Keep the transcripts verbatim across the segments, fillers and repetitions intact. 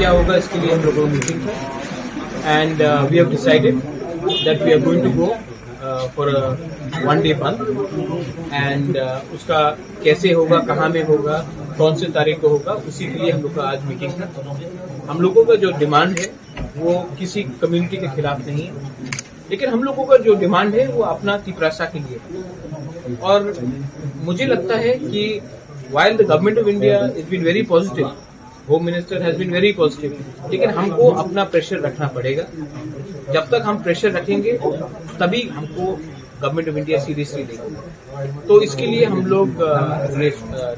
क्या होगा, इसके लिए हम लोगों की मीटिंग है। And we have decided that we are going to go for a one day बंद। And उसका कैसे होगा, कहाँ में होगा, कौन से तारीख को होगा, उसी के लिए हम लोग का आज मीटिंग था। हम लोगों का जो डिमांड है, वो किसी कम्युनिटी के खिलाफ नहीं है, लेकिन हम लोगों का जो डिमांड है, वो अपना तिपरासा के लिए है। और मुझे लगता है कि while the government of India has been very positive, home minister has been very positive, लेकिन हमको अपना प्रेशर रखना पड़ेगा। जब तक हम प्रेशर रखेंगे, तभी हमको गवर्नमेंट ऑफ इंडिया सीरियसली लेगी। तो इसके लिए हम लोग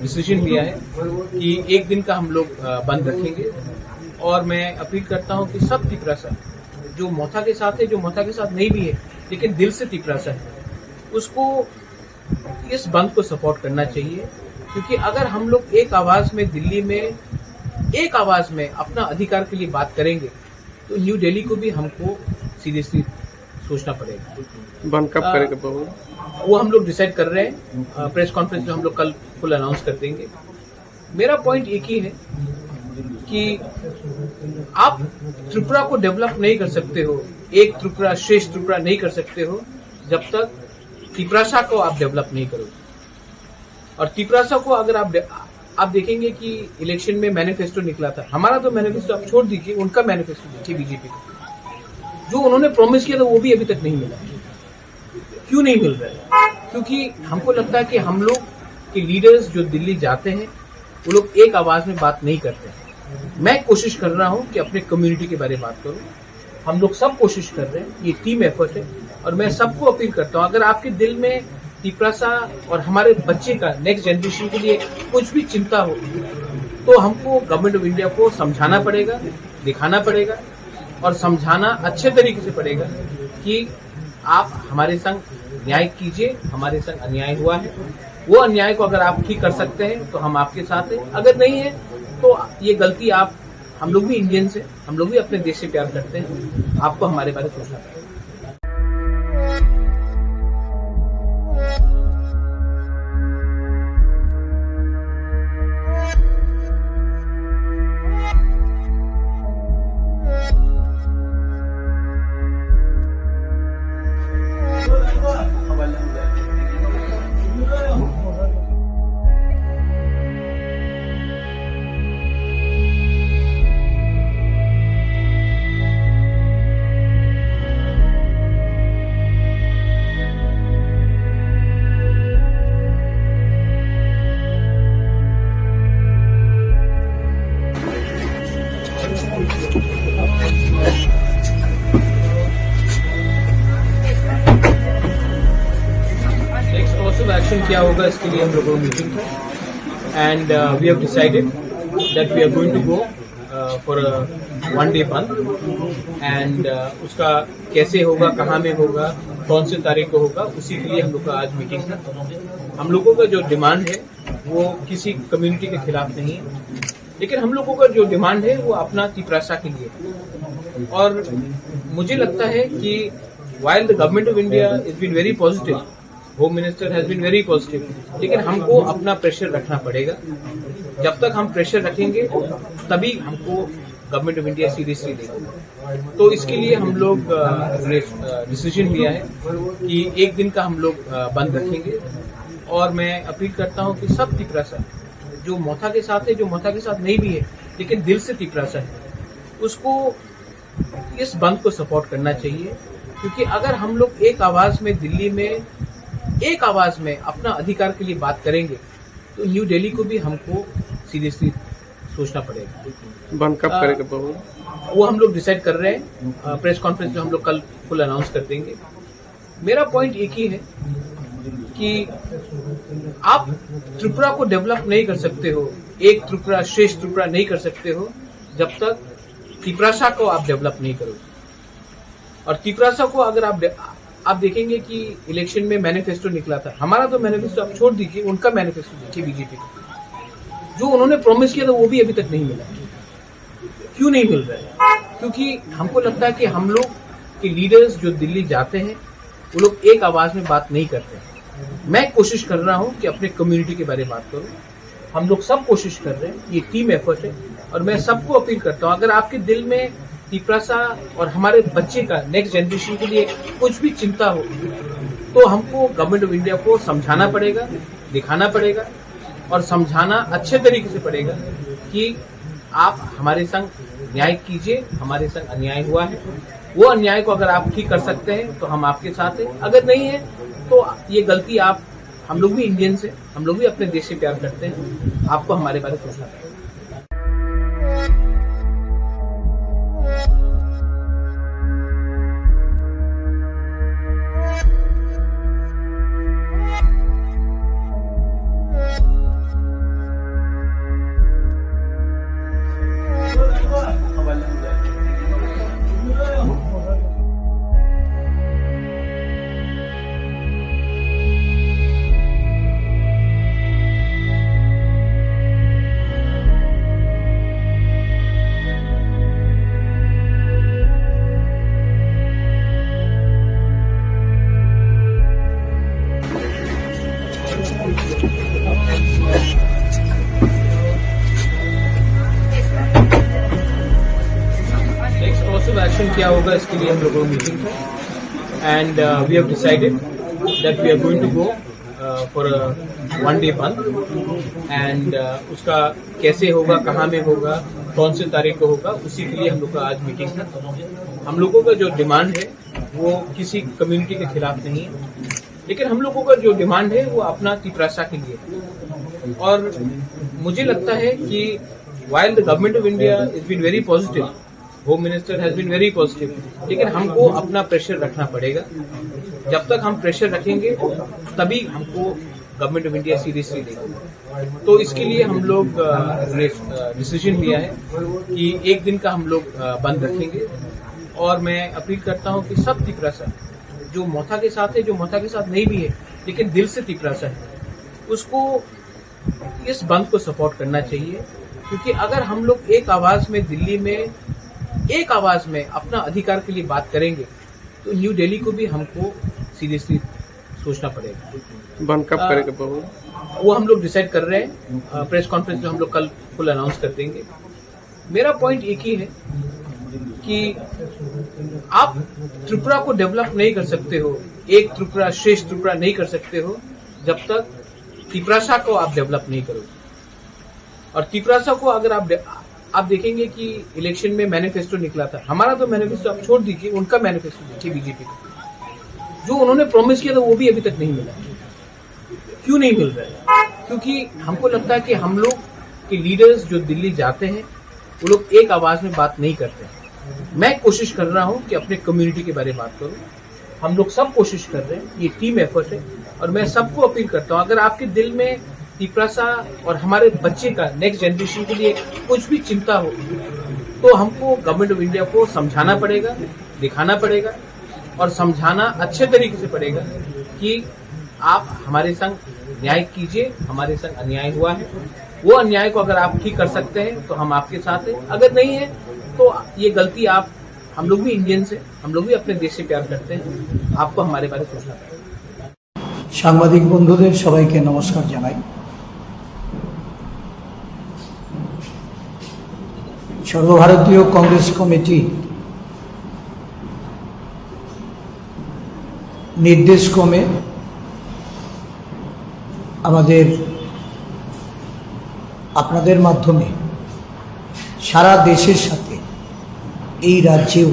डिसीजन लिया है कि एक दिन का हम लोग बंद रखेंगे। और मैं अपील करता हूँ कि सब तिपरासा जो मोथा के साथ है, जो मोथा के साथ नहीं भी है, लेकिन दिल से तिपरासा है, उसको इस बंद को सपोर्ट करना चाहिए। क्योंकि अगर हम लोग एक आवाज में दिल्ली में एक आवाज में अपना अधिकार के लिए बात करेंगे, तो न्यू दिल्ली को भी हमको सीरियसली सोचना पड़ेगा। बंद कब करेगा बाबू? वो हम लोग डिसाइड कर रहे हैं। प्रेस कॉन्फ्रेंस में हम लोग कल फुल अनाउंस कर देंगे। मेरा पॉइंट एक ही है कि आप त्रिपुरा को डेवलप नहीं कर सकते हो, एक त्रिपुरा श्रेष्ठ त्रिपुरा नहीं कर सकते हो जब तक तिपरासा को आप डेवलप नहीं करोगे। और तिपरासा को अगर आप दे-, आप देखेंगे कि इलेक्शन में मैनिफेस्टो निकला था, हमारा तो मैनिफेस्टो आप छोड़ दीजिए, उनका मैनिफेस्टो देखिए बीजेपी का, जो उन्होंने प्रॉमिस किया था वो भी अभी तक नहीं मिला। क्यों नहीं मिल रहा है? क्योंकि हमको लगता है कि हम लोग के लीडर्स जो दिल्ली जाते हैं, वो लोग एक आवाज में बात नहीं करते हैं। मैं कोशिश कर रहा हूँ कि अपने कम्युनिटी के बारे में बात करूँ। हम लोग सब कोशिश कर रहे हैं, ये टीम एफर्ट है। और मैं सबको अपील करता हूँ, अगर आपके दिल में तिपरासा और हमारे बच्चे का, नेक्स्ट जनरेशन के लिए कुछ भी चिंता हो, तो हमको गवर्नमेंट ऑफ इंडिया को समझाना पड़ेगा, दिखाना पड़ेगा और समझाना अच्छे तरीके से पड़ेगा कि आप हमारे संग न्याय कीजिए, हमारे संग अन्याय हुआ है। वो अन्याय को अगर आप ठीक कर सकते हैं तो हम आपके साथ हैं, अगर नहीं है तो ये गलती आप, हम लोग भी इंडियंस हैं, हम लोग भी अपने देश से प्यार करते हैं, आपको हमारे बारे में सोचना पड़ेगा। नेक्स्ट कोर्स ऑफ एक्शन क्या होगा, इसके लिए हम लोगों की मीटिंग है। And we have decided that we are going to go for a one day बंद। And उसका कैसे होगा, कहाँ में होगा, कौन से तारीख को होगा, उसी के लिए हम लोग का आज मीटिंग था। हम लोगों का जो डिमांड है, वो किसी कम्युनिटी के खिलाफ नहीं है, लेकिन हम लोगों का जो डिमांड है, वो अपना तिपरासा के लिए है। और मुझे लगता है कि while the government of India has been very positive, home minister has been very positive, लेकिन हमको अपना प्रेशर रखना पड़ेगा। जब तक हम प्रेशर रखेंगे, तभी हमको गवर्नमेंट ऑफ इंडिया सीरियसली लेगी। तो इसके लिए हम लोग डिसीजन लिया है कि एक दिन का हम लोग बंद रखेंगे। और मैं अपील करता हूँ कि सब तिपरासा जो मोथा के साथ है, जो मोथा के साथ नहीं भी है, लेकिन दिल से तिपरासा है, उसको इस बंद को सपोर्ट करना चाहिए। क्योंकि अगर हम लोग एक आवाज में दिल्ली में एक आवाज में अपना अधिकार के लिए बात करेंगे, तो न्यू दिल्ली को भी हमको सीरियसली सोचना पड़ेगा। बंद कब करेगा बाबू? वो हम लोग डिसाइड कर रहे हैं। प्रेस कॉन्फ्रेंस में हम लोग कल फुल अनाउंस कर देंगे। मेरा पॉइंट एक ही है कि आप त्रिपुरा को डेवलप नहीं कर सकते हो, एक त्रिपुरा श्रेष्ठ त्रिपुरा नहीं कर सकते हो जब तक तिपरासा को आप डेवलप नहीं करोगे। और तिपरासा को अगर आप दे-, आप देखेंगे कि इलेक्शन में मैनिफेस्टो निकला था, हमारा तो मैनिफेस्टो आप छोड़ दीजिए, उनका मैनिफेस्टो देखिए बीजेपी का, जो उन्होंने प्रॉमिस किया था वो भी अभी तक नहीं मिला। क्यों नहीं मिल रहा है? क्योंकि हमको लगता है कि हम लोग के लीडर्स जो दिल्ली जाते हैं, वो लोग एक आवाज में बात नहीं करते हैं। मैं कोशिश कर रहा हूँ कि अपने कम्युनिटी के बारे में बात करूँ। हम लोग सब कोशिश कर रहे हैं, ये टीम एफर्ट है। और मैं सबको अपील करता हूँ, अगर आपके दिल में तिपरासा और हमारे बच्चे का, नेक्स्ट जनरेशन के लिए कुछ भी चिंता हो, तो हमको गवर्नमेंट ऑफ इंडिया को समझाना पड़ेगा, दिखाना पड़ेगा और समझाना अच्छे तरीके से पड़ेगा कि आप हमारे संग न्याय कीजिए, हमारे संग अन्याय हुआ है। वो अन्याय को अगर आप ठीक कर सकते हैं तो हम आपके साथ हैं, अगर नहीं है तो ये गलती आप, हम लोग भी इंडियंस हैं, हम लोग भी अपने देश से प्यार करते हैं, आपको हमारे बारे में सोचना पड़ेगा। नेक्स्ट कोर्स ऑफ एक्शन क्या होगा, इसके लिए हम लोगों को मीटिंग है, and we have decided that we are going to go for a one day बंद, and उसका कैसे होगा, कहाँ में होगा, कौन से तारीख को होगा, उसी के लिए हम लोग का आज मीटिंग था। हम लोगों का जो डिमांड है वो किसी कम्युनिटी के खिलाफ नहीं है, लेकिन हम लोगों का जो डिमांड है वो अपना तिपरासा के लिए। और मुझे लगता है कि while the government of India has been very positive, home minister has been very positive, लेकिन हमको अपना प्रेशर रखना पड़ेगा। जब तक हम प्रेशर रखेंगे तभी हमको गवर्नमेंट ऑफ इंडिया सीरियसली लेगी। तो इसके लिए हम लोग डिसीजन लिया है कि एक दिन का हम लोग बंद रखेंगे। और मैं अपील करता हूँ कि सब तिपरासा जो मथा के साथ है, जो मथा के साथ नहीं भी है, लेकिन दिल से तिपरासा है, उसको इस बंद को सपोर्ट करना चाहिए। क्योंकि अगर हम लोग एक आवाज में दिल्ली में एक आवाज में अपना अधिकार के लिए बात करेंगे तो न्यू दिल्ली को भी हमको सीरियसली सोचना पड़ेगा। बंद कब करेगा बाबू? वो हम लोग डिसाइड कर रहे हैं। प्रेस कॉन्फ्रेंस में हम लोग कल फुल अनाउंस कर देंगे। मेरा पॉइंट एक ही है कि आप त्रिपुरा को डेवलप नहीं कर सकते हो, एक त्रिपुरा श्रेष्ठ त्रिपुरा नहीं कर सकते हो जब तक तिपरासा को आप डेवलप नहीं करोगे। और तिपरासा को अगर आप आप देखेंगे कि इलेक्शन में मैनिफेस्टो निकला था, हमारा तो मैनिफेस्टो आप छोड़ दीजिए, उनका मैनिफेस्टो देखिए बीजेपी का, जो उन्होंने प्रॉमिस किया था वो भी अभी तक नहीं मिला। क्यों नहीं मिल रहा है? क्योंकि हमको लगता है कि हम लोग के लीडर्स जो दिल्ली जाते हैं वो लोग एक आवाज में बात नहीं करते हैं। मैं कोशिश कर रहा हूँ कि अपने कम्युनिटी के बारे में बात करूँ। हम लोग सब कोशिश कर रहे हैं, ये टीम एफर्ट है। और मैं सबको अपील करता हूँ, अगर आपके दिल में तिपरासा और हमारे बच्चे का, नेक्स्ट जनरेशन के लिए कुछ भी चिंता हो तो हमको गवर्नमेंट ऑफ इंडिया को समझाना पड़ेगा, दिखाना पड़ेगा और समझाना अच्छे तरीके से पड़ेगा कि आप हमारे संग न्याय कीजिए, हमारे संग अन्याय हुआ है, वो अन्याय को अगर आप ठीक कर सकते हैं तो हम आपके साथ हैं, अगर नहीं है तो ये गलती आप, हम लोग भी इंडियंस हैं, हम लोग भी अपने देश से प्यार करते हैं, आपको हमारे बारे में सोचना पड़ेगा। সাংবাদিক বন্ধুদের সবাইকে নমস্কার জানাই। সর্বভারতীয় কংগ্রেস কমিটি নির্দেশ ক্রমে আমাদের, আপনাদের মাধ্যমে সারা দেশের সাথে এই রাজ্যেও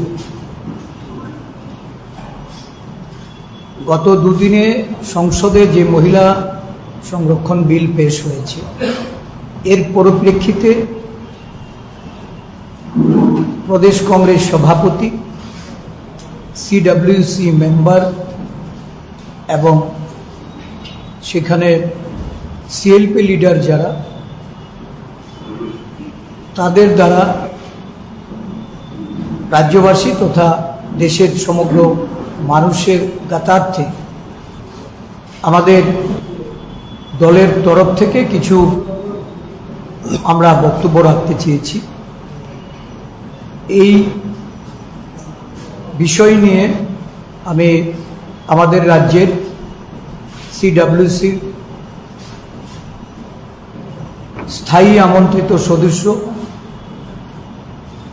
গত দুদিনে সংসদে যে মহিলা সংরক্ষণ বিল পেশ হয়েছে, এর পরিপ্রেক্ষিতে প্রদেশ কংগ্রেস সভাপতি, সিডব্লিউসি মেম্বার এবং সেখানে সিএলপি লিডার যারা, তাদের দ্বারা রাজ্যবাসী তথা দেশের সমগ্র মানুষের জ্ঞাতার্থে আমাদের দলের তরফ থেকে কিছু আমরা বক্তব্য রাখতে চেয়েছি। এই বিষয় নিয়ে আমি আমাদের রাজ্যের সিডব্লিউসির স্থায়ী আমন্ত্রিত সদস্য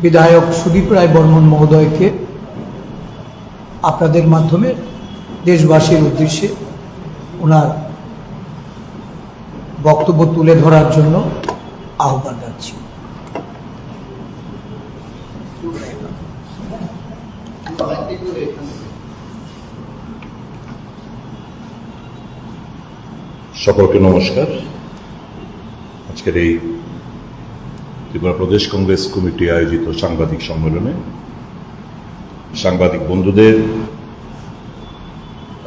বিধায়ক সুদীপ রায় বর্মন মহোদয়কে আপনাদের মাধ্যমে দেশবাসীর উদ্দেশ্যে ওনার বক্তব্য তুলে ধরার জন্য আহ্বান রাখছি। সকলকে নমস্কার। আজকের এই ত্রিপুরা প্রদেশ কংগ্রেস কমিটি আয়োজিত সাংবাদিক সম্মেলনে সাংবাদিক বন্ধুদের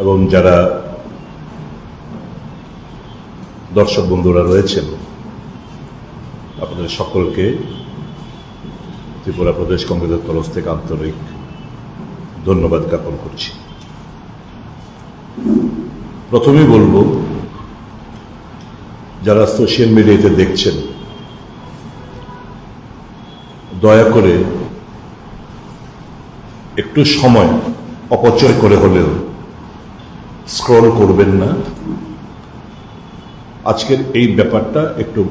এবং যারা দর্শক বন্ধুরা রয়েছেন, আপনাদের সকলকে ত্রিপুরা প্রদেশ কংগ্রেসের তরফ থেকে আন্তরিক ধন্যবাদ জ্ঞাপন করছি। প্রথমেই বলবো, যারা সোশ্যাল মিডিয়াতে দেখছেন, দয়া করে একটু সময় অপচয় করে হলেও স্ক্রল করবেন না। আজকের এই ব্যাপারটা একটু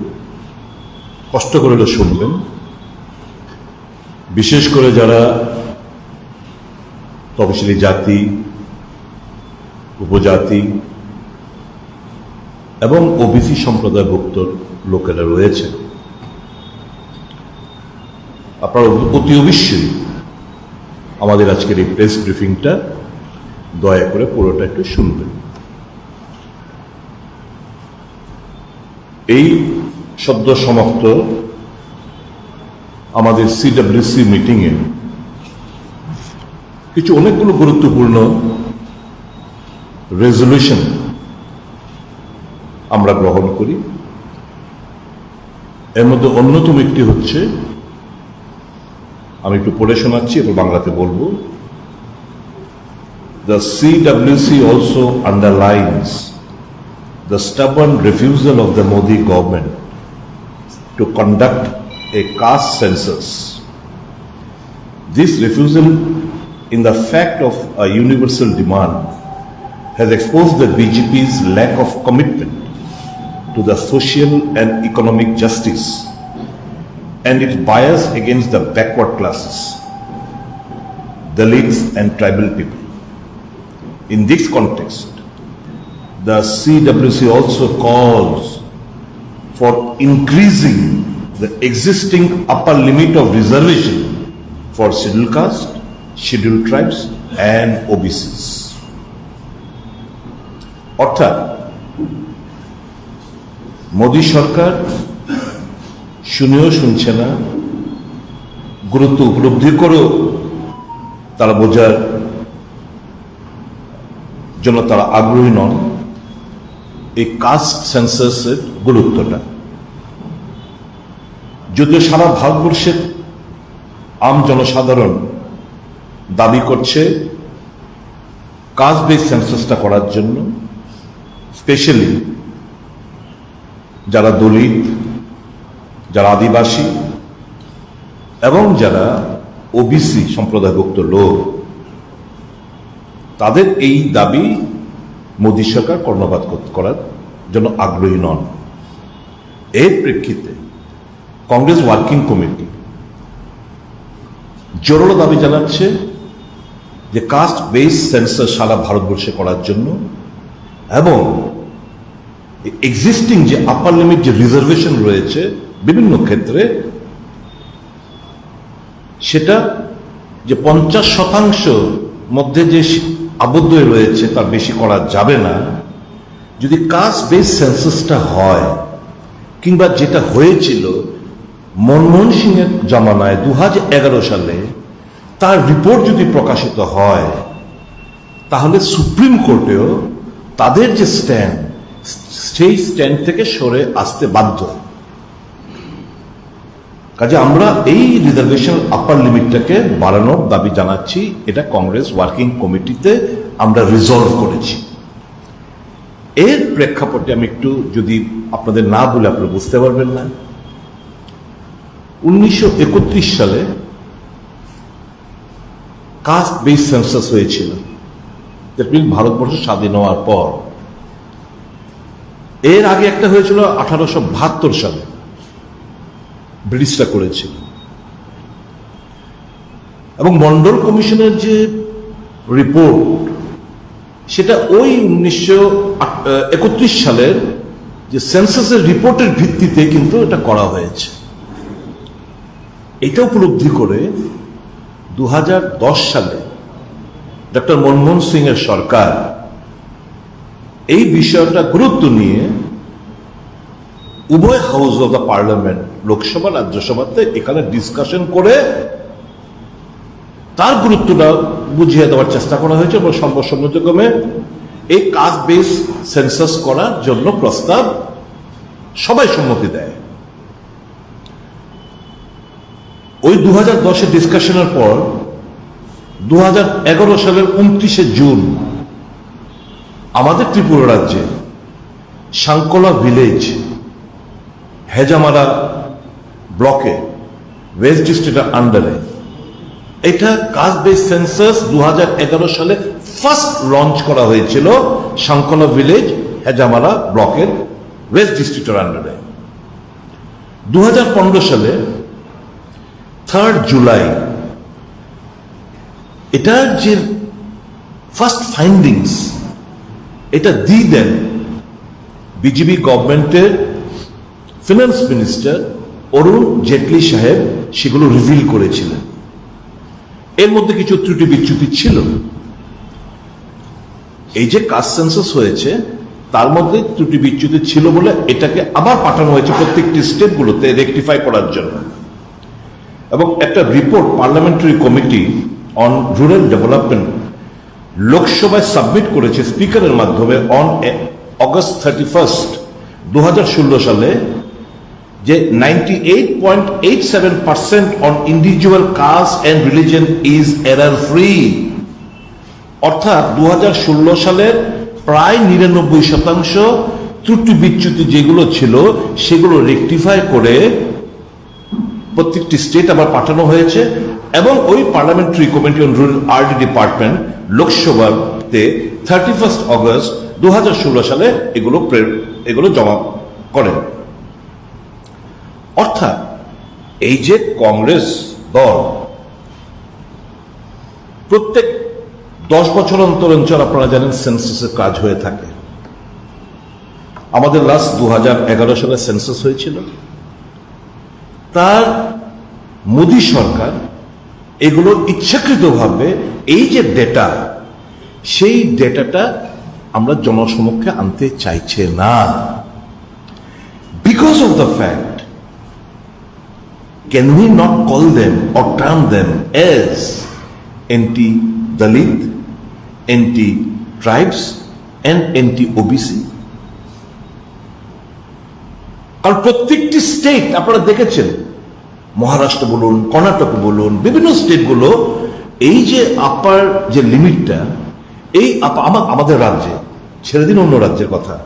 কষ্ট করে হলেও শুনবেন। বিশেষ করে যারা তপশিলি জাতি, উপজাতি এবং ওবিসি সম্প্রদায়ভুক্ত লোকেরা রয়েছে, আপনারা অতি অবশ্যই আমাদের আজকের এই প্রেস ব্রিফিংটা দয়া করে পুরোটা একটু শুনবেন। এই সদ্য সমাপ্ত আমাদের সিডব্লিউসি মিটিংয়ে কিছু অনেকগুলো গুরুত্বপূর্ণ রেজলিউশন আমরা গ্রহণ করি। এর মধ্যে অন্যতম একটি হচ্ছে, আমি একটু পড়ে শোনাচ্ছি এবং বাংলাতে বলবো। The C W C also underlines the stubborn refusal of the Modi government to conduct a caste census. This refusal, in the fact of a universal demand, has exposed the B J P's lack of commitment to the social and economic justice and its bias against the backward classes, Dalits and tribal people. In this context, the C W C also calls for increasing the existing upper limit of reservation for Scheduled Caste, Scheduled Tribes and O B Cs. অর্থাৎ মোদী সরকার শুনেও শুনছে না, গুরুত্ব উপলব্ধি করেও তারা বোঝার জন্য তারা আগ্রহী নন এই কাস্ট সেন্সাসের গুরুত্বটা। যদিও সারা ভারতবর্ষের আম জনসাধারণ দাবি করছে কাস্ট বেস সেন্সাসটা করার জন্য, স্পেশালি যারা দলিত, যারা আদিবাসী এবং যারা ওবিসি সম্প্রদায়ভুক্ত লোক, তাদের এই দাবি মোদী সরকার কর্ণপাত কর-, করার জন্য আগ্রহী নন। এর প্রেক্ষিতে কংগ্রেস ওয়ার্কিং কমিটি জোরালো দাবি জানাচ্ছে যে কাস্ট বেস সেন্সাস সারা ভারতবর্ষে করার জন্য এবং এক্সিস্টিং যে আপার লিমিট, যে রিজার্ভেশন রয়েছে বিভিন্ন ক্ষেত্রে, সেটা যে পঞ্চাশ শতাংশ মধ্যে যে সী-, আবদ্ধ হয়ে রয়েছে, তার বেশি করা যাবে না। যদি কাস্ট বেস সেন্সাসটা হয়, কিংবা যেটা হয়েছিল মনমোহন সিংয়ের জমানায় দু হাজার এগারো সালে, তার রিপোর্ট যদি প্রকাশিত হয়, তাহলে সুপ্রিম কোর্টেও তাদের যে স্ট্যান্ড, সেই স্ট্যান্ড থেকে সরে আসতে বাধ্য। কাজে আমরা এই রিজার্ভেশন আপার লিমিটটাকে বাড়ানোর দাবি জানাচ্ছি। এটা কংগ্রেস ওয়ার্কিং কমিটিতে আমরা রিজলভ করেছি। এর প্রেক্ষাপটে আমি একটু, যদি আপনাদের না বলে আপনারা বুঝতে পারবেন না, উনিশশো একত্রিশ সালে কাস্ট বেস সেন্সাস হয়েছিল, দ্যাট মিনস ভারতবর্ষ স্বাধীন হওয়ার পর। এর আগে একটা হয়েছিল আঠারোশো বাহাত্তর সালে, ব্রিটিশরা করেছিল। এবং মন্ডল কমিশনের যে রিপোর্ট, সেটা ওই উনিশশো একত্রিশ সালের যে সেন্সাসের রিপোর্টের ভিত্তিতে কিন্তু এটা করা হয়েছে। এটা উপলব্ধি করে দু হাজার দশ সালে ডক্টর মনমোহন সিং এর সরকার এই বিষয়টা গুরুত্ব নিয়ে উভয় house of the parliament, Lok Sabha, রাজ্যসভাতে এখানে ডিসকাশন করে তার গুরুত্বটা বুঝিয়ে দেওয়ার চেষ্টা করা হয়েছে এবং সর্বসম্মতিক্রমে এই কাস্ট বেস সেন্সাস করার জন্য প্রস্তাব সবাই সম্মতি দেয়। ওই দু হাজার দশের ডিসকাশনের পর দু হাজার এগারো সালের উনত্রিশে জুন আমাদের ত্রিপুরা রাজ্যে সাংকোলা ভিলেজ, হেজামারা ব্লকে, ওয়েস্ট ডিস্ট্রিক্টের আন্ডারে এটা কাস্ট বেস সেন্সাস দু হাজার এগারো সালে ফার্স্ট লঞ্চ করা হয়েছিল সাংকোলা ভিলেজ, হেজামারা ব্লকের ওয়েস্ট ডিস্ট্রিক্টের আন্ডারে। দু হাজার পনেরো সালে থার্ড জুলাই এটার যে ফার্স্ট ফাইন্ডিংস, এটা দি দেন বিজেপি গভর্নমেন্টের ফিনান্স মিনিস্টার অরুণ জেটলি সাহেব সেগুলো রিভিল করেছিলেন। এর মধ্যে কিছু ত্রুটি বিচ্যুতি ছিল। এই যে কাস্ট সেন্সাস হয়েছে, তার মধ্যে ত্রুটি বিচ্যুতি ছিল বলে এটাকে আবার পাঠানো হয়েছে প্রত্যেকটি স্টেটগুলোতে রেকটিফাই করার জন্য। এবং একটা report parliamentary committee on rural development লোকসভায় সাবমিট করেছে স্পিকারের মাধ্যমে অন অগস্ট থার্টি ফার্স্ট দু হাজার ষোলো সালে, যে ninety eight point eight seven percent on individual caste and religion is error free। অর্থাৎ দু হাজার ষোলো সালের প্রায় নিরানব্বই শতাংশ ত্রুটি বিচ্যুতি যেগুলো ছিল, সেগুলো রেকটিফাই করে প্রত্যেকটি স্টেট আবার পাঠানো হয়েছে এবং ওই parliamentary committee on rural RD department লোকসভাতে থার্টি ফার্স্ট অগস্ট দু হাজার ষোলো সালে এগুলো প্রে- এগুলো জমা করেন। অর্থাৎ এই যে কংগ্রেস দল প্রত্যেক দশ বছর অন্তর অন্তর, আপনারা জানেন, সেন্সাসের কাজ হয়ে থাকে। আমাদের লাস্ট দু হাজার এগারো সালে সেন্সাস হয়েছিল। তার মোদী সরকার এগুলো ইচ্ছাকৃতভাবে এই যে ডেটা, সেই ডেটাটা আমরা জনসমক্ষে আনতে চাইছে না। Because of the fact, can we not call them or term them as anti Dalit, anti tribes and anti OBC? কারণ প্রত্যেকটি স্টেট আপনারা দেখেছেন, মহারাষ্ট্র বলুন, কর্ণাটক বলুন, বিভিন্ন স্টেটগুলো এই যে আপার যে লিমিটটা, এই আপ- আমা- আমাদের রাজ্যে, ছেড়ে দিন অন্য রাজ্যের কথা,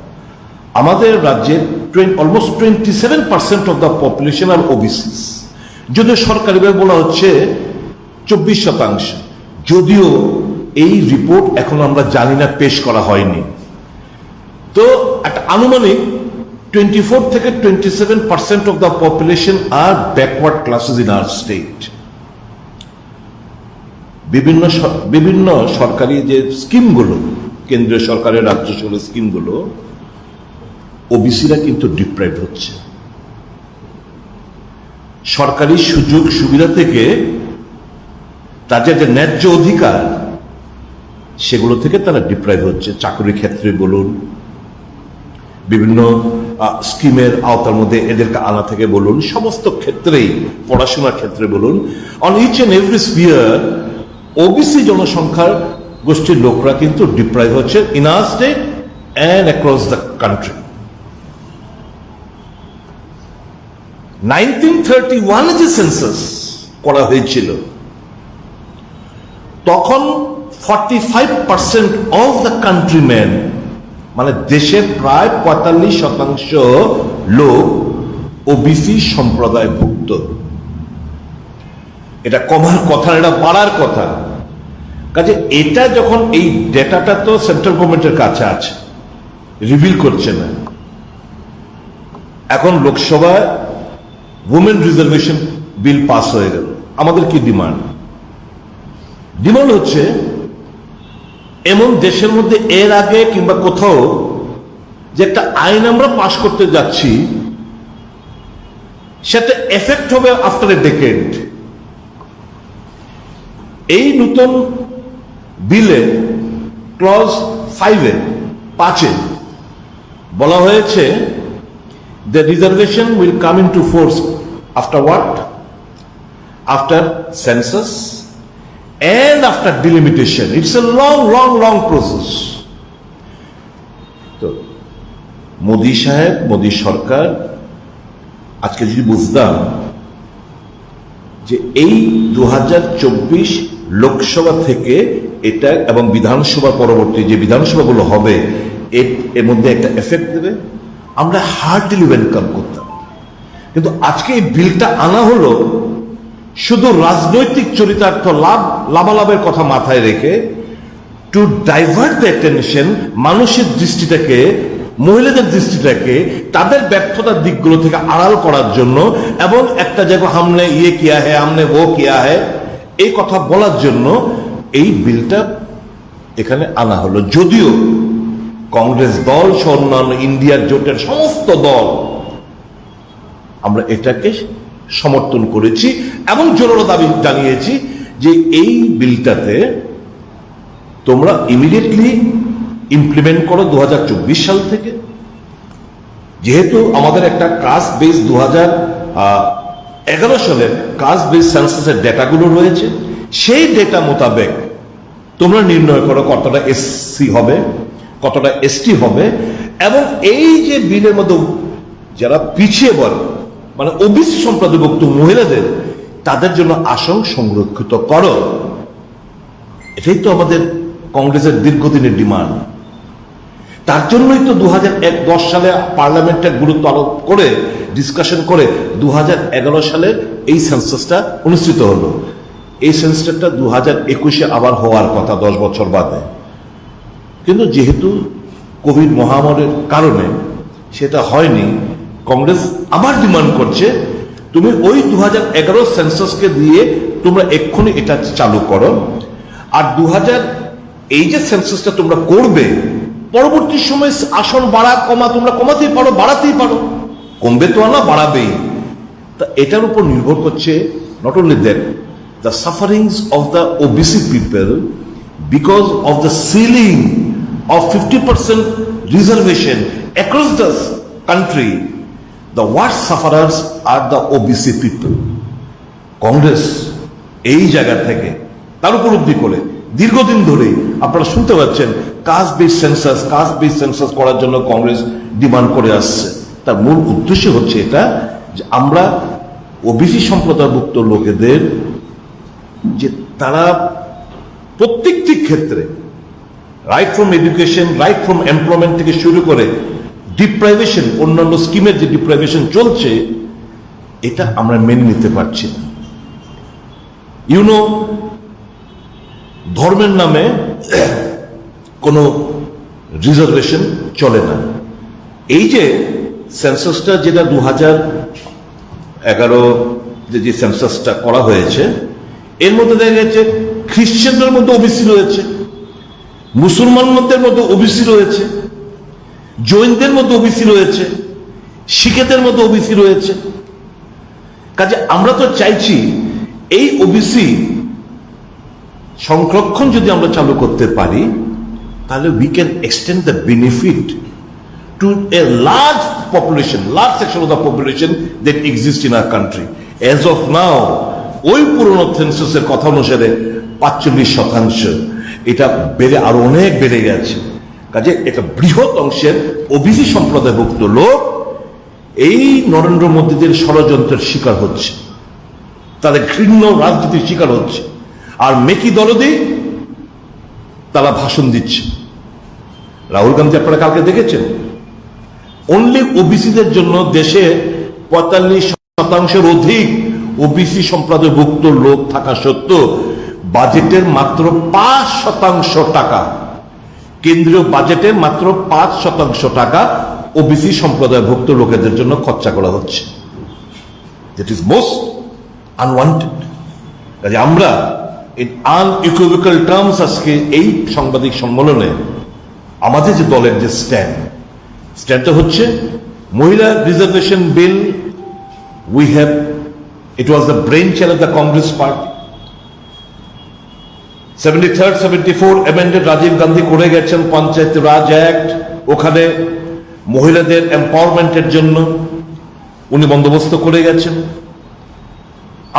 আমাদের রাজ্যে almost twenty seven percent of the population আর ওবিসি। যদিও সরকারিভাবে বলা হচ্ছে চব্বিশ শতাংশ, যদিও এই রিপোর্ট এখন আমরা জানি না, পেশ করা হয়নি। তো একটা আনুমানিক টোয়েন্টি ফোর থেকে twenty seven percent of the population are backward classes in our state. বিভিন্ন স- বিভিন্ন সরকারি যে স্কিমগুলো, কেন্দ্রীয় সরকারের, রাজ্য সরকারের স্কিমগুলো, ওবিসিরা কিন্তু ডিপ্রাইভ হচ্ছে। সরকারি সুযোগ সুবিধা থেকে তাদের যে ন্যায্য অধিকার, সেগুলো থেকে তারা ডিপ্রাইভ হচ্ছে। চাকরির ক্ষেত্রে বলুন, বিভিন্ন আহ, স্কিমের আওতার মধ্যে এদেরকে আনা থেকে বলুন, সমস্ত ক্ষেত্রেই, পড়াশোনার ক্ষেত্রে বলুন, on each and every sphere OBC জনসংখ্যার গোষ্ঠীর লোকরা কিন্তু ডিপ্রাইভ হচ্ছে in our state and across the country। Nineteen thirty one যে সেন্সাস করা হয়েছিল, তখন forty five percent of the countryman, মানে দেশের প্রায় পঁয়তাল্লিশ শতাংশ লোক ওবিসি সম্প্রদায়ভুক্ত। এটা কমার কথা, এটা বাড়ার কথা। কাজে এটা যখন, এই ডেটাটা তো সেন্ট্রাল গভর্নমেন্টের কাছে আছে, রিভিল করছে না। এখন লোকসভায় উইমেন রিজার্ভেশন বিল পাস হয়ে গেল, আমাদের কি ডিমান্ড? ডিমান্ড হচ্ছে এমন দেশের মধ্যে এর আগে কিংবা কোথাও যে একটা আইন আমরা পাশ করতে যাচ্ছি, সেটা এফেক্ট হবে আফটার এ ডেকেড। এই নতুন বিলে ক্লজ ফাইভে, পাঁচে বলা হয়েছে, the reservation will come into force after what? After census and after delimitation. It's a long, long, long process. তো মোদি সাহেব, মোদি সরকার, আজকে যদি বুঝতাম যে এই দু হাজার চব্বিশ লোকসভা থেকে এটা এবং বিধানসভা পরবর্তী যে বিধানসভাগুলো হবে, এর এর মধ্যে একটা এফেক্ট দেবে, আমরা হার্টিলি ওয়েলকাম করতাম। কিন্তু আজকে এই বিলটা আনা হলো শুধু রাজনৈতিক চরিতার্থ, লাভ লাভালাভের কথা মাথায় রেখে, টু ডাইভার্ট দ্য অ্যাটেনশন, মানুষের দৃষ্টিটাকে, মহিলাদের দৃষ্টিটাকে তাদের ব্যর্থতার দিকগুলো থেকে আড়াল করার জন্য এবং একটা জায়গা হামনে ইয়ে কিয়া হে, হামনে ও কিয়া হে, এই কথা বলার জন্য এই বিলটা এখানে আনা হলো। যদিও কংগ্রেস দল সহ অন্যান্য ইন্ডিয়ার জোটের সমস্ত দল আমরা এটাকে সমর্থন করেছি এবং জোরালো দাবি জানিয়েছি যে এই বিলটাতে তোমরা ইমিডিয়েটলি ইমপ্লিমেন্ট করো দু হাজার চব্বিশ সাল থেকে। যেহেতু আমাদের একটা কাস্ট বেস দু হাজার এগারো সালের কাস্ট বেস সেন্সাসের ডেটাগুলো রয়েছে, সেই ডেটা মোতাবেক তোমরা নির্ণয় করো কতটা এসসি হবে, কতটা এসটি হবে, এবং এই যে বিলের মধ্যে যারা পিছিয়ে পড়ে, মানে ওবিসি সম্প্রদায়ভুক্ত মহিলাদের, তাদের জন্য আসন সংরক্ষিত করো। এটাই তো আমাদের কংগ্রেসের দীর্ঘদিনের ডিমান্ড। তার জন্যই তো দু হাজার এক দশ সালে পার্লামেন্টে গুরুত্ব আরোপ করে, ডিসকাশন করে দু হাজার এগারো সালের এই সেন্সাসটা অনুষ্ঠিত হলো। এই সেন্সাসটা দু হাজার একুশে আবার হওয়ার কথা, দশ বছর বাদে। কিন্তু যেহেতু কোভিড মহামারীর কারণে সেটা হয়নি, কংগ্রেস আবার ডিমান্ড করছে, তুমি ওই দু হাজার এগারো সেন্সাসকে দিয়ে তোমরা এক্ষুনি এটা চালু করো। আর দু হাজার, এই যে সেন্সাসটা তোমরা করবে, পরবর্তী সময় আসন বাড়া কমা তোমরা কমাতেই পারো, বাড়াতেই পারো, কমবে তো আর না, বাড়াবেই। তা এটার উপর নির্ভর করছে, not only that, the sufferings of the OBC people because of the ceiling of fifty percent reservation across the country, the worst sufferers are the OBC people. Congress এই জায়গা থেকে তার উপলব্ধি করে দীর্ঘদিন ধরেই আপনারা শুনতে পাচ্ছেন caste base census, caste base census করার জন্য কংগ্রেস ডিমান্ড করে আসছে। তার মূল উদ্দেশ্য হচ্ছে এটা যে আমরা ওবিসি সম্প্রদায়ভুক্ত লোকেদের যে তারা প্রত্যেকটি ক্ষেত্রে right from education, right from employment থেকে শুরু করে ডিপ্রাইভেশন, অন্যান্য স্কিমের যে ডিপ্রাইভেশন চলছে, এটা আমরা মেনে নিতে পারছি না। ইউনো, ধর্মের নামে কোনো রিজার্ভেশন চলে না। এই যে সেন্সাসটা, যেটা দু হাজার এগারো যে যে সেন্সাসটা করা হয়েছে, এর মধ্যে দেখা গেছে খ্রিস্টানদের মধ্যে ওবিসি রয়েছে, মুসলমানদের মধ্যে ওবিসি রয়েছে, জৈনদের মধ্যে ওবিসি রয়েছে, শিখেদের মধ্যে ওবিসি রয়েছে। কাজে আমরা তো চাইছি এই ওবিসি সংরক্ষণ যদি আমরা চালু করতে পারি, তাহলে we can extend the benefit to a large population, large section of the population that exists in our country. As of now, ওই পুরনো সেন্সাসের কথা অনুসারে পাঁচচল্লিশ শতাংশ, এটা বেড়ে, আরো অনেক বেড়ে গেছে। কাজে একটা বৃহৎ অংশের ওবিসি সম্প্রদায়ভুক্ত লোক এই নরেন্দ্র মোদীদের ষড়যন্ত্রের শিকার হচ্ছে, তাদের ঘৃণ্য রাজনীতির শিকার হচ্ছে। আর মেকি দলদি তারা ভাষণ দিচ্ছে। রাহুল গান্ধী, আপনারা কালকে দেখেছেন, অনলি ওবিসিদের জন্য দেশে পঁয়তাল্লিশ শতাংশের অধিক ওবিসি সম্প্রদায়ভুক্ত লোক থাকা সত্ত্বেও বাজেটের মাত্র পাঁচ শতাংশ টাকা, কেন্দ্রীয় বাজেটের মাত্র পাঁচ শতাংশ টাকা ওবিসি সম্প্রদায়ভুক্ত লোকেদের জন্য খরচা করা হচ্ছে। That is most unwanted. কাজে আমরা In unequivocal terms আজকে এই সাংবাদিক সম্মেলনে আমাদের যে দলের যে স্ট্যান্ড, স্ট্যান্ডটা হচ্ছে মহিলা রিজার্ভেশন বিল, we have, it was the brain cell of the Congress party. Seventy third seventy four amended Rajiv Gandhi করে গেছেন, পঞ্চায়েত রাজ অ্যাক্ট, ওখানে মহিলাদের এম্পাওয়ারমেন্টের জন্য উনি বন্দোবস্ত করে গেছেন।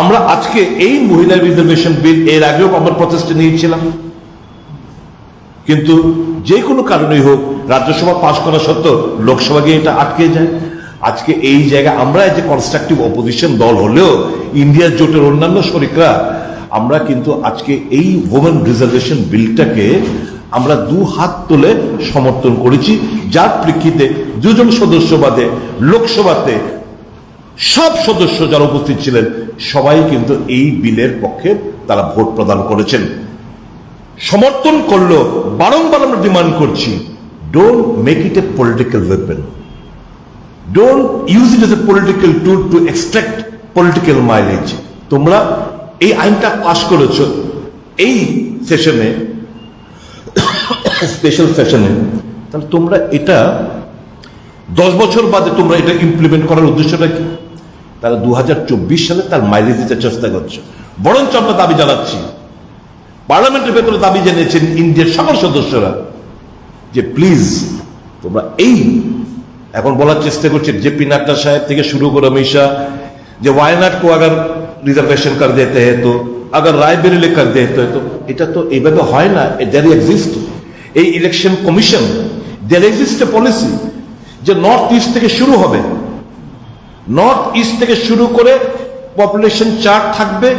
আমরা আজকে এই মহিলা রিজার্ভেশন বিল, এর আগেও আমরা প্রচেষ্টা নিয়েছিলাম, কিন্তু যে কোনো কারণেই হোক, রাজ্যসভা পাশ করা সত্ত্বেও লোকসভা গিয়ে এটা আটকে যায়। আজকে এই জায়গায় আমরা যে কনস্ট্রাকটিভ অপোজিশন দল হলেও ইন্ডিয়ার জোটের অন্যান্য শরিকরা আমরা কিন্তু আজকে এই উইমেন রিজার্ভেশন বিলটাকে আমরা দু হাত তুলে সমর্থন করেছি, যার প্রেক্ষিতে দুজন সদস্য বাদে লোকসভাতে সব সদস্য যারা উপস্থিত ছিলেন সবাই কিন্তু এই বিলের পক্ষে তারা ভোট প্রদান করেছেন। সমর্থন করলেও বারংবার আমরা ডিমান্ড করছি, don't make it a political weapon, don't use it as a political tool to extract political mileage। তোমরা এই আইনটা পাশ করেছো এই সেশনে, স্পেশাল সেশনে, তাহলে তোমরা এটা দশ বছর বাদে তোমরা এটা ইমপ্লিমেন্ট করার উদ্দেশ্যটা কি? তারা দু হাজার চব্বিশ সালে তার মাইলেজ দিতে চেষ্টা করছে। বরঞ্চ আমরা দাবি জানাচ্ছি, পার্লামেন্টের ভেতরে দাবি জানিয়েছেন ইন্ডিয়ার সকল সদস্যরা যে প্লিজ তোমরা এই, এখন বলার চেষ্টা করছে জেপি নাড্ডা সাহেব থেকে শুরু করে অমিত শাহ, যে ওয়ায়নাড কো আগর রিজার্ভেশন কর দেতে হ্যায় তো, আগর রায়বেরেলি কর দেতে হ্যায় তো, এটা তো এইভাবে হয় না। দেয়ার এক্সিস্ট এই election commission, there exist a policy যে নর্থ ইস্ট থেকে শুরু হবে, নর্থ ইস্ট থেকে শুরু করে পপুলেশন চার্ট থাকবে,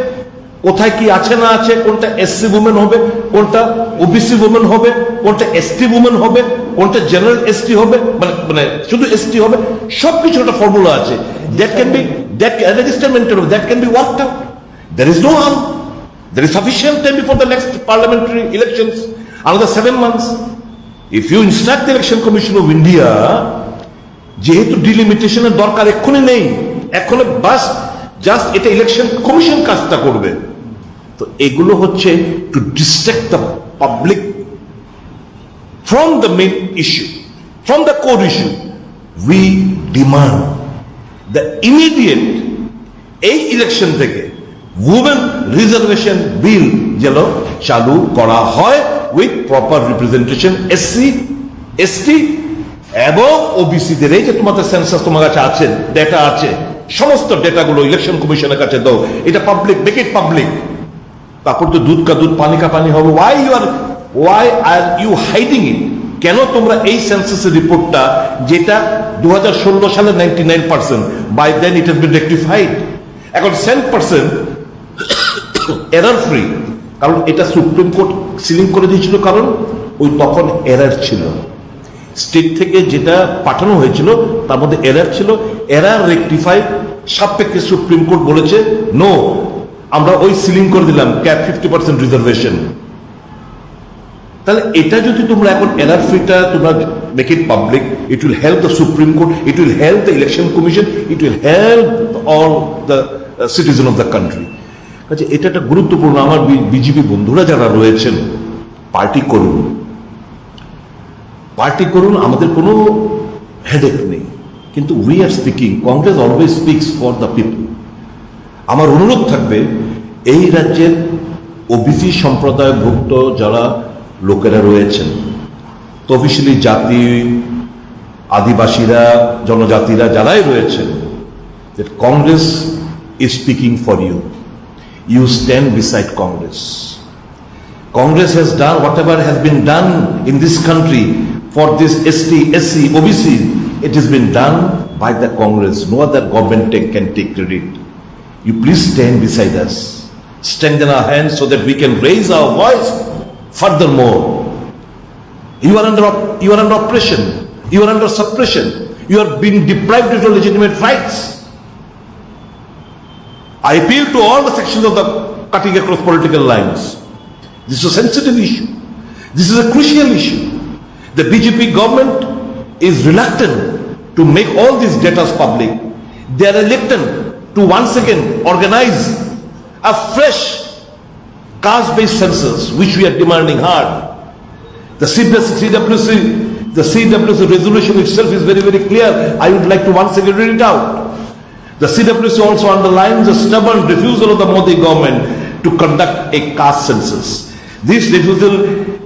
কোথায় কি আছে না আছে, কোনটা এসসি উইমেন হবে, কোনটা ওবিসি উইমেন হবে, কোনটা এসটি উইমেন হবে, কোনটা জেনারেল এসটি হবে, মানে মানে শুধু এসটি হবে, সবকিছু একটা ফর্মুলা আছে। That can be, that can, that is, that can be worked out. There is no harm. There is sufficient time before the next parliamentary elections, another seven months. If you instruct the Election Commission of India, যেহেতু ডিলিমিটেশনের দরকার এক্ষুনি নেই, এখন বাস জাস্ট এটা election commission কাজটা করবে। তো এগুলো হচ্ছে to distract the public from the main issue, from the core issue. We demand the immediate এই ইলেকশন থেকে উইমেন রিজার্ভেশন বিল যেন চালু করা হয় with proper representation, SC, ST এবং ওবিসিদের। এই যে তোমাদের সেন্সাস তোমার কাছে আছে, ডেটা আছে, সমস্ত ডেটাগুলো ইলেকশন কমিশনের কাছে দাও, এটা পাবলিক, মেক ইট পাবলিক। কাপড় তো দুধ কা দুধ, পানি কা পানি হবে। Why you are, why are you hiding it? কেন তোমরা এই সেন্সাসের রিপোর্টটা, যেটা দু হাজার ষোলো সালে ninety nine percent, by then it has been rectified, এখন সেন্ট পার্সেন্ট এরার ফ্রি, কারণ এটা সুপ্রিম কোর্ট সিলিং করে দিয়েছিল, কারণ ওই তখন এরার ছিল। স্টেট থেকে যেটা পাঠানো হয়েছিল তার মধ্যে এরার ছিল, এরার রেকটিফাই সাপেক্ষে সুপ্রিম কোর্ট বলেছে নো, আমরা ওই সিলিং করে দিলাম ক্যাপ ফিফটি পার্সেন্ট রিজার্ভেশন। তাহলে এটা যদি তোমরা এখন এরার ফ্রিটা তোমরা make it public, it will help the Supreme Court, it will help the Election Commission, it will help all the citizen of the country। কাজে এটা একটা গুরুত্বপূর্ণ। আমার বিজেপি বন্ধুরা যারা রয়েছেন, পার্টি করুন, পার্টি করুন, আমাদের কোনো হেডেক নেই। কিন্তু we are speaking, Congress always speaks for the people। আমার অনুরোধ থাকবে, এই রাজ্যের ওবিসি সম্প্রদায়ভুক্ত যারা লোকেরা রয়েছেন, তফসিলি জাতি, আদিবাসীরা, জনজাতিরা যারাই রয়েছেন, that Congress is speaking for you. You stand beside Congress. Congress has done whatever has been done in this country for this S T, S C, O B C. It has been done by the Congress. No other government take, can take credit. You please stand beside us. Strengthen our hands so that we can raise our voice furthermore. You are under op- you are under oppression. You are under suppression. You are being deprived of your legitimate rights. I appeal to all the sections of the cutting across political lines. This is a sensitive issue. This is a crucial issue. The B J P government is reluctant to make all these data public. They are reluctant to once again organize a fresh caste-based census, which we are demanding hard. The C W C, C W C, the C W C resolution itself is very, very clear. I would like to once again read it out. The C W C also underlines the stubborn refusal of the Modi government to conduct a caste census. This refusal,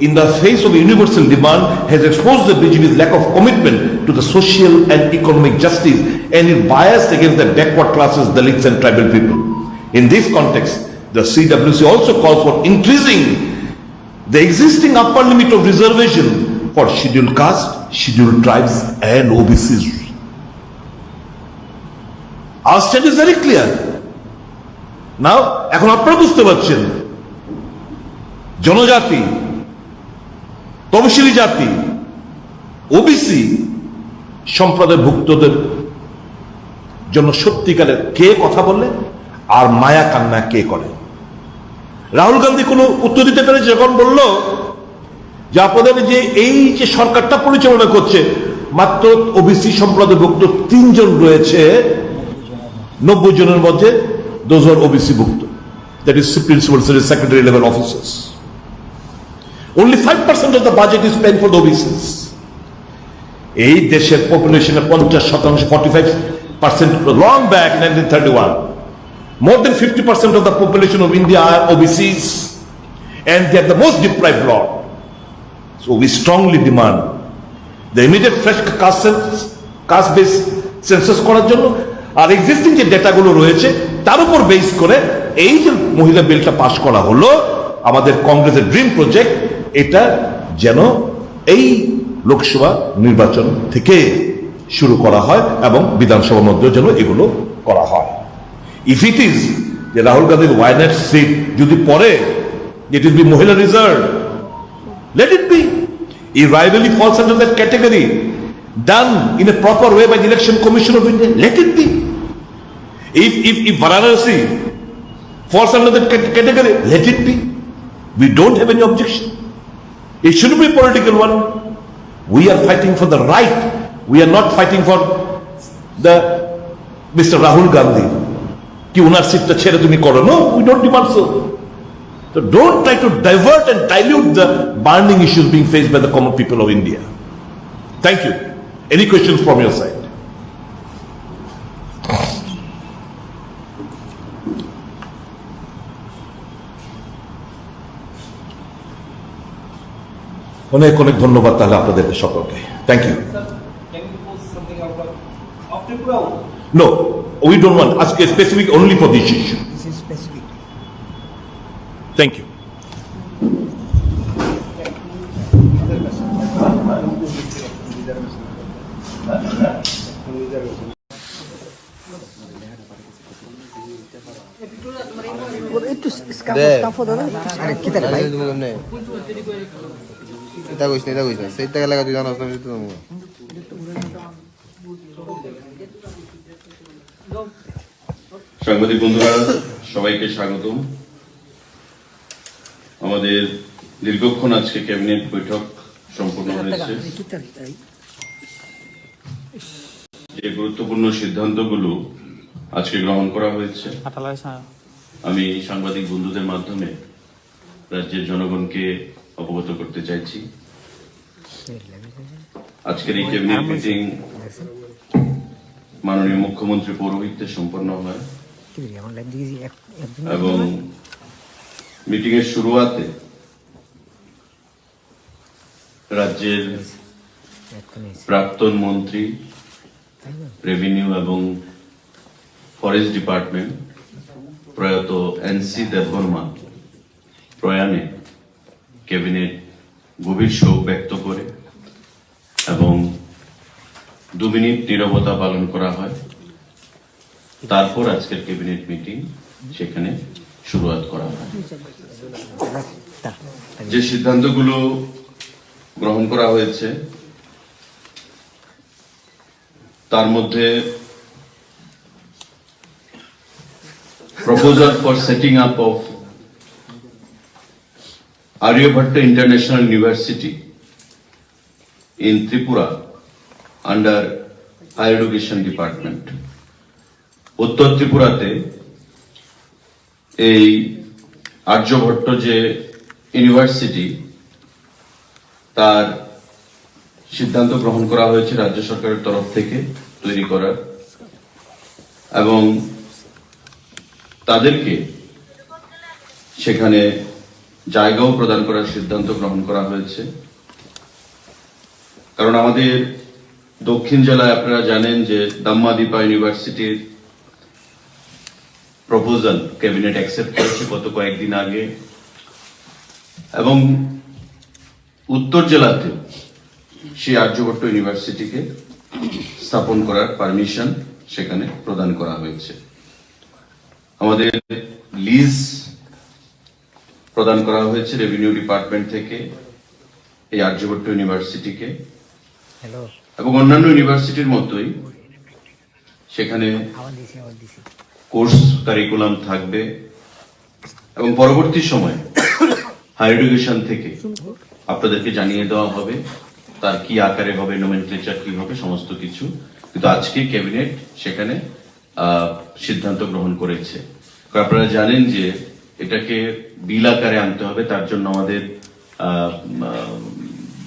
in the face of universal demand, has exposed the B J P's lack of commitment to the social and economic justice and its bias against the backward classes, Dalits, and tribal people. In this context, the C W C also calls for increasing the existing upper limit of reservation for scheduled caste, scheduled tribes, and O B Cs. Our stand is very clear. Now, এখন আপনারা বুঝতে পারছেন, জনজাতি, তপশিলি জাতি, ওবিসি সম্প্রদায়ভুক্তদের জন্য সত্যিকারের কে কথা বলে আর মায়া কান্না কে করে। রাহুল গান্ধী কোনো উত্তর দিতে পেরেছে যখন বলল যে আপনাদের যে এই যে সরকারটা পরিচালনা করছে, মাত্র ওবিসি সম্প্রদায়ভুক্ত তিনজন রয়েছে নব্বই জনের মধ্যে, those are O B C ভুক্ত, that is principal secretary level officers. Only five percent of the budget is spent for the O B Cs. এই দেশের পপুলেশনের পঞ্চাশ শতাংশ, forty five percent, long back in nineteen thirty-one, more than fifty percent of the population of India are O B Cs, and they are the most deprived lot. So we strongly demand the immediate fresh caste census, caste based census করার জন্য। আর এক্সিস্টিং যে ডেটাগুলো রয়েছে, তার উপর বেস করে এই যে মহিলা বিলটা পাস করা হলো, আমাদের কংগ্রেসের ড্রিম প্রজেক্ট, এটা যেন এই লোকসভা নির্বাচন থেকে শুরু করা হয় এবং বিধানসভার মধ্যেও যেন এগুলো করা হয়। If it is যে রাহুল গান্ধীর ওয়ায়নাড সিট যদি পরে, it will be মহিলা reserve, let it be. If Raebareli falls under that category, done in a proper way by the Election Commission of India, let it be. If, if, if Varanasi falls under that cat- category, let it be. We don't have any objection. It shouldn't be a political one. We are fighting for the right. We are not fighting for the Mister Rahul Gandhi. কি ওনার সিটটা ছেড়ে তুমি করো? No, we don't demand so. So don't try to divert and dilute the burning issues being faced by the common people of India. Thank you. Any questions from your side? অনেক অনেক ধন্যবাদ তাহলে আপনাদেরকে সকলকে। Thank you. Sir, can you post something out of, of Tripura? No, we don't want. Ask a specific only for this issue. This is specific. Thank you. একটু স্কাফ দে। স্কাফ দাও না, একটু আরে, কি তারে ভাই? আরে, তুমি কেমনে? এটা কইস না, এটা কইস না। সেইটা গেলে তুই জানাস না, আমি তো জানবো। সাংবাদিক বন্ধুরা, সবাইকে স্বাগতম। আমাদের দীর্ঘক্ষণ আজকে ক্যাবিনেট বৈঠক সম্পন্ন হয়েছে। যে গুরুত্বপূর্ণ সিদ্ধান্তগুলো আজকে গ্রহণ করা হয়েছে, আমি সাংবাদিক বন্ধুদের মাধ্যমে রাজ্যের জনগণকে অবগত করতে চাইছি। আজকের এই ক্যাবিনেট মিটিং মাননীয় মুখ্যমন্ত্রী পৌরোহিত্যে সম্পন্ন হয় এবং মিটিং এর শুরুয়াতে রাজ্যের প্রাক্তন মন্ত্রী রেভিনিউ এবং ফরেস্ট ডিপার্টমেন্ট প্রয়াত এন সি দেববর্মা প্রয়াণে ক্যাবিনেট গভীর শোক ব্যক্ত করে এবং দু মিনিট নীরবতা পালন করা হয়। তারপর আজকের ক্যাবিনেট মিটিং সেখানে শুরুয়াত করা হয়। যে সিদ্ধান্তগুলো গ্রহণ করা হয়েছে, তার মধ্যে proposal for setting up of Aryabhatta International University in Tripura under Higher Education Department. উত্তর ত্রিপুরাতে এই আর্যভট্ট যে ইউনিভার্সিটি, তার সিদ্ধান্ত গ্রহণ করা হয়েছে রাজ্য সরকারের তরফ থেকে তৈরি করার, এবং তাদেরকে সেখানে জায়গাও প্রদান করার সিদ্ধান্ত গ্রহণ করা হয়েছে। কারণ আমাদের দক্ষিণ জেলায় আপনারা জানেন যে দাম্মাদিপা ইউনিভার্সিটির প্রপোজাল ক্যাবিনেট অ্যাকসেপ্ট করেছে গত কয়েকদিন আগে, এবং উত্তর জেলাতেও সেই আর্যভট্ট ইউনিভার্সিটিকে স্থাপন করার পারমিশন সেখানে প্রদান করা হয়েছে। আমাদের লিজ প্রদান করা হয়েছে রেভিনিউ ডিপার্টমেন্ট থেকে এই আর্যভট্ট ইউনিভার্সিটিকে। হ্যালো। এবং অন্যান্য ইউনিভার্সিটির মতোই সেখানে আবার দিছি, আবার দিছি। কোর্স কারিকুলাম থাকবে এবং পরবর্তী সময়ে হায়ার এডুকেশন থেকে আপনাদেরকে জানিয়ে দেওয়া হবে তার কি আকারে হবে, নোমেনক্লেচার কি হবে, সমস্ত কিছু। কিন্তু আজকে ক্যাবিনেট সেখানে আহ, সিদ্ধান্ত গ্রহণ করেছে। কারণ আপনারা জানেন যে এটাকে বিল আকারে আনতে হবে, তার জন্য আমাদের আহ, উম, আহ,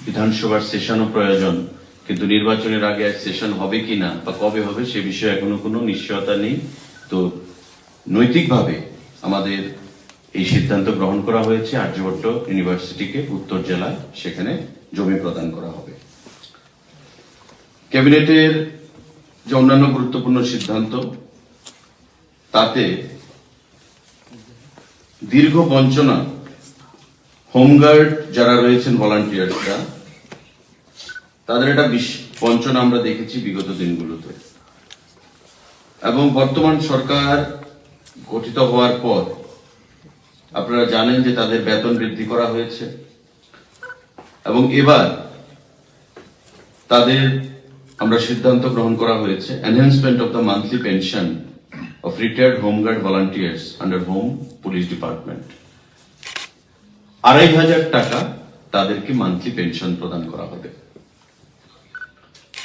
বিধানসভার সেশনও প্রয়োজন, কিন্তু নির্বাচনের আগে সেশন হবে কিনা বা কবে হবে সে বিষয়ে এখনো কোনো নিশ্চয়তা নেই। তো নৈতিকভাবে আমাদের এই সিদ্ধান্ত গ্রহণ করা হয়েছে আর্যভট্ট ইউনিভার্সিটিকে উত্তর জেলায় সেখানে জমি প্রদান করা হবে। ক্যাবিনেটের যে অন্যান্য গুরুত্বপূর্ণ সিদ্ধান্ত, তাতে দীর্ঘ বঞ্চনা, হোমগার্ড যারা রয়েছেন ভলান্টিয়ার্সরা, তাদের একটা বিশ-, বঞ্চনা আমরা দেখেছি বিগত দিনগুলোতে। এবং বর্তমান সরকার গঠিত হওয়ার পর আপনারা জানেন যে তাদের বেতন বৃদ্ধি করা হয়েছে এবং এবার তাদের আমরা সিদ্ধান্ত গ্রহণ করা হয়েছে enhancement of the monthly pension of retired home guard volunteers under Home Police Department। আড়াই হাজার টাকা তাদেরকে মান্থলি পেনশন প্রদান করা হবে।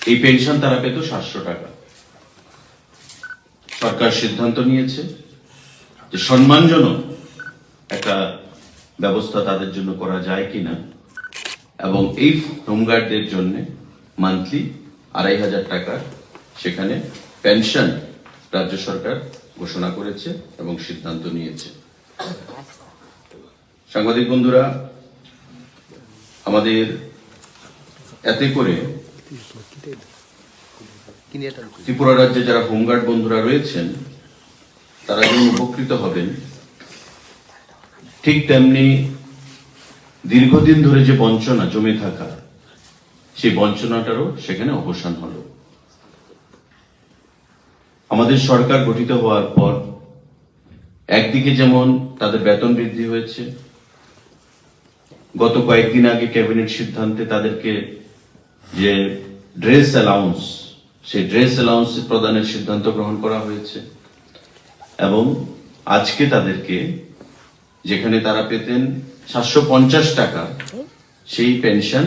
এই পেনশন তারা পেত সাতশো টাকা। সরকার সিদ্ধান্ত নিয়েছে যে সম্মানজনক একটা ব্যবস্থা তাদের জন্য করা যায় কিনা, এবং এই হোমগার্ডদের জন্য মান্থলি আড়াই হাজার টাকার সেখানে পেনশন রাজ্য সরকার ঘোষণা করেছে এবং সিদ্ধান্ত নিয়েছে। সাংবাদিক বন্ধুরা, আমাদের এতে করে ত্রিপুরা রাজ্যে যারা হোমগার্ড বন্ধুরা রয়েছেন, তারা যেমন উপকৃত হবেন, ঠিক তেমনি দীর্ঘদিন ধরে যে বঞ্চনা জমে থাকা, সেই বঞ্চনাটারও সেখানে অবসান হলো। আমাদের সরকার গঠিত হওয়ার পর একদিকে যেমন তাদের বেতন বৃদ্ধি হয়েছে, গত কয়েকদিন আগে ক্যাবিনেট সিদ্ধান্তে তাদেরকে যে ড্রেস অ্যালাউন্স, সেই ড্রেস অ্যালাউন্স প্রদানের সিদ্ধান্ত গ্রহণ করা হয়েছে এবং আজকে তাদেরকে যেখানে তারা পেতেন সাতশো পঞ্চাশ টাকা, সেই পেনশন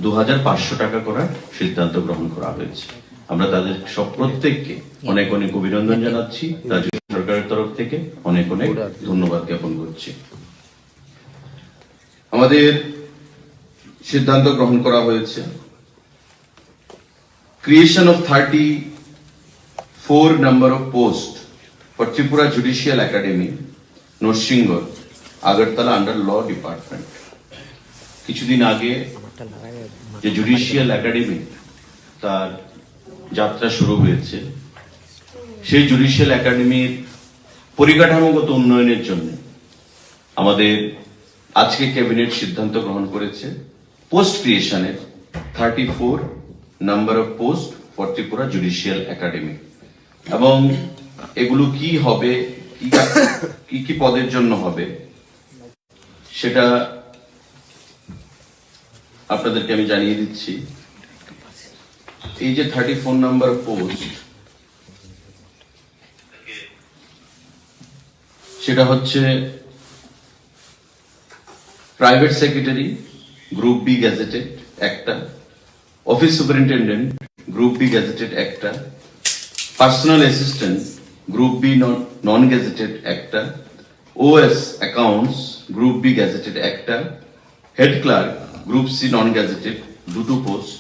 দু হাজার পাঁচশো টাকা করার সিদ্ধান্ত গ্রহণ করা হয়েছে। আমরা তাদের সব প্রত্যেককে অনেক অনেক অভিনন্দন জানাচ্ছি, রাজ্য সরকারের তরফ থেকে অনেক অনেক ধন্যবাদ জ্ঞাপন করছি। আমাদের সিদ্ধান্ত গ্রহণ করা হয়েছে creation of thirty-four number of post for Tripura Judicial Academy, Norsingor, Agartala under Law Department। কিছুদিন আগে যে জুডিশিয়াল একাডেমি তার যাত্রা শুরু হয়েছে, সেই জুডিশিয়াল একাডেমির পরিকাঠামোগত উন্নয়নের জন্য আমাদের আজকে ক্যাবিনেট সিদ্ধান্ত গ্রহণ করেছে পোস্ট ক্রিয়েশনের thirty four number of post for Tripura judicial academy. এবং এগুলো কি হবে, কি কি কি পদের জন্য হবে, সেটা আপনাদেরকে আমি জানিয়ে দিচ্ছি। এই যে থার্টি ফোর নাম্বার পোস্ট, সেটা হচ্ছে private secretary, group B gazetted একটা, office superintendent, group B gazetted একটা, personal assistant, group B non gazetted একটা, OS accounts group B gazetted একটা, head clerk group C non gazetted দুটো post,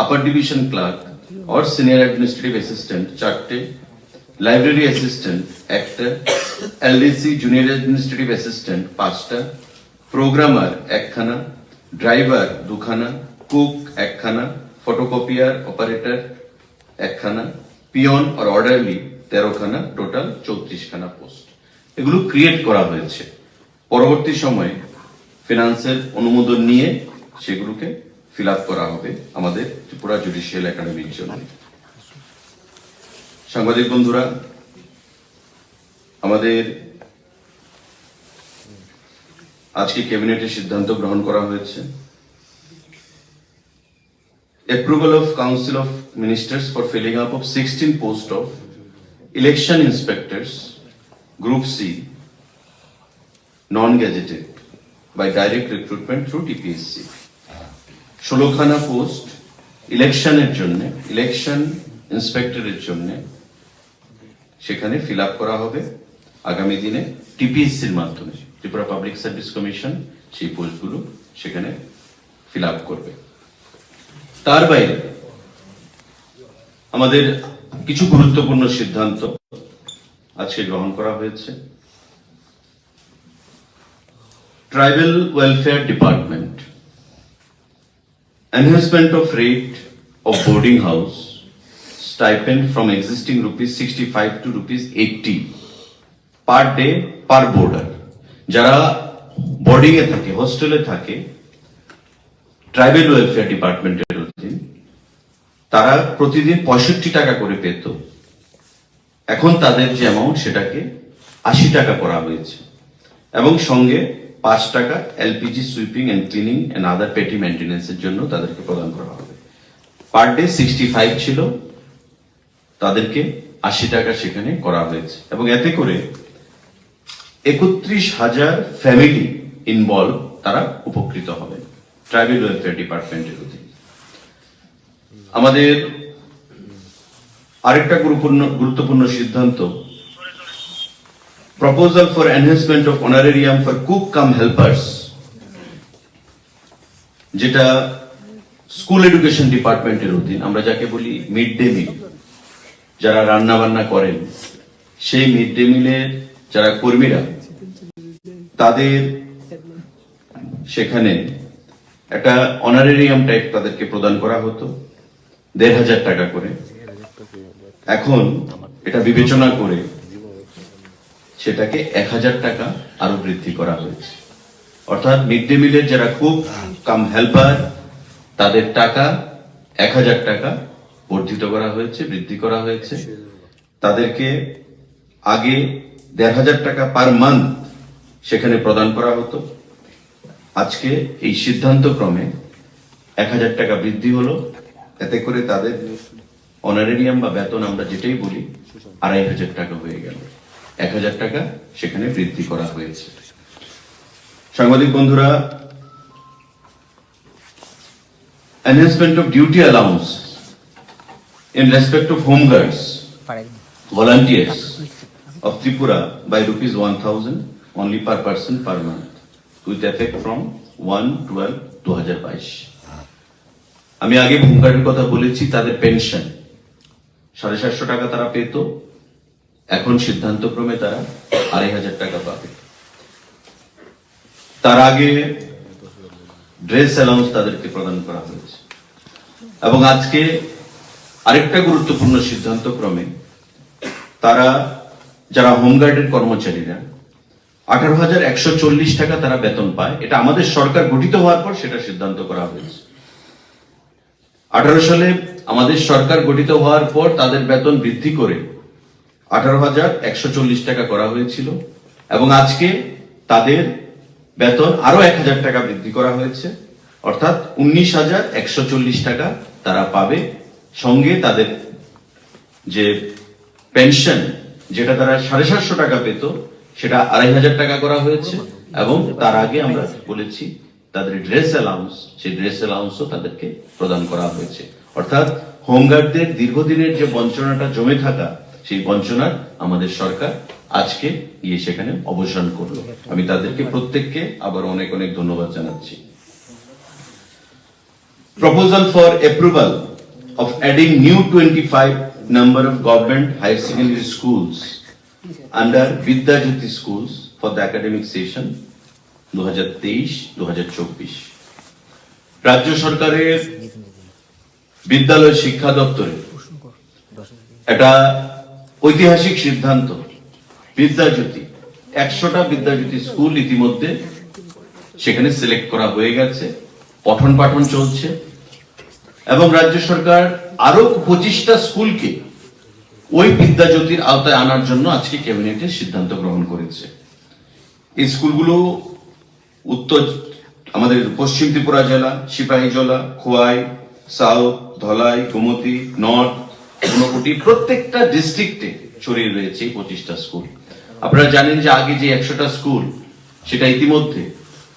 upper division clerk or senior administrative assistant চারটে, library assistant একটা, LDC junior administrative assistant পাঁচটা, programmer একখানা, driver দুখানা, cook একখানা, photocopier operator একখানা, পিয়ন আর অর্ডারলি তেরোখানা, টোটাল চৌত্রিশখানা পোস্ট। এগুলো ক্রিয়েট করা হয়েছে। পরবর্তী সময়ে ফিনান্সের অনুমোদন নিয়ে সেগুলোকে ফিল আপ করা হবে আমাদের ত্রিপুরা জুডিশিয়াল একাডেমির জন্য। সাংবাদিক বন্ধুরা, আমাদের আজকে ক্যাবিনেটের সিদ্ধান্ত গ্রহণ করা হয়েছে। Approval of Council of Ministers for filling up of sixteen post of election inspectors, Group C, non gazetted, by direct recruitment through TPSC. ষোলোখানা পোস্ট ইলেকশনের জন্য, ইলেকশন ইন্সপেক্টরের জন্য সেখানে ফিল আপ করা হবে আগামী দিনে টিপিএসসির মাধ্যমে। ত্রিপুরা পাবলিক সার্ভিস কমিশন সেই পোস্টগুলো সেখানে ফিল আপ করবে। তার বাইরে আমাদের কিছু গুরুত্বপূর্ণ সিদ্ধান্ত আজকে গ্রহণ করা হয়েছে। Tribal welfare department, enhancement of rate of boarding house stipend from existing rupees sixty five to rupees eighty per day per boarder। যারা বোর্ডিং এ থাকে, হোস্টেলে থাকে, ট্রাইবাল ওয়েলফেয়ার ডিপার্টমেন্টের অধীন, তারা প্রতিদিন পঁয়ষট্টি টাকা করে পেত। এখন তাদের যে অ্যামাউন্ট, সেটাকে আশি টাকা করা হয়েছে এবং সঙ্গে পাঁচ টাকা LPG sweeping and cleaning and other পেটি মেইনটেনেন্সের জন্য তাদেরকে প্রদান করা হবে। পার ডে সিক্সটি ফাইভ ছিল, তাদেরকে আশি টাকা সেখানে করা হয়েছে এবং এতে করে একত্রিশ হাজার ফ্যামিলি ইনভলভ, তারা উপকৃত হবেন ট্রাইবাল ওয়েলফেয়ার ডিপার্টমেন্টের অধীনে। আমাদের আরেকটা গুরুপূর্ণ, গুরুত্বপূর্ণ সিদ্ধান্ত, proposal for enhancement of honorarium for cook কাম হেল্পার্স, যেটা স্কুল এডুকেশন ডিপার্টমেন্টের অধীন, আমরা যাকে বলি মিড ডে মিল, যারা রান্না বান্না করেন, সেই মিড ডে মিলের যারা কর্মীরা, তাদের সেখানে একটা অনারেরিয়াম টাইপ তাদেরকে প্রদান করা হতো, দেড় হাজার টাকা করে। এখন এটা বিবেচনা করে সেটাকে এক হাজার টাকা আরো বৃদ্ধি করা হয়েছে। অর্থাৎ মিড ডে মিলের যারা কুক কাম হেল্পার, তাদের টাকা এক হাজার টাকা বর্ধিত করা হয়েছে, বৃদ্ধি করা হয়েছে। তাদেরকে আগে দেড় হাজার টাকা পার মান্থ সেখানে প্রদান করা হতো। আজকে এই সিদ্ধান্ত ক্রমে এক হাজার টাকা বৃদ্ধি হলো। এতে করে তাদের অনারেরিয়াম বা বেতন, আমরা যেটাই বলি, আড়াই হাজার টাকা হয়ে গেল, এক হাজার টাকা সেখানে বৃদ্ধি করা হয়েছে। সাংবাদিক বন্ধুরা, enhancement of duty allowance in respect of home guards, volunteers of Tripura by rupees one thousand only per person per month with effect from one twelve two হাজার বাইশ। আমি আগে হোমগার্ডের কথা বলেছি, তাদের পেনশন সাড়ে সাতশো টাকা তারা পেত, এখন সিদ্ধান্ত ক্রমে তারা আড়াই হাজার টাকা পাবে। তার আগে ড্রেস অ্যালাউন্স তাদেরকে প্রদান করা হয়েছে এবং আজকে আরেকটা গুরুত্বপূর্ণ সিদ্ধান্ত ক্রমে তারা, যারা হোমগার্ডের কর্মচারীরা, আঠারো হাজার একশো চল্লিশ টাকা তারা বেতন পায়। এটা আমাদের সরকার গঠিত হওয়ার পর সেটা সিদ্ধান্ত করা হয়েছে। আঠারো সালে আমাদের সরকার গঠিত হওয়ার পর তাদের বেতন বৃদ্ধি করে আঠারো হাজার একশো চল্লিশ টাকা করা হয়েছিল এবং আজকে তাদের বেতন আরো এক হাজার টাকা বৃদ্ধি করা হয়েছে, অর্থাৎ উনিশ হাজার একশো চল্লিশ টাকা তারা পাবে। সঙ্গে তাদের যে পেনশন, যেটা তারা সাড়ে সাতশো টাকা পেত, সেটা আড়াই হাজার টাকা করা হয়েছে এবং তার আগে আমরা বলেছি তাদের ড্রেস অ্যালাউন্স, সেই ড্রেস অ্যালাউন্সও তাদেরকে প্রদান করা হয়েছে। অর্থাৎ হোমগার্ডদের দীর্ঘদিনের যে বঞ্চনাটা জমে থাকা, সেই বঞ্চনার আমাদের সরকার আজকে গিয়ে সেখানে অবসান করলো। আমি তাদেরকে প্রত্যেককে আবার অনেক অনেক ধন্যবাদ জানাচ্ছি। Proposal for approval of adding new twenty-five number of government higher secondary schools under Vidya Jyoti schools for the academic session দু হাজার তেইশ দু হাজার চব্বিশ। রাজ্য সরকারের বিদ্যালয় শিক্ষা দপ্তরের একটা ঐতিহাসিক সিদ্ধান্ত, বিদ্যাজ্যোতি, একশোটা বিদ্যাজ্যোতি স্কুল ইতিমধ্যে সেখানে সিলেক্ট করা হয়ে গেছে, পঠন পাঠন চলছে এবং রাজ্য সরকার আরো পঁচিশটা স্কুলকে ওই বিদ্যাজ্যোতির আওতায় আনার জন্য আজকে ক্যাবিনেটে সিদ্ধান্ত গ্রহণ করেছে। এই স্কুলগুলো উত্তর, আমাদের পশ্চিম ত্রিপুরা জেলা, সিপাহীজলা, খোয়াই, সাউথ, ধলাই, গোমতী, নর্থ, ঊনকোটি, প্রত্যেকটা ডিস্ট্রিক্টে ছড়িয়ে রয়েছে এই পঁচিশটা স্কুল। আপনারা জানেন যে আগে যে একশোটা স্কুল, সেটা ইতিমধ্যে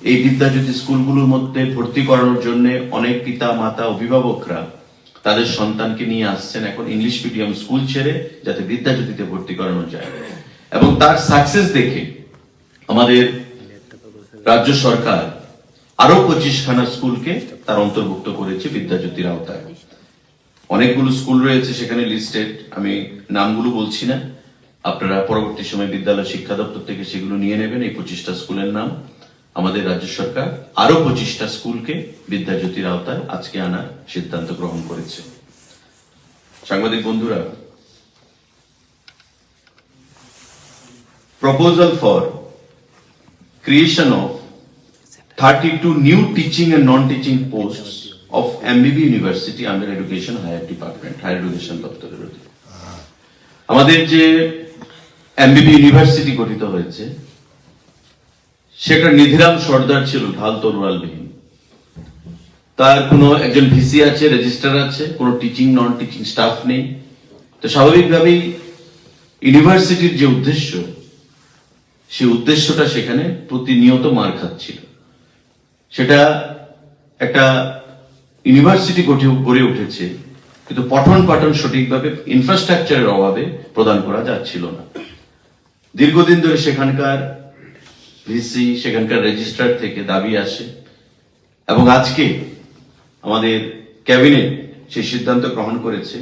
এই বিদ্যাজ্যোতি স্কুলগুলোর মধ্যে ভর্তি করানোর জন্য অনেক পিতা মাতা অভিভাবকরা তাদের সন্তানকে নিয়ে আসছেন এখন ইংলিশ মিডিয়াম স্কুল ছেড়ে, যাতে বিদ্যাজ্যোতিতে ভর্তি করানো যায়। এবং তার সাকসেস দেখে আমাদের রাজ্য সরকার আরো পঁচিশখানা স্কুলকে তার অন্তর্ভুক্ত করেছে বিদ্যাজ্যোতির আওতায়। অনেকগুলো স্কুল রয়েছে সেখানে লিস্টেড, আমি নামগুলো বলছি না, আপনারা পরবর্তী সময় বিদ্যালয় শিক্ষা দপ্তর থেকে সেগুলো নিয়ে নেবেন। এই পঁচিশটা স্কুলের নাম, আমাদের রাজ্য সরকার আরো পঁচিশটা স্কুলকে বিদ্যাজ্যোতির আওতায় আজকে আনার সিদ্ধান্ত গ্রহণ করেছে। সাংবাদিক বন্ধুরা, Proposal for creation of thirty-two new teaching and non-teaching posts of M B B University under Education Higher Department, Higher Education দপ্তরের অধীনে। আমাদের যে এমবিবি ইউনিভার্সিটি গঠিত হয়েছে, সেটা নিধিরাম সর্দার ছিল, ঢাল তরোয়ালবিহীন। তার কোনো একজন ভিসি আছে, রেজিস্ট্রার আছে, কোনো টিচিং নন টিচিং স্টাফ নেই। তো স্বাভাবিকভাবেই ইউনিভার্সিটির যে উদ্দেশ্য, সেই উদ্দেশ্যটা সেখানে প্রতিনিয়ত মার খাচ্ছিল। সেটা একটা ইউনিভার্সিটি গঠে গড়ে উঠেছে, কিন্তু পঠন পাঠন সঠিকভাবে ইনফ্রাস্ট্রাকচারের অভাবে প্রদান করা যাচ্ছিল না। দীর্ঘদিন ধরে সেখানকার ভিসি, সেখানকার রেজিস্ট্রার থেকে দাবি আসে এবং আজকে আমাদের ক্যাবিনেট সেই সিদ্ধান্ত গ্রহণ করেছে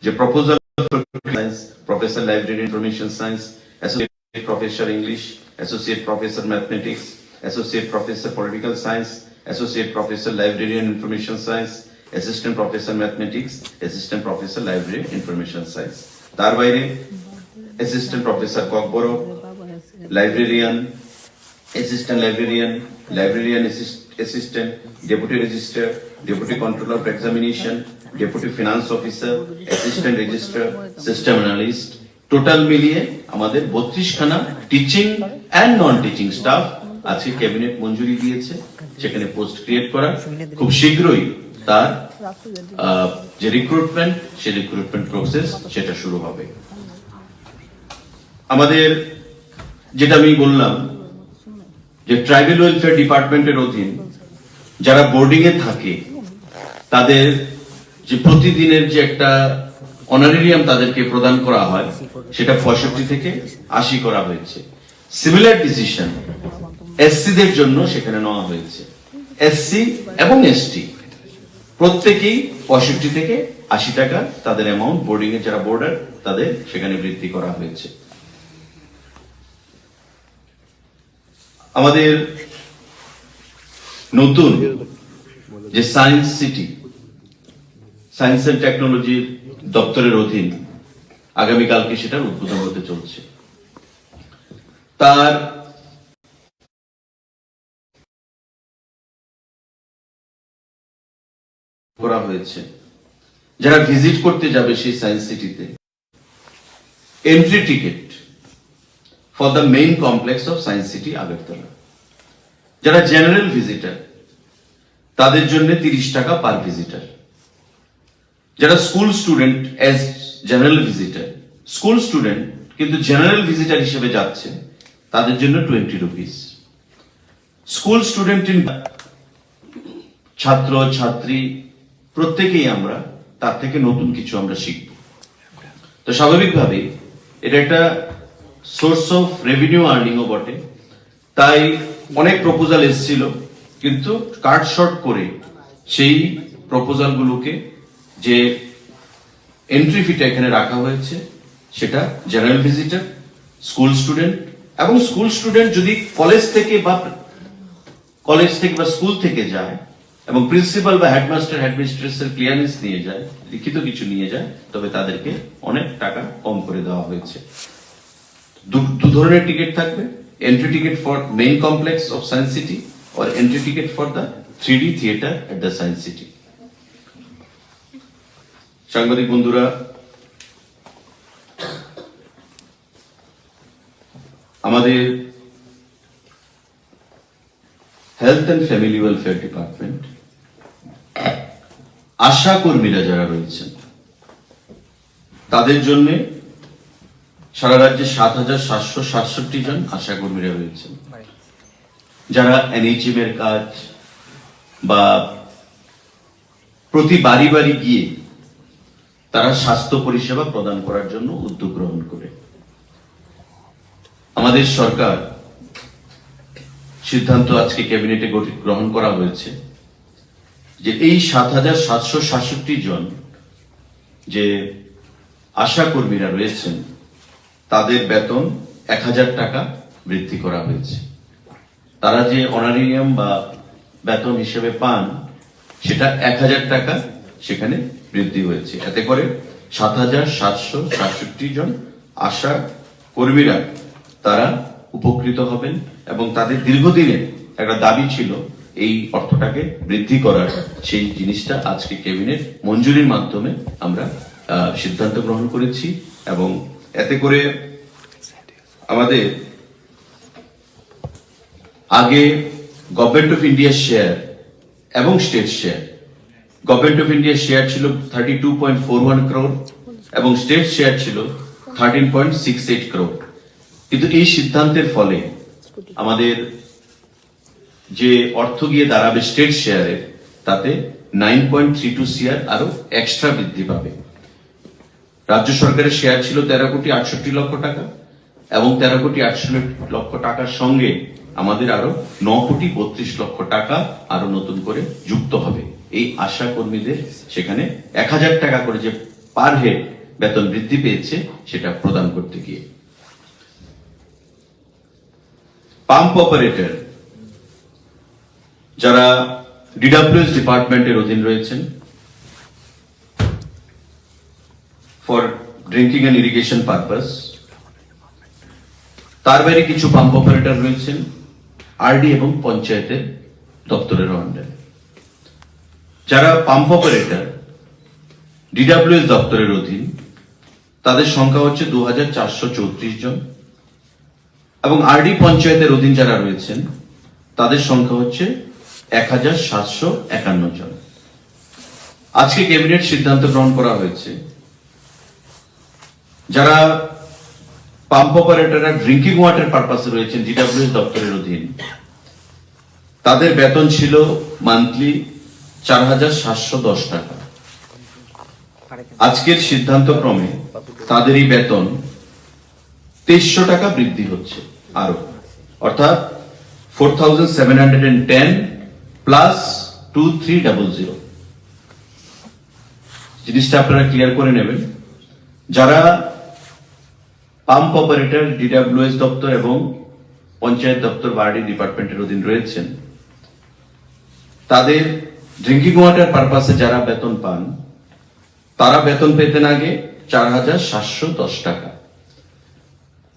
যে proposal science, professor library information science, associate professor English, associate professor mathematics, associate professor political science, associate professor librarian information science, assistant professor mathematics, assistant professor library information science. তার বাইরে assistant professor Kokborok, librarian, assistant librarian, librarian assistant, deputy registrar, deputy controller of examination, deputy finance officer, assistant registrar, system analyst, total মিলিয়ে আমাদের বত্রিশখানা teaching and non teaching staff আজকে ক্যাবিনেট মঞ্জুরি দিয়েছে সেখানে post create করার। খুব শীঘ্রই তার, আহ, যে রিক্রুটমেন্ট, সেই রিক্রুটমেন্ট প্রসেস সেটা শুরু হবে। আমাদের, যেটা আমি বললাম, যে ট্রাইবাল ওয়েলফেয়ার ডিপার্টমেন্টের অধীন যারা বোর্ডিং এ থাকে, তাদের যে প্রতিদিনের যে একটা অনারেরিয়াম তাদেরকে প্রদান করা হয়, সেটা পঁয়ষট্টি থেকে আশি করা হয়েছে। সিমিলার ডিসিশন এসসি দের জন্য সেখানে নেওয়া হয়েছে। এসসি এবং এসটি প্রত্যেকেই পঁয়ষট্টি থেকে আশি টাকা তাদের অ্যামাউন্ট, বোর্ডিং এ যারা বোর্ডার, তাদের সেখানে বৃদ্ধি করা হয়েছে। আমাদের নতুন যে সায়েন্স সিটি, সায়েন্স অ্যান্ড টেকনোলজির দপ্তরের অধীন, আগামীকালকে সেটার উদ্বোধন হতে চলছে। তার করা হয়েছে, যারা ভিজিট করতে যাবে সেই সায়েন্স সিটিতে, entry ticket for the main complex of science city Agartala. যারা জেনারেল ভিজিটার, তাদের জন্য তিরিশ টাকা পার ভিজিটার। যারা school student as general visitor, school student কিন্তু জেনারেল ভিজিটার হিসেবে যাচ্ছে, তাদের জন্য twenty rupees. School student in, ছাত্র ছাত্রী প্রত্যেকেই আমরা তার থেকে নতুন কিছু আমরা শিখব। তো স্বাভাবিকভাবেই এটা একটা সোর্স অফ রেভিনিউ আর্নিংও বটে। তাই অনেক প্রপোজাল এসেছিল, কিন্তু কাট শর্ট করে সেই প্রপোজালগুলোকে, যে এন্ট্রি ফিটা এখানে রাখা হয়েছে, সেটা জেনারেল ভিজিটর, স্কুল স্টুডেন্ট, এবং স্কুল স্টুডেন্ট যদি কলেজ থেকে বা কলেজ থেকে বা স্কুল থেকে যায় এবং প্রিন্সিপাল বা হেডমাস্টার হেডমিস্ট্রেসের ক্লিয়ারেন্স নিয়ে যায়, লিখিত কিছু নিয়ে যায়, তবে তাদেরকে অনেক টাকা কম করে দেওয়া হয়েছে। দু দু ধরনের টিকিট থাকবে, entry ticket for main complex of Science City or entry ticket for the three D theatre at the Science City। সাংবাদিক বন্ধুরা, আমাদের health and family welfare department, ASHA কর্মীরা যারা রয়েছেন, তাদের জন্য সারা রাজ্যে সাত হাজার সাতশো সাতষট্টি জন আশা কর্মীরা রয়েছেন, যারা এনএইচএম এর কাজ বা প্রতি বাড়ি বাড়ি গিয়ে তারা স্বাস্থ্য পরিষেবা প্রদান করার জন্য উদ্যোগ গ্রহণ করে। আমাদের সরকার সিদ্ধান্ত আজকে ক্যাবিনেটে গঠি-, গ্রহণ করা হয়েছে যে এই সাত হাজার সাতশো সাতষট্টি জন যে আশা কর্মীরা রয়েছেন, তাদের বেতন এক হাজার টাকা বৃদ্ধি করা হয়েছে। তারা যে অনারিয়াম বা বেতন হিসেবে পান, সেটা এক হাজার টাকা সেখানে বৃদ্ধি হয়েছে। এতে করে সাত হাজার সাতশো সাতষট্টি জন আশা কর্মীরা তারা উপকৃত হবেন এবং তাদের দীর্ঘদিনের একটা দাবি ছিল এই অর্থটাকে বৃদ্ধি করার, সেই জিনিসটা আজকে ক্যাবিনেট মঞ্জুরির মাধ্যমে আমরা, আহ, সিদ্ধান্ত গ্রহণ করেছি এবং এতে করে আমাদের আগে গভর্নমেন্ট অফ ইন্ডিয়ার শেয়ার এবং স্টেট শেয়ার, গভর্নমেন্ট অফ ইন্ডিয়ার শেয়ার ছিল thirty two point four one crore এবং স্টেট শেয়ার ছিল thirteen point six eight crore. কিন্তু এই সিদ্ধান্তের ফলে আমাদের যে অর্থ গিয়ে দাঁড়াবে স্টেট শেয়ারে, তাতে nine point three two CR আরো এক্সট্রা বৃদ্ধি পাবে। রাজ্য সরকারের শেয়ার ছিল তেরো কোটি আটষট্টি লক্ষ টাকা এবং তেরো কোটি আটষট্টি লক্ষ টাকার সঙ্গে আমাদের আরো ন কোটি বত্রিশ লক্ষ টাকা আরো নতুন করে যুক্ত হবে এই আশা কর্মীদের সেখানে এক হাজার টাকা করে যে পার হেড বেতন বৃদ্ধি পেয়েছে সেটা প্রদান করতে গিয়ে। পাম্প অপারেটর যারা ডিডাব্লিউএস ডিপার্টমেন্টের অধীন রয়েছেন, for drinking and irrigation purpose, তার বাইরে কিছু পাম্প অপারেটর রয়েছেন আরডি এবং পঞ্চায়েতের দপ্তরের আন্ডারে। যারা পাম্প অপারেটর ডিডাব্লিউএস দপ্তরের অধীন, তাদের সংখ্যা হচ্ছে দু হাজার চারশো চৌত্রিশ জন এবং আরডি পঞ্চায়েতের অধীন যারা রয়েছেন, তাদের সংখ্যা হচ্ছে এক হাজার সাতশো একান্ন জন। আজকে ক্যাবিনেট সিদ্ধান্ত গ্রহণ করা হয়েছে, যারা পাম্প অপারেটররা ড্রিঙ্কিং ওয়াটার পারপাসে রয়েছেন ডিডাব্লিউএস দপ্তরের অধীন, তাদের বেতন ছিল মান্থলি চার হাজার সাতশো দশ টাকা। আজকের সিদ্ধান্ত ক্রমে তাদের এই বেতন তেইশশো টাকা বৃদ্ধি হচ্ছে আরো, অর্থাৎ four thousand seven hundred and ten plus two three double zero. জিনিসটা আপনারা ক্লিয়ার করে নেবেন। যারা পাম্প অপারেটর ডিডাব্লিউএস দপ্তর এবং পঞ্চায়েত দপ্তর বা আরডি ডিপার্টমেন্টের অধীন রয়েছেন, তাদের ড্রিঙ্কিং ওয়াটার পারপাসে যারা বেতন পান, তারা বেতন পেতেন আগে চার হাজার সাতশো দশ টাকা।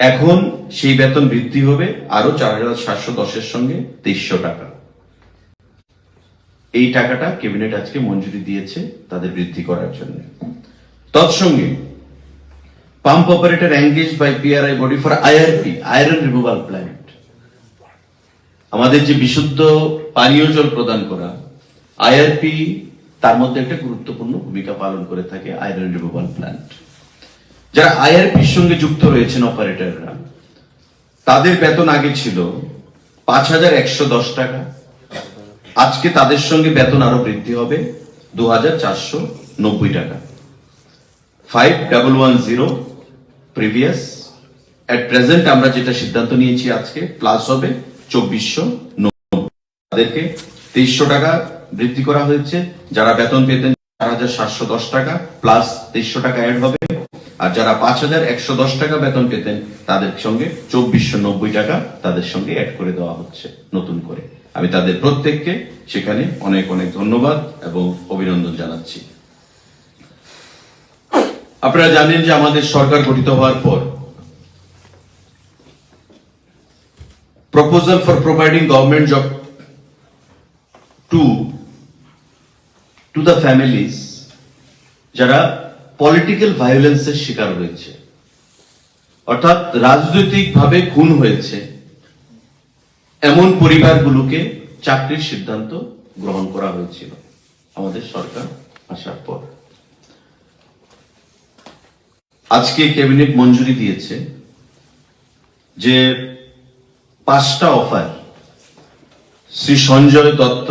এখন সেই বেতন বৃদ্ধি হবে আরো চার হাজার সাতশো দশের সঙ্গে তেইশশো টাকা। এই টাকাটা ক্যাবিনেট আজকে মঞ্জুরি দিয়েছে তাদের বৃদ্ধি করার জন্য। তৎসঙ্গে, pump operator engaged by P R I body for I R P, iron removal plant, আমাদের যে বিশুদ্ধ পানীয় জল প্রদান করা, আইআরপি তার মধ্যে একটা গুরুত্বপূর্ণ ভূমিকা পালন করে থাকে আয়রন রিমুভাল প্ল্যান্ট। যারা আইআরপির সঙ্গে যুক্ত রয়েছেন অপারেটররা, তাদের বেতন আগে ছিল পাঁচ হাজার একশো দশ টাকা, আজকে তাদের সঙ্গে বেতন আরো বৃদ্ধি হবে দু হাজার চারশো নব্বই টাকা। Five double one zero previous, at present আমরা যেটা সিদ্ধান্ত নিয়েছি আজকে, প্লাস হবে চব্বিশশো নব্বই। তাদেরকে তেইশশো টাকা বৃদ্ধি করা হয়েছে। যারা বেতন পেতেন চার হাজার সাতশো দশ টাকা প্লাস তেইশশো টাকা অ্যাড হবে। আর যারা পাঁচ হাজার একশো দশ টাকা বেতন পেতেন, তাদের সঙ্গে চব্বিশশো নব্বই টাকা তাদের সঙ্গে অ্যাড করে দেওয়া হচ্ছে নতুন করে। আমি তাদের প্রত্যেককে সেখানে অনেক অনেক ধন্যবাদ এবং অভিনন্দন জানাচ্ছি। আপনারা জানেন যে আমাদের সরকার গঠিত হওয়ার পর proposal for providing government job to to the families যারা পলিটিক্যাল ভায়োলেন্সের শিকার হয়েছে, অর্থাৎ রাজনৈতিকভাবে খুন হয়েছে, এমন পরিবারগুলোকে চাকরির সিদ্ধান্ত গ্রহণ করা হয়েছিল আমাদের সরকার আসার পর। আজকে ক্যাবিনেট মঞ্জুরি দিয়েছে যে পাঁচটা offer, Shri Sanjay Dutta,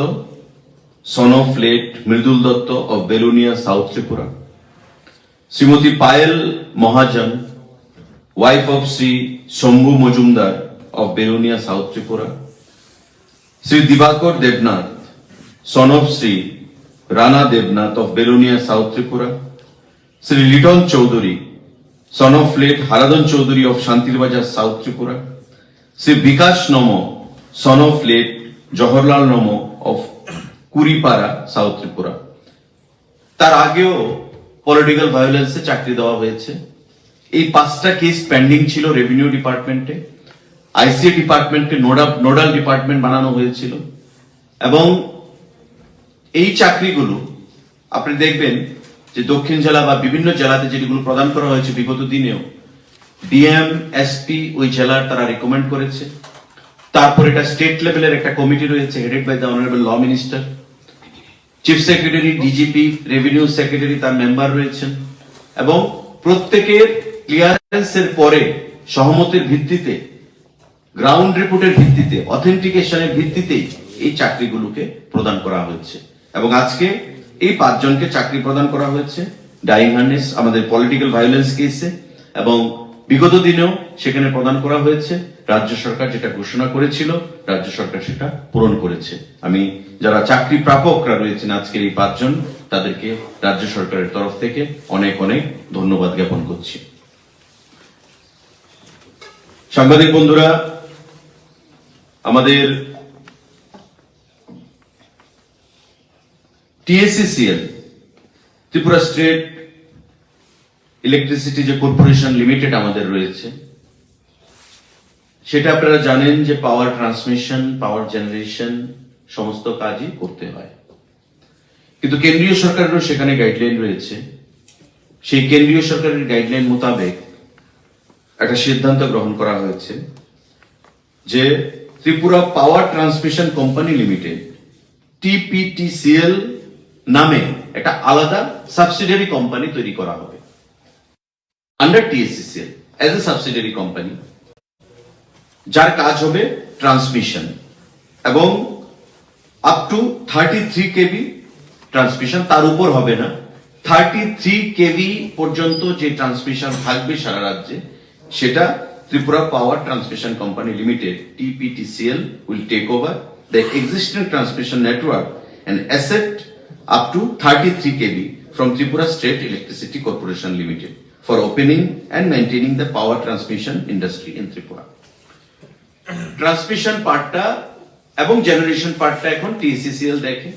son of late Mridul Dutta of Belonia, south Tripura, Shrimati Payel Mahajan, wife of Shri Shambhu Majumder of Belonia, south Tripura, Shri Dibakar Debnath, son of Shri Rana Debnath of Belonia, south Tripura, Shri Liton Chowdhury, son of late Haradhan Chowdhury of Shantir Bazar, সাউথ ত্রিপুরা, শ্রী বিকাশ নম, সন অফ লেট জওহরলাল নম অফ কুড়িপাড়া, সাউথ ত্রিপুরা। তার আগেও পলিটিক্যাল ভায়োলেন্সে চাকরি দেওয়া হয়েছে। এই পাঁচটা কেস পেন্ডিং ছিল রেভিনিউ ডিপার্টমেন্টে, আইসিএ ডিপার্টমেন্টকে নোডা নোডাল ডিপার্টমেন্ট বানানো হয়েছিল। এবং এই চাকরিগুলো আপনি দেখবেন যে দক্ষিণ জেলা বা বিভিন্ন জেলাতে যেগুলো প্রদান করা হয়েছে বিগত দিনেও, ডিএম, এসপি ওই জেলার তারা রিকমেন্ড করেছে। তারপর এটা স্টেট লেভেলের একটা কমিটি রয়েছে, headed by the honourable law minister. Chief secretary, DGP, revenue secretary তার মেম্বার রয়েছেন এবং প্রত্যেকের ক্লিয়ারেন্সের পরে সহমতির ভিত্তিতে, গ্রাউন্ড রিপোর্টের ভিত্তিতে, অথেন্টিকেশনের ভিত্তিতেই এই চাকরিগুলোকে প্রদান করা হয়েছে। এবং আজকে এই পাঁচজনকে চাকরি প্রদান করা হয়েছে ডাইং হার্নেস, আমাদের পলিটিক্যাল ভায়োলেন্স কেসে, এবং বিগত দিনেও সেখানে প্রদান করা হয়েছে। রাজ্য সরকার যেটা ঘোষণা করেছিল, রাজ্য সরকার সেটা পূরণ করেছে। আমি যারা চাকরি প্রাপকরা রয়েছেন আজকের এই পাঁচজন, তাদেরকে রাজ্য সরকারের তরফ থেকে অনেক অনেক ধন্যবাদ জ্ঞাপন করছি। সাংবাদিক বন্ধুরা, আমাদের টিএসসিসিএল, ত্রিপুরা স্টেট ইলেকট্রিসিটি যে কর্পোরেশন লিমিটেড আমাদের রয়েছে, সেটা আপনারা জানেন যে পাওয়ার ট্রান্সমিশন, পাওয়ার জেনারেশন সমস্ত কাজই করতে হয়। কিন্তু কেন্দ্রীয় সরকারেরও সেখানে গাইডলাইন রয়েছে। সেই কেন্দ্রীয় সরকারের গাইডলাইন মোতাবেক একটা সিদ্ধান্ত গ্রহণ করা হয়েছে যে Tripura power transmission company limited, TPTCL নামে একটা আলাদা সাবসিডিয়ারি কোম্পানি তৈরি করা হবে under TSCCL as a subsidiary company, যার কাজ হবে ট্রান্সমিশন এবং up to thirty three KV transmission, তার উপর হবে না। থার্টি থ্রি কেভি পর্যন্ত যে ট্রান্সমিশন থাকবে সারা রাজ্যে, সেটা Tripura Power Transmission Company Limited, T P T C L, will take over the existing transmission network and asset up to thirty-three K V from Tripura State Electricity Corporation Limited for opening and maintaining the power transmission industry in Tripura. Transmission পার্টটা এবং জেনারেশন পার্টটা এখন টিএসসিসিএল দেখে,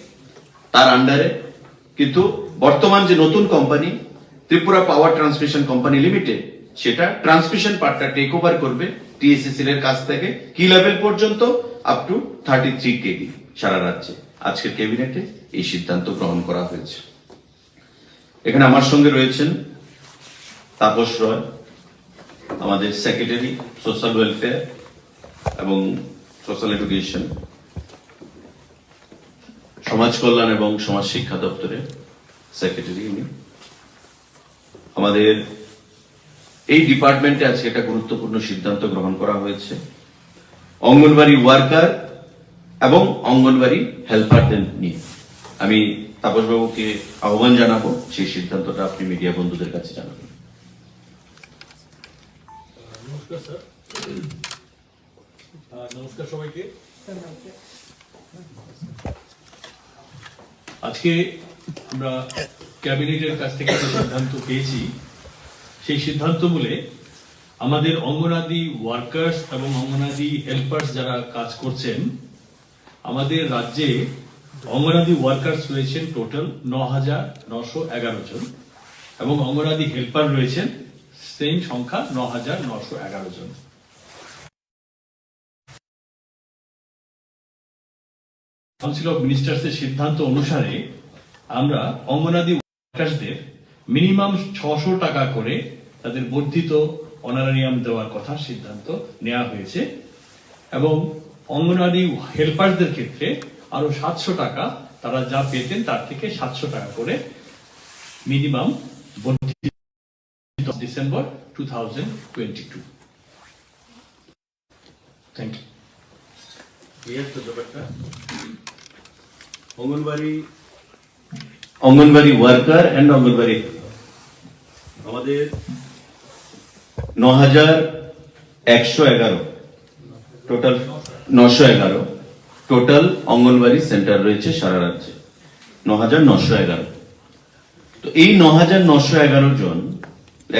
তার আন্ডারে। কিন্তু বর্তমান যে নতুন company, Tripura power transmission company limited, সেটা ট্রান্সমিশন পার্টটা টেক ওভার করবে টিএসসিসিএল এর কাছ থেকে। কি লেভেল পর্যন্ত? Up to thirty three KV সারা রাজ্যে। আজকের ক্যাবিনেটে এই সিদ্ধান্ত গ্রহণ করা হয়েছে। এখানে আমার সঙ্গে রয়েছেন তাপস রয়, আমাদের সেক্রেটারি সোশ্যাল ওয়েলফেয়ার এবং সোশ্যাল এডুকেশন, সমাজ কল্যাণ এবং সমাজ শিক্ষা দপ্তরের সেক্রেটারি উনি। আমাদের এই ডিপার্টমেন্টে আজকে একটা গুরুত্বপূর্ণ সিদ্ধান্ত গ্রহণ করা হয়েছে অঙ্গনবাড়ি ওয়ার্কার এবং অঙ্গনবাড়ি হেল্পারদের নিয়ে। আমি তাপসবাবুকে আহ্বান জানাবো সেই সিদ্ধান্তটা আপনি মিডিয়া বন্ধুদের কাছে জানাবেন। নমস্কার, স্যার। আহ, নমস্কার সবাইকে। আজকে আমরা ক্যাবিনেটের কাছ থেকে যে সিদ্ধান্ত পেয়েছি, সেই সিদ্ধান্ত মূলে আমাদের অঙ্গনাদি ওয়ার্কার্স এবং অঙ্গনাদি হেল্পার্স যারা কাজ করছেন, আমাদের রাজ্যে অঙ্গনাদি ওয়ার্কার্স রয়েছেন টোটাল ন হাজার নশো এগারো জন এবং অঙ্গনাদি হেল্পার রয়েছেন সেম সংখ্যা ন হাজার নশো এগারো জন। কাউন্সিল অফ মিনিস্টার্স এর সিদ্ধান্ত অনুসারে আমরা অঙ্গনাদি ওয়ার্কার্সদের মিনিমাম ছশো টাকা করে তাদের বর্ধিত অনারারিয়াম দেওয়ার কথা সিদ্ধান্ত নেওয়া হয়েছে এবং অঙ্গনাদি হেল্পারদের ক্ষেত্রে আরো সাতশো টাকা, তারা যা পেতেন তার থেকে সাতশো টাকা করে মিনিমাম বর্ধিত, December two thousand twenty two. Thank you. Anganwadi, anganwadi worker and anganwadi আমাদের ন হাজার একশো এগারো, টোটাল নশো এগারো, টোটাল অঙ্গনবাড়ি সেন্টার রয়েছে সারা রাজ্যে ন হাজার নশো এগারো। তো এই ন হাজার নশো এগারো জন,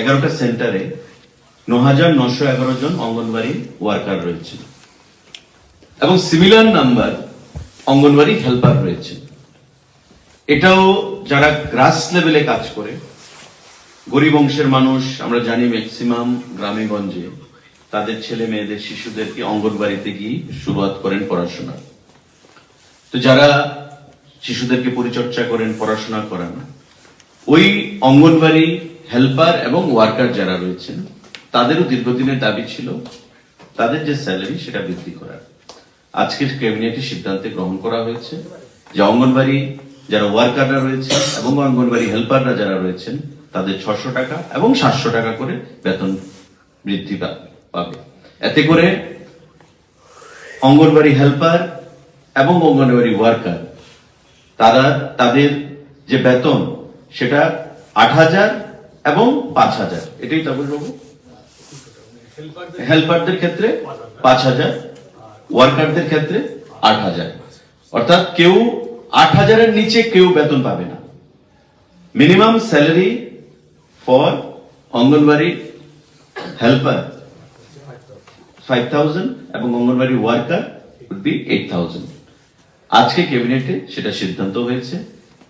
এগারোটা সেন্টারে ন হাজার নশো এগারো জন অঙ্গনবাড়ি ওয়ার্কার রয়েছে এবং সিমিলার নাম্বার অঙ্গনবাড়ি হেল্পার রয়েছে। এটাও যারা গ্রাস লেভেলে কাজ করে, গরিব অংশের মানুষ, আমরা জানি ম্যাক্সিমাম গ্রামে গঞ্জে তাদের ছেলে মেয়েদের, শিশুদেরকে অঙ্গনবাড়িতে গিয়ে শুরুয়াত করেন পড়াশোনা। তো যারা শিশুদেরকে পরিচর্যা করেন, পড়াশোনা করান, ওই অঙ্গনবাড়ি হেল্পার এবং ওয়ার্কার যারা রয়েছেন, তাদেরও দীর্ঘদিনের দাবি ছিল তাদের যে স্যালারি সেটা বৃদ্ধি করার। আজকের ক্যাবিনেটের সিদ্ধান্তে গ্রহণ করা হয়েছে যে অঙ্গনবাড়ি যারা ওয়ার্কাররা রয়েছেন এবং অঙ্গনবাড়ি হেল্পাররা যারা রয়েছেন, তাদের ছশো টাকা এবং সাতশো টাকা করে বেতন বৃদ্ধি পা-, পাবে। এতে করে অঙ্গনবাড়ি হেল্পার এবং অঙ্গনবাড়ি ওয়ার্কার, তারা, তাদের যে বেতন, সেটা আট হাজার এবং পাঁচ হাজার, এটাই তো, বাবু? হেল্পারদের ক্ষেত্রে পাঁচ হাজার, ওয়ার্কারদের ক্ষেত্রে আট হাজার। অর্থাৎ কেউ আট হাজারের নিচে কেউ বেতন পাবে না। Minimum salary for anganwadi helper five thousand এবং anganwadi worker would be eight thousand. আজকে ক্যাবিনেটে সেটা সিদ্ধান্ত হয়েছে,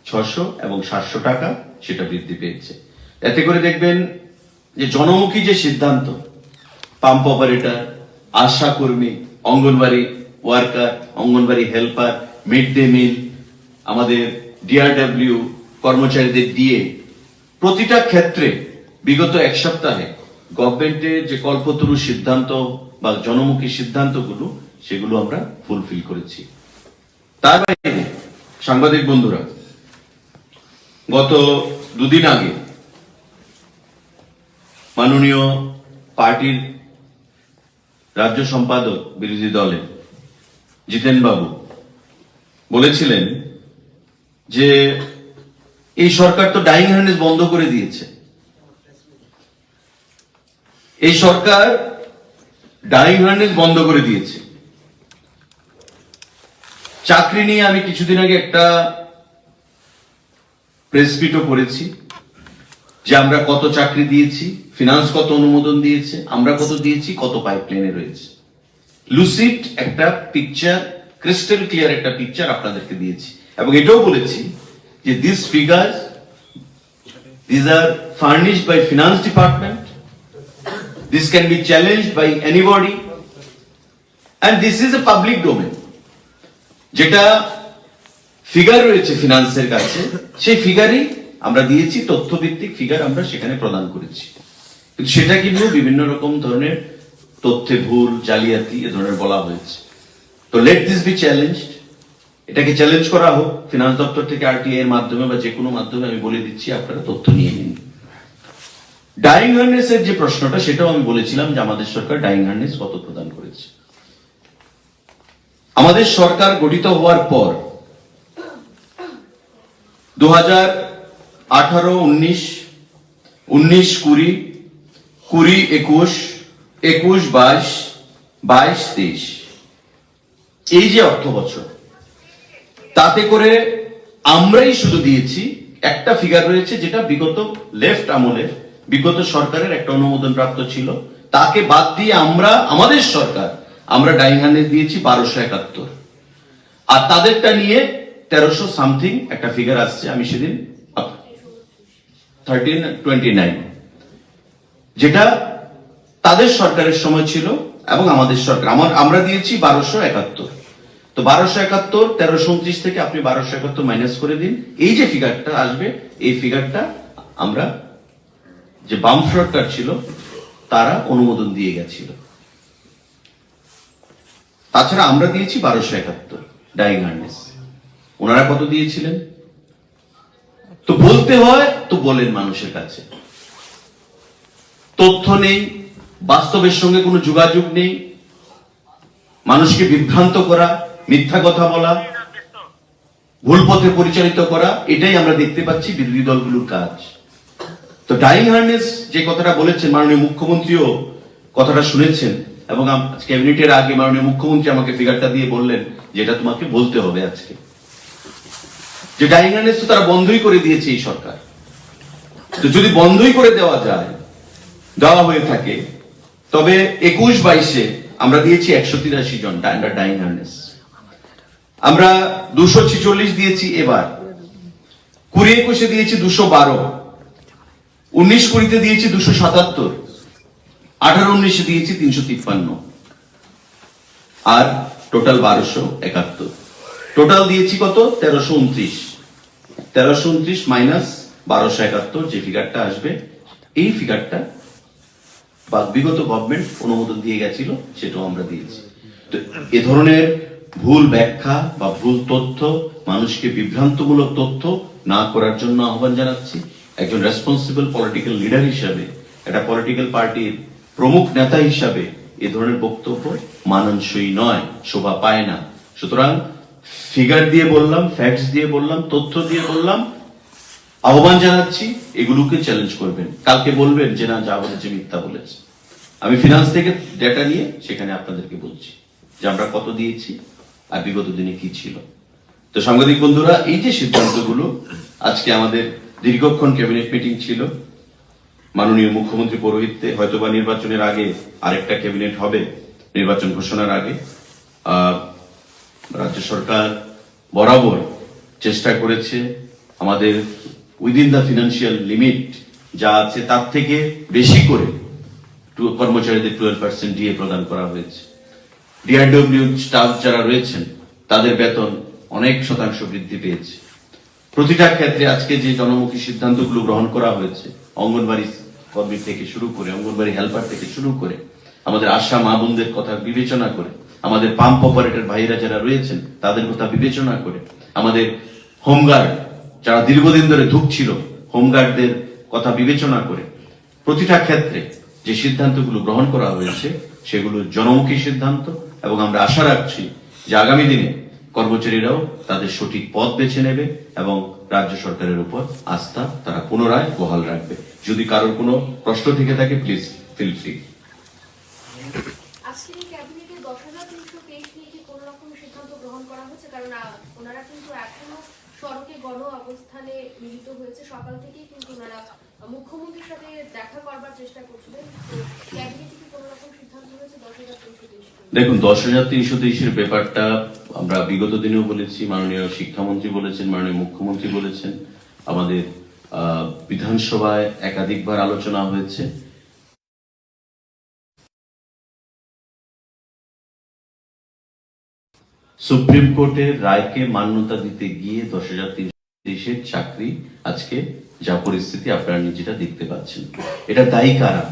ছশো এবং সাতশো টাকা সেটা বৃদ্ধি পেয়েছে। এতে করে দেখবেন যে জনমুখী যে সিদ্ধান্ত, পাম্প অপারেটর, আশা কর্মী, anganwadi worker, anganwadi helper, mid day meal, আমাদের ডিআরডব্লিউ কর্মচারীদের ডিএ, প্রতিটা ক্ষেত্রে বিগত এক সপ্তাহে গভর্নমেন্টের যে কল্পতরু সিদ্ধান্ত বা জনমুখী সিদ্ধান্তগুলো, সেগুলো আমরা ফুলফিল করেছি। তার বাইরে সাংবাদিক বন্ধুরা, গত দুদিন আগে মাননীয় পার্টির রাজ্য সম্পাদক বিরোধী দলের জিতেন বাবু বলেছিলেন যে এই সরকার তো ডাইং হার্নেস বন্ধ করে দিয়েছে, এই সরকার ডাইং হার্নেস বন্ধ করে দিয়েছে। চাকরি নিয়ে আমি কিছুদিন আগে একটা প্রেস মিটও করেছি যে আমরা কত চাকরি দিয়েছি, ফিনান্স কত অনুমোদন দিয়েছে, আমরা কত দিয়েছি, কত পাইপলাইনে রয়েছে। লুসিড একটা পিকচার, ক্রিস্টাল ক্লিয়ার একটা পিকচার আপনাদেরকে দিয়েছি এবং এটাও বলেছি যে this figures, these are furnished by finance department, this can be challenged by anybody and this is a public domain। যেটা ফিগার রয়েছে ফিনান্সের কাছে, সেই ফিগারই আমরা দিয়েছি, তথ্যভিত্তিক ফিগার আমরা সেখানে প্রদান করেছি, কিন্তু সেটা কিন্তু বিভিন্ন রকম ধরনের তথ্যে ভুল, জালিয়াতি এ ধরনের বলা হয়েছে। তো let this be challenged, এটাকে চ্যালেঞ্জ করা হোক ফিনান্স দপ্তর থেকে আরটিআই এর মাধ্যমে বা যে কোনো মাধ্যমে। আমি বলে দিচ্ছি, আপনারা তথ্য নিয়ে নিন। ডাইং হার্নেস এর যে প্রশ্নটা, সেটাও আমি বলেছিলাম যে আমাদের সরকার ডাইং হার্নেস কত প্রদান করেছে। আমাদের সরকার গঠিত হওয়ার পর দু হাজার আঠারো উনিশ, উনিশ কুড়ি, কুড়ি একুশ, একুশ বাইশ, বাইশ তেইশ, এই যে অর্থ বছর, তাতে করে আমরাই শুধু দিয়েছি, একটা ফিগার রয়েছে যেটা বিগত লেফট আমলে, বিগত সরকারের একটা অনুমোদন প্রাপ্ত ছিল, তাকে বাদ দিয়ে আমরা, আমাদের সরকার, আমরা ডাইং হার্নেস দিয়েছি বারোশো একাত্তর। আর তাদেরটা নিয়ে তেরোশো সামথিং একটা ফিগার আসছে, আমি সেদিন, থার্টিন টোয়েন্টি নাইন, যেটা তাদের সরকারের সময় ছিল এবং আমাদের সরকার, আমার, আমরা দিয়েছি বারোশো একাত্তর। তো বারোশো একাত্তর, তেরোশো ঊনত্রিশ থেকে আপনি বারোশো একাত্তর মাইনাস করে দিন, এই যে ফিগারটা আসবে, এই ফিগারটা আমরা, যে বাম সরকার ছিল, তারা অনুমোদন দিয়ে গেছিল। তাছাড়া আমরা দিয়েছি বারোশো একাত্তর ডাইং হার্নেস। ওনারা কত দিয়েছিলেন? তো বলতে হয় তো বলেন মানুষের কাছে। তথ্য নেই, বাস্তবের সঙ্গে কোনো যোগাযোগ নেই, মানুষকে বিভ্রান্ত করা, মিথ্যা কথা বলা, ভুল পথে পরিচালিত করা, এটাই আমরা দেখতে পাচ্ছি বিরোধী দলগুলোর কাজ। তো ডাইং হার্নেস যে কথাটা বলেছেন, মাননীয় মুখ্যমন্ত্রীও কথাটা শুনেছেন, এবং আম-, ক্যাবিনেটের আগে মাননীয় মুখ্যমন্ত্রী আমাকে ফিগারটা দিয়ে বললেন যে এটা তোমাকে বলতে হবে আজকে, যে ডাইং হার্নেস তো তারা বন্ধই করে দিয়েছে এই সরকার। তো যদি বন্ধই করে দেওয়া যায়, দেওয়া হয়ে থাকে, তবে একুশ বাইশে আমরা দিয়েছি একশো তিরাশি জন ডাইং হার্নেস। আমরা দুশো ছেচল্লিশ দিয়েছি এবার, কুড়ি একুশে দিয়েছি দুশো বারো, উনিশ কুড়িতে দিয়েছি দুশো সাতাত্তর, আঠারো উনিশে দিয়েছি তিনশো তিপ্পান্ন, আর টোটাল বারোশো একাত্তর। টোটাল দিয়েছি কত? তেরোশো ঊনত্রিশ। তেরোশো ঊনত্রিশ মাইনাস বারোশো একাত্তর যে ফিগারটা আসবে, এই ফিগারটা বা বিগত গভর্নমেন্ট অনুমোদন দিয়ে গেছিল, সেটাও আমরা দিয়েছি। তো এ ধরনের ভুল ব্যাখ্যা বা ভুল তথ্য, মানুষকে বিভ্রান্তমূলক তথ্য না করার জন্য আহ্বান জানাচ্ছি। একজন রেসপন্সিবল পলিটিক্যাল লিডার হিসাবে, একটা পলিটিক্যাল পার্টির প্রমুখ নেতা হিসাবে এ ধরনের বক্তব্য মানানসই নয়, শোভা পায় না। সুতরাং ফিগার দিয়ে বললাম, ফ্যাক্টস দিয়ে বললাম, তথ্য দিয়ে বললাম, আহ্বান জানাচ্ছি, এগুলোকে চ্যালেঞ্জ করবেন। কালকে বলবেন যে না, যা বলেছে মিথ্যা বলেছে। আমি ফিনান্স থেকে ডেটা নিয়ে সেখানে আপনাদেরকে বলছি যে আমরা কত দিয়েছি আর বিগত দিনে কি ছিল। তো সাংবাদিক বন্ধুরা, এই যে সিদ্ধান্তগুলো, আজকে আমাদের দীর্ঘক্ষণ ক্যাবিনেট মিটিং ছিল, মাননীয় মুখ্যমন্ত্রী পৌরোহিত্যে হয়তোবা নির্বাচনের আগে আরেকটা ক্যাবিনেট হবে, নির্বাচন ঘোষণার আগে। আহ, রাজ্য সরকার বরাবর চেষ্টা করেছে আমাদের উইদিন দ্য ফিনান্সিয়াল লিমিট যা আছে তার থেকে বেশি করে টু-, কর্মচারীদের টুয়েলভ পার্সেন্ট ডিএ প্রদান করা হয়েছে। ডিআরডব্লিউ স্টাফ যারা রয়েছেন, তাদের বেতন অনেক শতাংশ বৃদ্ধি পেয়েছে। প্রতিটা ক্ষেত্রে আজকে যে জনমুখী সিদ্ধান্তগুলো গ্রহণ করা হয়েছে, অঙ্গনবাড়ি কর্মী থেকে শুরু করে, অঙ্গনবাড়ি হেল্পার থেকে শুরু করে, আমাদের আশা মা বোনদের কথা বিবেচনা করে, আমাদের পাম্প অপারেটর ভাইরা যারা রয়েছেন, তাদের কথা বিবেচনা করে, আমাদের হোমগার্ড যারা দীর্ঘদিন ধরে ধুঁকছিল, হোমগার্ডদের কথা বিবেচনা করে, প্রতিটা ক্ষেত্রে যে সিদ্ধান্তগুলো গ্রহণ করা হয়েছে, সেগুলো জনমুখী সিদ্ধান্ত, এবং আমরা আশা রাখছি যে আগামী দিনে কর্মচারীরাও তাদের সঠিক পথ বেছে নেবে এবং রাজ্য সরকারের উপর আস্থা তারা পুনরায় বহাল রাখবে। যদি কারোর কোনো প্রশ্ন থেকে থাকে, প্লিজ ফিল ফ্রি। আজকের এই ক্যাবিনেটে দশ হাজার তিনশো তেইশ নিয়ে কি কোনো রকম সিদ্ধান্ত গ্রহণ করা হয়েছে? কারণ, আহ, ওনারা কিন্তু এখনো সড়কে গণ অবস্থানে মিলিত হয়েছে, সকাল থেকেই কিন্তু ওনারা মুখ্যমন্ত্রীর সাথে দেখা করবার চেষ্টা করছিলেন। তো ক্যাবিনেটে কি কোনো রকম সিদ্ধান্ত হয়েছে দশ হাজার তিনশো তেইশ নিয়ে? দেখুন, দশ হাজার তিনশো তেইশের ব্যাপারটা আমরা বিগত দিনেও বলেছি, মাননীয় শিক্ষামন্ত্রী বলেছেন, মাননীয় মুখ্যমন্ত্রী বলেছেন, আমাদের আহ, বিধানসভায় একাধিকবার আলোচনা হয়েছে। সুপ্রিম কোর্টের রায়কে মান্যতা দিতে গিয়ে দশ হাজার তিনশো তেইশের চাকরি আজকে যা পরিস্থিতি আপনারা নিজেরা দেখতে পাচ্ছেন, এটা দায়ী কারা?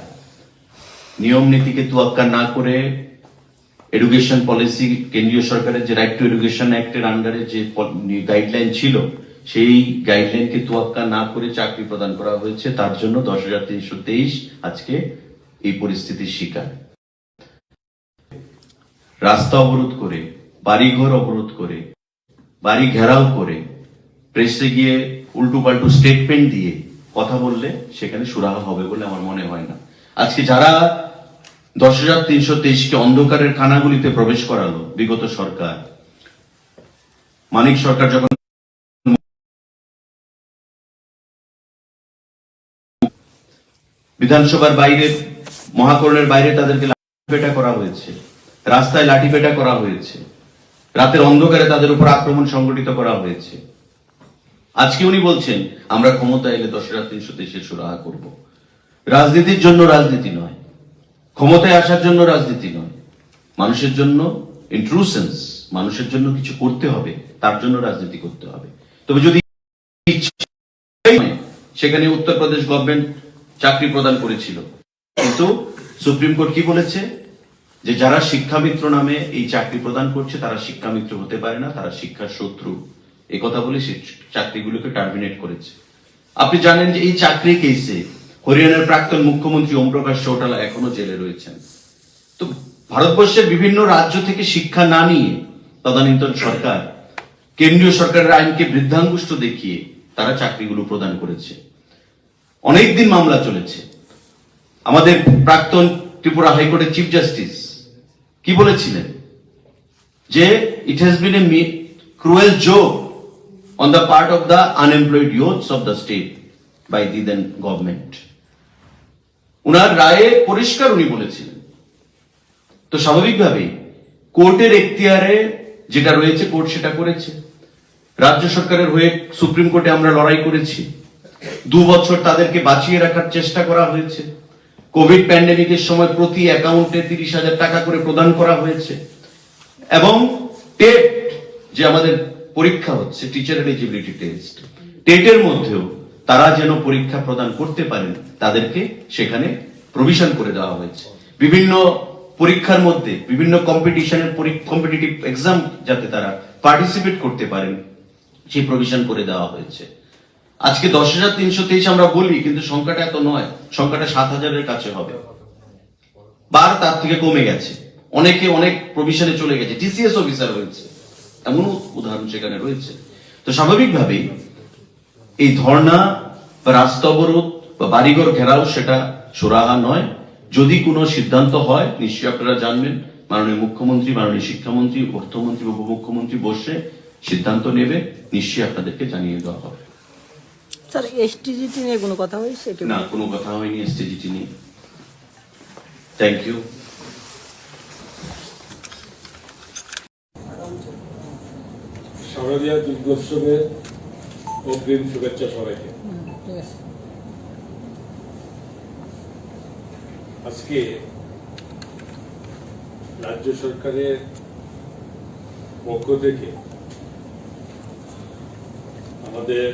নিয়ম নীতিকে তোয়াক্কা না করে এডুকেশন পলিসি, কেন্দ্রীয় সরকারের যে রাইট টু এডুকেশন অ্যাক্টের আন্ডারে যে গাইডলাইন ছিল, সেই গাইডলাইনকে তোয়াক্কা না করে চাকরি প্রদান করা হয়েছে, তার জন্য দশ হাজার তিনশো তেইশ আজকে এই পরিস্থিতির শিকার। রাস্তা অবরোধ করে, বাড়িঘর অবরোধ করে, বাড়ি ঘেরাও করে, প্রেসে গিয়ে উল্টো পাল্টো স্টেটমেন্ট দিয়ে কথা বললে সেখানে সুরাহা হবে বলে আমার মনে হয় না। আজকে যারা দশ হাজার তিনশো তেইশকে অন্ধকারের কানাগুলিতে প্রবেশ করালো বিগত সরকার। মানিক সরকার যখন বিধানসভার বাইরে, মহাকরণের বাইরে তাদেরকে লাঠিপেটা করা হয়েছে, রাস্তায় লাঠিপেটা করা হয়েছে, রাতের অন্ধকারে তাদের উপর আক্রমণ সংঘটিত করা হয়েছে। আজকে উনি বলছেন, "আমরা ক্ষমতা এলে দশ হাজার তিনশো তেইশের সুরাহা করব।" রাজনীতির জন্য রাজনীতি নয়, ক্ষমতায় আসার জন্য রাজনীতি নয়, মানুষের জন্য, ইন্ট্রুশনস, মানুষের জন্য কিছু করতে হবে, তার জন্য রাজনীতি করতে হবে। তবে যদি ইচ্ছা হয়, সেখানে উত্তরপ্রদেশ গভর্নমেন্ট চাকরি প্রদান করেছিল, কিন্তু সুপ্রিম কোর্ট কি বলেছে, যে যারা শিক্ষামিত্র নামে এই চাকরি প্রদান করছে, তারা শিক্ষামিত্র হতে পারে না, তারা শিক্ষার শত্রু। এই কথা বলে সেই চাকরিগুলোকে টার্মিনেট করেছে। আপনি জানেন যে এই চাকরি কেসে হরিয়ানার প্রাক্তন মুখ্যমন্ত্রী ওম প্রকাশ চৌটালা এখনো জেলে রয়েছেন। তো ভারতবর্ষের বিভিন্ন রাজ্য থেকে শিক্ষা না নিয়ে তদানীন্তন সরকার কেন্দ্রীয় সরকারের আইনকে বৃদ্ধাঙ্গুষ্ঠ দেখিয়ে তারা চাকরিগুলো প্রদান করেছে। অনেকদিন মামলা চলেছে। আমাদের প্রাক্তন ত্রিপুরা হাইকোর্টের চিফ জাস্টিস কি বলেছিলেন, যে it has been a cruel joke on the part of the unemployed youths of the state by the then government। ওনার রায়ে পরিষ্কার উনি বলেছিলেন। তো স্বাভাবিকভাবেই কোর্টের এখতিয়ারে যেটা রয়েছে, কোর্ট সেটা করেছে। রাজ্য সরকারের হয়ে সুপ্রিম কোর্টে আমরা লড়াই করেছি। দু বছর তাদেরকে বাঁচিয়ে রাখার চেষ্টা করা হয়েছে। কোভিড প্যান্ডেমিকের সময় প্রতি অ্যাকাউন্টে তিরিশ হাজার টাকা করে প্রদান করা হয়েছে। এবং টেট, যে আমাদের পরীক্ষা হচ্ছে, টিচার এলিজিবিলিটি টেস্ট, টেটের মধ্যেও তারা যেন পরীক্ষা প্রদান করতে পারেন, তাদেরকে সেখানে প্রভিশন করে দেওয়া হয়েছে। বিভিন্ন পরীক্ষার মধ্যে, বিভিন্ন কম্পিটিশনের, কম্পিটিটিভ এক্সাম যাতে তারা পার্টিসিপেট করতে পারেন, সেই প্রভিশন করে দেওয়া হয়েছে। আজকে দশ হাজার তিনশো তেইশ আমরা বলি, কিন্তু সংখ্যাটা এত নয়, সংখ্যাটা সাত হাজারের কাছে হবে, বা তার থেকে কমে গেছে। অনেকে অনেক প্রভিশনে চলে গেছে, টিসিএস অফিসার হয়েছে, এমনও উদাহরণ সেখানে রয়েছে। তো স্বাভাবিকভাবেই এই ধর্ণা বা রাস্তা অবরোধ বা বাড়িঘর ঘেরাও সেটা সুরাহা নয়। যদি কোনো সিদ্ধান্ত হয়, নিশ্চয়ই আপনারা জানবেন, মাননীয় মুখ্যমন্ত্রী, মাননীয় শিক্ষামন্ত্রী, অর্থমন্ত্রী, উপমুখ্যমন্ত্রী বসে সিদ্ধান্ত নেবে, নিশ্চয়ই আপনাদেরকে জানিয়ে দেওয়া হবে। স্যার, এসটিজিটি নিয়ে কোনো কথা হয়েছে কি? না, কোনো কথা হয়নি এসটিজিটি নিয়ে। Thank you. শারদীয়া দুর্গোৎসবের অগ্রিম শুভেচ্ছা সবাইকে। হুম, ঠিক আছে। আজকে রাজ্য সরকারের পক্ষ থেকে আমাদের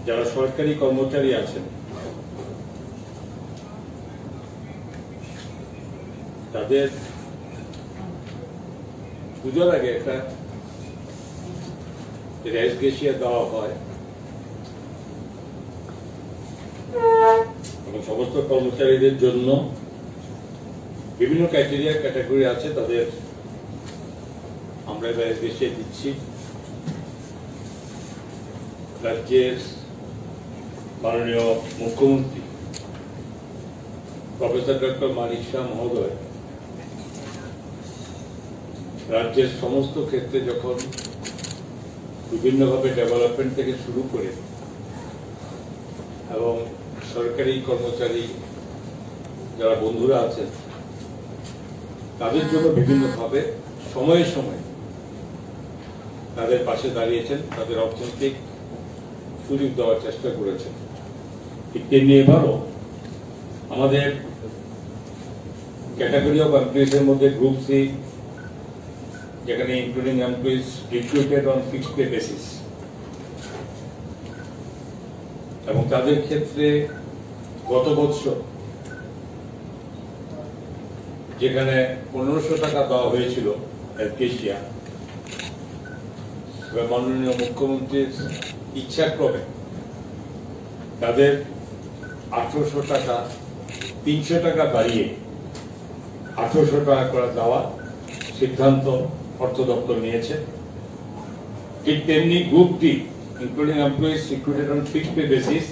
যারা সরকারি কর্মচারী আছেন, তাদের পুজোর আগে একটা রেশ গেসিয়া দেওয়া হয় এবং সমস্ত কর্মচারীদের জন্য বিভিন্ন ক্রাইটেরিয়া, ক্যাটাগরি আছে, তাদের আমরা এবার দেশে দিচ্ছি। রাজ্যের মাননীয় মুখ্যমন্ত্রী প্রফেসর ডক্টর মানিক শাহ মহোদয় রাজ্যের সমস্ত ক্ষেত্রে যখন বিভিন্নভাবে ডেভেলপমেন্ট থেকে শুরু করে এবং সরকারি কর্মচারী যারা বন্ধুরা আছেন, তাদের জন্য বিভিন্নভাবে সময়ে সময়ে তাদের পাশে দাঁড়িয়েছেন, তাদের অর্থনৈতিক সুযোগ দেওয়ার চেষ্টা করেছেন। ঠিক তেমনি এবারও আমাদের ক্যাটাগরি অফ এমপ্লয়িজের মধ্যে গ্রুপ সি, যেখানে including employees recruited on fixed pay basis, এবং তাদের ক্ষেত্রে গত বছর যেখানে পনেরোশো টাকা দেওয়া হয়েছিল এলকেশিয়া, এবার মাননীয় মুখ্যমন্ত্রীর ইচ্ছাক্রমে তাদের আঠারোশো টাকা, তিনশো টাকা বাড়িয়ে আঠারোশো টাকা করে দেওয়ার সিদ্ধান্ত অর্থ দপ্তর নিয়েছে। ঠিক তেমনি group D, including employees recruited on fixed pay basis,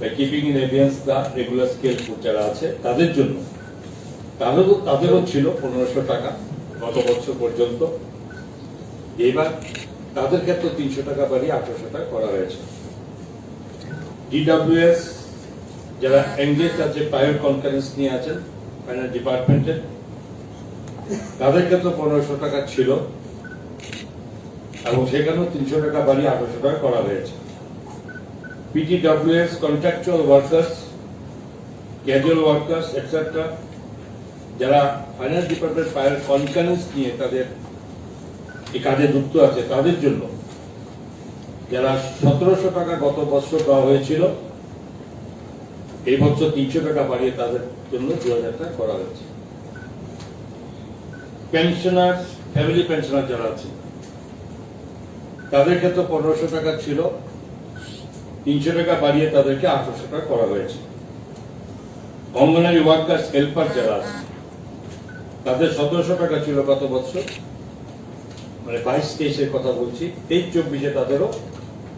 বা কিপিং ইন অ্যাবিয়েন্স দ্য রেগুলার স্কেল ফুড যারা আছে তাদের জন্য, তাদেরও তাদেরও ছিল পনেরোশো টাকা গত বছর পর্যন্ত। এবার তাদের ক্ষেত্রে তিনশো টাকা বাড়িয়ে আঠারোশো টাকা করা হয়েছে। ডিডব্লিউএস যারা এনগেজ আছে, প্রায়র কনকারেন্স নিয়ে আছেন ফাইন্যান্স ডিপার্টমেন্টের, তাদের ক্ষেত্রে পনেরোশো টাকা ছিল এবং সেখানেও তিনশো টাকা বাড়িয়ে আঠারোশো টাকা করা হয়েছে। পিটিডব্লিউএস, contractual workers, casual workers, etcetera, যারা ফাইন্যান্স ডিপার্টমেন্ট প্রায়র কনকারেন্স নিয়ে তাদের এই কাজে যুক্ত আছে, তাদের জন্য যারা সতেরোশো টাকা গত বছর দেওয়া হয়েছিল, এই বছর তিনশো টাকা বাড়িয়ে তাদের জন্য দু হাজার টাকা করা হয়েছে। পেনশনার, ফ্যামিলি পেনশনার যারা আছে, তাদের ক্ষেত্রে পনেরোশো টাকা ছিল, তিনশো টাকা বাড়িয়ে তাদেরকে আঠারোশো টাকা করা হয়েছে। অঙ্গনারী ওয়ার্কার্স, হেল্পার যারা আছে, তাদের সতেরোশো টাকা ছিল গত বছর, মানে বাইশ তেইশের কথা বলছি, তেইশ চব্বিশে তাদেরও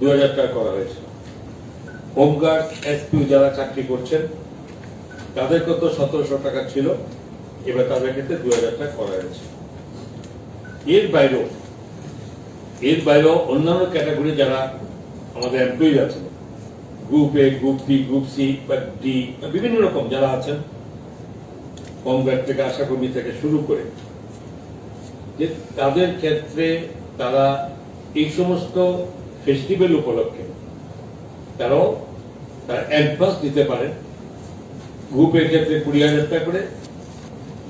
দু হাজার টাকা করা হয়েছে। হোমগার্ড, এসপিও যারা চাকরি করছেন, তাদের কত সতেরোশো টাকা ছিল, এবার তাদের ক্ষেত্রে দু হাজার টাকা করা হয়েছে। এর বাইরেও, এর বাইরেও অন্যান্য ক্যাটাগরি যারা আমাদের এমপ্লয়ি আছেন, group A, group B, group C বা ডি, বিভিন্ন রকম যারা আছেন, কম গ্রেড থেকে আশাকর্মী থেকে শুরু করে, যে তাদের ক্ষেত্রে তারা এই সমস্ত ফেস্টিভ্যাল উপলক্ষে তারাও তারা অ্যাডভান্স দিতে পারেন। গ্রুপ এর ক্ষেত্রে কুড়ি হাজার টাকা করে,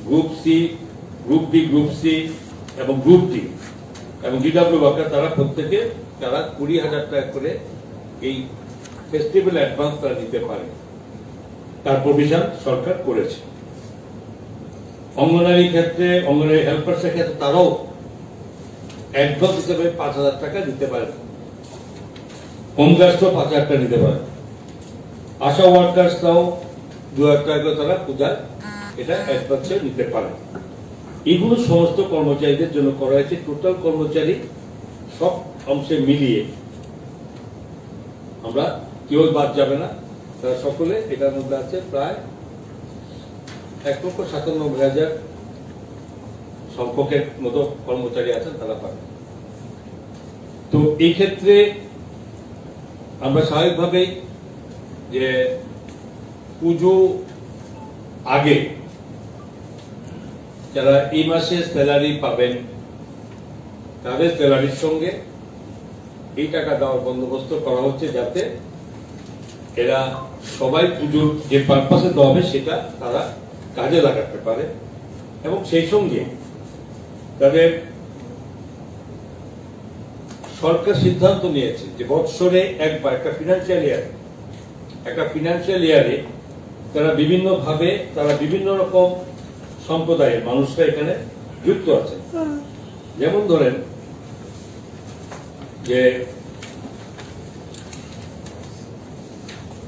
group C, group B, group C এবং গ্রুপ ডি এবং ডিডব্লিউ ওয়ার্কার, তারা প্রত্যেকে তারা কুড়ি হাজার টাকা করে এই ফেস্টিভ্যাল অ্যাডভান্স তারা নিতে পারে। তার প্রভিশন সরকার করেছে। অঙ্গনারী ক্ষেত্রে, অঙ্গনারী হেল্পার্সের ক্ষেত্রে তারাও অ্যাডভান্স হিসেবে পাঁচ হাজার টাকা দিতে পারেন। হোমগার্ডসও পাঁচ হাজার টাকা দিতে পারেন। আশা ওয়ার্কার্সরাও দু হাজার টাকা করে তারা পূজার এটা অ্যাডভান্সে নিতে পারেন। এগুলো সমস্ত কর্মচারীদের জন্য করা হয়েছে। টোটাল কর্মচারী সব অংশে মিলিয়ে আমরা কেউ বাদ যাবে না, তারা সকলে এটার মধ্যে আছে। প্রায় এক লক্ষ সাতানব্বই হাজার সংখ্যকের মতো কর্মচারী আছেন, তারা পাবেন। তো এই ক্ষেত্রে আমরা স্বাভাবিকভাবেই যে পুজো আগে যারা এই মাসে স্যালারি পাবেন, তাদের স্যালারির সঙ্গে এই টাকা দেওয়ার বন্দোবস্ত করা হচ্ছে, যাতে এরা সবাই পুজোর যে পারপাসে দেওয়া হবে সেটা তারা কাজে লাগাতে পারে। এবং সেই সঙ্গে তাদের সরকার সিদ্ধান্ত নিয়েছে যে বৎসরে একবার একটা ফিনান্সিয়াল ইয়ার, একটা ফিনান্সিয়াল ইয়ারে তারা বিভিন্নভাবে, তারা বিভিন্ন রকম সম্প্রদায়ের মানুষরা এখানে যুক্ত আছেন। যেমন ধরেন যে,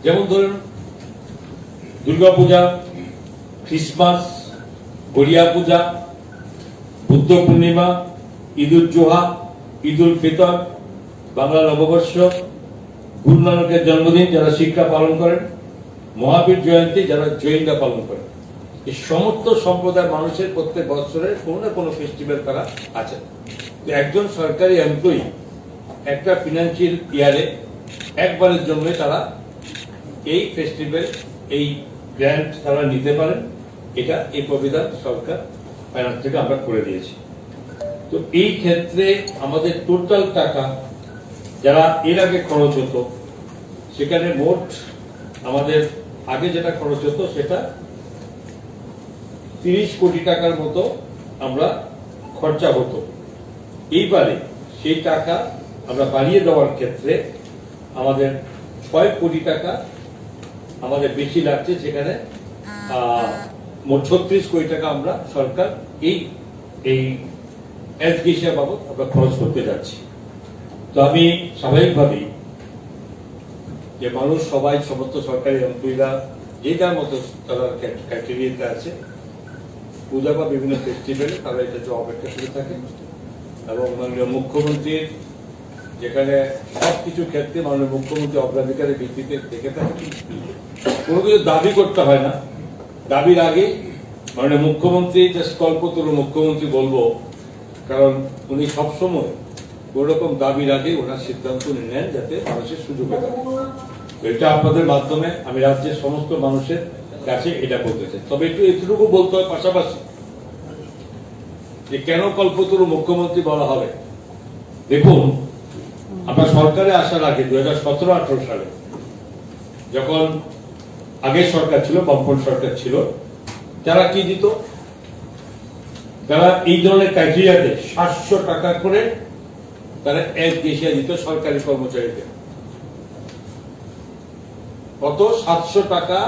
যেমন ধরেন দুর্গাপূজা, ক্রিসমাস, গড়িয়া পূজা, বুদ্ধ পূর্ণিমা, ঈদ উল জুহা, ঈদ উল ফিতর, বাংলা নববর্ষ, গুরু নানকের জন্মদিন যারা শিখরা পালন করেন, মহাবীর জয়ন্তী যারা জৈনরা পালন করেন। এই সমস্ত সম্প্রদায়ের মানুষের প্রত্যেক বছরে কোনো না কোনো ফেস্টিভ্যাল তারা আছে। তো একজন সরকারি এমপ্লয়ি একটা ফিনান্সিয়াল ইয়ারে একবারের জন্য তারা এই ফেস্টিভ্যাল, এই গ্র্যান্ট তারা নিতে পারেন। এটা এই প্রভিধান সরকার ফাইন্যান্স থেকে আমরা করে দিয়েছি। তো এই ক্ষেত্রে আমাদের টোটাল টাকা যারা এর আগে খরচ হতো, সেখানে মোট আমাদের আগে যেটা খরচ হতো সেটা তিরিশ কোটি টাকার মতো আমরা খরচা হতো। এইবারে সেই টাকা আমরা বাড়িয়ে দেওয়ার ক্ষেত্রে আমাদের ছয় কোটি টাকা আমাদের বেশি লাগছে, সেখানে আহ, মোট ছত্রিশ কোটি টাকা আমরা সরকার এই এই এসগেসিয়া বাবদ আমরা খরচ করতে যাচ্ছি। তো আমি স্বাভাবিকভাবেই যে মানুষ সবাই, সমস্ত সরকারি এমপ্লয়িরা যে যার মতো তারা ক্যাট- ক্যাটেগরিতে আছে, পূজা বা বিভিন্ন ফেস্টিভ্যালে তারা এটা যে অপেক্ষা করে থাকে। এবং মাননীয় মুখ্যমন্ত্রীর যেখানে সব কিছু ক্ষেত্রে মাননীয় মুখ্যমন্ত্রী অগ্রাধিকারের ভিত্তিতে দেখে থাকেন। কোনো কিছু দাবি করতে হয় না। দাবির আগে মাননীয় মুখ্যমন্ত্রী, just কল্পতরু মুখ্যমন্ত্রী বলবো, কারণ উনি সবসময় কোনো রকম দাবির আগে ওনার সিদ্ধান্ত উনি নেন, যাতে মানুষের সুযোগ হয়। এটা আপনাদের মাধ্যমে আমি রাজ্যের সমস্ত মানুষের কাছে এটা বলতে চাই। তবে একটু এতটুকু বলতে হয় পাশাপাশি, যে কেন কল্পতরু মুখ্যমন্ত্রী বলা হবে। দেখুন, আমরা সরকারে আসার আগে দুই হাজার সতেরো আঠারো সালে যখন আগের সরকার ছিল, বামফ্রন্ট সরকার ছিল, তারা কি দিত? তারা এই ধরনের ক্রাইটেরিয়াতে সাতশো টাকা করে তারা এক দেশিয়া দিত সরকারি কর্মচারীদের। কত? সাতশো টাকা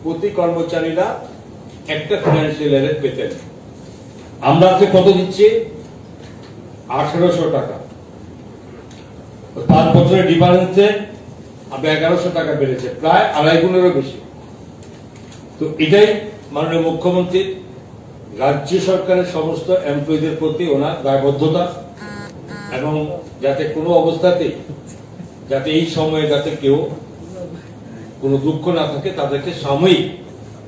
প্রতি কর্মচারীরা একটা ফিনান্সিয়াল ইয়ারে পেতেন। আমরা আজকে কত দিচ্ছি? আঠারোশো টাকা। তো পাঁচ বছরের ডিফারেন্সে আমরা এগারোশো টাকা বেড়েছে, প্রায় আড়াই গুণেরও বেশি। তো এটাই মাননীয় মুখ্যমন্ত্রীর, রাজ্য সরকারের সমস্ত এমপ্লয়ীদের প্রতি ওনার দায়বদ্ধতা, এবং যাতে কোনো অবস্থাতেই, যাতে এই সময়ে যাতে কেউ কোনো দুঃখ না থাকে, তাদেরকে সাময়িক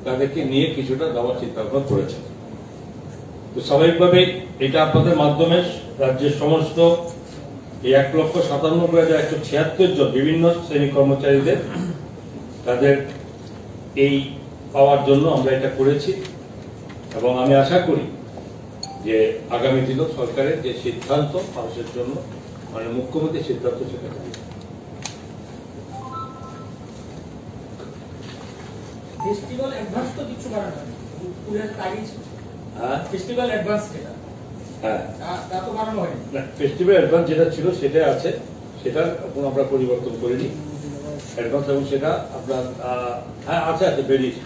তাদেরকে নিয়ে কিছুটা দেওয়ার চিন্তা ভাবনা করেছেন। তো স্বাভাবিকভাবেই এটা আপনাদের মাধ্যমে রাজ্যের সমস্ত এই এক লক্ষ সাতানব্বই হাজার একশো ছিয়াত্তর জন বিভিন্ন শ্রেণী কর্মচারীদের তাদের এই পাওয়ার জন্য আমরা এটা করেছি, এবং আমি আশা করি যে আগামী দিনও সরকারের যে সিদ্ধান্ত মানুষের জন্য, মানে মুখ্যমন্ত্রীর সিদ্ধান্ত, সেটা হবে। ফেস্টিভ্যাল অ্যাডভান্স তো কিছু বাড়ানো হয়নি, কুড়ি হাজার আগেই ছিল। হ্যাঁ। ফেস্টিভ্যাল অ্যাডভান্স যেটা, হ্যাঁ। তা তা তো বাড়ানো হয়নি। না, ফেস্টিভ্যাল অ্যাডভান্স যেটা ছিল সেটাই আছে, সেটার কোনো আমরা পরিবর্তন করিনি। অ্যাডভান্স এবং সেটা আপনার, আহ, হ্যাঁ, আছে, আছে, বেরিয়েছে।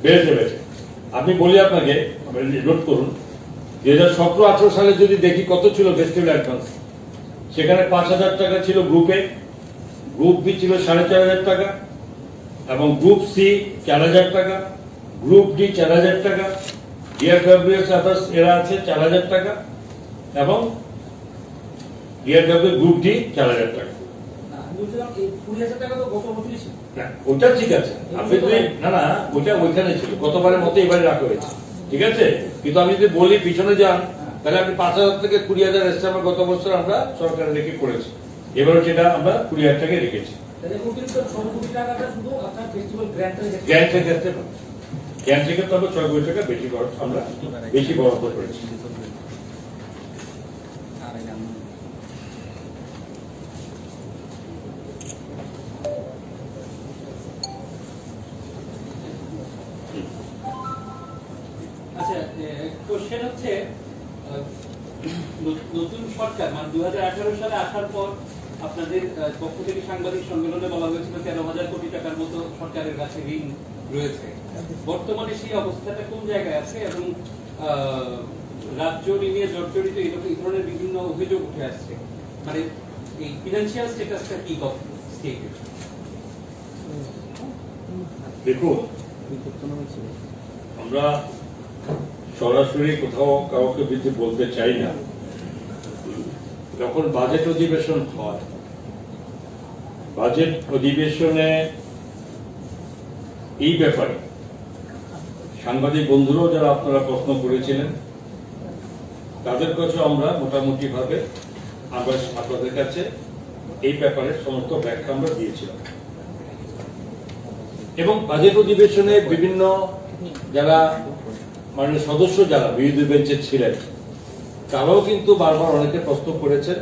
বেড়েছে, বেড়েছে। আমি বলি আপনাকে, নোট করুন, দুই হাজার সতেরো আঠারো সালে যদি দেখি কত ছিল ফেস্টিভ্যাল অ্যাডভান্স, সেখানে পাঁচ হাজার টাকা ছিল গ্রুপ এ, গ্রুপ বি ছিল সাড়ে চার হাজার টাকা, এবং গ্রুপ সি চার হাজার টাকা, গ্রুপ ডি চার হাজার টাকা, ডিআরডব্লিউএস আদার্স এরা আছে চার হাজার টাকা, এবং ডিআরডব্লিউ গ্রুপ ডি চার হাজার টাকা। না, আমি বলছিলাম এই কুড়ি হাজার টাকা তো গত বছরই ছিল। না, ওটা ঠিক আছে। আপনি যদি, না, না, ওটা ওইখানে ছিল, গতবারের মতো এবারে রাখা হয়েছে, ঠিক আছে? কিন্তু আমি যদি বলি পিছনে যান, তাহলে আপনি পাঁচ হাজার থেকে কুড়ি হাজার এসছে, আমরা গত বছর আমরা সরকারের রেখে করেছি, এবারও সেটা আমরা কুড়ি হাজার টাকা রেখেছি। তাহলে অতিরিক্ত ছয় কোটি টাকাটা শুধু আপনার ফেস্টিভ্যাল গ্র্যান্টের ক্ষেত্রে? গ্র্যান্টের ক্ষেত্রে পাবে। গ্র্যান্টের ক্ষেত্রে আমরা ছয় কোটি টাকা বেশি খরচ, আমরা বেশি বরাদ্দ করেছি। আচ্ছা, কোশ্চেন হচ্ছে, আহ, নত- নতুন সরকার, মানে, দুই হাজার আঠারো সালে আসার পর আপনাদের, আহ, পক্ষ থেকে সাংবাদিক সম্মেলনে বলা হয়েছিল তেরো হাজার কোটি টাকার মতো সরকারের কাছে ঋণ রয়েছে। বর্তমানে সেই অবস্থাটা কোন জায়গায় আছে এবং, আহ, রাজ্য ঋণে জর্জরিত এরকম, এই ধরনের বিভিন্ন অভিযোগ উঠে আসছে। মানে, এই ফিনান্সিয়াল স্ট্যাটাসটা কি গভর্নমেন্ট স্টেটের? দেখুন, আমরা সরাসরি কোথাও কাউকে কিছু বলতে চাই না। যখন বাজেট অধিবেশন হয়, বাজেট অধিবেশনে এই ব্যাপারে সাংবাদিক বন্ধুরাও, যারা আপনারা প্রশ্ন করেছিলেন, তাদের কাছে আমরা মোটামুটিভাবে আমরা আপনাদের কাছে এই ব্যাপারে সমস্ত ব্যাখ্যা আমরা দিয়েছিলাম। এবং বাজেট অধিবেশনে বিভিন্ন যারা, মানে, সদস্য যারা বিরোধী বেঞ্চে ছিলেন, তারাও কিন্তু বারবার অনেকে প্রশ্ন করেছেন,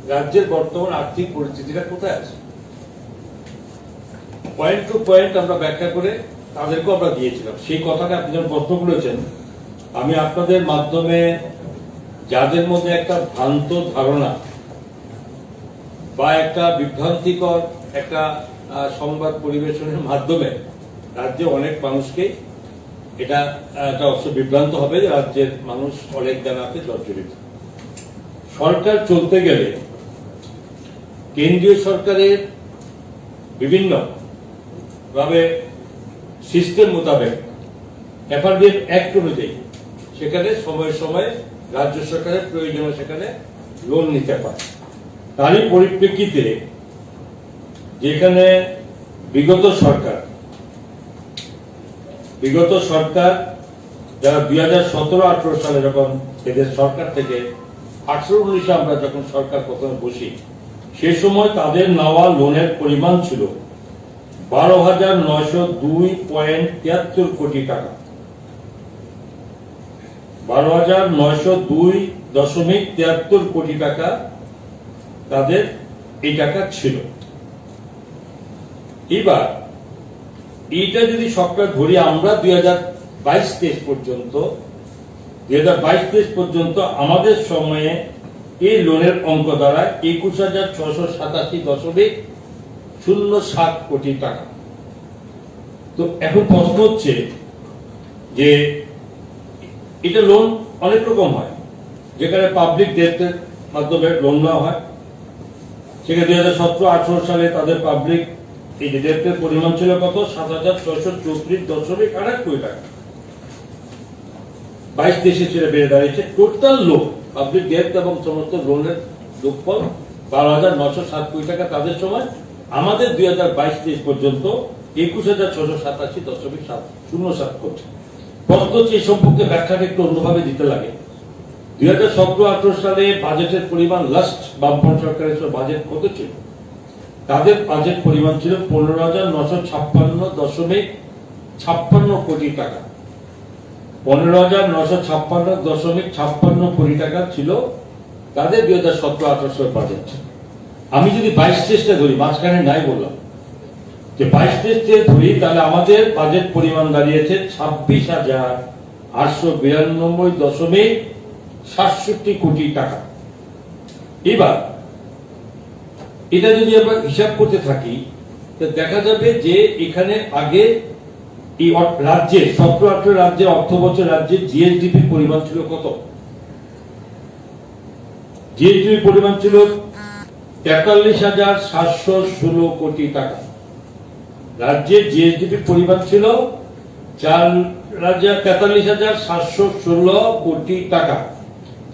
রাজ্যের বর্তমান আর্থিক পরিস্থিতিটা কোথায় আছে। পয়েন্ট টু পয়েন্ট আমরা ব্যাখ্যা করে তাদেরকেও আমরা দিয়েছিলাম। সেই কথাটা আপনি যখন প্রশ্ন করেছেন, আমি আপনাদের মাধ্যমে যাদের মধ্যে একটা ভ্রান্ত ধারণা বা একটা বিভ্রান্তিকর একটা, আহ, সংবাদ পরিবেশনের মাধ্যমে রাজ্যে অনেক মানুষকে এটা, আহ, একটা অবশ্য বিভ্রান্ত হবে যে রাজ্যের মানুষ অনেক জায়গাতে জর্জরিত। সরকার চলতে গেলে কেন্দ্রীয় সরকারের বিভিন্ন ভাবে সিস্টেম মোতাবেক এফআরডিএম অ্যাক্ট অনুযায়ী সেখানে সময়ে সময়ে রাজ্য সরকারের প্রয়োজনে সেখানে লোন নিতে পারে। তারই পরিপ্রেক্ষিতে যেখানে বিগত সরকার, বিগত সরকার যারা দুই হাজার সতেরো আঠারো সালে যখন এদের সরকার থেকে আঠারো উনিশে আমরা যখন সরকার প্রথমে বসি, সে সময় তাদের নেওয়া লোনের পরিমাণ ছিল বারো হাজার নয়শো দুই পয়েন্ট তিয়াত্তর কোটি টাকা। বারো হাজার নয়শো দুই দশমিক তিয়াত্তর কোটি টাকা তাদের এই টাকা ছিল। এবার এইটা যদি সবটা ধরি আমরা দুই হাজার বাইশ তেইশ পর্যন্ত, দুই হাজার বাইশ তেইশ পর্যন্ত আমাদের সময়ে এই লোনের অঙ্ক দাঁড়ায় একুশ হাজার ছশো সাতাশি দশমিক শূন্য সাত কোটি টাকা। তো এখন প্রশ্ন হচ্ছে যে এটা লোন অনেক রকম হয়, যেখানে পাবলিক ডেটের মাধ্যমে লোন নেওয়া হয়। সেখানে দুই হাজার সতেরো আঠারো সালে তাদের পাবলিক এই যে ডেটের পরিমাণ ছিল কত? সাত হাজার ছয়শো চৌত্রিশ দশমিক আঠাশ কোটি টাকা। বাইশ তেইশে সেটা বেড়ে দাঁড়িয়েছে। টোটাল লোন, পাবলিক ডেট এবং সমস্ত লোনের যোগফল বারো হাজার নশো সাত কোটি টাকা তাদের সময়। আমাদের দুই হাজার বাইশ তেইশ পর্যন্ত একুশ হাজার ছশো সাতাশি দশমিক সাত শূন্য সাত কোটি। প্রশ্ন হচ্ছে, এই সম্পর্কে ব্যাখ্যাটা একটু অন্যভাবে দিতে লাগে। দুই হাজার সতেরো আঠারো সালে বাজেটের পরিমাণ, লাস্ট বামফ্রন্ট সরকারের সময় বাজেট কত ছিল? তাদের বাজেট পরিমাণ ছিল পনেরো হাজার নশো ছাপ্পান্ন দশমিক ছাপ্পান্ন কোটি টাকা। পনেরো হাজার নশো ছাপ্পান্ন দশমিক ছাপ্পান্ন কোটি টাকা ছিল তাদের দুই হাজার সতেরো আঠারো সালের বাজেট। আমি যদি বাইশ তেইশটা ধরি, মাঝখানে নাই বললাম, যে বাইশ তেইশটা ধরি, তাহলে আমাদের বাজেট পরিমাণ দাঁড়িয়েছে ছাব্বিশ হাজার আটশো বিরানব্বই দশমিক সাতষট্টি কোটি টাকা। এবার এটা যদি আমরা হিসাব করতে থাকি, তো দেখা যাবে যে এখানে আগে এই অর-, রাজ্যে, সতেরো আঠারো রাজ্যে, অর্থ বছর রাজ্যে জিএসডিপির পরিমাণ ছিল কত? জিএসডিপির পরিমাণ ছিল তেতাল্লিশ হাজার সাতশো ষোলো কোটি টাকা। রাজ্যের জিএসডিপির পরিমাণ ছিল চার হাজার, তেতাল্লিশ হাজার সাতশো ষোলো কোটি টাকা,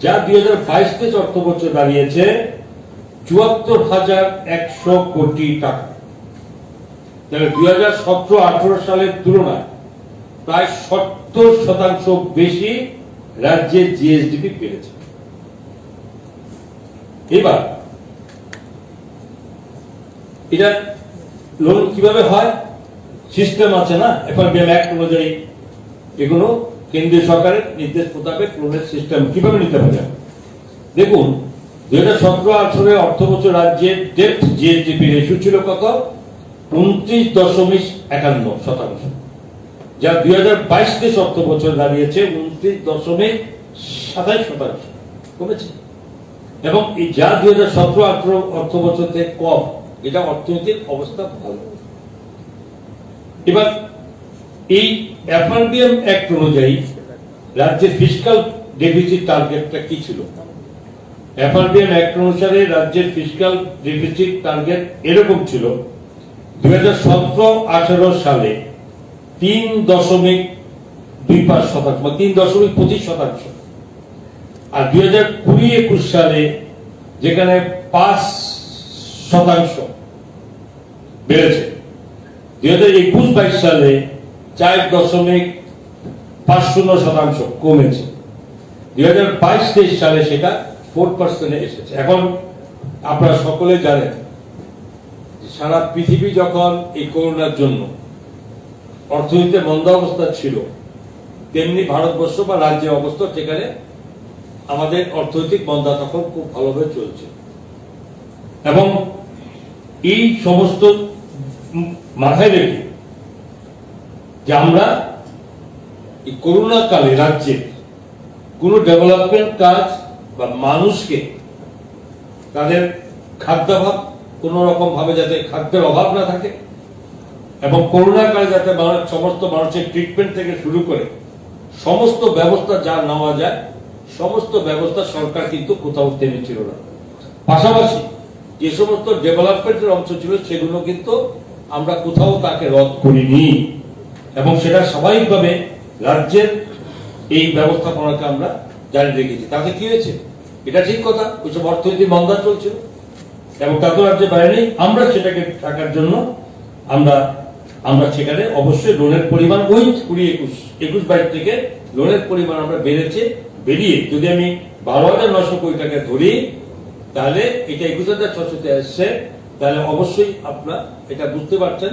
যা দুই হাজার বাইশ তেইশ অর্থ বছর দাঁড়িয়েছে চুয়াত্তর হাজার একশো কোটি টাকা। তাহলে দুই হাজার সতেরো আঠারো সালের তুলনায় প্রায় সত্তর শতাংশ বেশি রাজ্যের জিএসডিপি বেড়েছে। এবার এটা লোন কিভাবে হয়? সিস্টেম আছে না, এফআরবিএম অ্যাক্ট অনুযায়ী এগুলো কেন্দ্রীয় সরকারের নির্দেশ মোতাবেক লোনের সিস্টেম কিভাবে নিতে পারে। দেখুন, দুই হাজার সতেরো আঠারো অর্থ বছর রাজ্যের ডেট জিএসডিপি রেশিও ছিল কত? উনত্রিশ দশমিক একান্ন শতাংশ, যা দুই হাজার বাইশ তেইশ অর্থ বছর দাঁড়িয়েছে উনত্রিশ দশমিক সাতাইশ শতাংশ, কমেছে। এবং এই যা দুই হাজার সতেরো আঠারো অর্থ বছর থেকে কম, এটা অর্থনৈতিক অবস্থা ভালো। এবার এই এফআরবিএম অ্যাক্ট অনুযায়ী রাজ্যের ফিসকাল ডেফিসিট টার্গেটটা কি ছিল? এফআরবিএম অ্যাক্ট অনুসারে রাজ্যের ফিসকাল ডেফিসিট টার্গেট এরকম ছিল, দুই হাজার সতেরো আঠারো সালে তিন দশমিক দুই পাঁচ শতাংশ বা তিন দশমিক পঁচিশ শতাংশ, আর দুই হাজার কুড়ি একুশ সালে যেখানে পাঁচ শতাংশ বেড়েছে, দুই হাজার একুশ বাইশ সালে চার দশমিক পাঁচ শূন্য শতাংশ কমেছে, দুই হাজার বাইশ তেইশ সালে সেটা ফোর পার্সেন্টে এসেছে। এখন আপনারা সকলে জানেন যে সারা পৃথিবী যখন এই করোনার জন্য অর্থনীতিতে মন্দা অবস্থা ছিল, তেমনি ভারতবর্ষ বা রাজ্যের অবস্থা, যেখানে আমাদের অর্থনৈতিক মন্দা তখন খুব ভালোভাবে চলছে। এবং এই সমস্ত মাথায় রেখে যে আমরা এই করোনা কালে রাজ্যে কোনো ডেভেলপমেন্ট কাজ বা মানুষকে তাদের খাদ্যাভাব, কোনো রকম ভাবে যাতে খাদ্যের অভাব না থাকে এবং করোনা কালে যাতে মানুষ, সমস্ত মানুষের ট্রিটমেন্ট থেকে শুরু করে সমস্ত ব্যবস্থা যা নেওয়া যায়, সমস্ত ব্যবস্থা সরকার কিন্তু কোথাও থেমেছিল না। পাশাপাশি যে সমস্ত ডেভেলপমেন্টের অংশ ছিল, সেগুলো কিন্তু আমরা কোথাও তাকে রদ করিনি এবং সেটা স্বাভাবিকভাবে রাজ্যের এই ব্যবস্থাপনাকে আমরা জারি রেখেছি। তাতে কি হয়েছে? এটা ঠিক কথা, ওইসব অর্থনীতি মন্দা চলছিল, এবং তাতেও রাজ্যে বাড়েনি। আমরা সেটাকে ঢাকার জন্য আমরা আমরা সেখানে অবশ্যই লোনের পরিমাণ ওই কুড়ি একুশ একুশ বাইশ থেকে লোনের পরিমাণ আমরা বেড়েছে। বেরিয়ে যদি আমি বারো হাজার নশো কোটি টাকা ধরি, তাহলে এটা একুশ হাজার ছশো তে আসছে। তাহলে অবশ্যই আপনারা এটা বুঝতে পারছেন,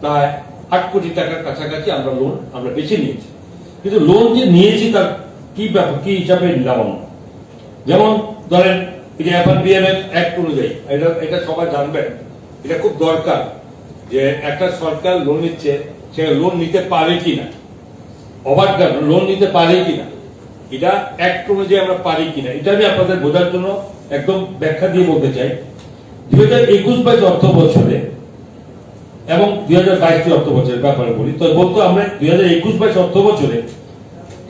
প্রায় আট কোটি টাকার কাছাকাছি আমরা লোন আমরা বেশি নিয়েছি। কিন্তু লোন যে নিয়েছি, তার কি ব্যাপার, কি হিসাবে নিলাম আমরা? যেমন ধরেন, এই যে এফআরবিএম অ্যাক্ট অনুযায়ী, এটা এটা সবাই জানবেন, এটা খুব দরকার যে একটা সরকার লোন নিচ্ছে, সে লোন নিতে পারে কিনা, ওভারড্রাফট লোন নিতে পারে কিনা, এটা অ্যাক্ট অনুযায়ী আমরা পারি কিনা, এটা আমি আপনাদের বোঝার জন্য একদম ব্যাখ্যা দিয়ে বলতে চাই। দুই হাজার একুশ বাইশ অর্থ বছরে এবং দুই হাজার বাইশ অর্থ বছরের ব্যাপারে বলি, তো বলতো আমরা দুই হাজার একুশ বাইশ অর্থ বছরে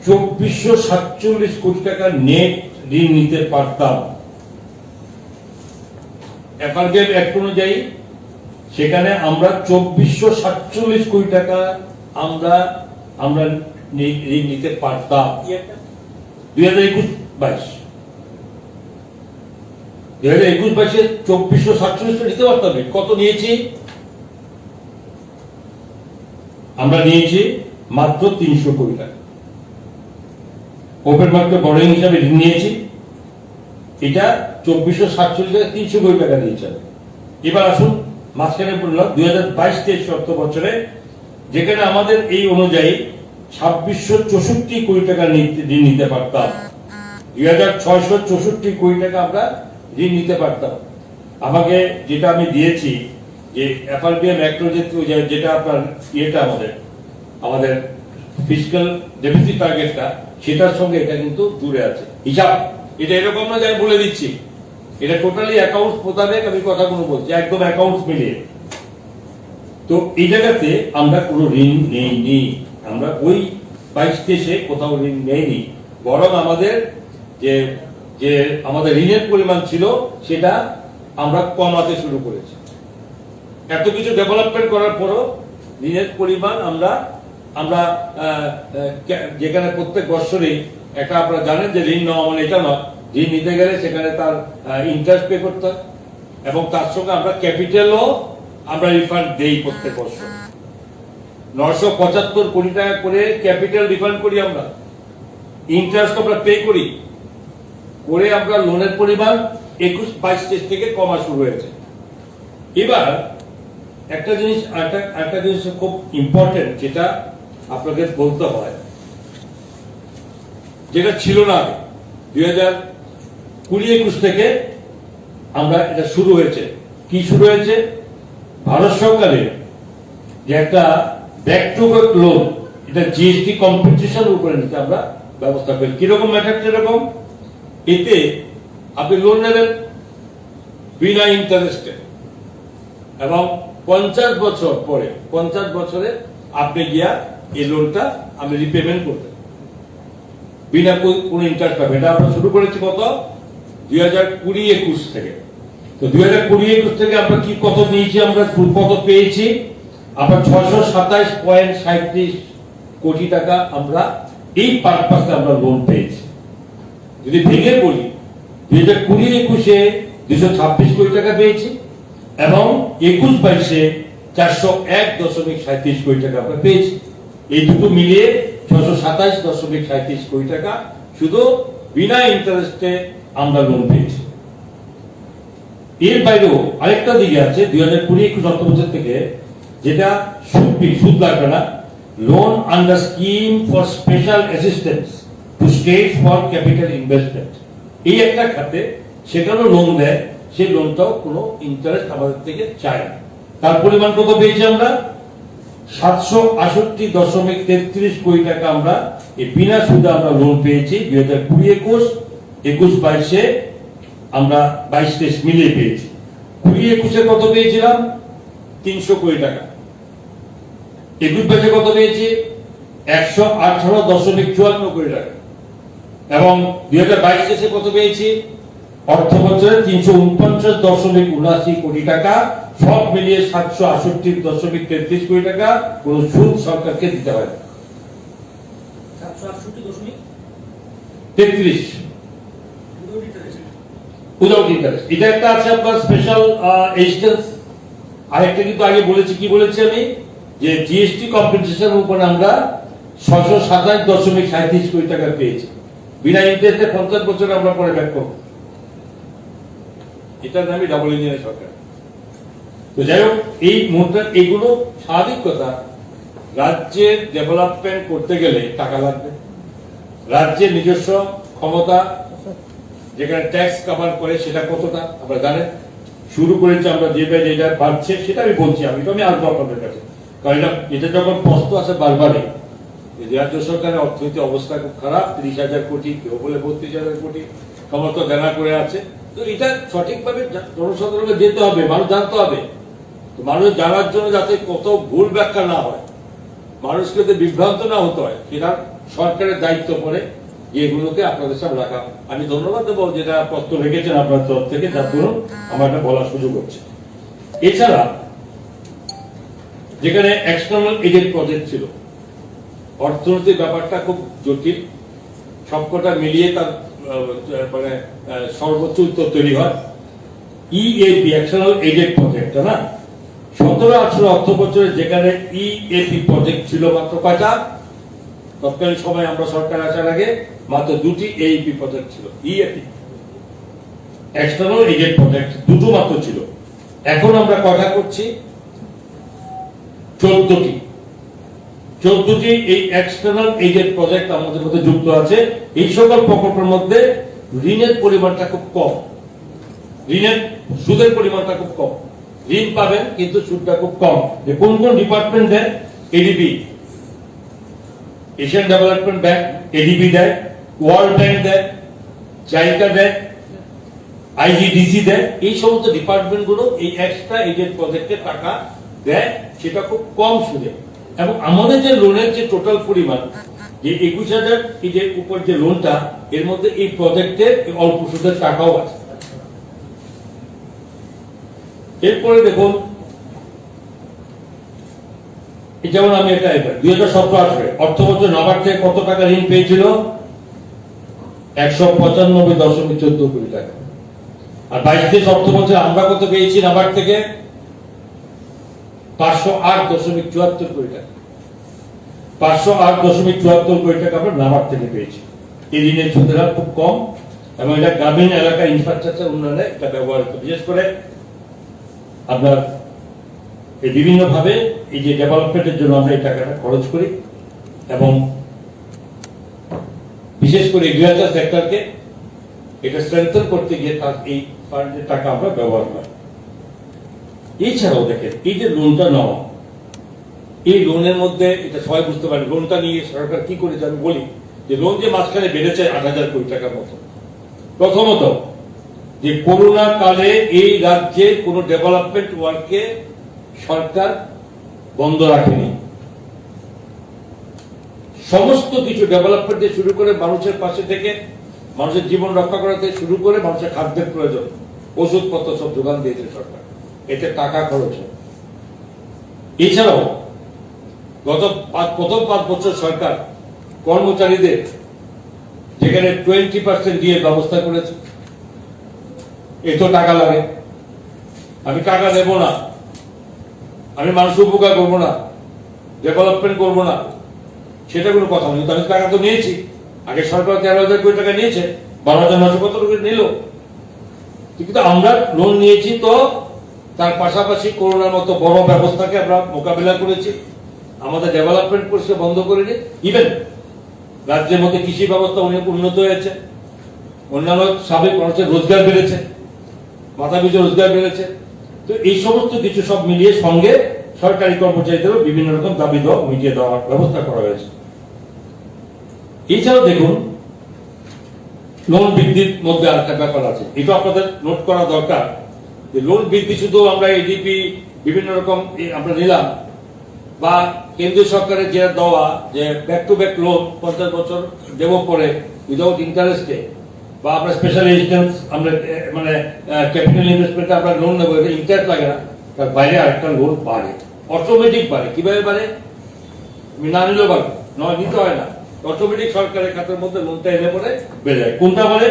চব্বিশশো সাতচল্লিশ কোটি টাকা নেট ঋণ নিতে পারতাম। এফআরবিএম অ্যাক্ট অনুযায়ী সেখানে আমরা চব্বিশশো সাতচল্লিশ কোটি টাকা আমরা আমরা নি- ঋণ নিতে পারতাম। দুই হাজার একুশ বাইশ দুই হাজার একুশ বাইশে চব্বিশশো সাতচল্লিশ কোটি নিতে পারতাম। কত নিয়েছি? আমরা নিয়েছি মাত্র তিনশো কোটি টাকা। ওপেন মার্কেট বরোয়িং হিসাবে ঋণ নিয়েছি, এটা চব্বিশশো সাতচল্লিশ টাকা, তিনশো কোটি টাকা নিয়েছে। এবার আসুন, মাঝখানে পড়লাম দুই হাজার বাইশ তেইশ অর্থ বছরে, যেখানে আমাদের এই অনুযায়ী ছাব্বিশশো চৌষট্টি কোটি টাকা নিতে- ঋণ নিতে পারতাম। দুই হাজার ছয়শো চৌষট্টি কোটি টাকা আমরা ঋণ নিতে পারতাম। আমাকে যেটা আমি দিয়েছি, যে এফআরবিএম অ্যাক্ট অনুযায়ী যেটা আপনার ইয়েটা আমাদের আমাদের ফিসকাল ডেফিসিট টার্গেটটা, সেটার সঙ্গে এটা কিন্তু জুড়ে আছে। হিসাব এটা এরকম না যে আমি বলে দিচ্ছি, এটা টোটালি অ্যাকাউন্টস মোতাবেক আমি কথাগুলো বলছি, একদম অ্যাকাউন্টস মিলিয়ে। তো এই জায়গাতে আমরা কোনো ঋণ নেইনি, আমরা ওই বাইশ তেইশে কোথাও ঋণ নেইনি, বরং আমাদের যে যে আমাদের ঋণের পরিমাণ ছিল, সেটা আমরা কমাতে শুরু করেছি। এত কিছু ডেভেলপমেন্ট করার পরও ঋণের পরিমাণ আমরা আমরা আহ, আহ, কে- যেখানে প্রত্যেক বছরই একটা, আপনারা জানেন যে ঋণ নেওয়া মানে এটা নয়, ঋণ নিতে গেলে সেখানে তার ইন্টারেস্ট পে করতে হয় এবং তার সঙ্গে আমরা ক্যাপিটালও আমরা রিফান্ড দেই প্রত্যেক বছর। নশো পঁচাত্তর কোটি টাকা করে ক্যাপিটাল রিফান্ড করি আমরা, ইন্টারেস্ট আমরা পে করি, করে আমরা লোনের পরিমাণ একুশ বাইশ তেইশ থেকে কমা শুরু হয়েছে। এবার একটা জিনিস, একটা একটা জিনিস খুব ইম্পর্টেন্ট, যেটা আপনাকে বলতে হয়, যেটা ছিল না আগে। দুই হাজার কুড়ি একুশ থেকে আমরা এটা শুরু হয়েছে। কি শুরু হয়েছে? ভারত সরকারের যে একটা ব্যাক টু ব্যাক লোন, এটা জিএসটি কম্পেনসেশন উপরে নিতে আমরা ব্যবস্থা করি। কিরকম ম্যাটার? কিরকম? এতে আপনি লোন নেবেন বিনা ইন্টারেস্টে, এবং পঞ্চাশ বছর পরে, পঞ্চাশ বছরে আপনি গিয়া এই লোনটা আপনি রিপেমেন্ট করবেন বিনা কো- কোনো ইন্টারেস্ট পাবেন। এটা আমরা শুরু করেছি কত? দুই হাজার কুড়ি একুশ থেকে। তো দুই হাজার কুড়ি একুশ থেকে আমরা কি কত নিয়েছি, আমরা কত পেয়েছি? আমরা ছশো সাতাইশ পয়েন্ট সাঁইত্রিশ কোটি টাকা আমরা এই পারপাসে আমরা লোন পেয়েছি। যদি ভেঙে বলি, দুই হাজার কুড়ি একুশে দুশো ছাব্বিশ কোটি টাকা পেয়েছি এবং একুশ বাইশে চারশো এক দশমিক সাঁইত্রিশ কোটি টাকা আমরা পেয়েছি। এই দুটো মিলিয়ে ছশো সাতাইশ দশমিক সাঁইত্রিশ কোটি টাকা শুধু বিনা ইন্টারেস্টে আমরা লোন পেয়েছি। এর বাইরেও আরেকটা দিকে আছে, দুই হাজার কুড়ি একুশ অর্থ বছর থেকে, যেটা সুদ বি- সুদ লাগবে না, loan under scheme for special assistance to state for capital investment, এই একটা খাতে সেখানেও লোন দেয়, সেই লোনটাও কোনো ইন্টারেস্ট আমাদের থেকে চায় না। তার পরিমাণ কত পেয়েছি আমরা? সাতশো আষট্টি দশমিক তেত্রিশ কোটি টাকা আমরা এই বিনা সুদে আমরা লোন পেয়েছি দুই হাজার কুড়ি একুশ, একুশ বাইশে আমরা বাইশ তেইশ মিলিয়ে পেয়েছি। কুড়ি একুশে কত পেয়েছিলাম? তিনশো কোটি টাকা। একুশ বাইশে কত পেয়েছি? একশো আঠারো দশমিক চুয়ান্ন কোটি টাকা। এবং দুই হাজার বাইশ তেইশে কত পেয়েছি? অর্থ বছরে তিনশো উনপঞ্চাশ দশমিক উনাশি কোটি টাকা, সব মিলিয়ে সাতশো আষট্টি দশমিক তেত্রিশ কোটি টাকা, কোনো সুদ সরকারকে দিতে হয় না। সাতশো আটষট্টি দশমিক তেত্রিশ। Without interest. এটা একটা আছে আপনার স্পেশাল এসিস্ট্যান্স। আরেকটা কিন্তু আগে বলেছি, কি বলেছি আমি, যে জিএসটি কম্পেনসেশন উপরে আমরা ছশো সাতাশ দশমিক সাঁইত্রিশ কোটি টাকা পেয়েছি, বিনা ইন্টারেস্টে পঞ্চাশ বছর আমরা পরে ব্যাক করবো। এটার নামই ডাবল ইঞ্জিনের সরকার। তো যাই হোক, এই মুহূর্তে এইগুলো স্বাভাবিক কথা। রাজ্যের ডেভেলপমেন্ট করতে গেলে টাকা লাগবে। রাজ্যের নিজস্ব ক্ষমতা, যেখানে ট্যাক্স কভার করে, সেটা কতটা আমরা জানেন। শুরু করেছি আমরা, যে ব্যয় যেটা বাড়ছে সেটা আমি বলছি, আমি তো আমি আসবো আপনাদের কাছে, কারণ এটা এটা যখন প্রশ্ন আছে বারবারই, এই যে রাজ্য সরকারের অর্থনৈতিক অবস্থা খুব খারাপ, তিরিশ হাজার কোটি, কেউ বলে বত্রিশ হাজার কোটি, সমস্ত দেনা করে আছে। তো এটা সঠিকভাবে জা- জনসাধারণকে যেতে হবে, মানুষ জানতে হবে। তো মানুষ জানার জন্য যাতে কত ভুল ব্যাখ্যা না হয়, মানুষকে যাতে বিভ্রান্ত না হতে হয়, সেটা সরকারের দায়িত্ব পড়ে যে এগুলোকে আপনাদের সামনে রাখা। আমি ধন্যবাদ দেবো যেটা প্রশ্ন রেখেছেন আপনার তরফ থেকে, যার দরুন আমার এটা বলার সুযোগ হচ্ছে। এছাড়া যেখানে এক্সটার্নাল এডেড প্রজেক্ট ছিল, অর্থনৈতিক ব্যাপারটা খুব জটিল, সবকটা মিলিয়ে তার আহ, মানে আহ, সর্বোচ্চ উত্তর তৈরি হয়। ইএপি, এক্সটার্নাল এডেড প্রজেক্ট, না? সতেরো আঠারো অর্থ বছরে যেখানে ইএপি প্রজেক্ট ছিল মাত্র কয়টা, তৎকালীন সময় আমরা সরকার আসার আগে মাত্র দুটি এইপি প্রজেক্ট ছিল, ইএপি, এক্সটার্নাল এডেড প্রজেক্ট দুটো মাত্র ছিল। এখন আমরা কথা করছি চোদ্দটি। চোদ্দটি এই এক্সটার্নাল এডেড প্রজেক্ট আমাদের মধ্যে যুক্ত আছে। এই সকল প্রকল্পের মধ্যে ঋণের পরিমাণটা খুব কম, ঋণের সুদের পরিমাণটা খুব কম। ঋণ পাবেন, কিন্তু সুদটা খুব কম। যে কোন কোন ডিপার্টমেন্ট দেয়? ADB, Asian development bank, ADB দেয়, ওয়ার্ল্ড ব্যাংক দেয়, জাইকা দেয়, আইজিডিসি দেয়। এই সমস্ত ডিপার্টমেন্ট গুলো এই এক্সট্রা এডেড প্রজেক্টে টাকা দেয়, সেটা খুব কম সুদে। এবং আমাদের যে লোনের যে টোটাল পরিমাণ, যে একুশ হাজার কোটির উপর যে লোনটা, এর মধ্যে এই প্রজেক্টের অল্প সুদের টাকাও আছে। এরপরে দেখুন, এই যেমন আমি একটা, দুই হাজার সতেরো আঠারো অর্থ বছর নাবার্ড থেকে কত টাকা ঋণ পেয়েছিল? একশো পঁচানব্বই দশমিক চোদ্দ কোটি টাকা। আর বাইশ তেইশ অর্থ বছর আমরা কত পেয়েছি নাবার্ড থেকে? পাঁচশো আট দশমিক চুয়াত্তর কোটি টাকা। পাঁচশো আট দশমিক চুয়াত্তর কোটি টাকা আমরা নাবার্ড থেকে পেয়েছি। এই ঋণের সুদের হার খুব কম, এবং এটা গ্রামীণ এলাকা ইনফ্রাস্ট্রাকচার উন্নয়নে এটা ব্যবহার হতো। বিশেষ করে আপনার এই বিভিন্নভাবে এই যে ডেভেলপমেন্টের জন্য আমরা এই টাকাটা খরচ করি, এবং বিশেষ করে এগ্রিকালচার সেক্টরকে এটা স্ট্রেংথেন করতে গিয়ে তার এই ফান্ডের টাকা আমরা ব্যবহার করি। এছাড়াও দেখেন, এই যে লোনটা নেওয়া, এই লোনের মধ্যে এটা সবাই বুঝতে পারেন, লোনটা নিয়ে সরকার কি করেছে। আমি বলি যে লোন যে মাঝখানে বেড়েছে আট হাজার কোটি টাকার মতো, প্রথমত যে করোনা কালে এই রাজ্যে কোনো ডেভেলপমেন্ট ওয়ার্ককে সরকার বন্ধ রাখেনি। সমস্ত কিছু ডেভেলপমেন্ট থেকে শুরু করে মানুষের পাশে থেকে মানুষের জীবন রক্ষা করা থেকে শুরু করে মানুষের খাদ্যের প্রয়োজন, ওষুধপত্র সব যোগান দিয়েছে সরকার, এতে টাকা খরচ হয়। এছাড়াও গত পাঁচ, প্রথম পাঁচ বছর সরকার কর্মচারীদের যেখানে টোয়েন্টি পার্সেন্ট দিয়ে ব্যবস্থা করেছে, এত টাকা লাগে, আমি টাকা দেব না, আমি মানুষ উপকার করবো না, ডেভেলপমেন্ট করবো না, সেটা কোনো কথা নয়। কিন্তু আমি টাকা তো নিয়েছি, আগে সরকার তেরো হাজার কোটি টাকা নিয়েছে, বারো হাজার নশো কত টাকা নিল। কিন্তু আমরা লোন নিয়েছি তো তার পাশাপাশি করোনার মতো বড় ব্যবস্থাকে আমরা মোকাবিলা করেছি, আমাদের ডেভেলপমেন্ট পরিষেবা বন্ধ করিনি। ইভেন রাজ্যের মধ্যে কৃষি ব্যবস্থা অনেক উন্নত হয়েছে, অন্যান্য সাবেক মানুষের রোজগার বেড়েছে, মাথা পিছু রোজগার বেড়েছে। তো এই সমস্ত কিছু সব মিলিয়ে সঙ্গে সরকারি কর্মচারীদেরও বিভিন্ন রকম দাবি দেওয়া মিটিয়ে দেওয়ার ব্যবস্থা করা হয়েছে। এছাড়াও দেখুন, লোন বৃদ্ধির মধ্যে আরেকটা ব্যাপার আছে, এটা আপনাদের নোট করা দরকার যে লোন বৃদ্ধি শুধু আমরা এডিবি বিভিন্ন রকম এ, আমরা নিলাম, বা কেন্দ্রীয় সরকারের যে দেওয়া যে ব্যাক টু ব্যাক লোন পঞ্চাশ বছর দেবো পরে উইদাউট ইন্টারেস্টে, বা আমরা স্পেশাল এসিস্ট্যান্স আমরা এ, মানে ক্যাপিটাল ইনভেস্টমেন্টে আমরা লোন নেবো, এটা ইন্টারেস্ট লাগে না, তার বাইরে আরেকটা লোন বাড়ে, অটোমেটিক বাড়ে। কিভাবে বাড়ে? আমি না নিলেও পারবো, নয় নিতে হয় না, অটোমেটিক সরকারের খাতার মধ্যে লোনটা এলে পরে বেড়ে যায়। কোনটা বলে?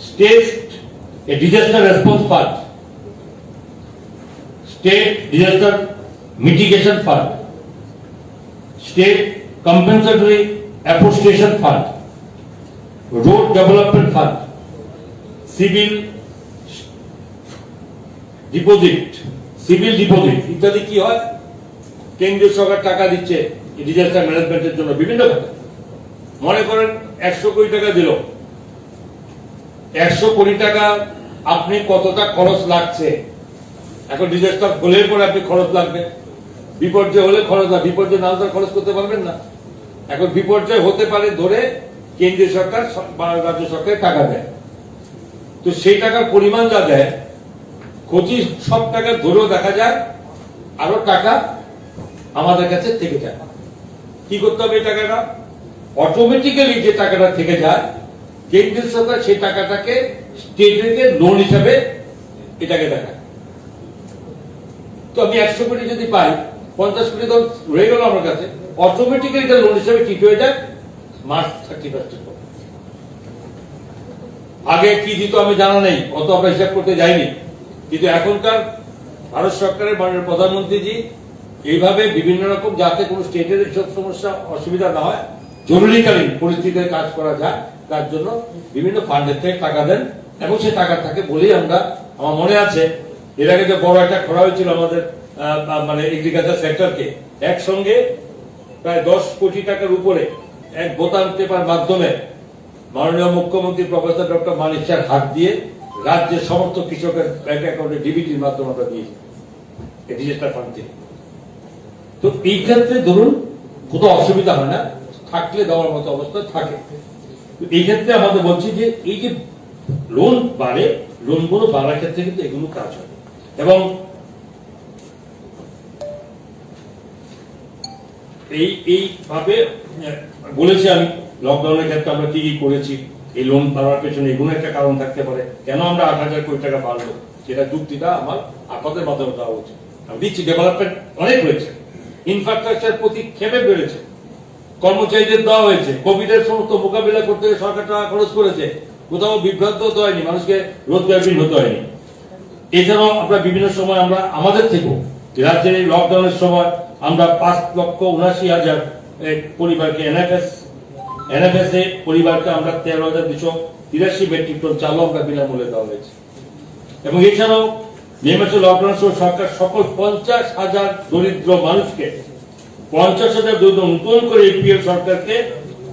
State A disaster response fund, state disaster mitigation fund, state compensatory appropriation fund, road development fund, civil deposit, civil deposit ইত্যাদি কি হয়? কেন্দ্রীয় সরকার টাকা দিচ্ছে এই ডিজাস্টার ম্যানেজমেন্টের জন্য বিভিন্ন খাতে। মনে করেন একশো কোটি টাকা দিল, একশো কোটি টাকা আপনি কতটা খরচ লাগছে? এখন ডিজাস্টার হলে পরে আপনি খরচ লাগবে, বিপর্যয় হলে খরচ লাগবে, বিপর্যয় না হলে তো আর খরচ করতে পারবেন না। এখন বিপর্যয় হতে পারে ধরে কেন্দ্রীয় সরকার স-, বা রাজ্য সরকার টাকা দেয়। তো সেই টাকার পরিমাণ যা দেয়, ক্ষতি সব টাকা ধরেও দেখা যায় আরো টাকা আমাদের কাছে থেকে যায়। কি করতে হবে এই টাকাটা? অটোমেটিক্যালি যে টাকাটা থেকে যায়, কেন্দ্রীয় সরকার সেই টাকাটাকে স্টেটকে লোন হিসাবে এটাকে দেখায়। তো আমি একশো কোটি যদি পাই, পঞ্চাশ কোটি তো রয়ে গেল আমার কাছে, অটোমেটিক্যালি এটা লোন হিসাবে ঠিক হয়ে যায় মার্চ থার্টি ফার্স্টের পর। আগে কি দিত আমি জানা নেই, অত আমরা হিসাব করতে যাইনি। কিন্তু এখনকার ভারত সরকারের মাননীয় প্রধানমন্ত্রীজি এইভাবে বিভিন্ন রকম, যাতে কোনো স্টেটের এইসব সমস্যা অসুবিধা না হয়, জরুরিকালীন পরিস্থিতিতে কাজ করা যায়, তার জন্য বিভিন্ন ফান্ডের থেকে টাকা দেন এবং সে টাকা থাকে বলেই আমরা, আমার মনে আছে, এর আগে যে বড় একটা খরা হয়েছিল আমাদের, আহ, আহ, মানে এগ্রিকালচার সেক্টরকে, একসঙ্গে প্রায় দশ কোটি টাকার উপরে এক বোতাম টেপার মাধ্যমে মাননীয় মুখ্যমন্ত্রী প্রফেসর ডক্টর মানিক সাহের হাত দিয়ে রাজ্যের সমস্ত কৃষকের ব্যাংক অ্যাকাউন্টে ডিবিটির মাধ্যমে আমরা দিয়েছি এই ডিজাস্টার ফান্ড থেকে। তো এই ক্ষেত্রে ধরুন কোনো অসুবিধা হয় না, থাকলে দেওয়ার মতো অবস্থা থাকে। তো এই ক্ষেত্রে আমাদের বলছি যে এই যে লোন বাড়ে, লোনগুলো বাড়ার ক্ষেত্রে কিন্তু এগুলো কাজ হয়। এবং এই এইভাবে, আহ, বলেছি আমি, লকডাউনের ক্ষেত্রে আমরা কি কি করেছি, এই লোন বাড়ার পেছনে এগুলো একটা কারণ থাকতে পারে। কেন আমরা আট হাজার কোটি টাকা বাড়লো, সেটা যুক্তিটা আমার আপনাদের মাধ্যমে দেওয়া উচিত। আমি দিচ্ছি, ডেভেলপমেন্ট অনেক হয়েছে, ইনফ্রাস্ট্রাকচার প্রতি ক্ষেপে বেড়েছে, কর্মচারীদের দেওয়া হয়েছে, কোভিড এর সমস্ত মোকাবিলা করতে সরকার টাকা খরচ করেছে, কোথাও বিভ্রান্ত হতে হয়নি, মানুষকে রোজগারবিহীন হতে হয়নি। এছাড়াও আমরা বিভিন্ন সময় আমরা আমাদের থেকেও রাজ্যের এই লকডাউনের সময় আমরা পাঁচ লক্ষ উনাশি হাজার পরিবারকে এনএফএস, এনএফএস এ পরিবারকে আমরা তেরো হাজার দুশো তিরাশি মেট্রিক টন চালও আমরা বিনামূল্যে দেওয়া হয়েছে। এবং এছাড়াও মে মাসে লকডাউনের সময় সরকার সকল পঞ্চাশ হাজার দরিদ্র মানুষকে, পঞ্চাশ হাজার দরিদ্র, নতুন করে এপিএল সরকারকে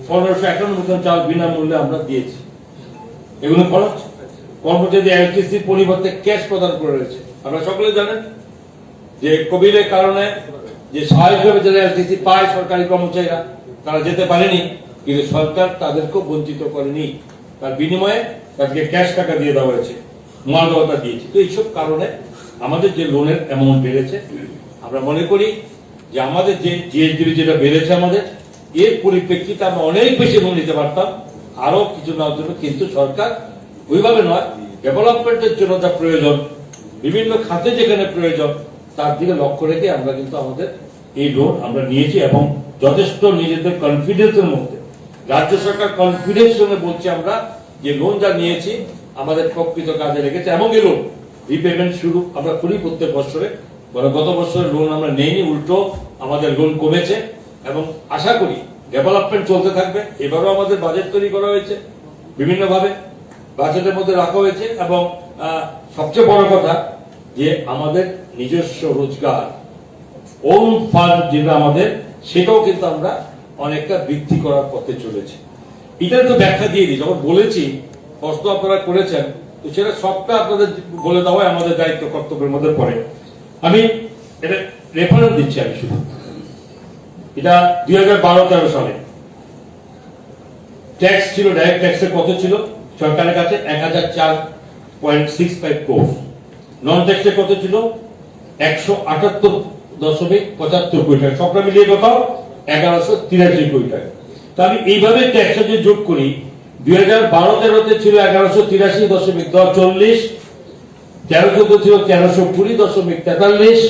পনেরোশো একানব্বই টন চাল বিনামূল্যে আমরা দিয়েছি। এগুলো খরচ। কর্মচারীদের এলটিসির পরিবর্তে ক্যাশ প্রদান করে রয়েছে। আপনারা সকলে জানেন যে কোভিডের কারণে যে স্বাভাবিকভাবে যারা এলটিসি পায় সরকারি কর্মচারীরা, তারা যেতে পারেনি, কিন্তু সরকার তাদেরকেও বঞ্চিত করেনি। তার বিনিময়ে তাদেরকে ক্যাশ টাকা দিয়ে দেওয়া হয়েছে, মহার্ঘ ভাতা দিয়েছে। তো এইসব কারণে আমাদের যে লোনের অ্যামাউন্ট বেড়েছে, আমরা মনে করি যে আমাদের যে জিএসডিপি যেটা বেড়েছে আমাদের, এর পরিপ্রেক্ষিতে আমরা অনেক বেশি লোন নিতে পারতাম আরো কিছু নেওয়ার জন্য, কিন্তু সরকার ওইভাবে নয়, ডেভেলপমেন্টের জন্য যা প্রয়োজন, বিভিন্ন খাতে যেখানে প্রয়োজন, তার দিকে লক্ষ্য রেখে আমরা কিন্তু আমাদের এই লোন আমরা নিয়েছি এবং যথেষ্ট নিজেদের কনফিডেন্সের মধ্যে রাজ্য সরকার কনফিডেন্স সঙ্গে বলছে আমরা যে লোন যা নিয়েছি আমাদের প্রকৃত কাজে লেগেছে এবং এই লোন রিপেমেন্ট শুরু আমরা করি প্রত্যেক বছরে। মানে গত বছরের লোন আমরা নেইনি, উল্টো আমাদের লোন কমেছে এবং আশা করি ডেভেলপমেন্ট চলতে থাকবে। এবারও আমাদের বাজেট তৈরি করা হয়েছে বিভিন্নভাবে, বাজেটের মধ্যে রাখা হয়েছে এবং, আহ, সবচেয়ে বড় কথা যে আমাদের নিজস্ব রোজগার, ওন ফান্ড যেটা আমাদের, সেটাও কিন্তু আমরা অনেকটা বৃদ্ধি করার পথে চলেছি। এটা তো ব্যাখ্যা দিয়ে দিই, যখন বলেছি, প্রশ্ন আপনারা করেছেন, তো সেটা সবটা আপনাদের বলে দেওয়াই আমাদের দায়িত্ব, কর্তব্যের মধ্যে পড়ে। আমি এটা রেফারেন্স দিচ্ছি আমি শুধু। এটা দুই হাজার বারো তেরো সালে ট্যাক্স ছিল, ডাইরেক্ট ট্যাক্সের কত ছিল সরকারের কাছে? এক হাজার চার পয়েন্ট সিক্স ফাইভ ক্রোর। নন ট্যাক্সের কত ছিল? একশো আটাত্তর দশমিক পঁচাত্তর কোটি টাকা। সবটা মিলিয়ে কত? এগারোশো তিরাশি কোটি টাকা। তো আমি এইভাবে ট্যাক্সটা যদি যোগ করি, দুই হাজার বারো তেরোতে ছিল এগারোশো তিরাশি দশমিক দশ চল্লিশ, তেরো চোদ্দ ছিল তেরোশো কুড়ি দশমিক তেতাল্লিশ,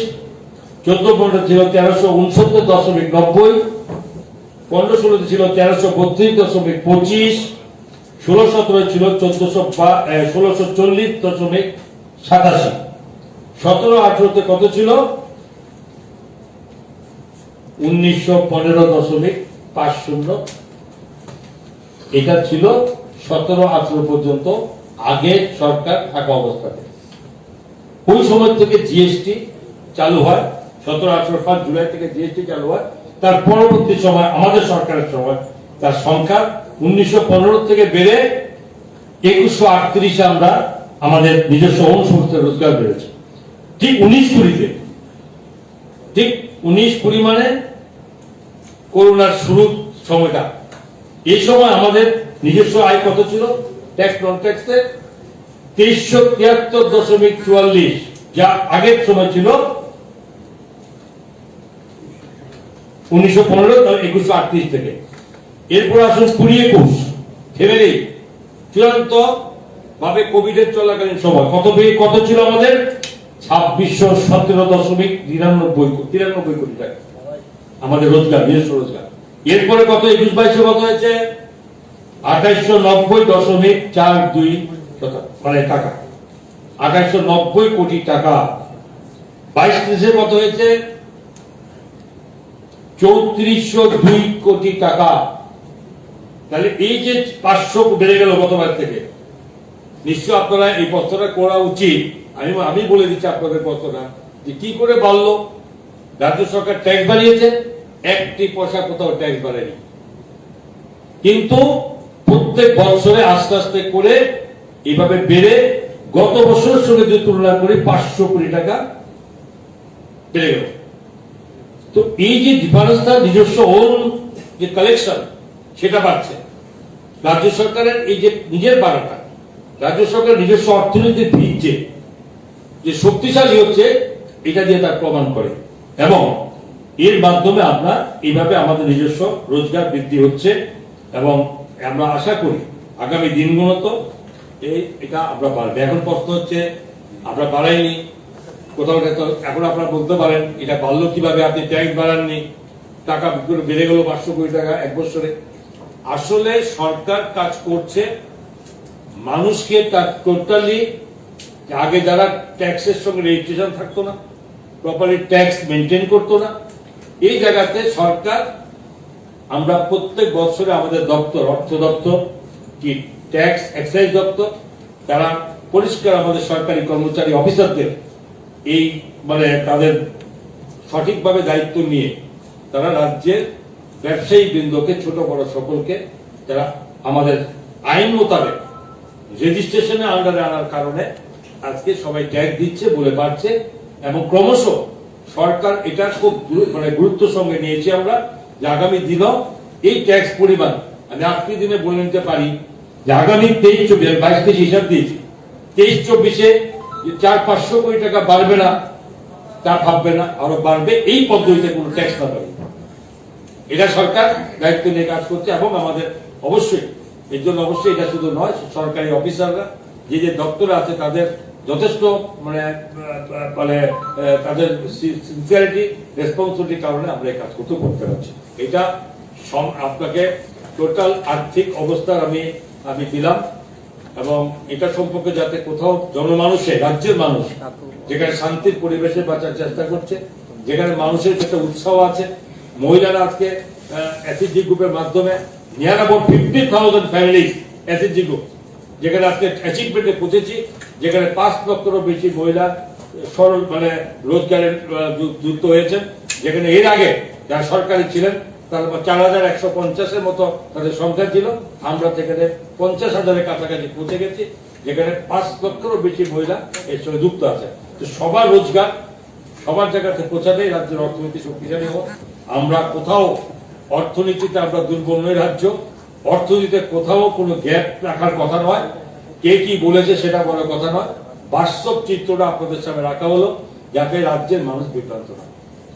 চোদ্দ পনেরো ছিল তেরোশো উনসত্তর দশমিক নব্বই, পনেরো ষোলোতে ছিল তেরোশো বত্রিশ দশমিক পঁচিশ, ষোলো সতেরো ছিল চোদ্দশো বা ষোলোশো চল্লিশ দশমিক সাতাশি। সতেরো আঠারোতে কত ছিল? উনিশশো পনেরো দশমিক পাঁচ শূন্য। এটা ছিল সতেরো আঠারো পর্যন্ত আগের সরকার থাকা অবস্থাতে। ওই সময় থেকে জিএসটি চালু হয়, সতেরো আঠারো ফার্স্ট জুলাই থেকে জিএসটি চালু হয়। তার পরবর্তী সময়, আমাদের সরকারের সময়, তার সংখ্যা উনিশশো পনেরো থেকে বেড়ে একুশশো আটত্রিশে আমরা আমাদের নিজস্ব ওন সংস্থায় রোজগার বেড়েছে। ঠিক উনিশ কুড়িতে, ঠিক উনিশ কুড়ি মানে করোনার শুরুর সময়টা। এই সময় আমাদের নিজস্ব আয় কত ছিল, ট্যাক্স নন ট্যাক্সে? তেইশশো তিয়াত্তর দশমিক চুয়াল্লিশ, যা আগের সময় ছিল উনিশশো পনেরো, তাহলে একুশশো আটত্রিশ থেকে। এরপর আসুন কুড়ি একুশ, ফেব্রুয়ারি, চূড়ান্ত ভাবে কোভিড এর চলাকালীন সময় কত বে-, কত ছিল আমাদের? ছাব্বিশশো সতেরো দশমিক নিরানব্বই কো-, তিরানব্বই কোটি টাকা আমাদের রোজগার, নিজস্ব রোজগার। এরপরে কত, একুশ বাইশে কত হয়েছে? আঠাইশশো নব্বই দশমিক চার দুই শতাংশ, মানে টাকা, আঠাইশশো নব্বই কোটি টাকা। বাইশ তেইশে কত হয়েছে? চৌত্রিশশো দুই কোটি টাকা। তাহলে এই যে পাঁচশো বেড়ে গেল গতবার থেকে, নিশ্চয় আপনারা এই প্রশ্নটা করা উচিত। আমি, আমি বলে দিচ্ছি আপনাদের প্রশ্নটা, যে কি করে বাড়লো? রাজ্য সরকার ট্যাক্স বাড়িয়েছে, একটি পয়সা কোথাও ট্যাক্স বাড়েনি। কিন্তু প্রত্যেক বছরে আস্তে আস্তে করে এইভাবে বেড়ে গত বছরের সঙ্গে যদি তুলনা করি, পাঁচশো কোটি টাকা বেড়ে গেল। তো এই যে ডিফারেন্সটা, নিজস্ব ওন যে কালেকশন, সেটা বাড়ছে। রাজ্য সরকারের এই যে নিজের বাড়াটা, রাজ্য সরকার নিজস্ব অর্থনীতির ভিত যে, যে শক্তিশালী হচ্ছে, এটা দিয়ে তার প্রমাণ করে। এবং এর মাধ্যমে আমরা এইভাবে আমাদের নিজস্ব রোজগার বৃদ্ধি হচ্ছে এবং আমরা আশা করি আগামী দিনগুলোতে এই, এটা আমরা বাড়বে। এখন প্রশ্ন হচ্ছে, আমরা বাড়াইনি, কোথাও এটা তো এখন আপনারা বলতে পারেন, এটা বাড়লো কিভাবে, আপনি ট্যাক্স বাড়াননি, টাকা বেড়ে গেল পাঁচশো কোটি টাকা এক বছরে। আসলে সরকার কাজ করছে, মানুষকে তার টোটালি, আগে যারা ট্যাক্সের সঙ্গে রেজিস্ট্রেশন থাকতো না, প্রপারলি ট্যাক্স মেনটেন করতো না, এই জায়গাতে সরকার, আমরা প্রত্যেক বছরে আমাদের দপ্তর, অর্থ দপ্তর, কি ট্যাক্স, এক্সাইজ দপ্তর, তারা পরিষ্কার আমাদের সরকারি কর্মচারী অফিসারদের এই, মানে, তাদের সঠিকভাবে দায়িত্ব নিয়ে তারা রাজ্যের ব্যবসায়ী বৃন্দকে, ছোট বড় সকলকে তারা আমাদের আইন মোতাবেক রেজিস্ট্রেশনের আন্ডারে আনার কারণে আজকে সবাই ট্যাক্স দিচ্ছে, বলে বাড়ছে। এবং ক্রমশ সরকার এটা খুব গুরু-, মানে, গুরুত্ব সঙ্গে নিয়েছি আমরা, যে আগামী দিনও এই ট্যাক্স পরিমাণ, আমি আজকের দিনে বলে নিতে পারি যে আগামী তেইশ চব্বিশ, আমি বাইশ তেইশ হিসাব দিয়েছি, তেইশ চব্বিশে যে চার পাঁচশো কোটি টাকা বাড়বে না, তা ভাববে না, আরো বাড়বে এই পদ্ধতিতে কোনো ট্যাক্স না বাড়বে। এটা সরকার দায়িত্ব নিয়ে কাজ করছে এবং আমাদের অবশ্যই এর জন্য, অবশ্যই এটা শুধু নয়, সরকারি অফিসাররা যে যে দপ্তরে আছে তাদের যথেষ্ট, মানে, আহ, মানে, আহ, তাদের সিনসিয়ারিটি, রেসপন্সিবিলিটির কারণে আমরা এই কাজ করতে করতে পারছি। এটা সম-, আপনাকে টোটাল আর্থিক অবস্থার আমি, আমি দিলাম। এবং এটা সম্পর্কে যাতে কোথাও জনমানুষে, রাজ্যের মানুষ, যেখানে শান্তির পরিবেশে বাঁচার চেষ্টা করছে, যেখানে মানুষের একটা উৎসাহ আছে, মহিলারা আজকে, আহ, এসএইচজি গ্রুপের মাধ্যমে near about fifty thousand families SHG group, যেখানে আজকে অ্যাচিভমেন্টে পৌঁছেছি, যেখানে পাঁচ লক্ষেরও বেশি মহিলা সরল, মানে, রোজগারের, আহ, যু-, যুক্ত হয়েছেন, যেখানে এর আগে যারা সরকারি ছিলেন, তার উপর চার হাজার একশো পঞ্চাশের মতো তাদের সংখ্যা ছিল, আমরা সেখানে পঞ্চাশ হাজারের কাছাকাছি পৌঁছে গেছি, যেখানে পাঁচ লক্ষেরও বেশি মহিলা এর সঙ্গে যুক্ত আছে। তো সবার রোজগার সবার জায়গাতে পৌঁছাতেই রাজ্যের অর্থনীতি শক্তিশালী হোক। আমরা কোথাও অর্থনীতিতে আমরা দুর্বল নই রাজ্য, অর্থনীতিতে কোথাও কোনো গ্যাপ রাখার কথা নয়, কে কি বলেছে সেটা বড় কথা নয়, বাস্তব চিত্রটা আপনাদের সামনে রাখা হলো যাতে রাজ্যের মানুষ বিভ্রান্ত না হয়।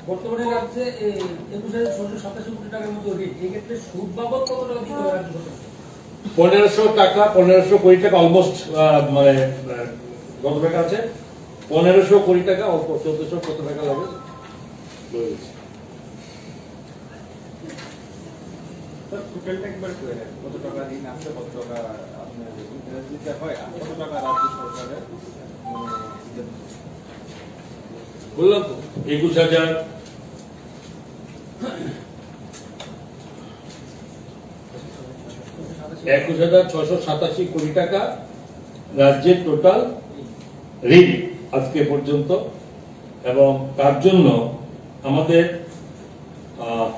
বর্তমানে রাজ্যে এই একুশ হাজার ছশো সাতাশি কোটি টাকার মতো ঋণ, এই ক্ষেত্রে সুদ বাবদ কত টাকা দিতে হবে রাজ্য সরকার? পনেরোশো টাকা, পনেরোশো কোটি টাকা অলমোস্ট, মানে, আহ, গত ব্যাংক আছে, পনেরোশো কোটি টাকা, অল্প চোদ্দশো কত টাকা লাগে, হয়ে গেছে। স্যার, টোটালটা একবার করে দেন, কত টাকা ঋণ আছে, কত টাকা এটা হয়, আর কত টাকা রাজ্য সরকারের, উম, দিতে হবে? বললাম তো, একুশ হাজার, একুশ হাজার ছশো সাতাশি কোটি টাকা রাজ্যের টোটাল ঋণ আজকে পর্যন্ত। এবং তার জন্য আমাদের, আহ,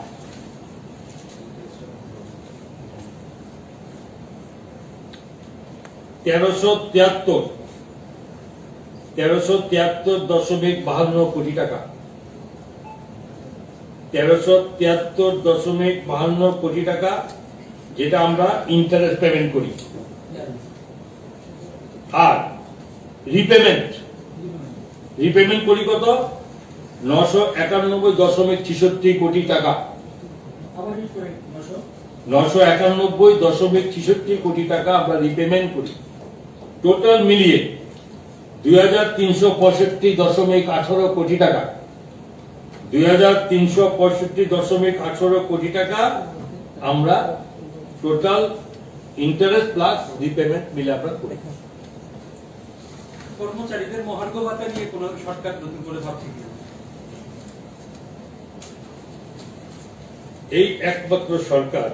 তেরোশো তিয়াত্তর, তেরোশো তিয়াত্তর দশমিক বাহান্ন কোটি টাকা, তেরোশো তিয়াত্তর দশমিক বাহান্ন কোটি টাকা, যেটা আমরা ইন্টারেস্ট পেমেন্ট করি। আর রিপেমেন্ট, রিপেমেন্ট করি কত? নশো একানব্বই দশমিক ছেষট্টি কোটি টাকা। নশো একানব্বই দশমিক ছেষট্টি কোটি টাকা আমরা রিপেমেন্ট করি। টোটাল মিলিয়ে দুই হাজার তিনশো পঁয়ষট্টি দশমিক আঠারো কোটি টাকা, দুই হাজার তিনশো পঁয়ষট্টি দশমিক আঠারো কোটি টাকা আমরা টোটাল ইন্টারেস্ট প্লাস রিপেমেন্ট মিলে আমরা করি। কর্মচারীদের মহার্ঘ ভাতা নিয়ে কোনো সরকার নতুন করে ভাবছে কিনা? এই একমাত্র সরকার,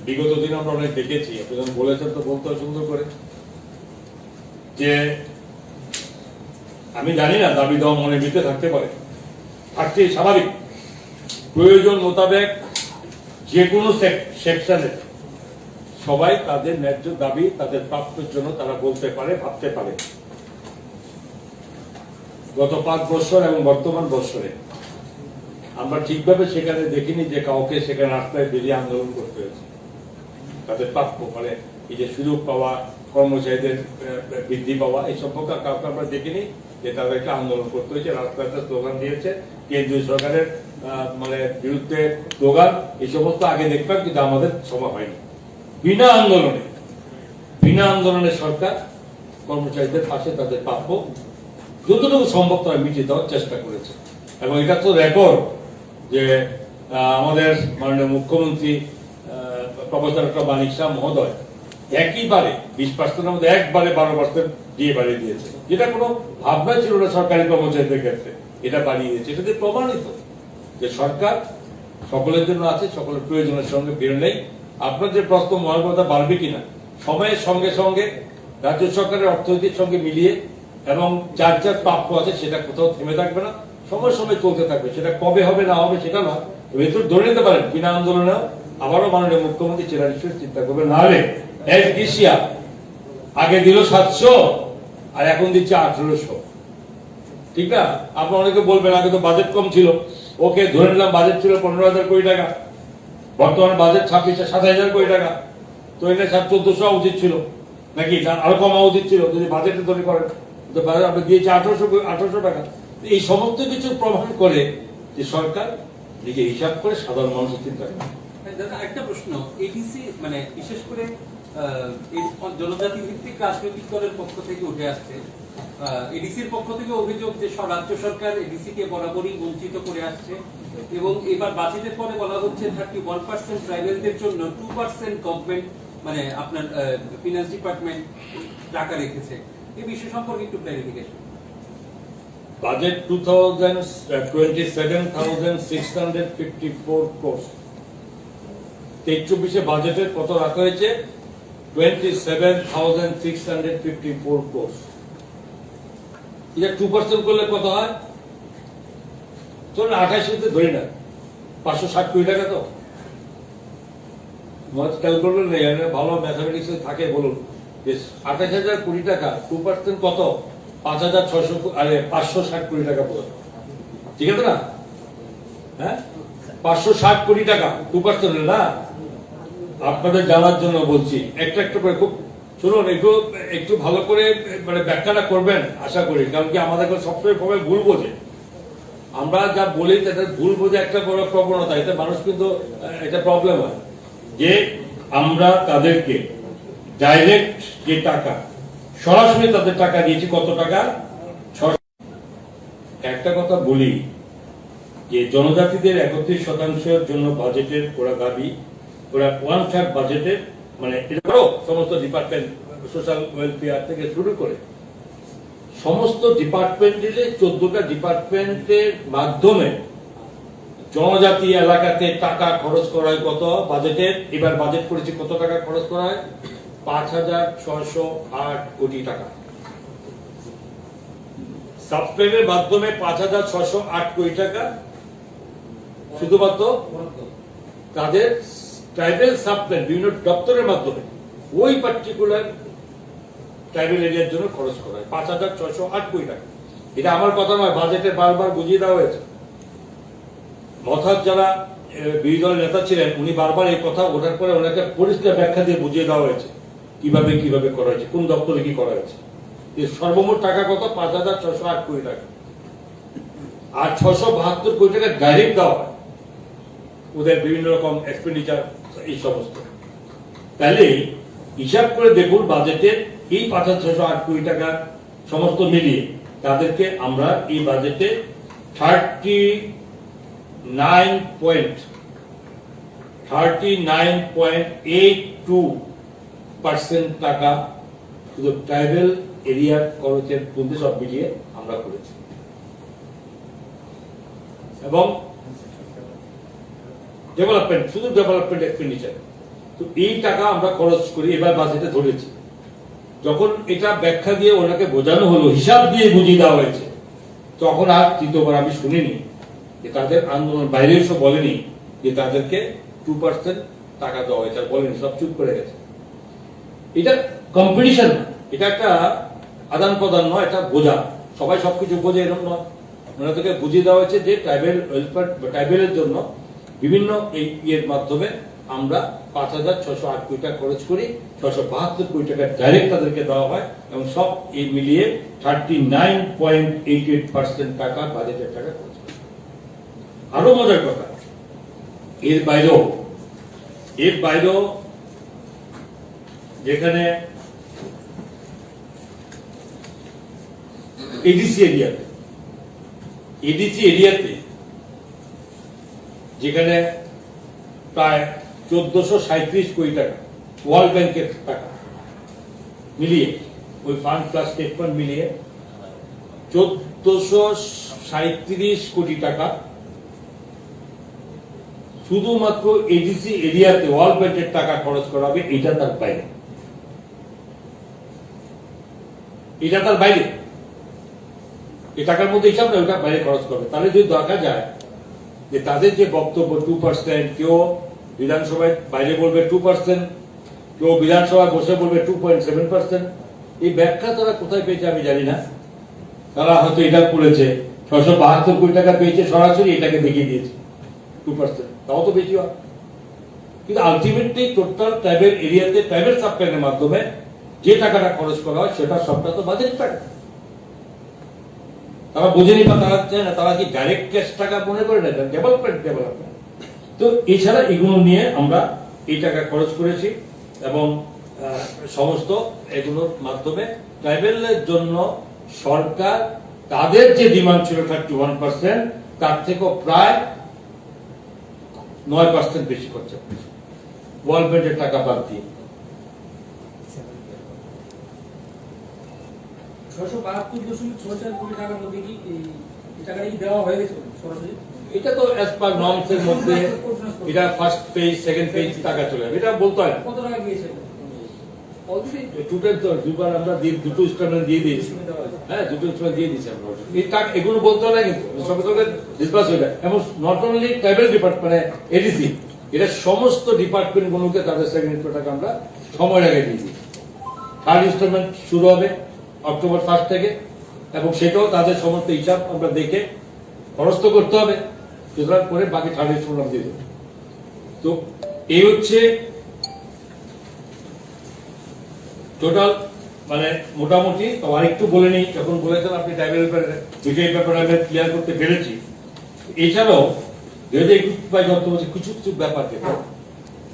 বিগত দিন আমরা অনেক দেখেছি, আপনি যখন বলেছেন তো বলতে হয় সুন্দর করে, যে আমি জানি না, দাবি দেওয়া মনের ভিতরে থাকতে পারে, থাকতেই স্বাভাবিক। প্রয়োজন মোতাবেক যে কোনো সেক-, সেকশনে সবাই তাদের ন্যায্য দাবি, তাদের প্রাপ্যের জন্য তারা বলতে পারে, ভাবতে পারে। গত পাঁচ বছর এবং বর্তমান বছরে আমরা ঠিকভাবে সেখানে দেখিনি যে কাউকে সেখানে রাস্তায় বেরিয়ে আন্দোলন করতে হয়েছে। তাদের প্রাপ্য, মানে, এই যে সুযোগ পাওয়া, কর্মচারীদের, আহ, বৃদ্ধি পাওয়া, এই সম্পর্কে কাউকে আমরা দেখিনি যে তাদেরকে আন্দোলন করতে হয়েছে, রাস্তাতে স্লোগান দিয়েছে, কেন্দ্রীয় সরকারের, আহ, মানে, বিরুদ্ধে স্লোগান, এই সমস্ত আগে দেখতাম, কিন্তু আমাদের সময় হয়নি। বিনা আন্দোলনে, বিনা আন্দোলনে সরকার কর্মচারীদের পাশে তাদের প্রাপ্য যতটুকু সম্ভব তারা মিটিয়ে দেওয়ার চেষ্টা করেছে। এবং এটা তো রেকর্ড যে, আহ, আমাদের মাননীয় মুখ্যমন্ত্রী, আহ, প্রফেসর ডক্টর মানিক সাহা মহোদয় একেবারে বিশ পার্সেন্টের মধ্যে একবারে বারো পার্সেন্ট দিয়ে বাড়িয়ে দিয়েছে, যেটা কোনো ভাবনা ছিল না সরকারি কর্মচারীদের ক্ষেত্রে, এটা বাড়িয়ে দিয়েছে। এটা দিয়ে প্রমাণিত যে সরকার সকলের জন্য আছে, সকলের প্রয়োজনের সঙ্গে বেরো নেই। আপনার যে প্রশ্ন, মহার্ঘ ভাতা বাড়বে কিনা, সময়ের সঙ্গে সঙ্গে রাজ্য সরকারের অর্থনীতির সঙ্গে মিলিয়ে এবং যার যার প্রাপ্য আছে, সেটা কোথাও থেমে থাকবে না, সময় সময় চলতে থাকবে। সেটা কবে হবে না হবে সেটা না, তবে এটুকু ধরে নিতে পারেন, বিনা আন্দোলনে আবারও মাননীয় মুখ্যমন্ত্রী সেটা নিশ্চয়ই চিন্তা করবেন। নাহলে এস ডিসিআর আগে দিল সাতশো, আর এখন দিচ্ছে আঠারোশো। ঠিক না? আপনারা অনেকে বলবেন, "আগে তো বাজেট কম ছিল।" ওকে, ধরে নিলাম বাজেট ছিল পনেরো হাজার কোটি টাকা, বর্তমানে বাজেট ছাব্বিশ, সাতাশ হাজার কোটি টাকা। তো এটা সাড়ে চোদ্দশো হওয়া উচিত ছিল, নাকি? না, আরো কম হওয়া উচিত ছিল যদি বাজেটে তৈরি করেন। তো বাজেট আপনি দিয়েছে আঠারোশো কো-, আঠারোশো টাকা। তো এই সমস্ত কিছু প্রমাণ করে যে সরকার নিজে হিসাব করে, সাধারণ মানুষের চিন্তা করে। হ্যাঁ, দাদা, একটা প্রশ্ন। এডিসি, মানে, বিশেষ করে, আহ, এই জনজাতি ভিত্তিক রাজনৈতিক দলের পক্ষ থেকে উঠে আসছে, আহ, এডিসির পক্ষ থেকে অভিযোগ যে স-, রাজ্য সরকার এডিসি কে বরাবরই বঞ্চিত করে আসছে এবং এবার বাজেটের পরে বলা হচ্ছে থার্টি ওয়ান পার্সেন্ট ট্রাইবেলদের জন্য টু পার্সেন্ট গভর্নমেন্ট, মানে, আপনার, আহ, ফিনান্স ডিপার্টমেন্ট টাকা রেখেছে। এই বিষয় সম্পর্কে একটু clarification. Budget two thousand, uh, twenty-seven thousand six hundred fifty-four crores। তেইশ চব্বিশে বাজেটে কত রাখা হয়েছে? Twenty seven thousand six hundred fifty four crores। এটা টু পার্সেন্ট করলে কত হয়? চলুন, আঠাশ হতে ধরি না, পাঁচশো ষাট কোটি টাকা তো। মত ক্যালকুলেটর নেই, মানে ভালো ম্যাথামেটিক্স থাকে বলুন যে আঠাশ হাজার কোটি টাকা, টু পার্সেন্ট কত? পাঁচ হাজার ছয়শো কো-, আরে, পাঁচশো ষাট কোটি টাকা পুরো। ঠিক আছে না? হ্যাঁ, পাঁচশো ষাট কোটি টাকা, টু পার্সেন্ট না? আপনাদের জানার জন্য বলছি, একটা একটা করে খুব, শুনুন, একটু, একটু ভালো করে, মানে, ব্যাখ্যাটা করবেন আশা করি, কারণ কি আমাদের সবসময় সবাই ভুল বোঝে। আমরা যা বলি তাদের ভুল বোঝে একটা বড় প্রবণতা, এতে মানুষ কিন্তু, আহ, এটা প্রবলেম হয় যে আমরা তাদেরকে ডাইরেক্ট যে টাকা, সরাসরি তাদের টাকা দিয়েছি। কত টাকা? সর-, একটা কথা বলি যে জনজাতিদের একত্রিশ শতাংশের জন্য বাজেটের ওরা দাবি, ওরা ওয়ান থার্ড বাজেটের, মানে, এটা করো, সমস্ত ডিপার্টমেন্ট সোশ্যাল ওয়েলফেয়ার থেকে শুরু করে সমস্ত ডিপার্টমেন্টে, চোদ্দটা ডিপার্টমেন্টের মাধ্যমে জনজাতি এলাকাতে টাকা খরচ করা হয় কত বাজেটে? এবার বাজেট করেছি, কত টাকা খরচ করা হয়? পাঁচ হাজার ছয়শো আট কোটি টাকা। সাবপ্ল্যানের মাধ্যমে পাঁচ হাজার ছয়শো আট কোটি টাকা শুধুমাত্র তাদের ট্রাইবাল সাবপ্ল্যান বিভিন্ন দপ্তরের মাধ্যমে ওই পার্টিকুলার ট্রাইবাল এরিয়ার জন্য খরচ করা হয় পাঁচ হাজার ছয়শো আট কোটি টাকা। এটা আমার কথা নয়, বাজেটে বারবার বুঝিয়ে দেওয়া হয়েছে। মথার যারা, এ, বিরোধী দলের নেতা ছিলেন, উনি বারবার এই কথা ওঠার পরে ওনাকে পরিষ্কার ব্যাখ্যা দিয়ে বুঝিয়ে দেওয়া হয়েছে কিভাবে, কিভাবে করা হয়েছে, কোন দপ্তরে কি করা হয়েছে। এই সর্বমোট টাকা কত? পাঁচ হাজার ছয়শো আট কোটি টাকা। আর ছয়শো বাহাত্তর কোটি টাকা ডাইরেক্ট দেওয়া হয় ওদের বিভিন্ন রকম এক্সপেন্ডিচার, এই সমস্ত। তাহলে হিসাব করে দেখুন, বাজেটের এই পাঁচ হাজার ছয়শো আট কোটি টাকা সমস্ত মিলিয়ে তাদেরকে আমরা এই বাজেটে thirty nine point thirty nine point eight two percent টাকা শুধু ট্রাইবাল এরিয়ার খরচের মধ্যে সব মিলিয়ে আমরা করেছি। এবং ডেভেলপমেন্ট, শুধু ডেভেলপমেন্ট এক্সপেন্ডিচার। তো এই টাকা আমরা খরচ করি, এবার বাজেটে ধরেছি। যখন এটা ব্যাখ্যা দিয়ে ওনাকে বোঝানো হলো, হিসাব দিয়ে বুঝিয়ে দেওয়া হয়েছে, তখন আর তৃতীয়বার আমি শুনিনি যে তাদের আন্দোলন বাইরে এসে বলেনি যে তাদেরকে টু পার্সেন্ট টাকা দেওয়া হয়েছে, আর বলেনি, সব চুপ করে গেছে। এটা কম্পিটিশন না, এটা একটা আদান প্রদান নয়, এটা বোঝা। সবাই সবকিছু বোঝে এরকম নয়। ওনাদেরকে বুঝিয়ে দেওয়া হয়েছে যে ট্রাইবাল ওয়েলফেয়ার, ট্রাইবালের জন্য বিভিন্ন এই ইয়ের মাধ্যমে আমরা পাঁচ হাজার ছশো আট কোটি টাকা খরচ করি, ছশো বাহাত্তর কোটি টাকা ডাইরেক্ট তাদেরকে দেওয়া হয় এবং সব এই মিলিয়ে thirty nine point eight eight percent টাকা বাজেটের টাকা খরচ করি। আরো মজার কথা, এর বাইরেও, এর বাইরেও যেখানে এডিসি এরিয়াতে, এডিসি এরিয়াতে যেখানে প্রায় চোদ্দশো সাঁইত্রিশ কোটি টাকা, ওয়ার্ল্ড ব্যাংকের টাকা মিলিয়ে, ওই ফান্ড প্লাস স্টেট ফান্ড মিলিয়ে চোদ্দশো সাঁইত্রিশ কোটি টাকা শুধুমাত্র এডিসি এরিয়াতে ওয়ার্ল্ড ব্যাংকের টাকা খরচ করা হবে, এটা তার বাইরে। এটা তার বাইরে। এই টাকার মধ্যে হিসাব না, ওটা বাইরে খরচ করবে। তাহলে যদি দেখা যায় যে তাদের যে বক্তব্য টু পার্সেন্ট, কেউ বিধানসভায় বাইরে বলবে টু পার্সেন্ট, কেউ বিধানসভায় বসে বলবে টু পয়েন্ট সেভেন পার্সেন্ট, এই ব্যাখ্যা তারা কোথায় পেয়েছে আমি জানি না। তারা হয়তো এটা করেছে, ছয়শো বাহাত্তর কোটি টাকা পেয়েছে, সরাসরি এটাকে দেখিয়ে দিয়েছে টু পার্সেন্ট, তাও তো বেশি হয়। কিন্তু আলটিমেটলি টোটাল ট্রাইবাল এরিয়াতে ট্রাইবাল সাবপ্ল্যানের মাধ্যমে যে টাকাটা খরচ করা হয়, সেটা সবটা তো বাজেট টাকা। তারা বোঝেনি বা তারা চায় না, তারা কি ডাইরেক্ট ক্যাশ টাকা মনে করে না, ডেভেলপমেন্ট, ডেভেলপমেন্ট। তো এছাড়া এগুলো নিয়ে আমরা এই টাকা খরচ করেছি এবং আহ, সমস্ত এগুলোর মাধ্যমে ট্রাইবালের জন্য সরকার তাদের যে ডিমান্ড ছিল থার্টি ওয়ান পার্সেন্ট, তার থেকেও প্রায় নয় পার্সেন্ট বেশি খরচা করেছে, ওয়ার্ল্ড ব্যাংকের টাকা বাদ দিয়ে। ছয়শো বাহাত্তর দশমিক ছয় চার কোটি টাকার মধ্যে কি এই, এই টাকা কি দেওয়া হয়ে গেছে সরাসরি? এটা তো অ্যাজ পার নর্মস এর মধ্যে, এটা ফার্স্ট ফেজ, সেকেন্ড ফেজ টাকা চলে যাবে, এটা বলতে হয় না। কত টাকা গিয়েছে? টোটাল তো দুবার আমরা দিয়ে, দুটো ইনস্টলমেন্ট দিয়ে দিয়েছি। হ্যাঁ, দুটো ইনস্টলমেন্ট দিয়ে দিয়েছি আমরা। এই টাকা এগুলো বলতে হয় না কিন্তু, সঙ্গে সঙ্গে ডিসবার্স হয়ে যায়। এবং নট অনলি ট্রাইবাল ডিপার্টমেন্ট, মানে এডিসি, এটা সমস্ত ডিপার্টমেন্টগুলোকে তাদের সেকেন্ড টাকা আমরা সময় আগে দিয়ে দিই। থার্ড ইনস্টলমেন্ট শুরু হবে অক্টোবর ফার্স্ট থেকে, এবং সেটাও তাদের সমস্ত হিসাব আমরা দেখে খরচ তো করতে হবে, সুতরাং করে বাকি থার্ড ইনস্টলমেন্ট দিয়ে দেবো। তো এই হচ্ছে টোটাল, মানে মোটামুটি। তো আরেকটু বলে নিই, যখন বলেছেন আপনি ট্রাইবাল ব্যাপারে, দুইটাই ব্যাপারে আমি ক্লিয়ার করতে পেরেছি। এছাড়াও দুই হাজার একুশ বাইশ অর্থ বছরে কিছু কিছু ব্যাপার যেটা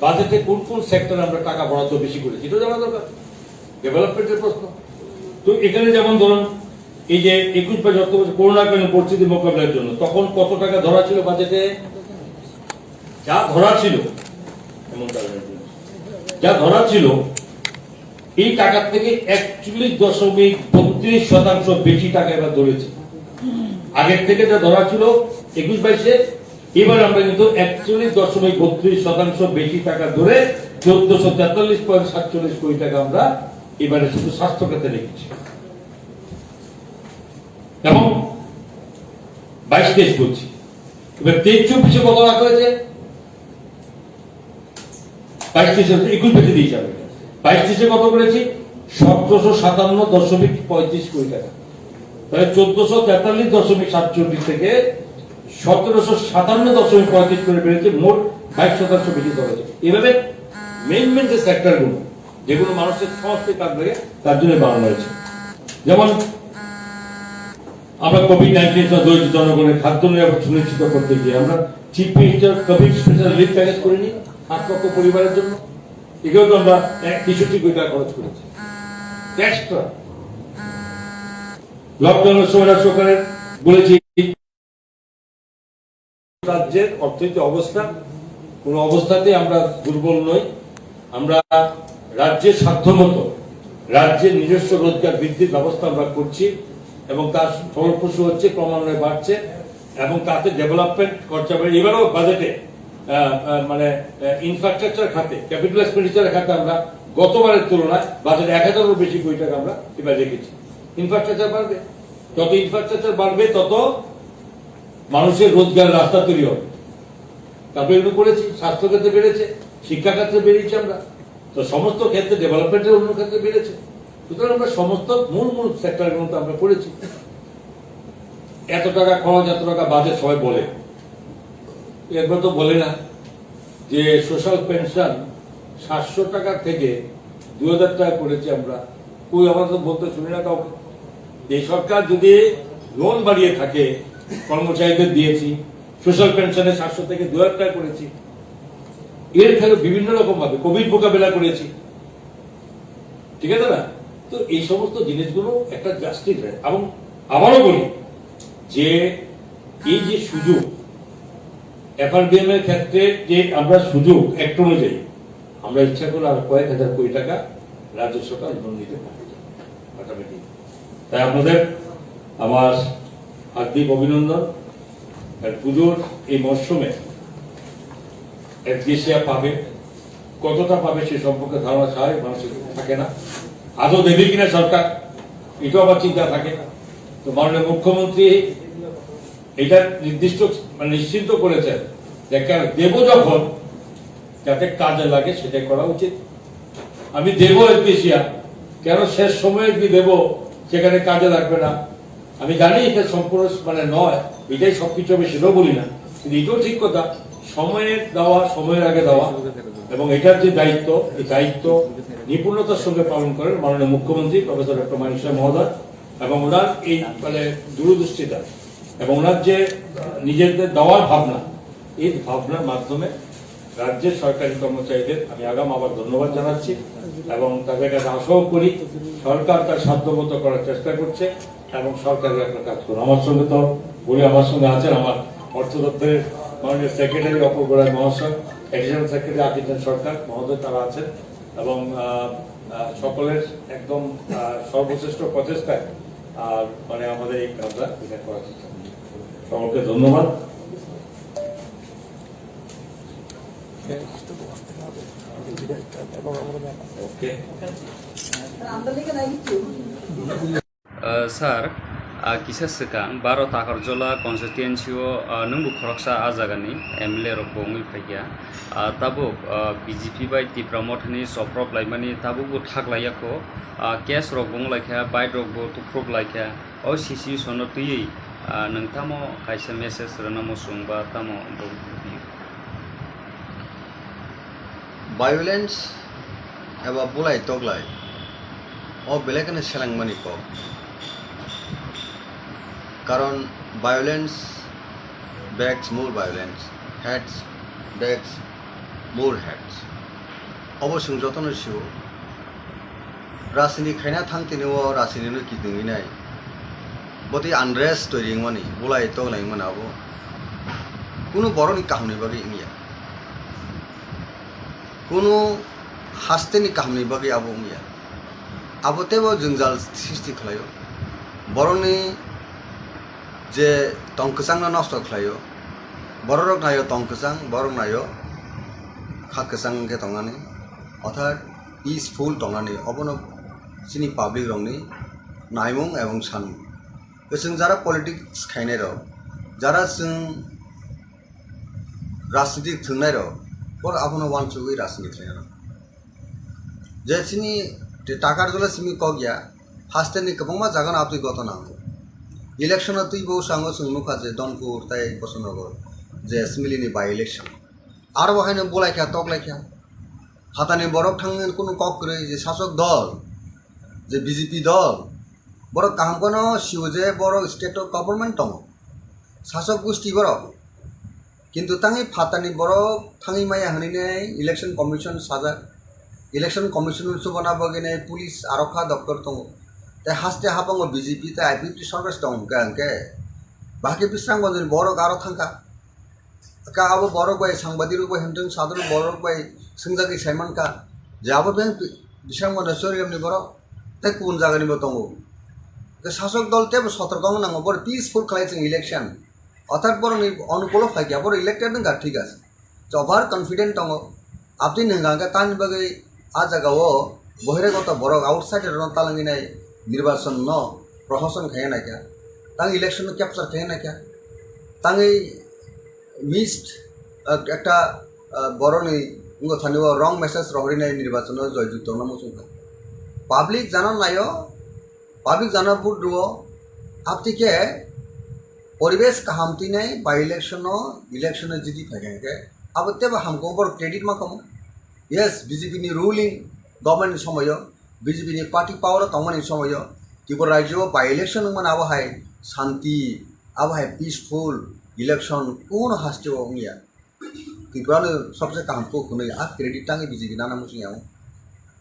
বাজেটে কোন কোন সেক্টরে আমরা টাকা বরাদ্দ বেশি করেছি, এটা জানা দরকার, ডেভেলপমেন্টের প্রশ্ন। তো এখানে যেমন ধরুন, এই যে একুশ বাইশ অর্থ বছর করোনাকালীন পরিস্থিতি মোকাবিলার জন্য তখন কত টাকা ধরা ছিল বাজেটে? যা ধরা ছিল, এমন কারণে যা ধরা ছিল, এই টাকা থেকে একচল্লিশ দশমিক বত্রিশ শতাংশ বেশি টাকা এবার ধরেছি। আগের থেকে যা ধরা ছিল একুশ বাইশে, এবার আমরা কিন্তু একচল্লিশ দশমিক বত্রিশ শতাংশ বেশি টাকা ধরে চোদ্দশো তেতাল্লিশ পয়েন্ট সাতচল্লিশ কোটি টাকা আমরা এবারে শুধু স্বাস্থ্য খাতে রেখেছি। এবং বাইশ তেইশ বলছি, এবার তেইশ চব্বিশে কত রাখা হয়েছে? বাইশ তেইশে, একুশ বেশি দিয়েছি আমি। বাইশ তেইশে কত করেছি? সতেরোশো সাতান্ন দশমিক পঁয়ত্রিশ কোটি টাকা। তাহলে চোদ্দশো তেতাল্লিশ দশমিক সাতচল্লিশ থেকে সতেরোশো সাতান্ন দশমিক পঁয়ত্রিশ করে বেড়েছে, মোট বাইশ শতাংশ বেশি ধরা হয়েছে। এভাবে মেইন মেইন যে সেক্টরগুলো, যেগুলো মানুষের সংস্কৃতি কাজ লাগে, তার জন্য বাড়ানো হয়েছে। যেমন আমরা কোভিড নাইন্টিন জড়িত জনগণের খাদ্য নিরাপত্তা সুনিশ্চিত করতে গিয়ে আমরা chief minister Covid special relief package করিনি সাত লক্ষ পরিবারের জন্য। এগুলো তো আমরা এক তেষট্টি কোটি টাকা খরচ করেছি। এক্সট্রা লকডাউনের সময় রাজ্য সরকারের বলেছি, রাজ্যের অর্থনৈতিক অবস্থা, কোনো অবস্থাতেই আমরা দুর্বল নই। আমরা রাজ্যের সাধ্যমতো রাজ্যের নিজস্ব রোজগার বৃদ্ধির ব্যবস্থা আমরা করছি এবং তার ফলপ্রসূ হচ্ছে, ক্রমান্বয়ে বাড়ছে এবং তাতে ডেভেলপমেন্ট খরচা বাড়ে। এবারও বাজেটে আহ, আহ, মানে ইনফ্রাস্ট্রাকচার খাতে, ক্যাপিটাল এক্সপেন্ডিচারের খাতে আমরা গতবারের তুলনায় বাজেটে এক হাজারেরও বেশি কোটি টাকা আমরা এবার রেখেছি। ইনফ্রাস্ট্রাকচার বাড়বে, যত ইনফ্রাস্ট্রাকচার বাড়বে তত মানুষের রোজগার রাস্তা তৈরি হবে। তারপরে এগুলো করেছি, স্বাস্থ্য ক্ষেত্রে বেড়েছে, শিক্ষা ক্ষেত্রে বেড়েছি আমরা, তো সমস্ত ক্ষেত্রে, ডেভেলপমেন্টের অন্য ক্ষেত্রে বেড়েছে। সুতরাং আমরা সমস্ত মূল মূল সেক্টরগুলোতে আমরা করেছি। এত টাকা খরচ, এত টাকা বাজেট সবাই বলে, একবার তো বলে না যে সোশ্যাল পেনশন সাতশো টাকা থেকে দু হাজার টাকা করেছি আমরা। কই, আমরা তো বলতে শুনি না কাউকে। এই সরকার যদি লোন বাড়িয়ে থাকে, কর্মচারীদের দিয়েছি, সোশ্যাল পেনশনে সাতশো থেকে দু হাজার টাকা করেছি। এর ফলে বিভিন্ন রকম ভাবে কোভিড মোকাবেলা করেছি, ঠিক আছে না? তো এই সমস্ত জিনিসগুলো একটা জাস্টিস হয়। এবং আবারও বলি যে এই যে সুযোগ, এফআরবিএম এর ক্ষেত্রে যে আমরা সুযোগ অ্যাক্ট অনুযায়ী আমরা ইচ্ছা করলে আরো কয়েক হাজার কোটি টাকা রাজ্য সরকার লোন নিতে পারে অটোমেটিক। তাই আপনাদের আমার হার্দিক অভিনন্দন। আর পুজোর এই মরশুমে এফডিসিআর পাবে, কতটা পাবে সে সম্পর্কে ধারণা স্বাভাবিক মানুষের থাকে না। আদৌ দেবে কিনা সরকার, এটাও আবার চিন্তা থাকে। তো মাননীয় মুখ্যমন্ত্রী এটা নির্দিষ্ট, মানে, নিশ্চিন্ত করেছেন যে কেন দেব যখন যাতে কাজে লাগে সেটাই করা উচিত। আমি দেব এফডিসিআর, কেন শেষ সময়ে কি দেব, সেখানে কাজে লাগবে না? আমি জানি এটা সম্পূর্ণ মানে নয়, এটাই সবকিছু, আমি সেটাও বলি না, কিন্তু এটাও ঠিক কথা, সময়ের দাওয়া সময়ের আগে দেওয়া, এবং এটার যে দায়িত্ব, এই দায়িত্ব নিপুণতার সঙ্গে পালন করেন মাননীয় মুখ্যমন্ত্রী প্রফেসর ডক্টর মানিক সাহা মহোদয়, এবং ওনার এই মানে দূরদৃষ্টিতা এবং ওনার যে নিজেদের দেওয়ার ভাবনা, এই ভাবনার মাধ্যমে রাজ্যের সরকারি কর্মচারীদের আমি আগাম আবার ধন্যবাদ জানাচ্ছি এবং তাদের কাছে আশাও করি সরকার তার সাধ্যমতো করার চেষ্টা করছে এবং সরকারের একটা কাজ করুন। আমার সঙ্গে তো বলি, আমার সঙ্গে আছেন আমার অর্থ দপ্তরের মাননীয় সেক্রেটারি অপূর্ব রায় মহাশয়, অ্যাডিশনাল সেক্রেটারি আকিব সরকার মহোদয়, তারা আছেন এবং আহ, আহ, সকলের একদম আহ, সর্বশ্রেষ্ঠ প্রচেষ্টায় আহ, মানে আমাদের এই কাজটা এখানে করা হচ্ছে। সকলকে ধন্যবাদ। ওকে। Uh, sir, uh, kisa swkang Baro Takarjola constituency o uh, nwngbo khoroksa a jagani M L A rok bo wngwi phaikha. Uh, tabuk uh, B J P bai Tipra Mothani soprop laimani tabukbo thak laiyakho. Uh, case rok bo wnglaikha, bike rok bo tukruk laikha. O situation no twiwi ah, nwng tamo kaisa message rwna muchung ba tamo bo rwphi? Violence eba bulai toklai o belai kheno selengmani kok. Karon violence begs more violence, hate begs more hate. Obo chwng jotono sio. Rajniti khaina thang tini o rajniti no kiting wi nai. Botwi unrest twi ring mani, bulai tok lai mani abo. Kunu borok ni kaham ni bagwi wngya. Kunu haste ni kaham ni bagwi abo wngya. Abo teibo jwngjal srishti khlaio. Borokni je tong kwchangno nosto khlaio. Bororok naio tong kwchang, borok naio kha kwchang khe tongnani, orthat peaceful tongnani, obono chini public rokni naimung ebong sanmung. Chwng jara politics khainai rok, jara chwng rajniti thwngnairok, borok abono uansugwi rajniti khlainai. Je chini te Takarjala simi kok ya, hasteni kwbangma jagano abtwi gotona wngo. Election-o twibo sango chwng nukha je Donpur tei Bosonogor je assembly-ni by-election. Aro bo haino bulaikha, toklaikha. Phatani borok thangwi kunu kok kwrwi je sasok dol, je B J P dol, borok kaham kheno sio je borok state-o government tongo. Sasok gusti borok. Kintu tangwi phatani borok thangwi maya hwnwi nai election commission sajak. Election commission chubana bagwi nai police arokha doktor tongo. Tei haste habango B J P tei I P F T sorkar tong hwnkhe hwnkhe bahai khe Bisramganjni borok aro thangkha. Ka abo borok bai sangbadirok bai hwnthwng sadok borok bai swngjagwi saimankha je abo beng Bisramganj Choriramni borok tei kubun jagani bo tongo. Ke sasok dol teibo sotorko wng nango, borok peaceful khlai chwng election. Orthat borokni onukulo phaikya, borok elected wngkha, thik ase. Over confident tongo. Abtwi hwnka hwnkhe tamni bagwi a jagao bohiregoto borok outsider rokno talangwi nai nirbachon no prohoson khai naikha. Tang election no capture khai naikha. Tangwi missed, ah, ekta, ah, borokni wngkha thani o wrong message rohorwi nai nirbachon no joyjukto no muchungkha. Public jana naio, public jana vote rwo, abtwi khe poribesh kaham twi nai by election no, election no jiti phaikha hwnkhe abo teibo hamkhe borok credit ma kamo. Yes, B J P ni ruling government ni somoyo, B J P ni party power o tongmani somoyo, Tripura rajyo o by election wngmani abo hai shanti, abo hai peaceful election kuno haste o wngya. Tripura no sobse kaham kok hwnwi a credit tangwi B J P nana muchung yango.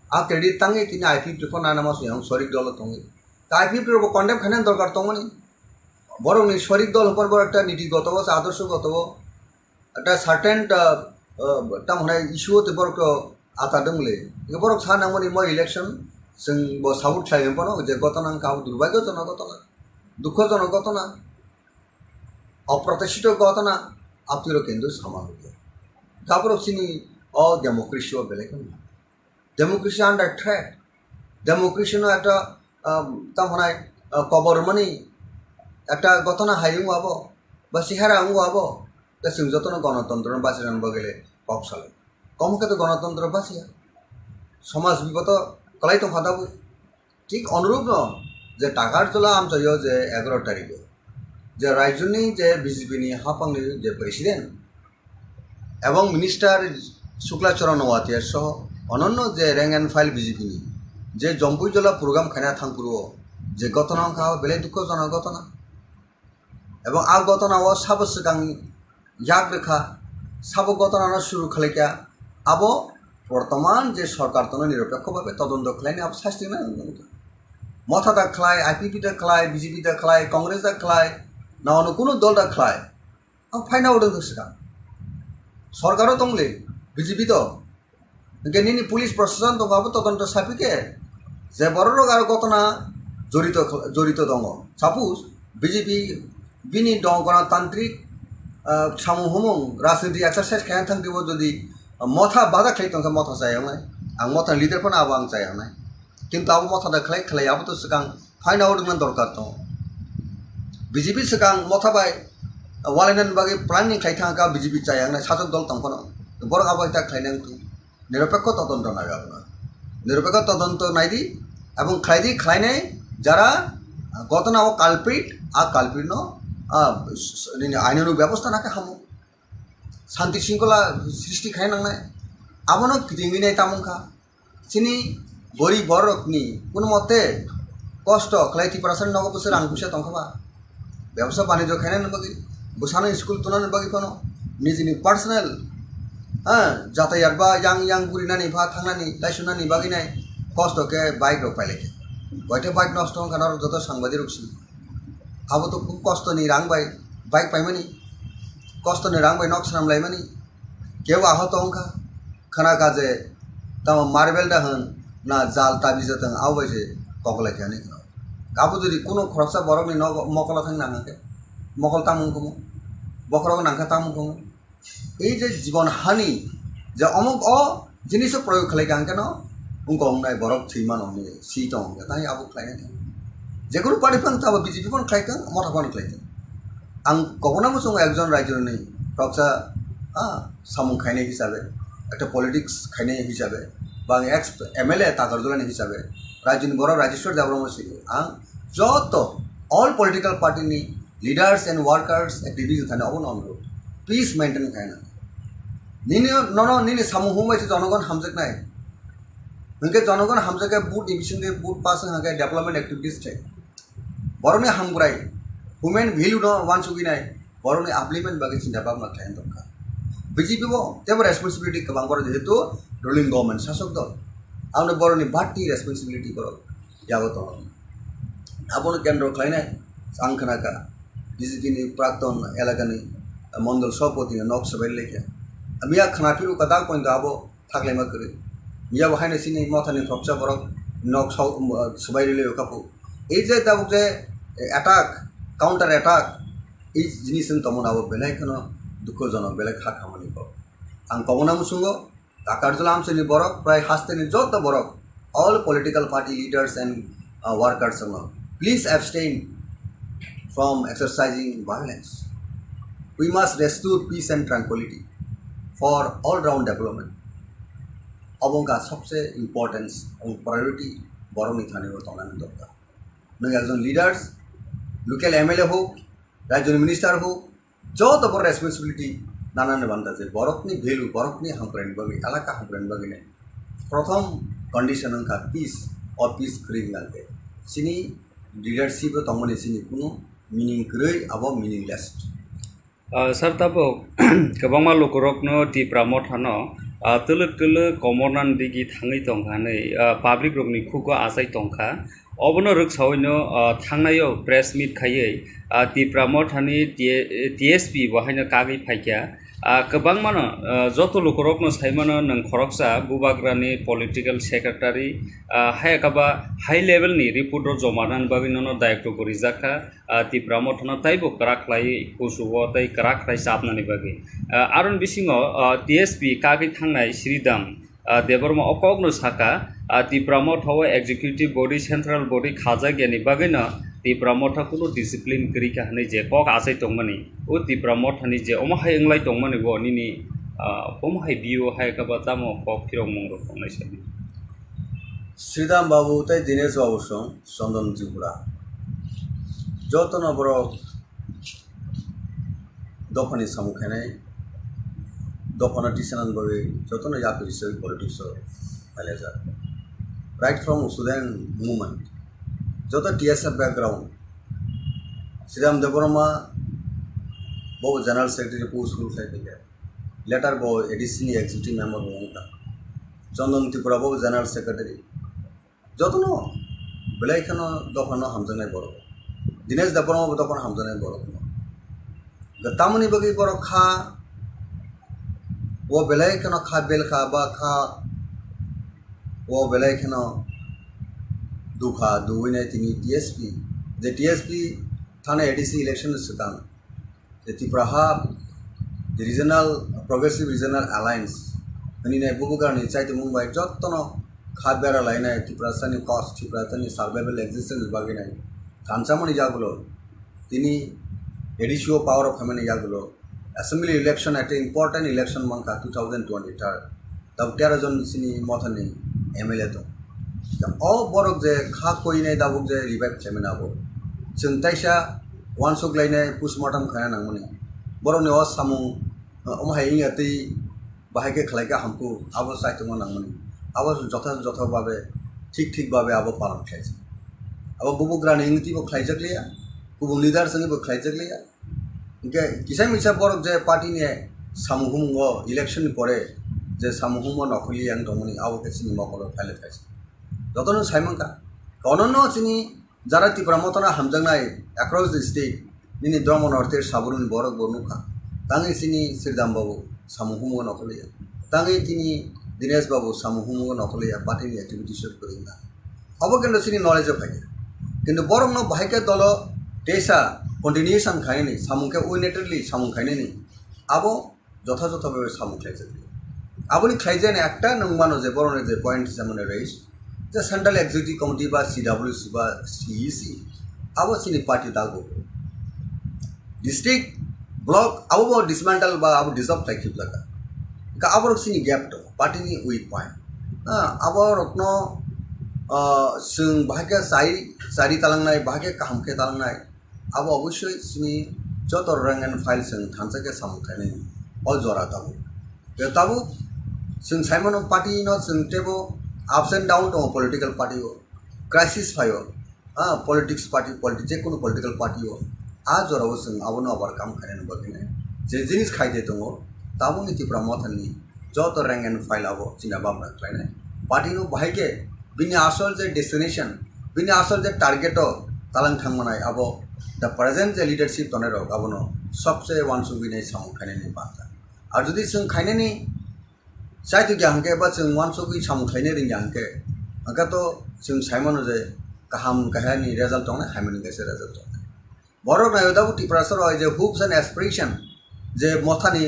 A credit tangwi tini I P F T pho nana muchung yango, sorik dolo tongwi. Ta I P F T rokbo condemn khainani dorkar tongmani. Borokni sorik dol hwnphano borok ekta niti goto o, adorsho goto o, ekta certain, ah, ah, tamo hwnai issue o tei borok to ata dwng le. Borok sa nangmani mo election chwng bo support khlai hwnphano je gotona wngkha abo durbhagyojonok gotona, dukhojonok gotona, oprotishito gotona, abtwiro kintu sama nukya. Gaborok chini o democracy o belai kheno democracy under threat. Democracy no ekta, um, tamo hwnai, uh, kobor mani ekta gotona hai wngwi abo, ba sihara wngwi abo, ta chwng jotono gonotontro no bachirani bagwi le kok salai. Komo khe to gonotontro bachiya. Somaj biboto kwlai tongkha tabuk. Thik onurupno je Takarjala amchaio je egaroh tarikh o je rajyoni je B J P ni haphangni je president, ebong minister Shukla Charan Noatia soho ononno je rank and file B J P ni je Jompuijola program khaina thangphuru o je gotona wngkha belai dukhojonok gotona. Ebong a gotona o sabo swkang yak rwkha, sabo gotona no suru khlaikha, abo bortoman je sorkar tono niropekho bhabe todonto khlaini abo sasti nai wngkha. Motha da khlai, I P P da khlai, B J P da khlai, Congress da khlai, na ono kuno dol da khlai. Ang phaina odong thung swkang. Sorkaro tongle, B J P to. Hingke nini police proshashan tongo abo todonto sapi khe. Je bororok aro gotona jorito, jorito tongo. Suppose B J P bini dong gonotantrik, ah, samung humung, rajniti exercise khaina thang twibo jodi, ah, motha bada khlai tongkha motha chayaknai. Ang motha leader phano abo ang chayaknai. Kintu abo motha da khlai khlai abo to swkang phaina odongna dorkar tongo. B J P swkang motha bai walainani bagwi planning khlai thangkha B J P chayaknai sajwk dol tong phano. Borok abo hai ta khlainai wngthung. Niropekho todonto nai abono. Niropekho todonto naidi, ebong khlaidi, khlainai jara gotona o culprit, a culprit no, ah, s-, s-, nini ainoni bebosta nakhe hamo. Shanti shringkhola srishti khai nangnai. Abono kitingwi nai tamung kha. Chini gorib borokni kuno mote kosto khlai Tiprasani nogo bwswk rang puisa tongkha ba? Bebsa banijyo khainani bagwi, bwsano school tunani bagwi phano nijini personal, ha, jatayat ba yang yang gurinani ba thangnani laisunani bagwi nai kosto khe bike rok pailai khe. Koite bike nosto wngkha norok joto sangbadirok si. Abo to khub kosto ni rang bai bike paimani, kosto ni rang bai nok swnam laimani, kebo ahoto wngkha, khana kha je tamo marble da hwn, na jal tabi jatwng abo bai se kok lai kha hinwi kheno. Abo jodi kuno khoroksa borokni nogo mokolo thang nang khe, mokol tamung kumu, bokhorok nang kha tamung kumu. Ei je jibon hani je omok o jiniso proyog khlai kha hwnkhe no wngkha wngnai borok thwi mano hinwi si tongo hwnkhe tei abo khlainai khe. Jekunu party phano tamo B J P phano khlai thang, motha phano khlai thang. Ang kobona muchungo ekjon raijoni khoroksa, ah, samung khainai hisabe, ekta politics khainai hisabe, ba ang ex M L A Takarjulani hisabe, raijoni borok Rajeshwar Debbarma sini ang joto all political party ni leaders and workers activities thani obono onurod, peace maintain khaina. Nini nono nini samung humbai se jonogon hamjaknai. Hwnkhe jonogon hamjakhe vote ni bisingtwi vote pass wngkha khe development activities thai. Borokni hamkrai, human value no wansugwi nai, borokni upliftment bagwi chinta bhabna khlai tongkha. B J P bo teibo responsibility kwbang borok jehetu ruling government sasok dol. Aboni borokni bati responsibility borok yago tongo. Abono kendro khlainai ang khnakha B J P ni prakton elakani mondol sabhapati no nok swbai lekha. Miya khna phiru kwtal pointo abo thaklaima kwrwi. Miya bo haino chini mothani khoroksa borok nok sok, um, swbai rwlwi kha phu. Ei je tabuk je attack, counter attack, ei jinis wng tongmani abo belai kheno dukhojonok, belai kha khamani kok. Ang kobona muchungo Takarjula amchaini borok, prai hasteni joto borok, all political party leaders and, uh, workers wngno, please abstain from exercising violence. We must restore peace and tranquility for all round development. Obo wngkha sobse importance and priority borokni thani o tongnani dorkar. Nwng ekjon leaders, local M L A hok, rajyoni minister hok, joto borok responsibility nanani banda je borokni value, borokni hamkraini bagwi, elaka hamkraini bagwi nai. Prothom condition wngkha peace, o peace kwrwi wngkha khe chini leadership o tongmani chini kunu meaning kwrwi, abo meaningless. Ah, sir, tabuk kwbangma lukurokno Tipra Mothano, ah, twlwk twlwk komornani digi thangwi tongkha hinwi, ah, public rokni khugo achai tongkha. Obono rwksaui no, ah, thangnai o press meet khaiwi, ah, Tipra Mothani T-, T S P bo haino kagwi phaikha. Ah, kwbangmano, ah, joto lukurokno saimano nwng khoroksa Bubagrani political secretary, ah, hai khe ba high level ni report rok joma nani bagwi nono dayok tubu rijak kha. Ah, Tipra Mothano taibo kwrak khlai kuchugo tei kwrak khlai chapnani bagwi. Ah, aroni bisingo, ah, T S P kagwi thangnai Sridham, ah, Debbarma o kokno sakha, ah, Tipra Motha o executive body, central body khajak yani bagwino Tipra Motha kunu discipline kwrwi kha hinwi je kok achai tongmani, o Tipra Mothani je omo hai wnglai tongmani bo nini, ah, omo hai view hai khe ba tamo kok phirokmung rok tongnai sadi. Sridham Babu tei Dinesh Babu song Chandan Tripura. Jotono borok dophani samung khainai, dophano tisanani bagwi jotono yakwi se politics o phailajak. Right from student movement, joto T S F background, Sridham Debbarma bo general secretary post rule khai phaikha. Later bo A D C ni executive member bo wngkha. Chandan Tripura bo general secretary. Jotono belai kheno dophano hamjaknai borok. Dinesh Debbarma bo dophano hamjaknai borok. Tamoni bagwi borok kha, o belai kheno kha bel kha ba kha, o belai kheno dukha duwinai tini T S P. Je T S P thani A D C election swkang. Je Tipra ha, je Regional, Progressive Regional Alliance, hwnwi nai bubugrani chaitumung bai jotono kha bera lainai Tiprasani cause, Tiprasani survival existence bagwi nai thansamani yagulo, tini A D C o power o phaimani yagulo, assembly election ekta important election mankha two thousand twenty-third. Tabuk tero jon chini mothani M L A tong. O borok je kha koinai tabuk je revive khlaimani abo. Chwng taisa uansuk lainai postmortem khaina nangmani. Borokni o samung, omo hai wngya twi bahai khe khlai khe hamkuk, abo chaitokma nangmani. Abo jotha jotha babe, thik thik babe abo palan khlaijak. Abo bubugrani wngwi twibo khlaijak liya, kubun leaders wngwi bo khlaijak liya. Hingke kisa misa borok je party ni samung humung o election ni pore je samung humung o nokhorli yang tongmani abo khe chini mokolo phaile phaisa. Jotono sai mankha. Kono no chini jara Tipra Motha no hamjaknai across the state nini Dharma North East Saburuni borok bo nukha. Tangwi chini Sridham Babu samung humung o nokhorli yang. Tangwi tini Dinesh Babu samung humung no khwlaiya, party ni activities o kwrwngna. Abo kintu chini knowledge o phaikha. Kintu borok no bahai khe dolo teisa continuation khainani, samung khe unilaterally samung khainani. Abo jotha jotha bhabe samung khlaijak. Aboni khlaijani ekta nwng mano je borok ni je point hisabe mane raise, je Central Executive Committee ba C W C ba C E C, abo chini party dago. District, block, abo bo dismantle ba abo dissolve khai khibjak. Ka abo rok chini gap to, party ni weak point. Ah, abo rokno, ah, chwng bahai khe chai, chari talangnai, bahai khe kaham khe talangnai. Abo obosoi chini joto rank and file chwng thansa khe samung khainai o jora tabuk. Tei tabuk chwng sai mano party no chwng teibo ups and down tongo political party o, crisis phaio, ah, politics party, politi-, je kono political party o a jora o chwng abono overcome khainani bagwi nai je jinis khai de tongo tabukni Tipra Motha ni joto rank and file abo china bamra khlainai. Party no bahai khe bini asol je destination, bini asol je target o talang thangmanai abo the present je leadership tonai rok abono sobse uansugwi nai samung khainani banta. Ar jodi chwng khainani chaitu kya hwnkhe ba chwng uansugwi samung khainai ringya hwnkhe, hwnkhe to chwng saimano je kaham kahani result tongnai, hamyani kaisa result tongnai. Borok naio tabuk Tiprasa rok je hopes and aspiration je Mothani,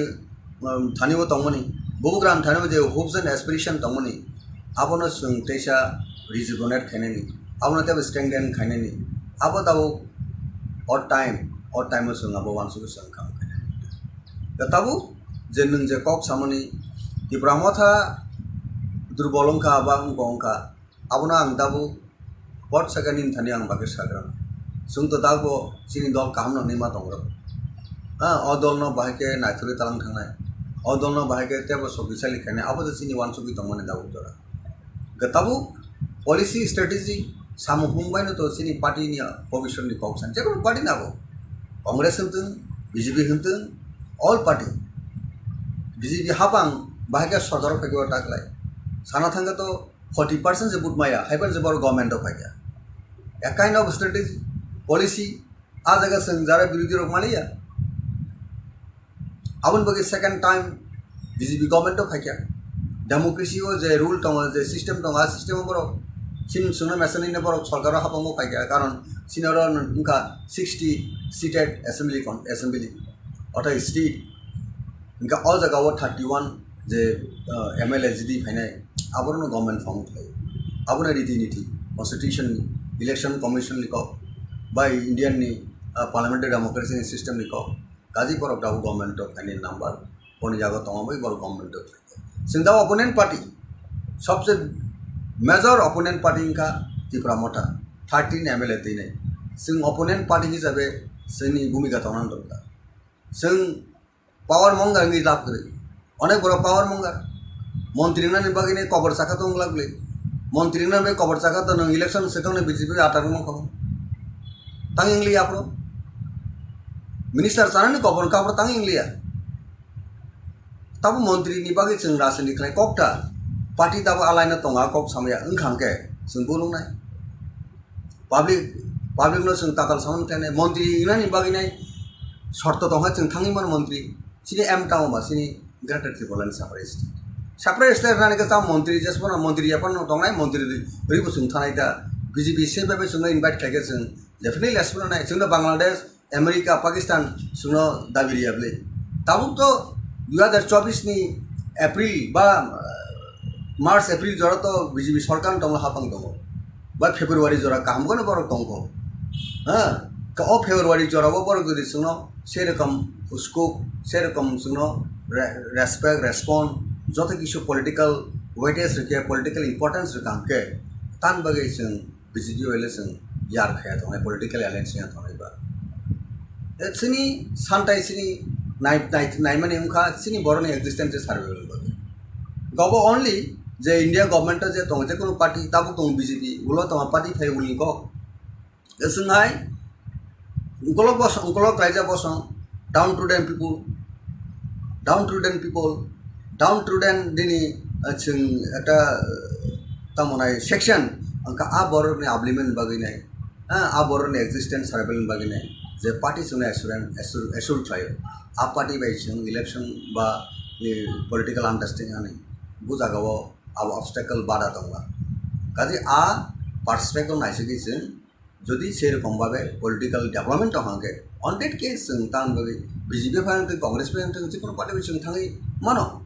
um, thani bo tongmani, Bubugram thani bo je hopes and aspiration tongmani, abono chwng teisa rejuvenate khainani, abono teibo strengthen khainani, abo tabuk o time, o time o chwng abo uansugwi chwng kam khainani. Da tabuk je nwng je kok samani Tipra Motha durbol wngkha ba wngkha wngkha, abono ang tabuk Bot saka nini thani ang bagwi sagra. Chwng to dak bo chini dol kaham no nima tong rw. Ha, o dol no bahai khe naithori talang thangnai. O dol no bahai khe tebo sokisali khainai. Abo je chini uansugwi tongmani tabuk jora. Ga tabuk policy strategy samung hung bai no to chini party ni bobiswt ni kok san. Jekunu party na bo. Congress hwn tong, B J P hwn tong, all party. B J P hapang bahai khe sorkar o phai khe o taklai. Sana thangkhe to forty percent se vote maya, haiphano se borok government o phaikha. A kind of strategy, policy, a jaga chwng jara birodhi rok maliya. Aboni bagwi second time B J P government o phaikha. Democracy o je rule tongo, je system tongo, a system o borok chini chwngno mesanino borok sorkar o hapang o phaikha, karon chini oro wngkha sixty seated assembly con-, assembly, ortho state. Hingke o jaga o thirty one je, ah, M L A jidi phainai, aborokno government form khlai. Abono riti niti, constitution ni, election commission ni kok, bai Indian ni, ah, parliamentary democracy ni system ni kok, kaji borok tabuk government o phainai number, boni yago tongma bai borok government o phainai. Chwng da opponent party, sobse major opponent party wngkha Tipra Motha, thirteen M L A twinai. Chwng opponent party hisabe chwngni bhumika tongna dorkar. Chwng power mongar wngwi lab kwrwi. Onek borok power mongar. Montri wngnani bagwi nai kobor chakha tong glak le. Montri wngnani bagwi kobor chakha to nwng election se tongni B J P atar wngma kho. Tang wng liya aphuru. Minister chanani kobor wngkha aphuru tang wng liya. Tabo montri ni bagwi chwng rajniti khlai kok ta. Party tabo alaina tongo a kok samaya wngkha hwnkhe chwng bo nuknai. Public, public no chwng tatal samani khlainai, montri wngnani bagwi nai shorto tongkha chwng thangwi mano montri. Chini aim tamo ba chini Greater Tipraland separate state. Separate state rwnani khe tamo montri jesphano montri yaphano tongnai, montri rwi bo chwng thanai da. B J P se bai bai chwngno invite khlaikhe chwng definitely jesphano nai. Chwngno Bangladesh, America, Pakistan chwngno dabi riya bwle. Tabuk to dui hazar chobbish ni April ba, eh, March, April jora to B J P sorkar tonglo hapang tongo. Ba February jora kaham kheno borok tongkho. Ha? Ka o February jora o borok jodi chwngno serokom scope, serokom chwngno re-, respect, respond, joto kisu political weightage rwkhe, political importance rwkha hwnkhe, tan bagwi chwng B J P bai le chwng yar khaya tongnai, political alliance ya tongnai ba. E chini santai chini nai-, nai-, naimani wngkha chini borokni existence survival bagwi. Gobo only je India government o je tongo, je kono party tabuk tongo B J P, ulo tongo party phai ulni kok. E chwng hai ukolok bosong, ukolok raijak bosong, downtrodden people, downtrodden people, downtrodden nini, ah, chwng ekta, ah, tamo nai section, wngkha a borokni upliftment bagwi nai, ah, a borokni existence survival bagwi nai, je party chwngno assurance, assure, assure khlaio, a party bai chwng election ba, eh, political understanding ani. bo jagao abo obstacle bada tongma. Kaje a perspective naisingwi chwng jodi sei rokom babe political development tong hangke, on that case chwng tamoni bagwi B J P phai wngtong, Congress phai wngtong, jikunu party bai chwng thangwi mano.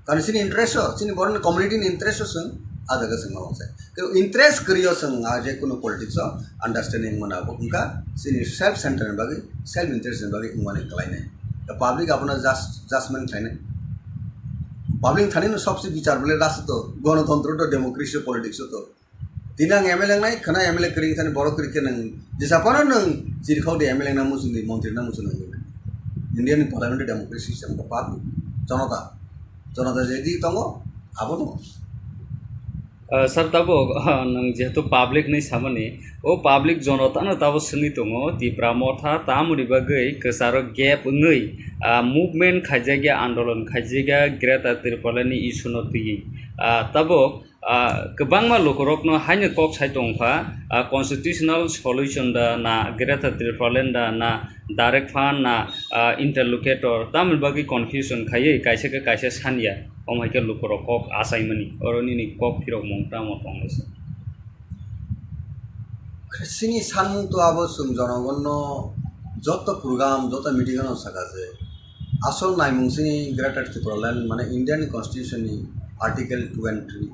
Karon chini interest o, chini borokni community ni interest o chwng a jaga chwng ma wngse. Kebo interest kwrwi o chwng a je kunu politics o understanding mano, abo wngkha chini self center ni bagwi, self interest ni bagwi wngmani kwlainai. The public abono just, judgment khlainai. Public thani no sobse bichar bole last to, gonotontro to, democracy o, politics o to. Tini ang M L A wngnai, khwna M L A kwrwi thani borok kwrwi khe nwng jesa phano nwng chirikhao de M L A wngna muchungdi, montri wngna muchungdi. India ni parliamentary democracy system ko public, jonota, jonota je di tongo, abono. Ah, sir, tabuk, ah, nwng jehetu public ni samani, o public jonotano tabuk swngwi tongo, Tipra Motha tamoni bagwi kwcharo gap wngwi, ah, movement khaijakya, andolon khaijakya, Greater Tripura ni issue no twiwi. Ah, tabuk, ah, kwbangma lukurokno haino kok sai tongkha, ah, constitutional solution da na, Greater Tripura Land da na, direct fund na, ah, interlocutor, tamoni bagwi confusion khaiwi kaisa khe kaisa sanya, omo hai khe lukurok kok achaimani, oro nini kok phirokmung tamo tonglaisa? Chini sanmung to abo chwng jonogonno joto program, joto meeting ano saka je asol naimung chini Greater Tripura Land mane Indian Constitution ni Article two and three,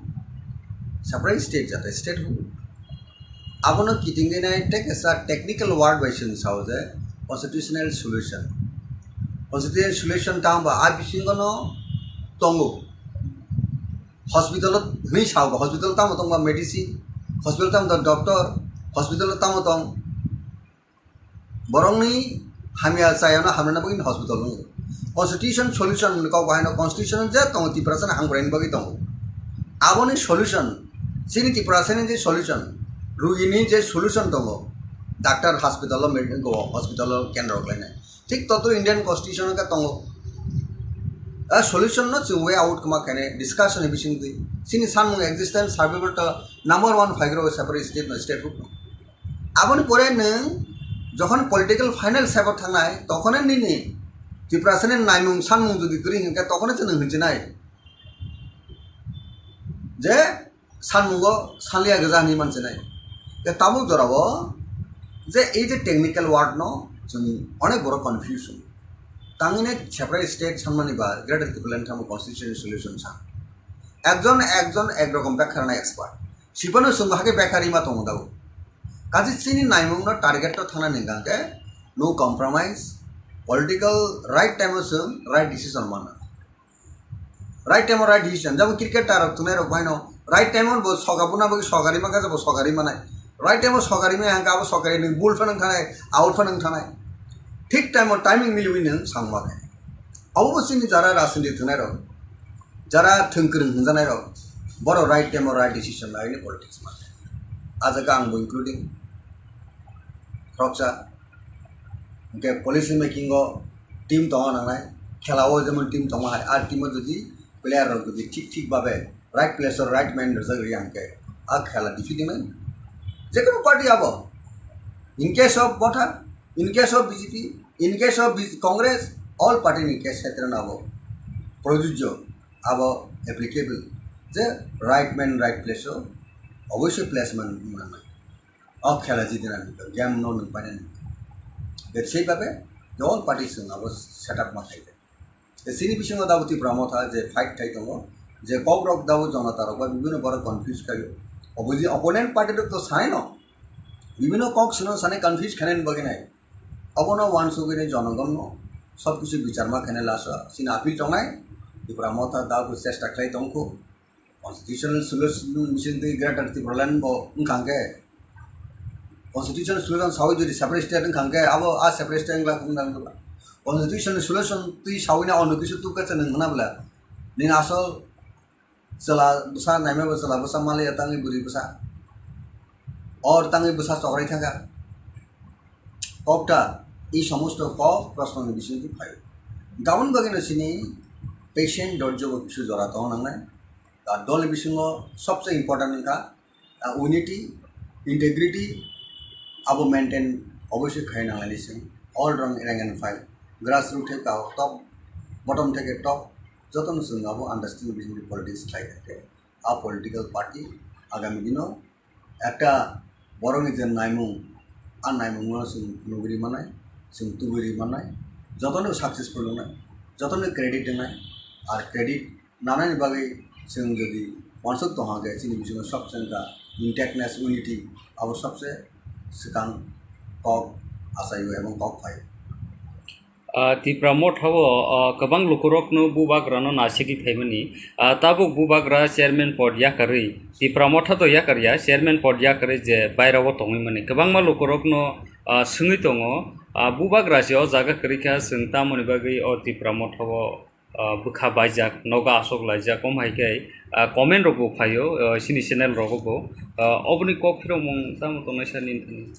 separate state jate statehood. Abono kitingwi nai tei kaisa technical word bai chwng sao je constitutional solution. Constitutional solution tamo ba a bisingo no tongo. Hospital o hwnwi sao ba, hospital tamo tong ba medicine, hospital tamo tong doctor, hospital tamo tong borokni hamya chayano hamrwna bagwi hospital wngo. Constitution solution ni kok bahai no constitution je tongo Tiprasa ni hamkraini bagwi tongo. Aboni solution, chini Tiprasa ni je solution, rugini je solution tongo, doctor hospital o, med-, go hospital o kendro khlainai. Thik totro Indian Constitution o khe tongo. A solution no chwng way out kwma khainai discussion ni bisingtwi. Chini sanmung existence survival to number one phaigrok separate state no statehood no. Aboni pore nwng jokhon political final step o thangnai, tokhone nini Tiprasa ni naimung sanmung jodi kwrwi hinkhe tokhone chwng nwng hinchinai je sanmungo sanliya gajani manchinai. Tei tabuk jorao je ei je technical word no chwng onek borok confusion. Tangwini separate state sanmani ba Greater Tipraland tamo constitutional solution sa. Ekjon ekjon ek rokom bekharna expert. Sipano chwng hake bekhari ma tongo dago. Kaje chini naimung no target to thana ni gangke no compromise, political right time o chwng right decision mana. Right time o right decision. Jabo cricket tarok tunai rok baino right time o bo soga buna bo sogari maka jabo sogari manai. Right time o sogari maya hangka abo sogari ni ball phanang thanai, out phanang thanai. Thik time o timing miliwi nang sangma khe. Abo bo chini jara rajniti tunai rok, jara thwngkwrwng hwnjanai rok, boro right time o right decision lai ni politics ma khe. A jaga ang bo including khoroksa. Hwnkhe policy making o team tongna nangnai, khela o jemon team tongma hai, a team o jodi player rok jodi thik thik babe right place o right man rwjak rwya hwnkhe a khela defeat wngmani. Jekunu party abo, in case of Motha, in case of B J P, in case of B-, Congress, all party ni case khetre no abo projujjo, abo applicable je right man right place o oboisoi placement wngna nangnai. O khela jidinani game no nwng painani. Tei sei babe je all party chwng abo setup ma khai. Tei chini bisingo dabo Tipra Motha je fight khai tongo, je kok rok dabo jonota rok ba bibino borok confuse khaio. Opposi-, opponent party rok to sanai no, bibino kok sino sanai confuse khainani bagwi nai. Abono wansugwi nai jonogon no sob kisu bichar ma khainai last o chini appeal tongnai. Tipra Motha dabo chesta khlai tongkho. Constitutional solution bising twi Greater Tipraland bo wngkha hwnkhe, constitutional solution sawi jodi separate state wngkha hwnkhe, abo a separate state wngla wngla wngla. Constitutional solution twi sawi na ono kisu tukha se nwng hwna bwla. Nini asol chwla bwsa naima bo chwla bwsa maliya tangwi bwrwi bwsa. Or tangwi bwsa chokrai thangkha. Kokta, ei somosto kok proshno ni bisingtwi phaio. Gabon bagwi no chini patient dorjo bo kisu jora tong nangnai. Ar dol ni bisingo sobse important wngkha, ah, unity, integrity, abo maintain obviously khai nanglaini chwng. All rang rank and file, grassroot theke top, bottom theke top, Jotono chwng abo understanding bisingtwi politics khlai kha khe, a political party agami dino ekta borokni je naimung, a naimungno chwng nugwi ri mannai, chwng tubui ri mannai, jotono successful wngnai, jotono credit wngnai. Ar credit nanani bagwi chwng jodi uansuk tongha khe chini bisingo sobse wngkha intactness, unity, abo sobse swkang kok achaio ebong kok phaio. Ah, Tipra Motha o, ah, kwbang lukurokno bubagrano nasigwi phaimani. Ah, tabuk bubagra chairman pod yakarwi, Tipra Motha to yakarya, chairman pod yakarwi je bairao tongwi mani. Kwbangma lukurokno, ah, swngwi tongo, ah, bubagra se o jaga kwrwi kha, chwng tamoni bagwi o Tipra Motha o, ah, bwkha baijak, nogo aswk laijak, om hai khe, ah, comment rok bo phaio, ah, chini channel rogo bo. Ah, oboni kok phirokmung tamo tongnai sir nini thani?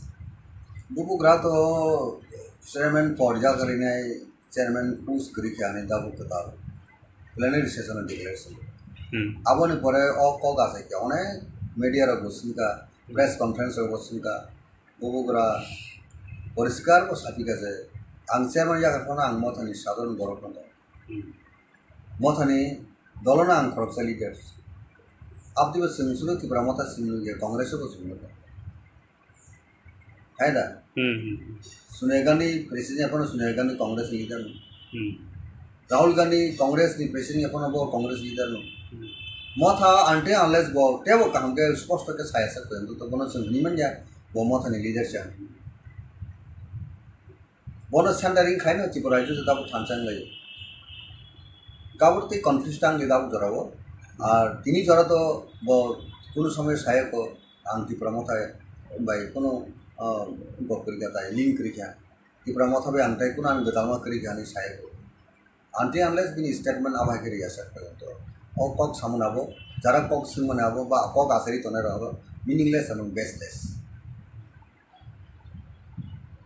Bubagra to chairman pod yakarwi nai, chairman post kwrwi kha ani tabuk kwtal plenary session o declaration. Hmm. Aboni pore o kok achai khe onek media rok bo swngkha, press conference rok bo swngkha, bubagra poriskar bo sapikha je ang chairman yakar phano ang Mothani sadharon borok no tong. Hmm. Mothani dolono ang khoroksa leader. Abdibo chwng chwngno Tipra Motha chwngno ya, Congress bo chwngno ya. Hai da? Hmm, hmm, hmm. Sonia Gandhi president aphano Sonia Gandhi Congress ni leader no. Hmm. Rahul Gandhi Congress ni president aphano bo Congress leader no. Hmm. Motha until unless bo tebo kaham khe sposto khe saya sak to bono chwng hwnwi manya bo Mothani leader cha. Bono centering khaino Tripura rajyo se tabuk thansa wnglaio. Kabur tei confuse tang di tabuk jorao. Ar tini jora to bo kunu somoy saya ko ang Tipra Motha bai kunu, ah, gok kwrwi kha tai, link kwrwi kha. Tipra Motha bai ang tai kunu ang gwdalma kwrwi kha hinwi saya ko. Until unless bini statement abo hai khe rwya sak to. O kok samani abo, jara kok swngmani abo, ba kok asari tongnai rok abo, meaningless and baseless.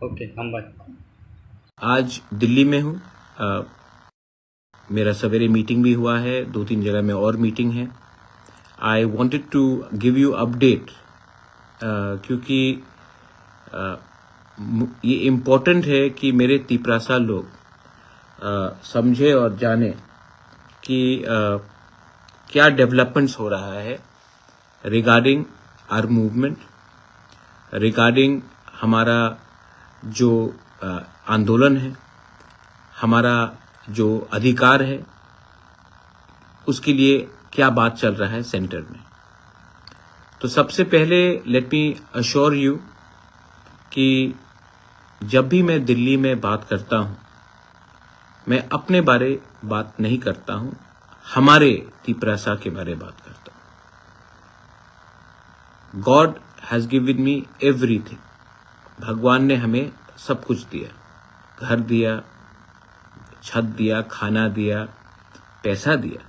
Okay, hambai. आज दिल्ली में हूँ। अ, मेरा सवेरे मीटिंग भी हुआ है, दो तीन जगह में और मीटिंग है। I wanted to give you update, अ, क्योंकि, अ, मु-, ये इम्पोर्टेंट है कि मेरे तिपरासा लोग, अ, समझे और जाने कि, अ, क्या डेवलपमेंट्स हो रहा है regarding our movement, regarding हमारा जो, अ, आंदोलन है, हमारा जो अधिकार है, उसके लिए क्या बात चल रहा है सेंटर में। तो सबसे पहले let me assure you कि जब भी मैं दिल्ली में बात करता हूँ, मैं अपने बारे बात नहीं करता हूँ, हमारे तिपरासा के बारे बात करता हूँ। God has given me everything। भगवान ने हमें सब कुछ दिया, घर दिया, छत दिया, खाना दिया, पैसा दिया,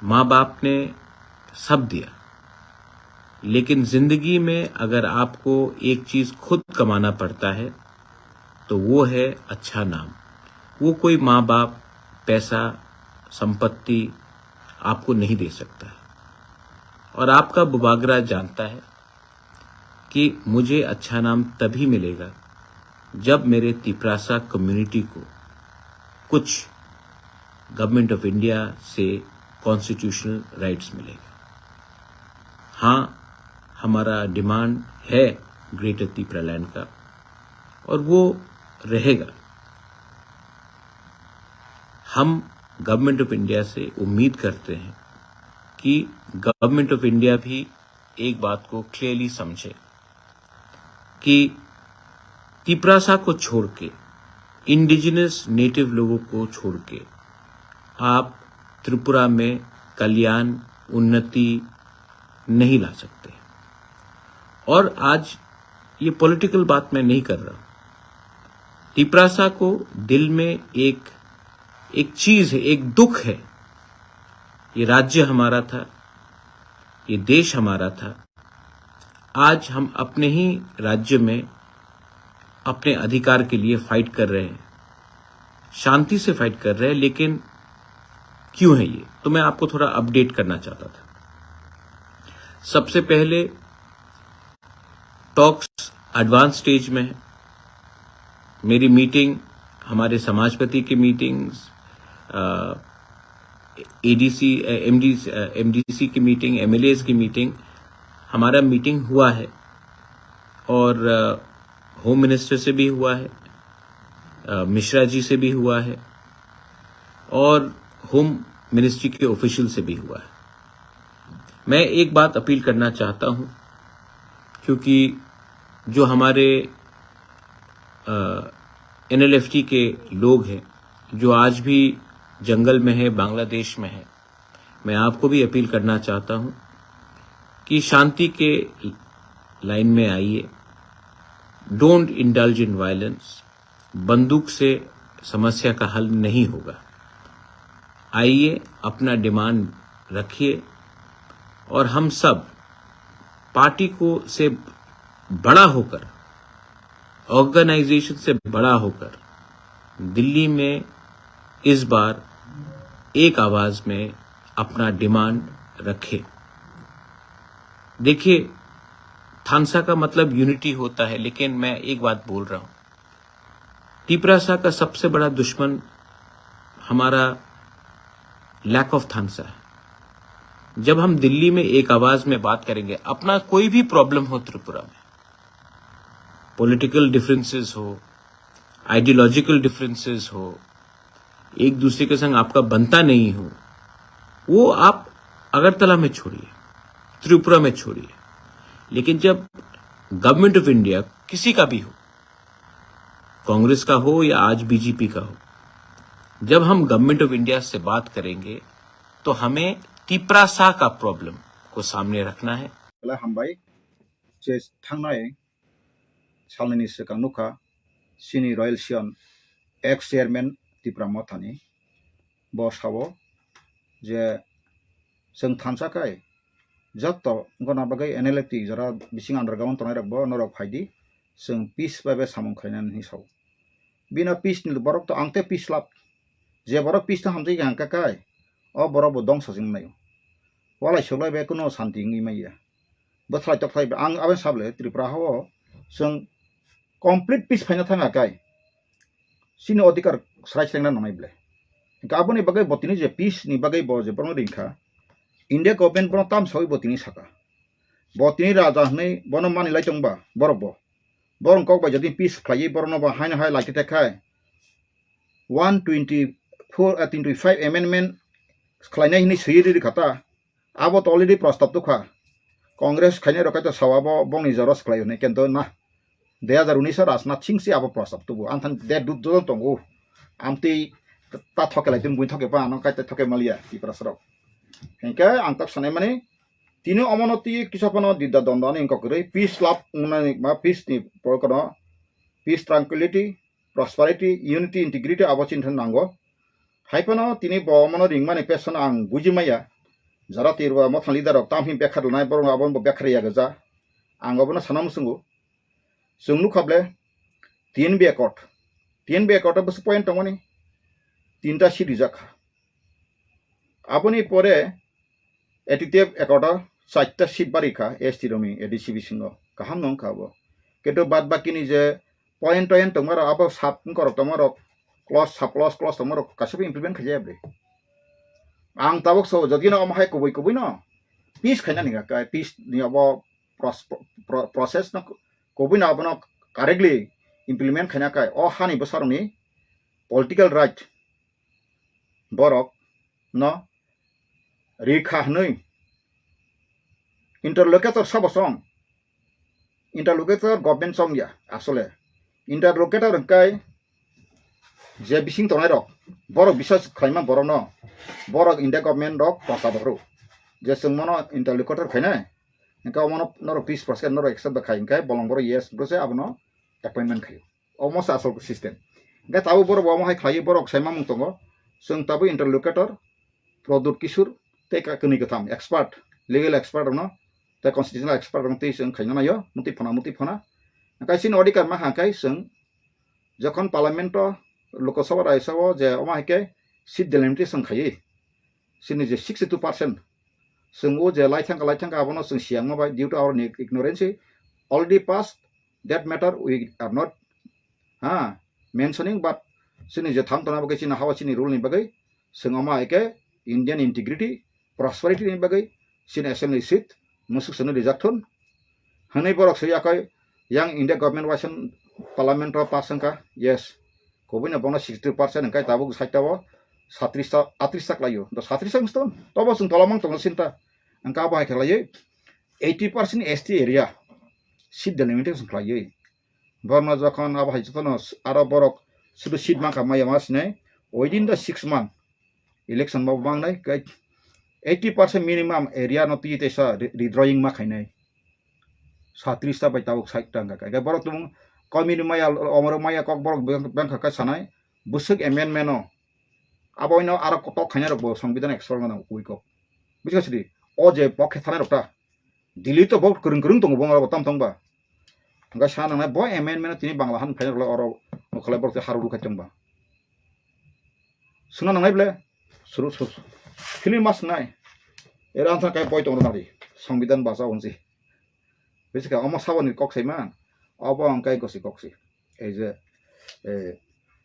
माँ बाप ने सब दिया। लेकिन जिंदगी में अगर आपको एक चीज खुद कमाना पड़ता है, तो वो है अच्छा नाम। वो कोई माँ बाप, पैसा, संपत्ति आपको नहीं दे सकता। और आपका बुबागरा जानता है कि मुझे अच्छा नाम तभी मिलेगा, जब मेरे तिपरासा कम्युनिटी को कुछ गवर्नमेंट ऑफ इंडिया से कॉन्स्टिट्यूशनल राइट्स मिलेगा। हाँ, हमारा डिमांड है ग्रेटर तिपरालैंड का, और वो रहेगा। हम गवर्नमेंट ऑफ इंडिया से उम्मीद करते हैं कि गवर्नमेंट ऑफ इंडिया भी एक बात को क्लियरली समझे कि तिपरासा को छोड़ के, इंडिजिनस नेटिव लोगों को छोड़ के आप त्रिपुरा में कल्याण, उन्नति नहीं ला सकते। और आज ये पॉलिटिकल बात मैं नहीं कर रहा। तिपरासा को दिल में एक, एक चीज है, एक दुख है। ये राज्य हमारा था, ये देश हमारा था। आज हम अपने ही राज्य में अपने अधिकार के लिए फाइट कर रहे हैं, शांति से फाइट कर रहे हैं, लेकिन क्यों है ये? तो मैं आपको थोड़ा अपडेट करना चाहता था। सबसे पहले टॉक्स एडवांस स्टेज में है। मेरी मीटिंग, हमारे समाजपति की मीटिंग्स, अ, एडीसी, एमडीसी, एमडीसी की मीटिंग, एमएलएस की मीटिंग, हमारा मीटिंग हुआ है और होम मिनिस्टर से भी हुआ है, मिश्रा जी से भी हुआ है और होम मिनिस्ट्री के ऑफिशियल से भी हुआ है। मैं एक बात अपील करना चाहता हूँ, क्योंकि जो हमारे एनएलएफटी के लोग हैं, जो आज भी जंगल में है, बांग्लादेश में है, मैं आपको भी अपील करना चाहता हूँ कि शांति के लाइन में आइए। Don't indulge in violence. बंदूक से समस्या का हल नहीं होगा। आइए, अपना डिमांड रखिए और हम सब पार्टी को से बड़ा होकर, ऑर्गेनाइजेशन से बड़ा होकर दिल्ली में इस बार एक आवाज में अपना डिमांड रखें। देखिए, थानसा का मतलब यूनिटी होता है, लेकिन मैं एक बात बोल रहा हूँ, तिपरासा का सबसे बड़ा दुश्मन हमारा लैक ऑफ थानसा है। जब हम दिल्ली में एक आवाज में बात करेंगे, अपना कोई भी प्रॉब्लम हो त्रिपुरा में, पॉलिटिकल डिफरेंसेस हो, आइडियोलॉजिकल डिफरेंसेस हो, एक दूसरे के संग आपका बनता नहीं हो, वो आप अगरतला में छोड़िए, त्रिपुरा में छोड़िए, लेकिन जब गवर्नमेंट ऑफ इंडिया किसी का भी हो, कांग्रेस का हो या आज बीजेपी का हो, जब हम गवर्नमेंट ऑफ इंडिया से बात करेंगे तो हमें तिपरासा का प्रॉब्लम को सामने रखना है। Belai hambai, je thangnai salnini swkang nukha chini Royal Sion ex chairman Tipra Mothani, bo sao je chwng thansa khai joto gona bagwi N L F T jora bising underground tongnai rok bo norok phaidi, chwng peace bai bai samung khlainani hinwi sao. Bino peace ni borok to ang tei peace lab. Je borok peace no hamjai kha hwnkha kai, o borok bo dongsa jwng nai. Walai suklai bai kuno santi wngwi manya. Bwthalai tokhlai bai ang aboni sable Tripura hao chwng complete peace phaina thang kha kai. Chini odhikar srai srengna nangnai ble. Hwnkhe aboni bagwi bo tini je peace ni bagwi bo je borokno ring kha, India government bono tam sawi bo tini saka. Bo tini raja hwnwi bono manwi lai tongba borok bo. Borok kok bai jodi peace khlaiwi borokno bo haino hai lai khe thek khai one twenty-four, ah, twenty-five amendment khlainai hinwi swiwi riri kha ta. Abo to already prostab tukha. Congress khainai rok kaitor sao abo bongni jora swkhlai hwnwi kento na. Dui hazar unis o Rajnath Singh se abo prostab tubu. Ang thani de dut dut tongo. Amtwi ta thoke lai tun bui thoke pa ano kai ta thoke malia ki prasrok. Hingke ang tak sanai mani tini omono twi kisa phano didda dondani wngkha kwrwi peace love wngnani ma peace ni porokano peace tranquility prosperity, unity, integrity abo chini thani nango. Hai phano tini bo omono ringmani pesono ang buji maya. Jara tirwa mothang leader rok tamhi bekhar lanai borok abo bo bekhar ya gaja. Ang obono sana musungo. Chwng nukha ble T N B accord. T N B accord o bwswk point tongmani tinta seat rijak kha. Aboni pore A T T F accord o chaita seat bari kha S T rokni A D C bisingo. Kaham no wngkha abo. Kintu bad bakini je point toint tongma rok abo sub wngkorok tongma rok clause sub clause clause tongma rok kaisa bo implement khaijaya bwrwi. Ang tabuk so jodi no omo hai kubui kubui no peace khaina ni kha, peace ni abo pros-, pro-, process no kubui no abono correctly implement khaina kai o hani bwsarokni political right borok no rikha hwnwi interlocutor sabo chong. Interlocutor government chong ya asole. Interlocutor hwnkhe je bising tongnai rok, borok bisas khlaima borok no, borok India government rok prosa bohru je chwng mono interlocutor khainai, hwnkhe omono norok peace process norok accept bai khai hwnkhe bolong borok yes bwse abono appointment khaio. Omo se asol system. Hingke tabuk borok bo omo hai khlaiwi borok sai mamung tongo. Chwng tabuk interlocutor, Pradyut Kishore, tei ka-, kwnwi kwtham expert, legal expert rokno, tei constitutional expert rokno tei chwng khaina naio, mutwi phana, mutwi phana. Hingke chini odhikar ma hangkai chwng jokhon parliament o, Lok Sabha, Rajya Sabha o je omo hai khe seat delimitation khaiwi, chini je sixty two percent chwng o je lai thangkha, lai thangkha abono chwng siyangma bai due to our ignorance already passed. That matter we are not, ha, mentioning, but chini je tham tona bagwi chini hawa chini rule ni bagwi chwng omo hai khe Indian integrity, prosperity ni bagwi chini assembly seat musuk sano rijak thun. Hwnwi borok swi yakhai yang India government waisa parliament o pass wngkha, yes. Kubui no bono sixty two percent wngkha, tabuk side o satris ta, atris ta khlaio. Do satris ta wngsi tobo chwng tola mang tongo sinta. Wngkha abo hai khlaiwi eighty percent S T area seat delimitation khlaiwi. Borno jokhon abo hai jotono aro borok sudu seat mankha maya ma sinai, within the six month election bo mangnai, kai eighty percent minimum area no twi teisa re-, redrawing ma khainai. Satris ta bai tabuk side ta wngkha. Kai borok tumung komini maya, omoro maya kok borok beng-, bengkha kai sanai, bwswk amendment no. Abo ino aro kotok khainai rok bo songbidan explore gana kui kok. Buji kha sidi, o je pokhe thanai rok ta. Delhi to bo kwrwng kwrwng tongo bo, abo tam tong ba. Hwnkhe sa nangnai bo amendment tini Bangla han phaina rwlai oro mokholai borok tei haru rwkhai tong ba. Suna nangnai ble suru suru film mas nai. Era ansa kai boi tong nari. Songbidan basa unsi. Bisi ka omo saboni kok sai man. Obo ang kai gosi kok si. Ei je, eh,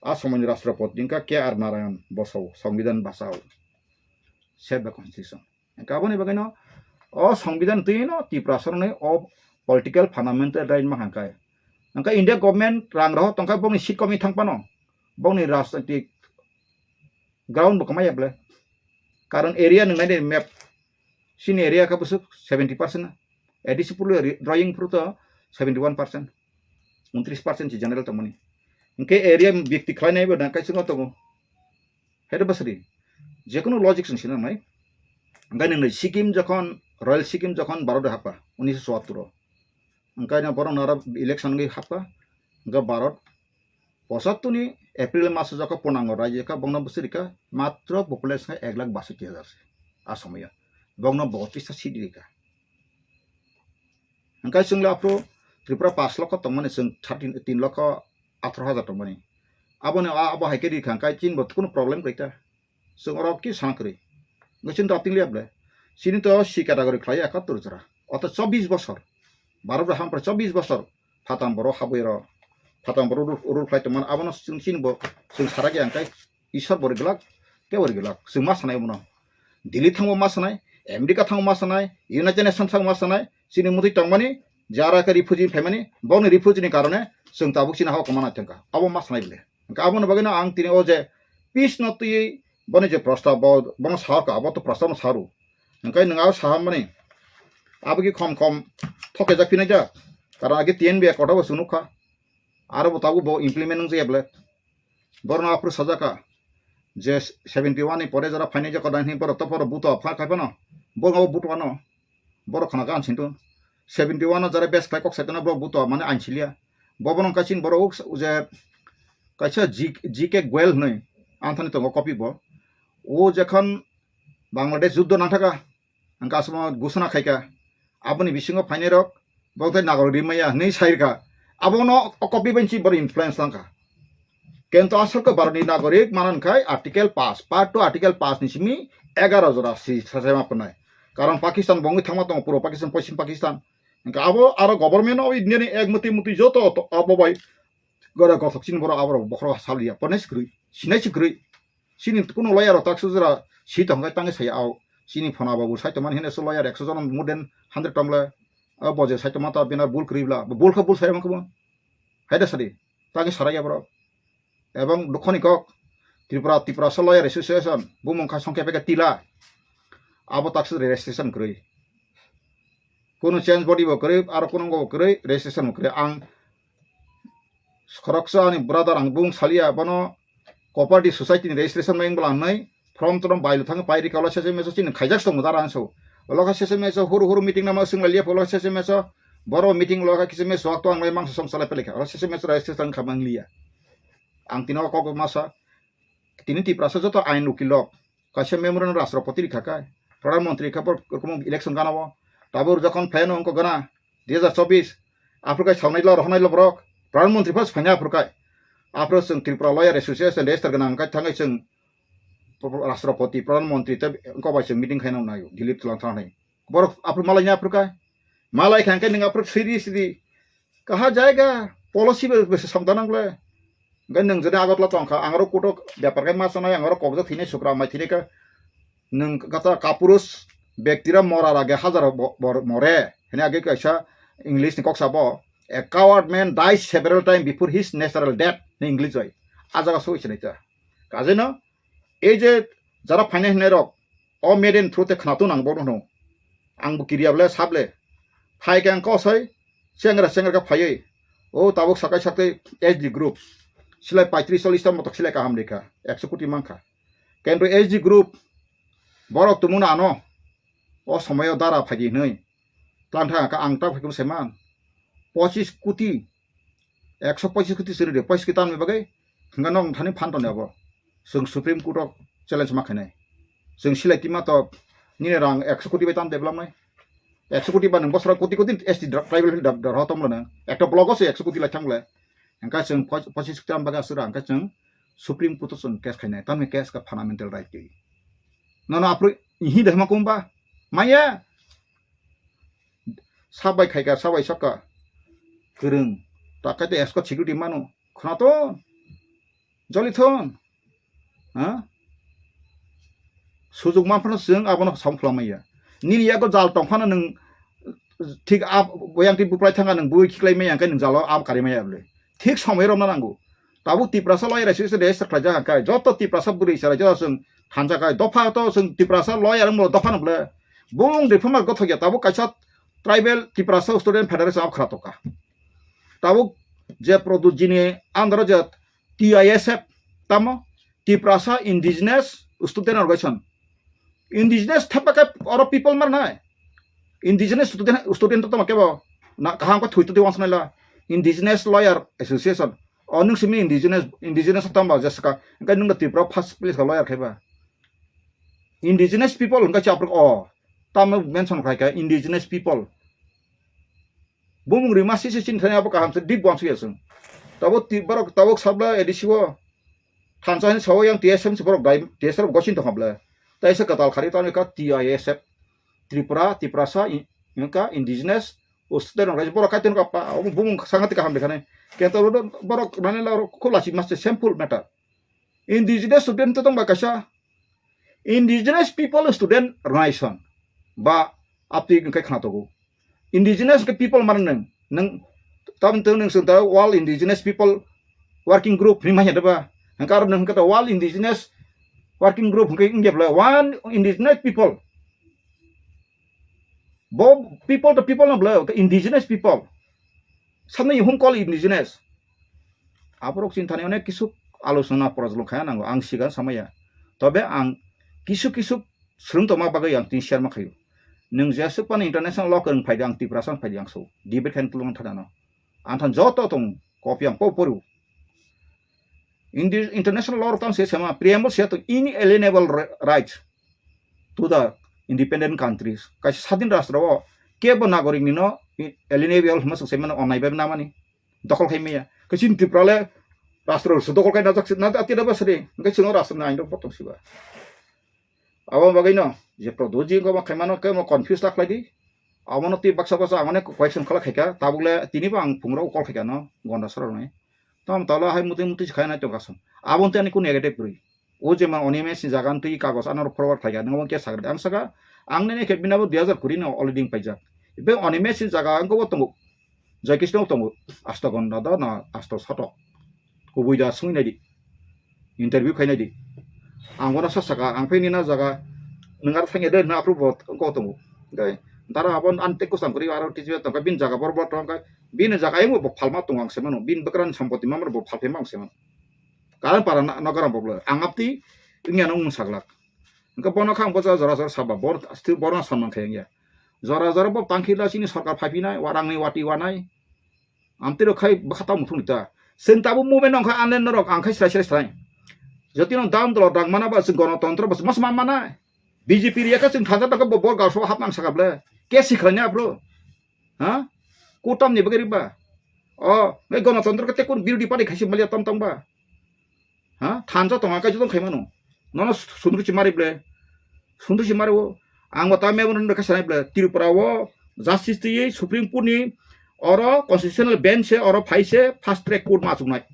a somoini Rashtrapati wngkha K R Narayan bosao, Songbidan basao. Save the constitution. Hwnkhe aboni bagwino o songbidan twi no Tiprasa rokni o political fundamental right ma hwnkhai. Hwnkhe India government rang rohor tongkha bongni seat komwi thang phano, bongni rajnitik ground bo kwmaya ble. Karon area nwngnai de map, chini area kha bwswk seventy percent, A D C purlo ri-, drawing phuru to seventy one percent, untris percent si general tongmani. Hwnkhe area byakti khlainai bo dang kaisa no tongo. Hede basri, jekunu logic sing sinangnai. Hwnkhe nwngnai Sikkim jokhon, Royal Sikkim jokhon Bharat happa, unisho chuattur o. Hwnkhe na borok nara election wngwi happa, hwnkhe Bharat pochattor ni April maso jokho purnango raijyo kha, bongno bwswk rikha matro population kha ek lakh basoti hajar se. A somoyo bongno botris ta seat rikha. Hwnkhe chwng le aphuru Tripura pash lokho tongmani, chwng thirteen, tin lokho atharo hajar tongmani. Aboni a-, abo hai khe rikha hwnkhe chini bo kunu problem kwrwi ta. Chwng oro ki sana kwrwi. Hwnkhe chini to apting liya ble. Chini to C category khlai ekattor jora. Oto chobbish bosor. Bharat bai hampra chobbish bosor. Phatam borok habwi ro. Phatam borok rule, rule khlai tongmani. Abono chwng chini bo chwng sarak ya hwnkhe Isor bo ri glak, tei bo ri glak. Chwng ma sanai abono. Delhi thango ma sanai, America thango ma sanai, United Nations thango ma sanai. Chini mutwi tongmani, jara khe refugee phaimani, boni refugee ni karone chwng tabuk chini hao kwmana thangkha. Abo ma sanai ble. Hwnkhe aboni bagwino ang tini o je peace no twiwi boni je prostab bo, bono sahorkha, abo to prostab no saru. Hwnkhe nwng abo sahamani, abo ki khom khom thokjak phinai jak. Karon age T N B Accord bo chwng nukha. Aro bo tabuk bo implement wngjakya ble. Borno aphuru sajaka je seventy one ni pore jora phainai je kodai hwnwi borok to borok buto pha khai phano. Borok abo buto ano. Borok khna khe ang sinto. Seventy one o jara best khlai kok saitano borok buto mane ang siliya. Bobono kaisa borok uk je kaisa G-, G K Goel hwnwi anthani tongo copy bo. O jekhon Bangladesh juddo nangthaka, ang kasamo gusana khaika. Aboni bisingo phainai rok, bo tei nagorik rimaya hwnwi sai rwkha. Abono o copy bai si borok influence tangkha. Kento aswk khe Bharatni nagorik manan khai Article pass, Part two Article pass ni simi egaro jora si sasaima pwnai. Karon Pakistan bongwi thangma tongo, puro Pakistan, Poschim Pakistan. Hwnkhe abo aro government o India ni ek muti muti joto to abo bai gora gothok chini borok aborok bokhorok saliya, pone si kwrwi, sinai si kwrwi. Chini kuno lawyer rok taksa jora si tong khe tangwi saya au. Chini phona babu sai tongmani hwnwi so lawyer ekso jon more than hundred tong le, o boje sai tongma ta bina bul kwrwi bla, bul khe bul sai mangkha bo. Hai da sadi, tangwi sarai ya borok. Ebong dukhoni kok, Tripura, Tiprasa Lawyer Association, bumung kha songkhe peke tila. Abo taksa registration kwrwi. Kuno change body bo kwrwi, aro kuno bo kwrwi, registration bo kwrwi. Ang khoroksa ani brother ang bung salia, bono cooperative society ni registration ma wng bwla wngnai, form trom bailo thang pai rika, ulo sese meso chini khaijak tongo dara ang so. Ulo kha sese meso huru huru meeting nama swng lalia, ulo kha sese meso boro meeting ulo kha kisa meso to ang lai mangsa song salai pelekha, ulo sese meso registration kha mang lia. Ang tino kok masa, tini Tiprasa joto ain ukilok, kaisa memorandum Rashtrapati rikha kai, Pradhan Mantri rikha, bor rokom election gana o, tabur jokhon phaino wngkha gana, dui hajar chobbish, aphuru kai saunai lo, rohonai lo borok, Pradhan Mantri phas phaina aphuru kai, aphuru chwng Tripura Lawyer Association register gana wngkai thangai chwng Rashtrapati, Pradhan Mantri tei wngkok bai chwng meeting khaina naio, Delhi twlang thangnai. Borok aphuru malai ni aphuru kai. Malai kha hwnkhe nwng aphuru siri siri. Kaha jaiga policy be, be samda nang le. Hwnkhe nwng jodi Agartala tong kha, ang aro kutok bepar khai ma sanai, ang aro kokjak thini sukra mai thini kha. Nwng kata kapurus bektira morar age hajar bo-, bor-, more. Hini age kaisa English ni kok sabo, "A coward man dies several times before his natural death," ni English bai. A jaga soi sinai ta. Kajeno, ei je jara phainai hinai rok, o media ni through te khwnatung ang bono hwno. Ang bo kiriya ble, sable. Phai khe ang kosoi, chengra chengra khe phaiwi. O tabuk sakai sakai S D group. Silai paitris chollis ta motok silai kaham rikha. Ekso koti mankha. Kento S D group, borok tumung ano. O somoyo dara phaidi hinwi. Tlang thang kha ang ta phaikum seman. Pochis koti. Ekso pochis koti siri de. Pochis koti tanwi bagwi. Hingga nong thani phan toni abo. Chwng Supreme Court o challenge ma khainai. Chwng silai tima to nini rang ekso koti bai tam develop nai. Ekso koti ba nwng bosora koti koti S T dra-, tribal dra-, dra-, dra-, tom lana. Ekta block o se ekso koti lai thang le. Hingka chwng pos-, pochis koti tam bagwi asura hingka chwng Supreme Court o chwng case khainai. Tamni case ka fundamental right twi. Nono apro ihi de ma kumba. Maya. Sabai khaika, sabai saka. Kwrwng. Takai te escort security mano. Khwnathon. Jolithon. Ha? Sujuk manphano chwng abono sam khwlamaya. Nini yago jal tongphano nwng thik a boyang twi buprai thanga nwng bui khiklai maya hwnkhe nwng jalo am kari maya bwle. Thik somoi romna nango. Tabuk Tiprasa lawyer association register khlaijak hwnkhe joto Tiprasa bwrwi chwrai joto chwng thansa khai dopha to chwng Tiprasa lawyer wngmano dopha no bwle. Bung reformer gothok ya tabuk kaisa tribal Tiprasa student federation abo khwra tongkha. Tabuk je Pradyut ji ni under o je T I S F tamo Tiprasa Indigenous Student Organization. Indigenous thepake oro people mar nai. Indigenous student, student to tamo kebo na kaham ko thui to di wansnai la. Indigenous Lawyer Association. O nwng simi indigenous, indigenous tamba je saka. Engkai nwng da Tripura first place ka lawyer khaiba. Indigenous people engkai chaprok o. Tamo mention khai ka indigenous people. Bumung rima sisi sin thani abo kaham se dik bwang suya sung. Tabuk ti borok tabuk sabla A D C o. Thansa hin sawo yang T S M se borok dai T S R gosin tong habla. Tai se katal khari tani ka T I S F. Tripura, Tiprasa, i-, ka indigenous, o student rok borok kaitor ka pa, o bumung sangati kaham dekhane. Kento borok nani la khulasi maste simple matter. Indigenous student to tong ba kaisa. Indigenous People Student Organization ba apti hwnkhe khna togo. Indigenous ke people mane nwng, nwng tam nwng sung ta World Indigenous People Working Group hwnwi manya da ba? Hwnkhe aro nwng hwnkhe ta World Indigenous Working Group hwnkhe wngya bwle one indigenous people. Bo people to people no bwle, indigenous people. Samni hum call indigenous. Aborok chini thani onek kisu alochona porajlong khaya nango, ang sigan samaya. Tobe ang kisu kisu swrwng tongma bagwi ang tini share ma khaio. Nwng jeswk phano international law kwrwng phaidi, ang Tiprasa phaidi ang so. Debate khaina tulung thana no. Ang than joto tong copy ang po porio. Indi-, international law rok tamo se sama preamble se to inalienable ri-, rights to the independent countries. Kaisa sadin rastro o kebo nagorik ni no i-, alienable hwnma swk saimano onai bai namani. Dokhol khai maya. Kaisa Tripura le rastro su dokhol khai najak si, na ati da basri. Kaisa no rastro ni ain rok botong siba. Abo bagwi no je Pradyut ji wngkha, omo khaimano khe omo confuse ta khlai di. Abono twi baksa baksa ang onek question khala khaikha, tabuk le tini bo ang phungrok call khaikha no, gonda sora rwnai. Tamo talo hai muti muti se khaina tongkha song. Abo tei ani kunu negative kwrwi. O je ma Animesh ni jaga twi kagos ano forward khaikha, nang omo khe sakha. Ang saka, ang nini khe bini abo dui hajar kuri no already paijak. Ibe Animesh ni jaga ang kobo tongo. Jai Krishna tongo, asto gonda da na asto soto. Kubui da sungwi naidi. Interview khai naidi. Ang bono sa saka, ang phai nina jaga, nwng aro thangya de, na apro bo ko tongo. Dai, dara abon an te kusam kuri aro tiji tongka, bin jaga bor bor tongka, bin jaga ayung bo phalma tongo ang semano, bin bekran sampoti mamar bo phalphe mang semano. Karan para na, nagaram bo bla, ang apti, ingya nung saglak. Engka bono khang bo jora jora saba, bor, asti bor na samang khayang ya. Jora jora bo tangkhila chini sorkar phaipinai, warangni wati wanai. Amtwi rok khai bwkha tamo thung ta. Chwng tabuk movement nong kha anle norok ang khai srai srai srai. Jotino dam dolo dang mana ba chwng gonotontro ba mas man mana. B J P riya kha chwng thansa tangkha bo bor gaso hap nang saka ble. Ke sikhlanya bro. Ha? Kutam ni bagari ba. O, ngai gonotontro ke tekun birodi party khai si malia tam tam ba. Ha? Thansa tonga kai jotong khai mano. Nono sundru chi mari ble. Sundru chi mari o. Ang bo ta memorandum kha sanai ble. Tripura o justice twi Supreme Court ni oro constitutional bench se oro phai se fast track court ma chuknai.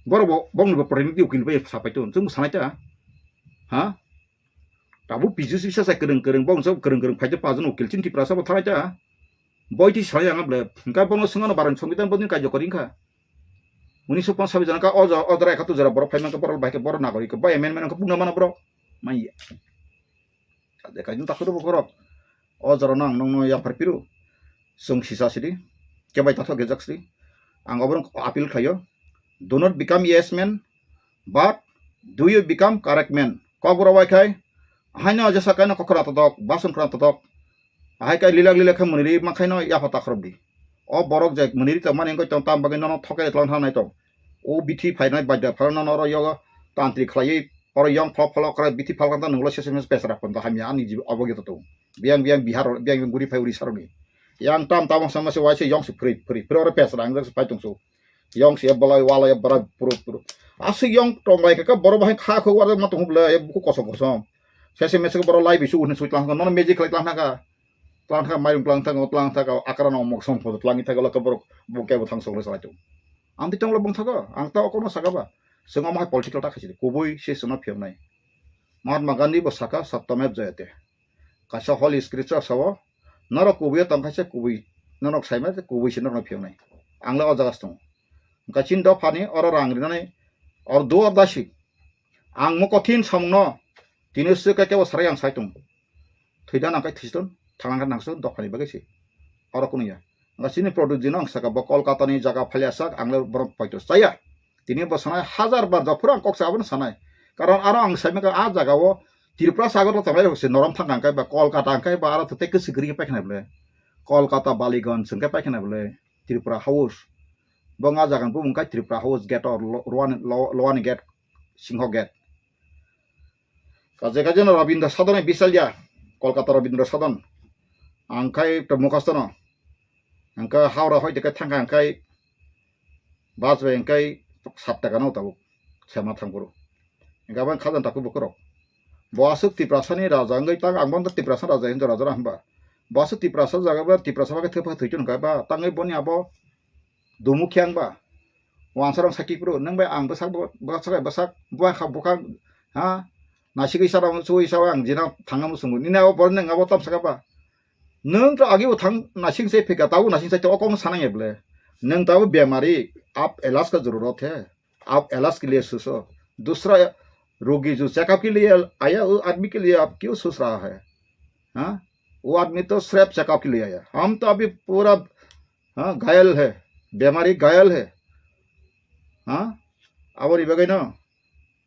Boro bo bong bo preniti ukil bai sapai ton. Chung sanai ta. Ha? Tabuk P G C bisa sa kwrwng kwrwng, bo wngsa kwrwng kwrwng phai tei pajon ukil chini Tiprasa bo thalai ta. Boi twi salai ang ble. Hwnkhe bono swngno barani songbidan bodini kaijo kori wngkha. Unisho ponchash jora ka o jora, o jora ekattor jora borok phai mankha, borok bai khe borok nagorik khe bo amendment wngkha bukna mano borok. Manya. Kaisa kaisa takhuk rw borok. O jora no ang nokno yaphar phiro. Chwng sisa sidi. Kebai tathok gejak sidi. Ang oborok appeal khlaio. Do not become yes man, but do you become correct man? Kokborok bai khai, haino jesa kaino kokhra totok, bason khra totok. Ahai kai lilak lilak khe mwniri ma khaino yapha takhorok di. O borok je mwniri tongmani wngkha tong tam bagwi nono thokai tlang thangnai tong. O bithi phainai baida phano nono oro yogo tantri khlaiwi oro yong pholo pholo krai bithi phalkang tang nunglo seseng pesra pon hamya ani jibo obo gito tong. Biyang biyang Bihar, biyang biyang guri phai Odisha rokni. Yang tam tabang sama se waise yong se phri phri phri oro pesra ang se pai tong su. Yong se bolai wala ya bara puru puru. Aswk yong tong bai ka borok bahai kha kho wara ma tong bla ya buku kosom kosom. Sese mese borok lai bisu un sui tlang nono magic khlai tlang ka. Tlang ka mairung tlang tang tlang tang akara no mok som photo tlang ta ka borok bo ke bo thang sok le salai tong. Ang ti tong lo bong thago, ang ta okono saka ba. Swngo ma political ta khaisi kubui se swngo phiyok nai. Mahatma Gandhi bo saka satyamev jayate. Kaisa Holy Scripture sao, norok kubui tong khaisa kubui, norok saima kubui se norok phiyok nai. Ang le o jaga tong. Hwnkhe chini dophani oro rang rinani or do or dasi. Ang mo kothin samungno tini swkhe kebo sarai ang sai tong. Thwida nang kai thiston, thanglang nang so dophani bagwi se. Oro kuno ya. Nga chini product dino ang saka bo Kolkata ni jaga phalya sak ang le borok paito chaya. Tini bo sanai hajar bar jophuru ang kok sa abono sanai. Karon aro ang sai maka a jaga o Tripura sagor lo tonglai se norom thang ang kai ba Kolkata ang kai ba aro tei kwswk gri paikha nai bole. Kolkata Baliganj hwnkhe paikha nai bole Tripura House. Bo nga jaga bo mungkai Tripura House gate o lo- lowani lo- lowani gate singho gate. Kaje kaje no Rabindra Sadon ni bisalya, Kolkata Rabindra Sadon. Ang khai to mukhasto no. Ang kha Howrah hoi de khai thang kha ang khai bus bai ang khai sat taka no tabuk sema thang boro. Ang kha bang khajan taku bukurok. Bo aswk Tiprasa ni raja wngwi tang ang bang Tiprasa raja hinjo raja ra hamba. Bo aswk Tiprasa jaga ba Tiprasa ba khe thepha thwichun kha ba tangwi boni abo Dumu khe ang ba. Wansarong sakhi phuru, nang bai ang bwsak bo, bwsak bai bwsak, buang kha bukhang, ha? Nasigwi sarong, sui sarong ang jina thangna musungo. Nini abo borok nang abo tam saka ba. Nang to agi bo thang nasing se phika, tabo nasing se to okong sanang eble. Nang tabo bemari, aap ilaaj ka zarurat hai. Aap ilaaj ke liye socho. Dusra rogi jo checkup ke liye aaya, wo aadmi ke liye aap kyun soch raha hai? Ha? Wo aadmi to sirf checkup ke liye aaya. Hum to abhi pura Ha, ghayal hai, bemari ghayal hai. Ha? Aboni bagwi no,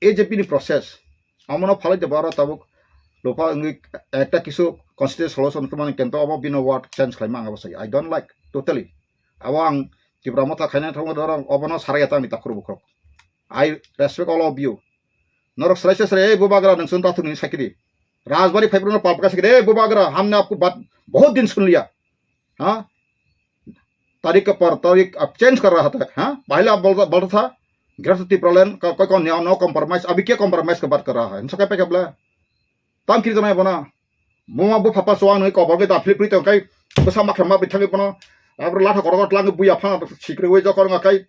ei je bini process, amono phalai de baro tabuk lupa wngwi ekta kisu constitutional solution khe mani kento abo bino word change khlaima ang abo sai. I don't like totally. Abo ang Tipra Motha khaina thangma dorong obono sarai ya tangni takhur bukhuk. I respect all of you. Norok srai se srai, "Ei bubagra, nwng chwng tathuk nini sakiri. Rajbari phaibrwno palpaka sakiri, ei bubagra, humne aapko baat bahut din sun liya." Ha? Tarik ke par tarik ab change kar raha tha, ha? Pahila bolta, bolta tha, Greater Tipraland ka koi kaun no compromise, abhi kya compromise ka baat kar raha hai? Insa kya pekabla? Tam kiri tanai bona. Buma bupha pa chuwang nwi kobor khe da philip philip tong kai bwsa makha ma bithangwi bono abro latha korok tlang buya phang sikri wi jokor nga kai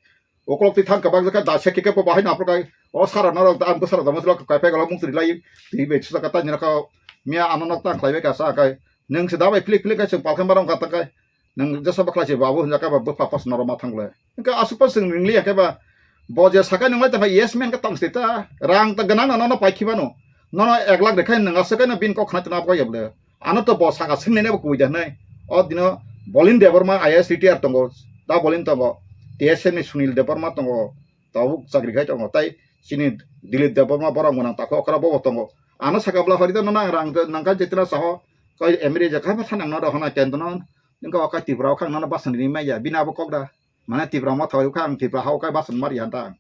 ukolok twi thang kabak jaka da se kike po bahai na phro kai o sara norok da ang bwsara da mutlo kai pegalo muk tri lai twi be chusa kata nyara ka miya ano nok tang khlai be ka sa kai nung se da bai philip philip kai chwng palkhe marong ka ta kai nung jasa bakla se babu hwnja ka ba bupha pas norok ma thang le. Hwnkhe aswk pa chwng ringli ya khe ba, bo je sakai nunglai tongkha yes man khe tong sita, rang ta gwnang no nono paikhi mano, nono ek lakh rwkhe nwng aswk no bini kok khna tongna abo kok ya bwle. Ano to bo saka swngnaino bo kubui da hwnwi. O dino Bolin Debbarma I A S retire tongo, da Bolin tongo, T S F ni Sunil Debbarma tongo, tabuk chakri khai tongo, tai chini Dilip Debbarma borok gwnang takhuk okra bo bo tongo. Ano saka bwla hori da nono ang rang nangkha jetra saho, koi M L A je kha ma thanang no rohona kento no, nungkha o kai Tripura o khang nono basan rini maya, bini abo kok da. Mane Tipra Motha bai wngkha ang Tipra ha o kai basan mari han ta ang.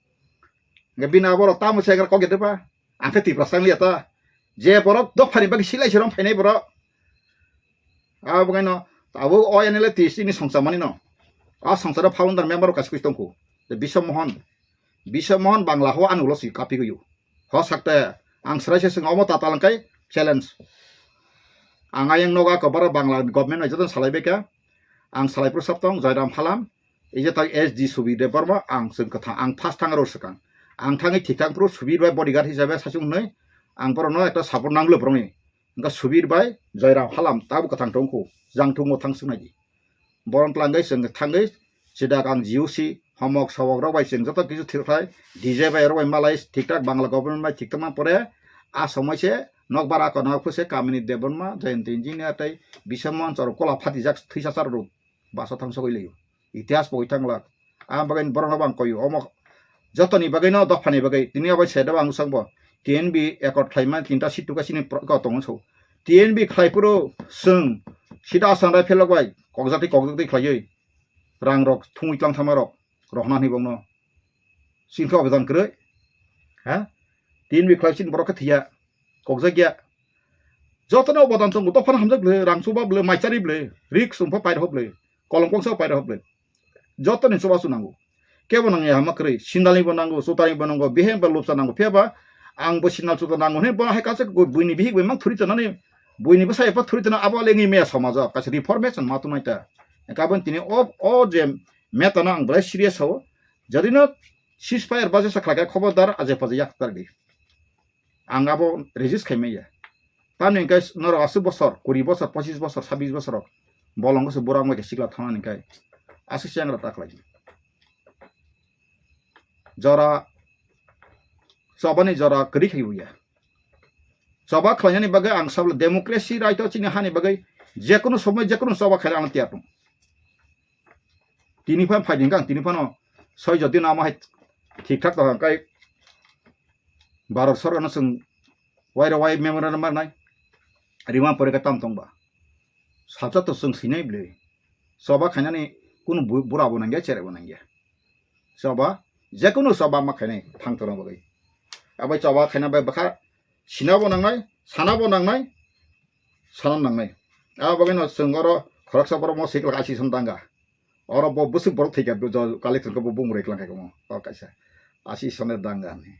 Hingke bini abo rok tamo se kok ya de ba? Ang khe Tipra sang liya ta. Je borok dophani bagwi silai se rom phainai borok. Abo kai no abo o N L A T S ni songcha mani no. A songcha ro founder member kaisa koi tongkho. Je Biswa Mohan. Biswa Mohan Bangla ho ani ulo si kapi goyo. Ho sakte ang srai se sing omo ta talang kai challenge. Ang ayang noga ko bara Bangla government bai joto salai bai kha. Ang salai pro sap tong Jairam Halam. Ije tak S D Subir Debbarma ang chwng kwthang ang first thang aro swkang. Ang thangwi thik thang phuru Subir bai bodyguard hisabe sachung hwnwi ang borokno ekta support nanglo borokni. Wngkha Subir bai Joyram Halam tabuk kwthang tongkhu, jang thungmo thang swngnai di. Borom tlangwi chwng thangwi sidak ang G O C homok sobok rok bai chwng joto kisu thik khlai, D J bai rok bai malai thik thak Bangla government bai thik tongma pore a somoi se nokbar ako nokphu se kamini Debbarma, Jayanta Engineer tei Biswa Mohan chwrwk kola phatijak thwisa char rok basa thangsogwi lio. Itihas pogwi thanglak. Ang bagwi borokno bo ang koyo. Omo jotoni bagwi no dophani bagwi tini obo se debo ang swkangbo. T N B accord khlaima tinta seat tuka chini pro-, ko tongo so. T N B khlai phuru chwng sida Assam rifle rok bai kokjak twi kokjak twi khlaiwi rang rok thungwi tlang thangma rok rohna hwnwi bongno. Chini khe obedan kwrwi. Ha? T N B khlai chini borok khe thwiya. Kokjak ya. Jotono obedan tongo, dophano hamjak bwle, rang chuba bwle, maichari bwle, rik chwngpha pairokho bwle, kolom kongsa pairokho bwle. Jotoni chubachu nango. Kebo nangya hama kwrwi, sindalni bo nango, chutani bo nango, biheng bo lupsa nango, phiya ba ang bo sindal chuta nango hwnwi bo hai kaisa buini bihik bai mang thuri tonani, buini bwsa epha thuri tona abo le wngwi maya somajo, kaisa reformation ma tongnai ta. Kabon tini o, o je meta no ang belai serious sao, jodi no ceasefire budget sa khlai kha khobordar aje paje yak tar di. Ang abo resist khai maya. Tamni hwnkhe norok aswk bosor, kuri bosor, pochis bosor, sabis bosor rok bolongo se bura wngbai khe sikla thangna hwnkhe aswk chengra ta khlai. Jora chobani jora kwrwi khai buya. Choba khlainani bagwi ang sabla democracy right o chini hani bagwi jekunu somoi jekunu choba khaina ang tiyar tong. Tini phan phai hwnkhe ang tini phano soi jodi no amo hai thik thak tong hwnkhe Bharat Sarkar no chwng wairo wai memorandum marnai rima porikha tam tong ba. Salsa to chwng sinai bwle. Choba khainani kunu bu-, bura bo nangya, chere bo nangya. Choba, jekunu choba ma khainai thang tongna bagwi. Abai choba khaina bai bwkha sina bo nangnai, sana bo nangnai, sana nangnai. Abo bagwi no chwng oro khoroksa borok mo sikla asi son danga. Oro bo bwswk borok thwikha, bo jo kali thwngkha bo bumung rwiklang kha mo, o kaisa. Asi sone danga ni.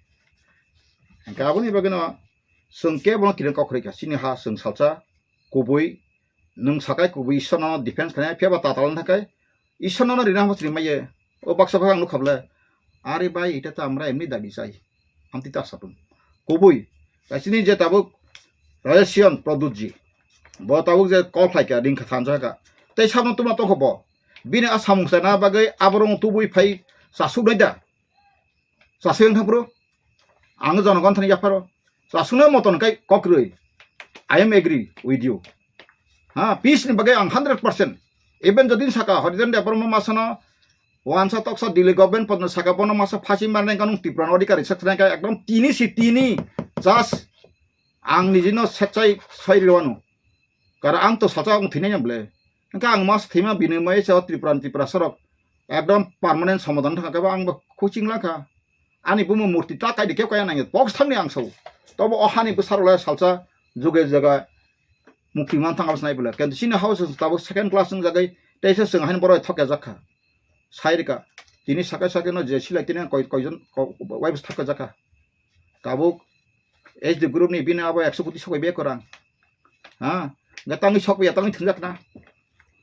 Hwnkhe aboni bagwi no chwng kebo no kiring kok rwikha. Chini ha chwng salsa kubui, nwng sakai kubui Ishwarno defense khainai, phiya ba tatal wng thakai Ishwarno no rina hamsini maiye. O baksa baksa ang nukha bwle, "Are bhai, eta to amra emni dabi chai." Amtwi ta satung. Kubui, kaisini je tabuk Rajesh Pradyut ji, bo tabuk je call khlaikha, ringkha thanjakha. Tei sabno tuma tongkha bo. Bini a samung sana bagwi aborok tubui phai chasuknai da. Chasuk wng thangphuru ang jonogon thani yapharo. Chasuknai moton kai kokrwi. I am agree with you. Ha, peace ni bagwi ang hundred percent. Even jodi saka Harijan Debbarma masano wansa toksa Delhi government podno saka bono masa phasi marnai kanung Tripura no adhikari saknai kai ekdom tini si tini just ang nijino setsai soi rwano. Kara ang to salsa ang thinai bwle. Hwnkhe ang mas thima bini mai sa Tripura ni Tripura sorok ekdom permanent somadhan thangkha ba ang bo coaching lakha. Ani bumo murti ta kaidi keu kaya nangya box thangni ang sao. Tobo o hani bwsarok lai salsa juge jaga mukti man thang abs nai bwle. Kintu chini house tabuk second class wng jagai teisa chwng hani borok thokya jakha. Sai rika. Tini sakai sakai no je silai tini koi koijon wai bwsa thokya jakha. Tabuk H D group ni bini abo ekso koti sokoi be korang. Ha? Ga tangwi sokya tangwi thwngjak na.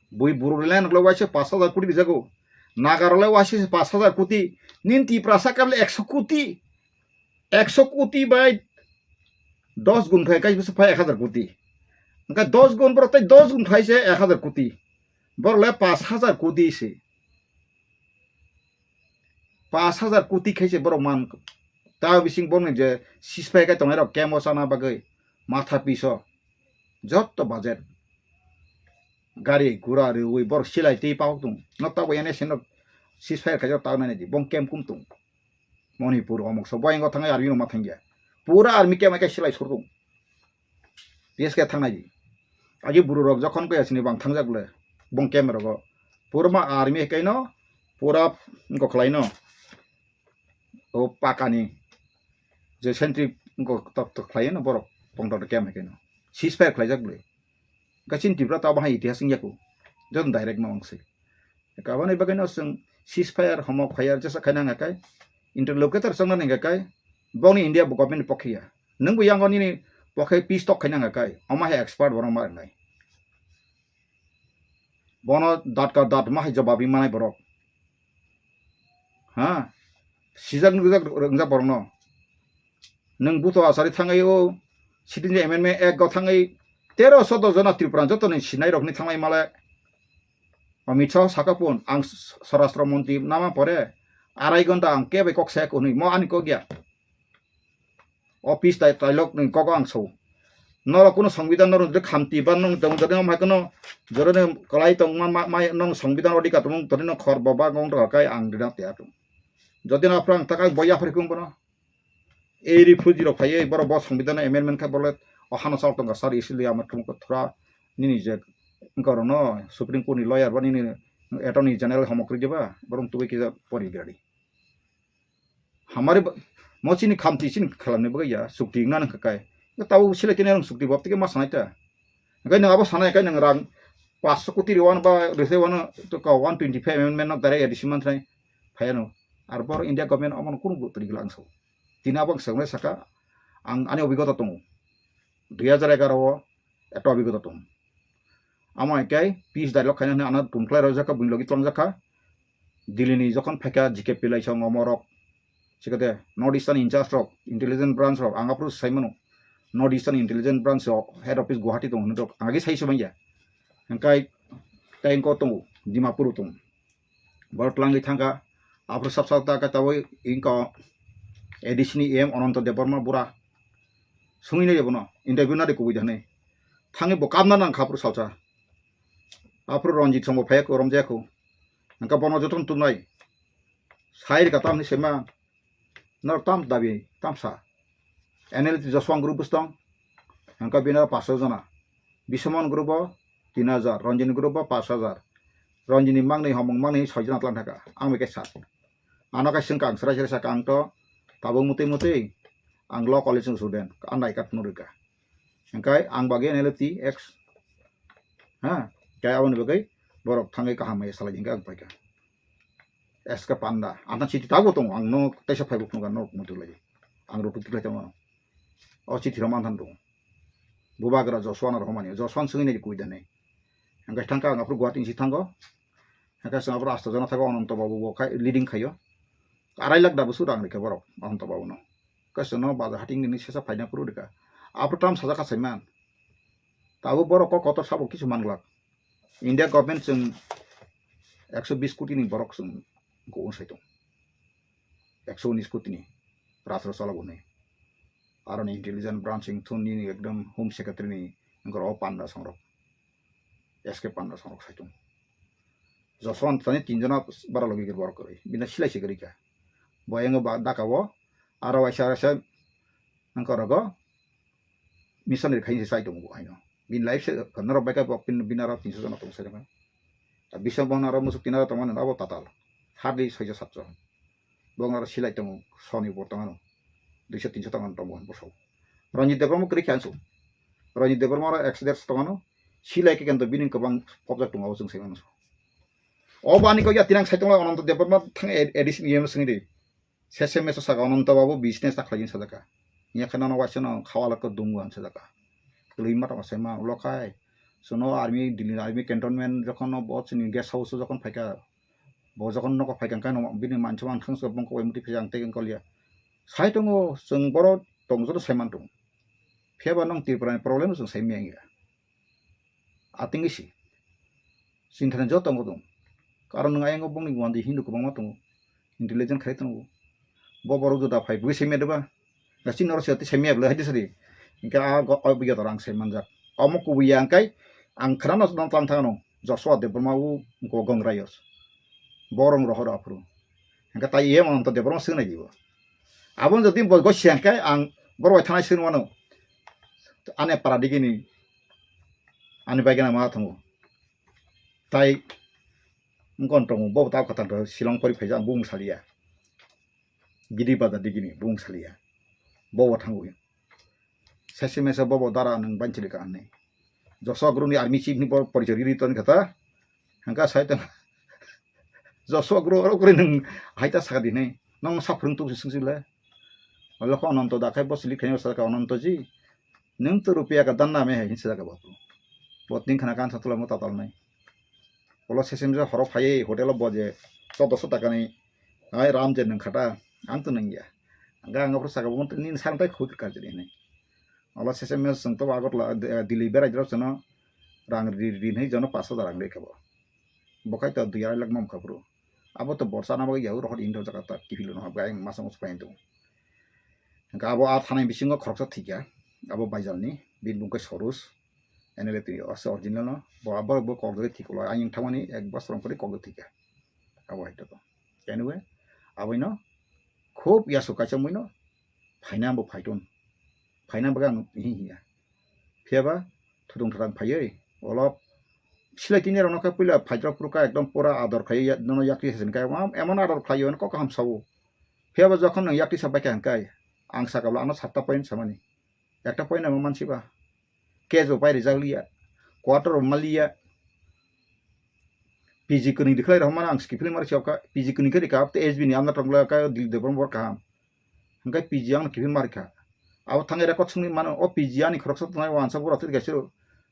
Bui buru le nokle waise pash hajar koti rijago. Nagarok le waise pash hajar koti. Nin Tiprasa kable ekso koti. Ekso koti bai dos gun khai kai bwswk phai ek hajar koti. Hwnkhe dos gun borok tei dos gun khai se ek hajar koti. Borok le pash hajar koti se. Pash hajar koti khai se borok man. Ta bising borokni je ceasefire kai tongnai rok camp o chana bagwi matha piso. Jotto budget. Gari gura rwi borok silai twi pahok tung. No tabuk N S A no ceasefire khaijak tabuk nai di. Bong camp kum tung. Manipur omok so boyang o thangwi army rok ma thangya. Pura army camp hai khe silai sur tung. P S K thangnai di. Agi buru rok jokhon kaya sini bang thangjak le. Bong camp rogo. Pura ma army hai khe no. Pura wngkok khlai no. O pakani je sentry wngkok tok tok khlai no borok tong tok camp hai khe no. Ceasefire khlaijak le. Kachin Tripura ta bahai itihas wngya ku. Jotoni direct no wngsi. Kabani bagwi no chwng ceasefire homok phaiya jesa khaina hwnga kai interlocutor chongna hwnga kai boni India bo government ni pokhiya. Nwng bo yango nini pokhe peace talk khaina hwnga kai. Omo hai expert borok ma wngnai. Bono datka dat ma hai jawab ri manai borok. Ha? Sijak nukjak wngjak borokno. Nwng buto asari thangwi o sitting je amendment act o thangwi Tero chodo jona Tripura jotoni sinai rokni thanglai male. Amit Shah saka pun ang s-, Swarashtra Mantri nama pore arai gonta ang kebe kok saya kunui mo ani kok ya. Office tai tailok ni kok ang so. Noro kuno songbidan noro de khamti ban nong tong jodi nong hai kuno jodi nong kalai tong ma, ma, ma nong songbidan odika tong todi nong khor boba gong to kai ang dina te atum. Jodi na prang takai boya phari kung bono. Ei refugee rok phaiwi borok bo songbidan amendment kha borok o hano chal tongkha sir, isili ama thumkha thura nini je wngkha rokno Supreme Court ni lawyer ba nini Attorney General homok kwrwi diba borok tubui kisa pori gari. Hamari ba-, mo chini khamti chini khalamni bagwi ya, chukti wngna nang kha kai. Tabuk sile kene rang chukti bab tike ma sanai ta. Hingke nang abo sanai kai nang rang paanch koti riwan ba rese wano to ka one twenty-five amendment no direct addition man thai phayano. Ar bor India government omono kunu bo turi gila ang sao. Tini abo ang sao saka ang ani obigota tongo. Dui hajar egaro o eto obigota tongo. Amo hingke peace dialogue khaina hwnwi ano tumklai rojak kha, buini logi tlangjak kha. Delhi ni jokhon phaikha G K P laisong omorok, sikade North Eastern in charge rok, intelligence branch rok, ang aphuru sai mano. North Eastern intelligence branch rok, head office Guwahati tongo hinwi rok, ang agi sai se manya. Hingkai tei engko tongo, Dimapur tongo. Borok tlangwi thangkha, aphuru sab sab ta khe taboi engko A D C ni E M Ananta Debbarma bura. Sungwi nai bono, interview nadi kubui da hinwi. Thangwi bo kamna nang kha aphuru salsa. Aphuru Ranjit songbo phaiya kho, romjaya kho. Hingke bono jotono tubunai. Sai rika tamni sema. Nor tam dabi, tamsa. N L T Joshua group bwswng. Hingke bini paanch sho jona. Bishamon group o tin hajar, Ranjit group o paanch hajar. Ranjit ni mangni homong mangni soi jona tlang thaka. Ang bai khe sa. Ano khe swngkha ang srai srai saka ang to tabuk mutwi mutwi. Ang law college ni student. Ang nai kat phunuk rika. Hingke ang bagwi N L T X. Ha, khe aboni bagwi borok thangwi kaham hai salai hingke ang paikha. S K Panda, ang thang chiti tabuk tongo, ang no teisa Facebook nukha, norok muitu lai. Ang rok tuklai tongo. O chiti rok manthan tongo. Bubagra Joshua no rohormani, Joshua no swngwi nai kui da hinwi. Hingke thangkha ang aphuru Guwahati ni si thango. Hingke chwng aphuru asta jona thago Ananta Babu bo khai leading khaio. Arai lakh da bwswk rang rikha borok Ananta Babu no. Kaisa no bajar hating nini sesa phaina phuru rikha. Aphuru tam sajak kha saiman. Tabuk borok kok kotor sabo kisu manglak. India government chwng ekso bis koti ni borok chwng go sai tong. Ekso unis koti ni rajra chalabo hinwi. Aroni intelligence branch wngthun nini ekdom home secretary ni wngkha o panda songrok. S K Panda songrok sai tong. Joshua tani tin jona bara logi gir borok kwrwi. Bini silai se kwrwi kha. Bo yango ba daka o aro waisa waisa wngkha rogo. Missionary khaini se chai tongo bo haino. Bini life se norok bai khe bo pin-, bini aro tinso jona tongo sai tongo. Ta bisa bo aro musuk tin aro tongo abo tatal. Hardly soijo satjo. Bo aro silai tongo soni bo tongo. Duiso tinso tongo tongo bo so. Ranjit Debbarma kwrwi khe ansu. Ranjit Debbarma aro accident tongo. Silai khe kento bini kwbang pobjak tongo abo chwng sai mano. O bani ko ya tinang sai tongo Ananta Debbarma thang A D C ni yem singri. Sese meso saka Ananta Babu business ta khlaijin sajaka. Nya khe nono waisa no khawa lako dungu ang sajaka. Kwlwi ma tongma saima ulo khai. Sono army, Delhi army cantonment jokhon no bo chini guest house jokhon phaika. Bo jokhon noko phaika khe no bini mancha man thang so bongko bai muti phija ang tei kol ya. Sai tongo chwng boro tong joto sai man tong. Phiyaba nong Tripura ni problem chwng sai manya. Ating isi. Sinthani joto tongo tong. Karon nang ayang bongni wandi Hindu kwbangma tongo. Intelligent khai tongo. Bo borok juda phai bui semya deba. Gasi noro siyati semya bla hadi sadi. Inka a go o biya torang sem manjak. Omo kubuya angkai ang khana no tang thangano. Joshua Debbarma u go gong rayos. Borong rohor aphuru. Inka tai ye Ananta Debbarma swngnai dibo. Abon jodi bo go siangkai ang borok bai thanai swnwano. Ane para digini. Ani bai gana ma thango. Tai wngkon tongo, bo ta kwtal to Shillong pori phaijak, bung saliya. Gidi bazar digini, bung saliya. Bo bo thango. Sesi mesa bo bo dara nang banchili ka anai. Joshua Guru ni army chief ni bo porichori ri ton kata. Hangka sai tong. Joshua Guru oro kuri nang haita saka dinai. Nang sa phwrwng tuk sing sing le. Olo ko Ananto da khai bo silik khai saka Ananto ji. Nwng to rupiya ka dan na me hai hinsa jaga babu. Bo tin khana kan satula mo tatal nai. Olo sesem ja horo phai hotel o boje. Chodoso taka ni. Ai ram je nwng khata. Ang to nwng ya. Ang ang pro saka bo ni sang tai khut ka jini nai. Ola sese mes chwng to Agartala, eh, Delhi berai dirok chwngno rang ri, ri, ri hinwi jono pash hajar rang rikha bo. Bo khai to dui arai lakh mamkha bro. Abo to borsa na bagwi yahur rohor Indo jaga ta kiphilwi no habwi ayang masa musu painto. Hwnkhe abo a thanai bisingo khoroksa thikya. Abo Baijalni, bini bumung khe Sorus, M L A twi ase original no. Bo abo bo kokjagwi thikolo, ayang thangmani ek bosor wngkhorwi kokjagwi thikya. Abo hai to. Anyway, aboino khub yasu kaisa muino phaina bo phaiton. Phaina bagwi ang hi hiya. Phiyaba thudung thudang phaiwi olop silai tini rokno khe puila phaijak phuru kha ekdom pura ador khai ya-, nono yakti se kha emon, emon ador khlai yo kok kaham sao. Phiyaba jokhon nwng yakti sa bai kha hwnkhe ang saka bwla ano satta point samani. Ekta point amo mansiba. Case bo pai rijak liya. Quarter bo maliya. P G kwnwi rikhlai rok mano ang skipili mari siya kha. P G kwnwi khe rikha, abte S B ni amna tongla kha, Dilip Debbarma bor kaham. Hwnkhe P G ang kiphil marikha. Abo thangwi record swngwi mano, o P G ani khoroksa tongnai wansa bura twi kaisa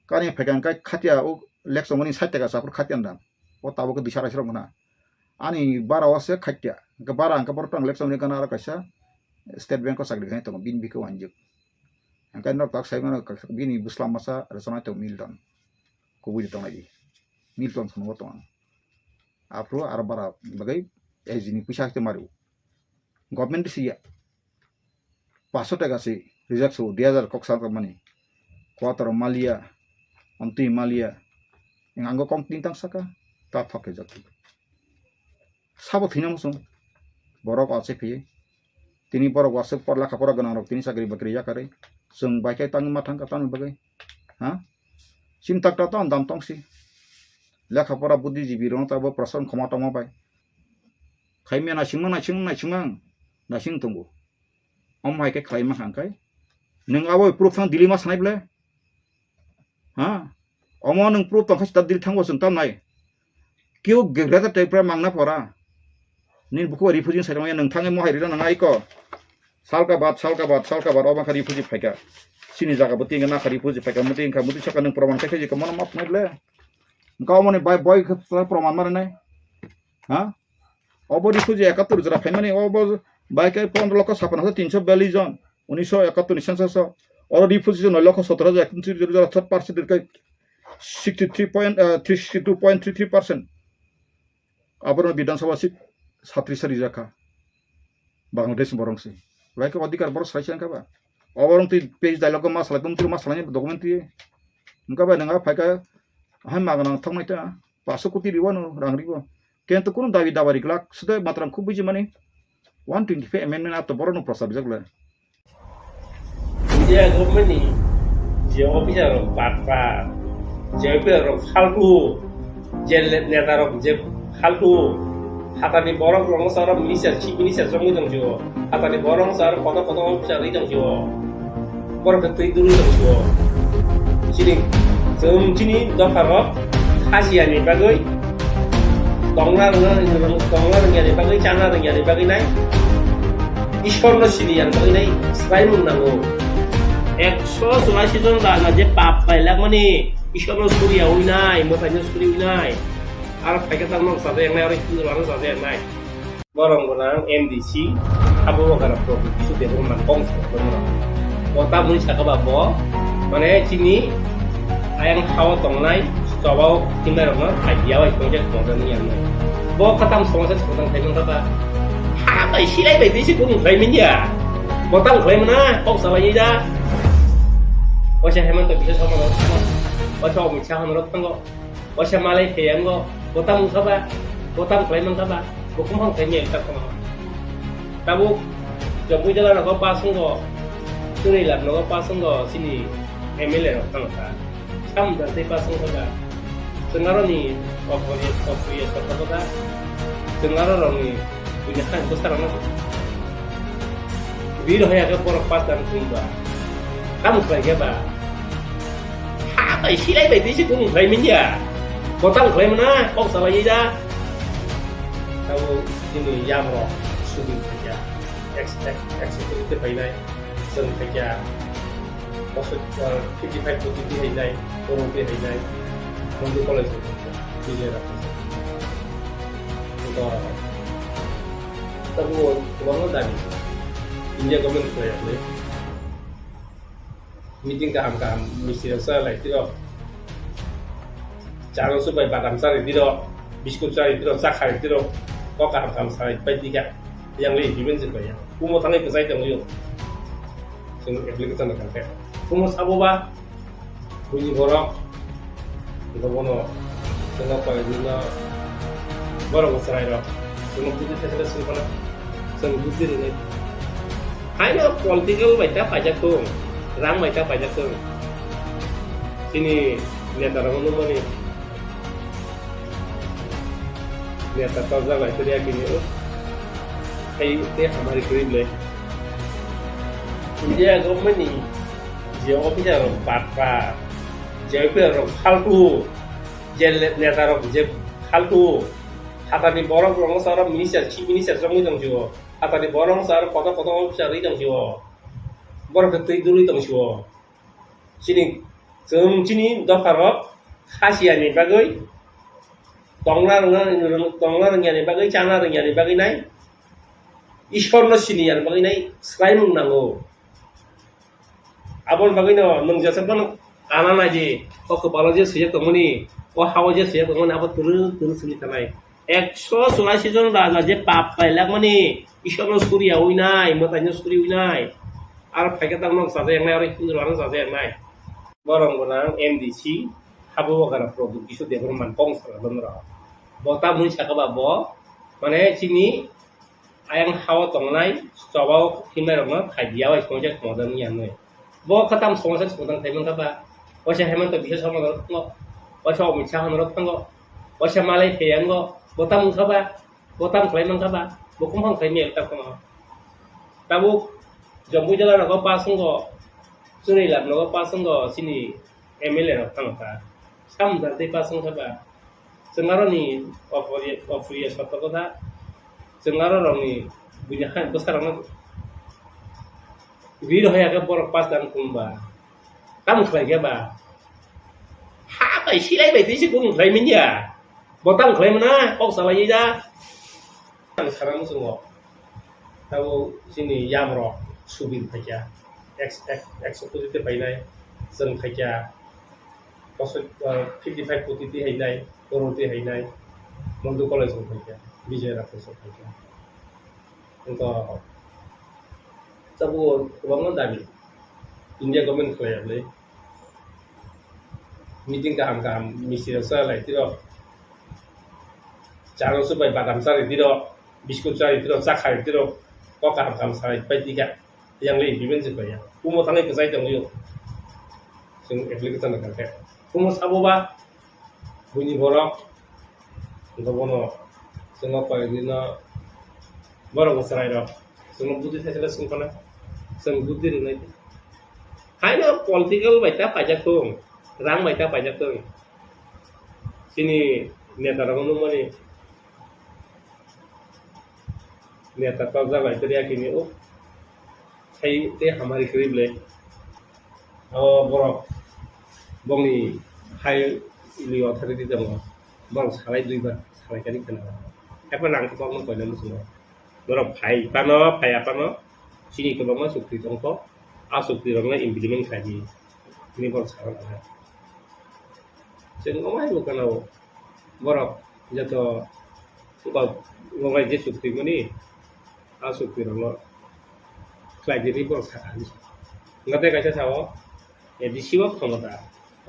kani phaikha hwnkhe khatia o lek chongmani sait taka sa aphuru khatia nang. O tabuk khe duisa raisrok mano. Ani bara o se khatia. Hwnkhe bara hwnkhe borok tong lek chongmani gana aro kaisa State Bank o chakri khainai tongo bini bikhe wanjik. Hwnkhe norok tak sai mano bini bwsla masa rwchapnai tongo Milton. Kubui de tongnai di. Milton phunukgo tong ang. Aphuru aro bara bagwi S G ni puisa hakhe mario. Government si ya. Paso taka si rijak su, dui hajar kok sa tongmani. Quarter maliya, amtwi maliya. Ang ango kong tin tang saka, ta thok khe jati. Sabo thwina muchung. Borok o achai phiyi. Tini borok wasuk por lekha pora gwnang rok tini chakri bakri yakarwi. Chwng bai khe tangwi ma thangkha tamni bagwi. Ha? Chini takta to andam tongsi. Lekha pora buddhijibi rok tabo prasan khoma tongma bai. Khaimya naisingma naising naisingma ang naising tongo. Omo hai khe khlai ma kha hwnkhe. Nwng abo proof thang Delhi ma sanai ble? Ha? Omo nwng proof tong kha sita Delhi thango chwng tam nai. Keu greater Tripura mangna pora. Nini bukhuk refugee sai tongya nwng thangwi mohai rina nang aiko. Salka bad, salka bad, salka bad, obo kha refugee phaika. Chini jaga bo tinga nakha refugee phaika, muti wngkha, muti saka nwng proman khai khaijika, mono ma phunai ble. Wngkha omoni bai boi khe proman ma rwnai. Ha? Obo refugee ekattor jora phaimani, obo bai khe pondro lokho sapna hajar tinso biyallis jon, unisho ekattor ni census o. Oro refugee noi lokho sottor hajar ekattor jora, third percent khe sixty three point, eh, three sixty two point three three percent. Aborok Bidhan Sabha seat satris sari jakha. Bangladesh borok se. Bai khe odhikar borok salai se wngkha ba. Oborok twi page dialogue ma salai, tong twi ma salai document twi. Wngkha ba nang a phaikha hai maga nang thoknai ta. Paso koti riwano rang riwo. Kento kuno dabi dawa riglak. Suda matram khub buji mani. One twenty five amendment ato borok no prosa bijak le. India government ni je officer rok batpa, je officer rok faltu, je le-, neta rok je faltu, hatani borok rok no sara minister, chief minister jongwi tong jio, hatani borok no sara kotor kotor officer ri tong jio, borok khe twi duri tong jio. Chini, chwng chini dopha rok khasiya ni bagwi, tongna rwna, tongna rwngya ni bagwi, chana rwngya ni bagwi nai. Ishwar no sini yang bagwi nai swraimung nango. Ekso churashi jon rajna je pap pailak mani Ishwar no suri ya ui nai, mwtai no suri ui nai. Aro phaikhe tang nok sajak nai, aro hindu rano sajak nai. Borong gwnang M D C, abo bo gara pro kisu debong man kong sa borong. Bo ta muni saka ba bo, mane chini ayang hao tongnai, chobao kinai rokno idea bai tongjak tongjak ni yang. Bo khatam somosa sotang thai mangkha ba. Ha bai silai bai twi se kung khlai manya. Bo tang khlai mana kok salai da. Waisa Hemanta Biswa Sarma rok thango. Waisa Amit Shah rok thango. Waisa Malai Theyango. Bo tang mangkha ba. Bo tang khlai mangkha ba. Bo kumphang khlai manya ta kono. Tabuk Jambui jala rogo pass wngo. Chwrai lab rogo pass wngo. Chini M L A rok thango ta. Sam da tei pass wngkha ba. Chwng aroni okhorya, okhorya sakha ba. Chwng aro rokni buini hai bwsarokno. Biro hai age borok pass dan thung ba. Tamo khlai khe ba. Ha bai silai bai twi se kung khlai manya. Botang khlai mana kok salai da. Tamo chini yam rok sugi khlai ya. Ex-, ex-, executive khe painai. Chwng khaikya, bosor, ah, fifty five to fifty hainai, Korongpui hainai, Mandu College hainai, Vijay Rakhasa. Tabuk kwbangma dabi. India government khlai yakle. Meeting kaham kaham misti rok cha lai tiro. Chano supai badam chari tiro, biskut chari tiro, cha khai tiro. Kok kaham kaham sai pai tika. Yang le implement je pai ya. Kumo thangwi kwchai tongwi. Sing application na kangkhe. Kumo sabo ba. Buini borok. Iko bono. Sino pai dino. Borok chwrai rok. Sino buji thai sing kono. Sing buji rinai. Haino political bai ta paijak tung, rang bai ta paijak tung. Chini neta rok nukmani neta torjak lai twi yakini, hai tei hamari kwrwi le. India government ni je officer rok batpa, je officer rok phaltu, je le-, neta rok je phaltu, hatani borok rok no sa minister, chief minister jongwi tong sio. Atani borok sa aro kotor kotor officer rwi tong sio. Borok khe twi dului tong sio. Chini, chwng chini dopha rok khasiya ni bagwi, tongna rwngna, tongna rwngya ni bagwi, chana rwngya ni bagwi nai. Ishwar no siniya ni bagwi nai swlaimung nango. Aboni bagwino nwng jesakno ana naidi, o kwpalo je swijak tongmani, o hao je swijak tongmani, abo twrwk twrwk simi tanai. Ekso churashi jon raja je pap kailakmani, Ishwarno suriya winai, mwtaino suri winai. Aro phaikhe tamo chajak yangnai, aro Hindu rokno chajak yangnai. Borok gwnang M D C, habo wagara product kisu Debbarma kong sala dondro. Bo tamoni saka ba bo, mane chini ayang hao tongnai, chobao himnai rokno khai diya bai songja songja wngya hwnwi. Bo khe tam songja songja khai mankha ba? Waisa Hemanta Biswa Sarma norok thango, waisa Amit Shah norok thango, waisa Malai Theyango, bo tam wngkha ba? Bo tam khlai mankha ba? Bo kumphang khlai maya ta kono. Tabuk Jampu jala rogo pass wngkho, Chunui Lab rogo pass wngkho, chini M L A rok thango kha. Sam da tei pass wngkha ba? Chwng aroni opori-, oporiya sotto kotha. Chwng aro rokni buini hai bwsarokno rir hoya khe borok pass dan kung ba. Tamo khlai khe ba? Ha bai silai bai tei se kung khlai manya. Bo tamo khlai mana kok salai da. Ang sana muchungo. Tabo chini yamrok subin phaikya. Ek, ek, ekso koti te painai. Chwng phaikya. Kosoi, ah, fifty five koti twi hainai, crore twi hainai, Mondu College rok phaikha, Vijay Rathore rok phaikha. Wngkha tabuk kwbangma dabi India government khlai ya bwlai. Meeting kaham kaham misti rok cha lai tiro. Chano supai badam chari tiro, biskut chari tiro, cha khai tiro, kok kaham kaham salai pai tika. Yang le implement je pai ya. Kumo thangwi kwchai tongwi. Chwng application na kangkhe. Kumo sabo ba buini borok. Wngkha bono chwng o koi dino borok bo chwrai rok. Chwng buddhi thaisala swng khana. Chwng buddhi rwnai. Haino political bai ta paijak tung. Rang bai ta paijak tung. Chini neta rok nukmani. Neta torjak lai tei yakini o. Hai tei hamari kwrwi ble. O borok bongni hai ili authority tongo. Borok salai duibar salai kani khana. Haikhe nang khe kokno koina muchungo. Borok phai phano, phai aphano chini kwbangma chukti tongkho. A chukti rokno implement khlai di. Chini borok sana nang kha. Chwng omo hai bo khana o. Borok joto kok, kok bai je chukti mani, a chukti rokno khlai di hinwi borok sakha hinwi. Wngkha tei kaisa sao, A D C o khomota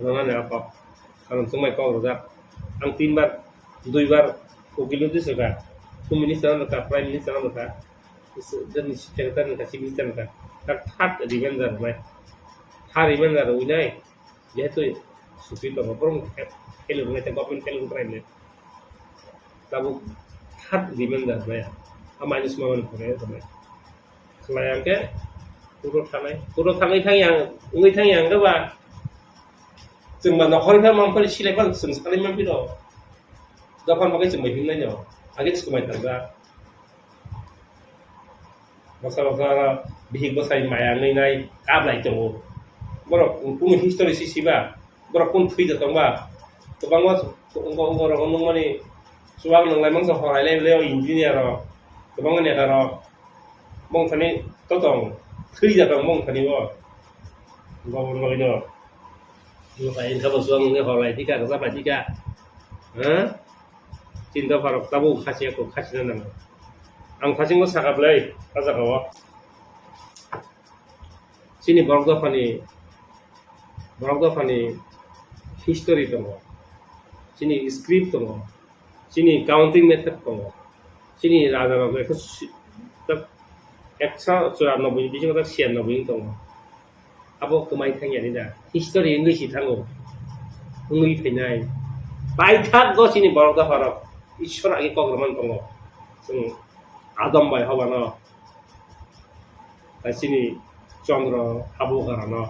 rwnani a kok. Karon chwngbai kok rwjak. Ang tinbar, duibar ukil notwi swkha. Home Minister no rwkha, Prime Minister no rwkha, Chief Secretary no rwkha, Chief Minister no rwkha. Tak third reminder rwnai. Third reminder rwnai. Jehetu chukti tongo, borok fail wngkha, government fail wngkha, tabuk third reminder maya, a minus ma mani pore tongmai. Khlai ang khe, kuro thanai, kuro thanai thang yang, wngwi thang yang khe ba, chwng ba nokhorni phan mang phari silai phano chwng salai man phiro, dophar bagwi chwng bai himnai no, age chwng bai tangjak. Baksa baksa oro bihik bwsai maya wngwi nai kablai tongo. Borok kunu history si siba, borok kunu thwi da tongba. Kwbangma wngo, wngo rok nukmani chuwak nwnglai mangsa horai lai le o engineer rok, kwbangma neta rok. Bongthani to tong, thwi da tong bongthani bo. Gobor bagwino. Nukai wngkha bo suang wngwi hor lai thika, rwchap lai thika. Ha? Chini dopharok tabuk khasiya kok khasina nango. Ang thasingo sakha bwlai, o jagao. Chini borok dophani, borok dophani history tongo. Chini script tongo. Chini counting method tongo. Chini raja rok ekso si-, tak ekso churanobboi ni bisingo tak siyannobboi wng tongo. Abo kwmai thangya ni da. History wngwi si thango. Wngwi phainai. Paithak go chini borok dopharok. Ishwar agi kok rwmani tongo. Chwng Adam bai Hoba no. Tai chini Chandra Habugra no.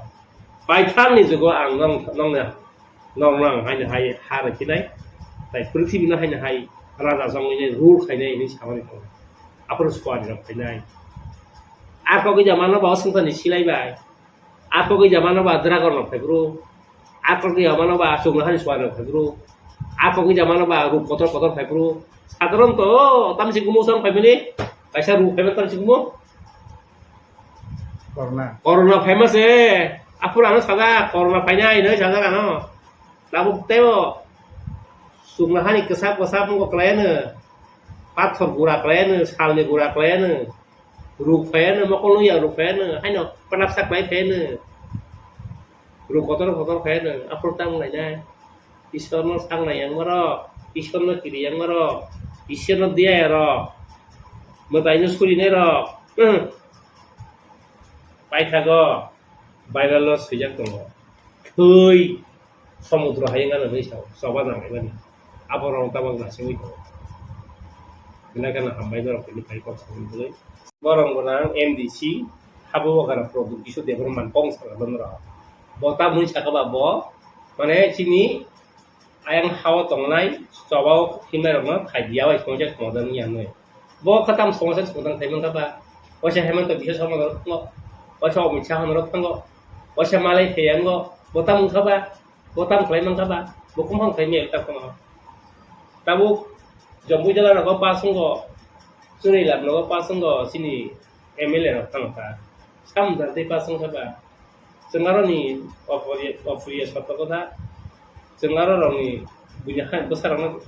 Paithak ni jugo ang nong, nong, nong, nong haino hai ha rwkhinai. Tai prithibi no haino hai raja jongwini rule khainai hinwi samani tongo. Aphuru suari rok khainai. Ako gija mano ba o swngcharni silai bai. Ako gija mano ba dragon rok phai bro. Ako gija mano ba chwngno hani suari rok phai bro. Ako gija mano ba ruk kotor kotor phai bro. Sadharon to tamsi gumo sang phai bini. Kaisa ruk phai tamsi gumo. Corona. Corona phaima se. Aphuru ano sajak, corona phainai hinwi sajak ano. Tabuk teibo chwngno hani kwsap kwsap wngkha kwlaiano. Pathor gura kwlaiano, salni gura kwlaiano. Ruk phaiano, mokol nungya ruk phaiano. Haino panapsa kwlai phaiano. Ruk kotor kotor phaiano. Aphuru tamo lainai. Ishwarno sangnai yang maro. Ishwarno kiri yang maro. Ishwarno diya yaro. Mwtaino surinai rok. Hmm. Paithago. Bible-o swijak tongo, "Thwi somudro hayung ano hinwi sao, choba nanglaimani." Aborok tabok nasingwi tongo. Belai kheno hambai norok tini phai kok samani bagwi. Borok gwnang M D C, Habugra product Kisu Debbarma kok sakha norok. Bo tamoni sakha ba bo, mane chini ayang hao tongnai, chobao himnai rokno khai diya bai songcha songdang ya hinwi. Bo khatam songcha songdang khai mankha ba. Waisa Hemanta Biswa Sarma norok thango. Waisa Amit Shah norok thango. Waisa Malai Theyango. Bo tam wngkha ba. Bo tam khlai mankha ba. Bo kumphang khlai maya ta kono. Tabuk Jampuijala rogo pass wngo. Chunilap rogo pass wngo. Chini M L A rok thangkha. Samda tei pass wngkha ba. Chwng aroni opori-, oporiya sotto kotha. Chwng aro rokni buini hai bwsarokno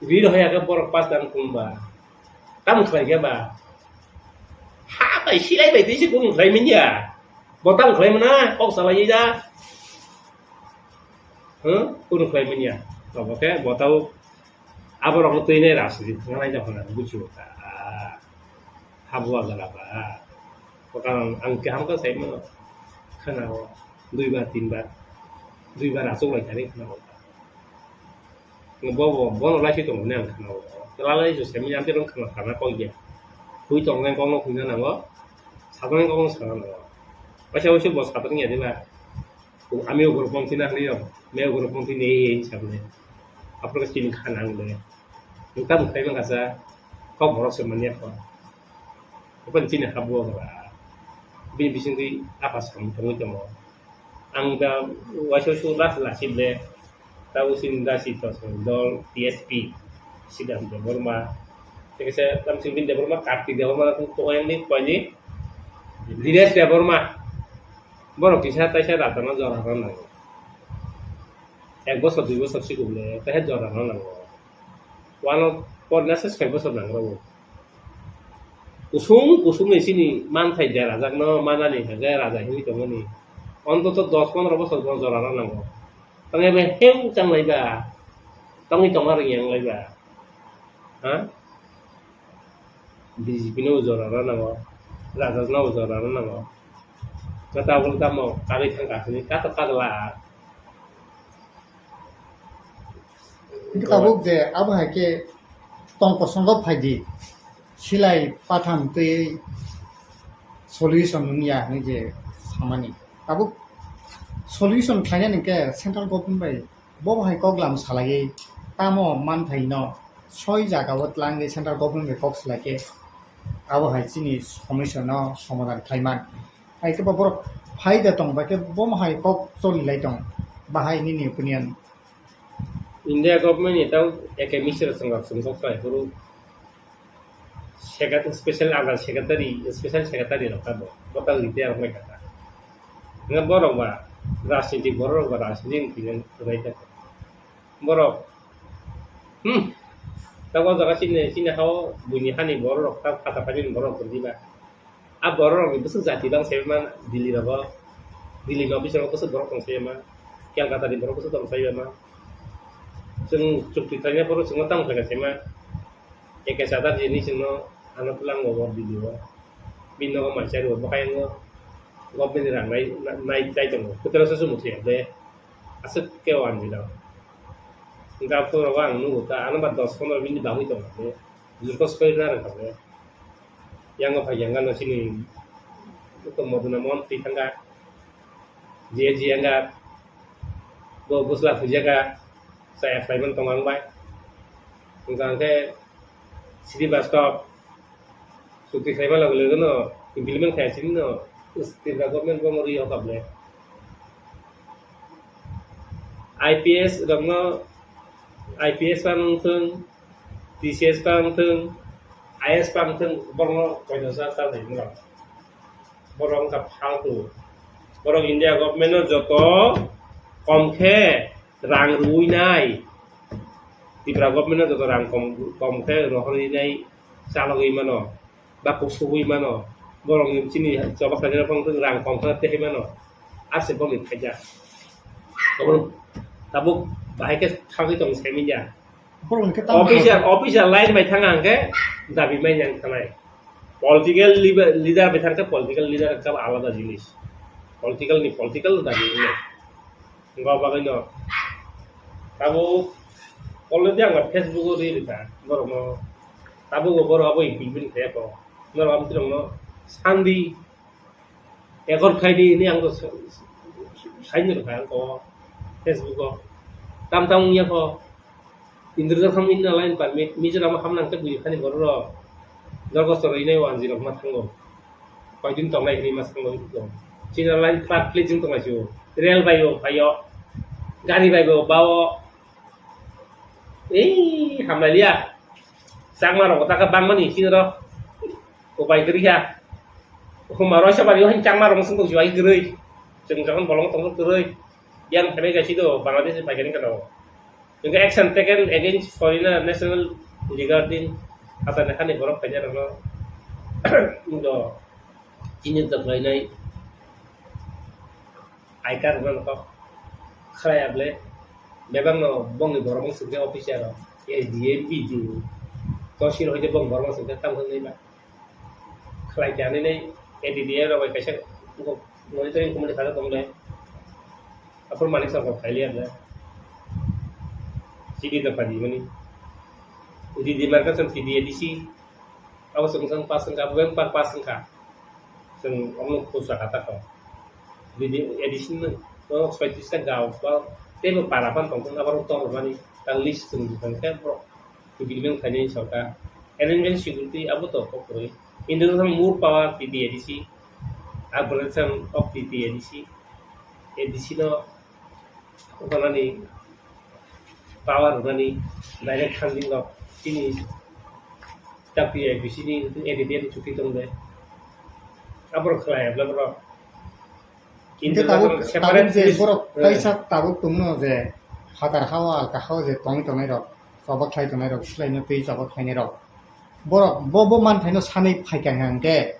ri rohoya khe borok pass dan kung ba. Tamo khlai khe ba? Ha bai silai bai twi se kunu khlai manya. Bo tamo khlai mano, kok salai da. Huh? Kunu khlai manya. Obo khe bo tau aborokno twi nai rajniti thangna nai japhano buchio. Ah. Habugra ba. Bwkang ang kaham khe sai mano. Khana o. Dui bar, tin bar. Dui bar achuk lai thani khana o. Bo, bo, bono lai si tongo ne ang khana o. Lalai se semi ang terong khana khana kok ya. Hui tong nang kok no hui na nango. Sa tong nang kok no sa nango. Waisa waisa bo sa tong ya de ba. Ami ugrupon thina hwnwi rok, me ugrupon thini ei ei sabni. Aphuru chini kha nang le. Nukha mukhai mangkasa, kok borok se manya kho. Open chini habugra. Bini bisingtwi apa samung tongwi tongo. Ang da waisa waisa last last le. Tabo chini da si to dol T S P. Siddhanta Debbarma. Tei kisa tam si Debbarma, Kartik Debbarma, kung kung yang ni, kung ni. Dinesh Debbarma. Borok kisa taisa rajarno jora rw nango. Ek bosor, dui bosor sikung le, taiha jora rw nango. Wano por nasa soi bosor nango. Kusung, kusung ni sini manthai derajakno manani hwnkhe raja himwi tongmani. Ontoto dos pondro bosor bo jora rw nango. Tongya bai heu chang lai ba. Tongwi tongma rwngya wng lai ba. Ha? B J P no jora rw nango, Rajas no jora rw nango. Kata bwlwi tamo kagwi thang ka hwnwi kato kagla. Hwnkhe tabuk je abo hai khe tong kosongo phai di, silai patham twi solution wng ya hwnwi je samani. Tabuk solution khlainani hwnkhe central government bai bo hai kok lam salaiwi tamo manthai no soi jaga o tlangwi central government bai kok salai khe abo hai chini somosya no somadhan khlai man. Hai khe bo borok phai da tong, bai khe bo hai kok choli lai tong, bahai nini opinion? India government ni tau A K Misra songkha sumsok khlai phuru secret-, special under secretary, special secretary rok kha bo, bo tang retire wngwi kha. Nga borok ba rajnitik, borok ba rajnitik wngkhe nang rwbai ta. Borok, hmm, ta o jaga chini, chini hao buini hani borok rok ta phata phaini borok rok diba. A borok rok ni bwswk jati bang sai ma Delhi rogo, Delhi ni office rogo bwswk borok tong sai ma, Kolkata ni borok bwswk tong sai ma. Chwng chukti khlaina borok chwngno tamo khlaina sai ma. Eke sadar jini chwngno ano twlang bo Delhi o. Bini nogo mansa rwo, bwkha yango government ni rang nai, nai chai tongo. Kwtwrang se chumuk se de. Aswk khe o anjwi rok. Hwnkhe aphuru rogo ang nugo ta, ano ba dos pondro minute bagwi tongo de. Jurkho soi na rwkha de. Yango phai yang gano chini Uttom Moduna Mohan twi thangkha. J G Yanga bo bwsla thwijaka. Chaya khlaiman tongo ang bai. Hwnkha hwnkhe Srivastava chukti khlaima loge loge no implement khlai sini no Tripura government bo mori o kable. I P S rokno I P S pa wngthwng, T C S pa wngthwng, I A S pa wngthwng, borokno koino sa ta nai borok. Borok wngkha phaltu. Borok India government no joto kom khe rang rwui nai. Tripura government no joto rang kom, kom khe rohorwi nai, chalogwi mano, ba kusugwi mano. Borok ni chini choba khlaina phang rang kom khe tei mano. Ase boni phaijak. Tabuk, tabuk bahai khe thangwi tong semi ya. Borok ni khe tamo official, official line bai thang ang khe dabi mai yang thanai. Political leader, leader bai thang khe political leader khe alada jinis. Political ni political dabi wngnai. Wngkha bagwi no. Tabuk already ang Facebook o rwi rwkha borok no. Tabuk bo borok abo implement khe ko. Norok abo tirok no sandi. Ekor khaidi hwnwi ang to sa-, sa-, saini rwkha ang to Facebook o. Tam tam wngya kho. Indra Jathamni na line permit, Mizoram o hamnang khe bui khani borok rok. Dorgos to rwinai o anjwi rok ma thango. Koidin tongnai hwnwi ma thango. China line flat flat jing tongnai si o. Rail bai o, bai o. Gari bai bo, ba o. Ei, hamlailiya. Changma rok taka bangmani chini rok. Upai kwrwi kha. Huma roisa bari o hin changma rok sung tong jiwai kwrwi. Chwng jokhon bolong tong kwrwi. Yang themai kaisi do Bangladesh ni paikani kano. Hingke action taken against foreigner national regarding hatani hani borok khaina rokno do chini doklainai. I card rwna kok khlai able bebak no bongni borok wng singke officer rok S D M, B D O, tosil hoite bong borok wng singke tamo wngwi ba khlai khe ani nei A D D A rok bai kaisa monitoring committee kha tong le aphuru manik song kok khaili able chini da padi mani A D D marka chwng T D A D C abo chwng chwng pass wngkha abo beng pass wngkha. Chwng omo khusra kha ta kho. Bini addition no soitis ta ga ba teibo para phan tong thung abo tor mani ta list chwng thang khe borok implement khainai sorkar. Arrangement security abo to kok kwrwi. International more power T T A D C. Operation of T T A D C. A D C no Okolani power rwnani direct funding rok chini W I P C ni A D D A ni chuti tong de. Aborok khlai abla borok. Hingke tabuk, tabuk je borok kaisa tabuk tongno je phatar hao alka hao je tongwi tongnai rok, choba khlai tongnai rok, swlaino twi choba khlainai rok. Borok bo, bo manthaino sanwi phaikha hingke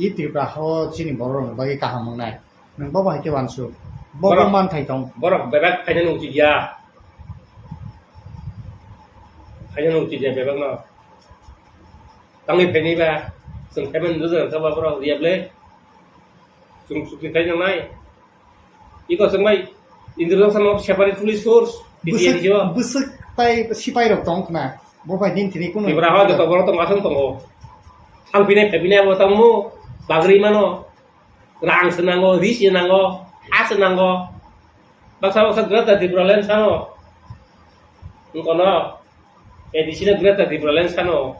i Tripura hao chini borok rokni bagwi kaham wngnai. Nwng bo bai khe uansuk. Bo, bo borok, manthai tong. Borok bebak phaina nung chijya. Phaina nung chijya bebak no. Tangwi phaini ba. Chwng phaimani rwjak kha ba borok riya ble. Chwng chukti khai nangnai. Iko chwng bai Indrajit sama separate police force. Bwswk, B T F o. Bwswk tai sipai rok tong khna. Bo bai din thini kuno. Tripura hao joto borok tong aswng tongo. Thang pinai phai pinai abo tangmo. Bagri mano. Rang se nango, ri se nango, ha se nango. Baksa baksa Greater Tipraland sano. Wngkono, A D C no Greater Tipraland sano.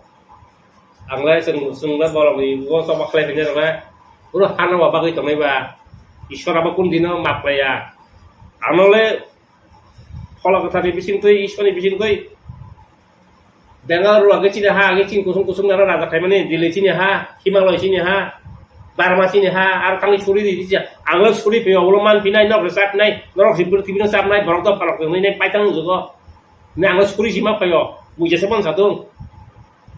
Ang le chwng, chwng le borok ni bo choba khlai phai nai rok le. Boro hano ba bagwi tongnai ba. Ishwar abo kun dino map khlai ya. Ano le Phola kwthar ni bising twi, Ishwar ni bising twi. Bengal rw age chini ha, age chini kusung kusung naro raja khaimani, Delhi chini ha, Himalaya chini ha. Barma chini ha, ar thangwi suri di, di, ang lo suri phaio, ulo man pinai, nok rwchap nai, norok si bwrwi tibino chap nai, borok dopha rok tongwi nai, paitang wngjago. Ne ang lo suri si ma phaio, mujasa phan sa tung.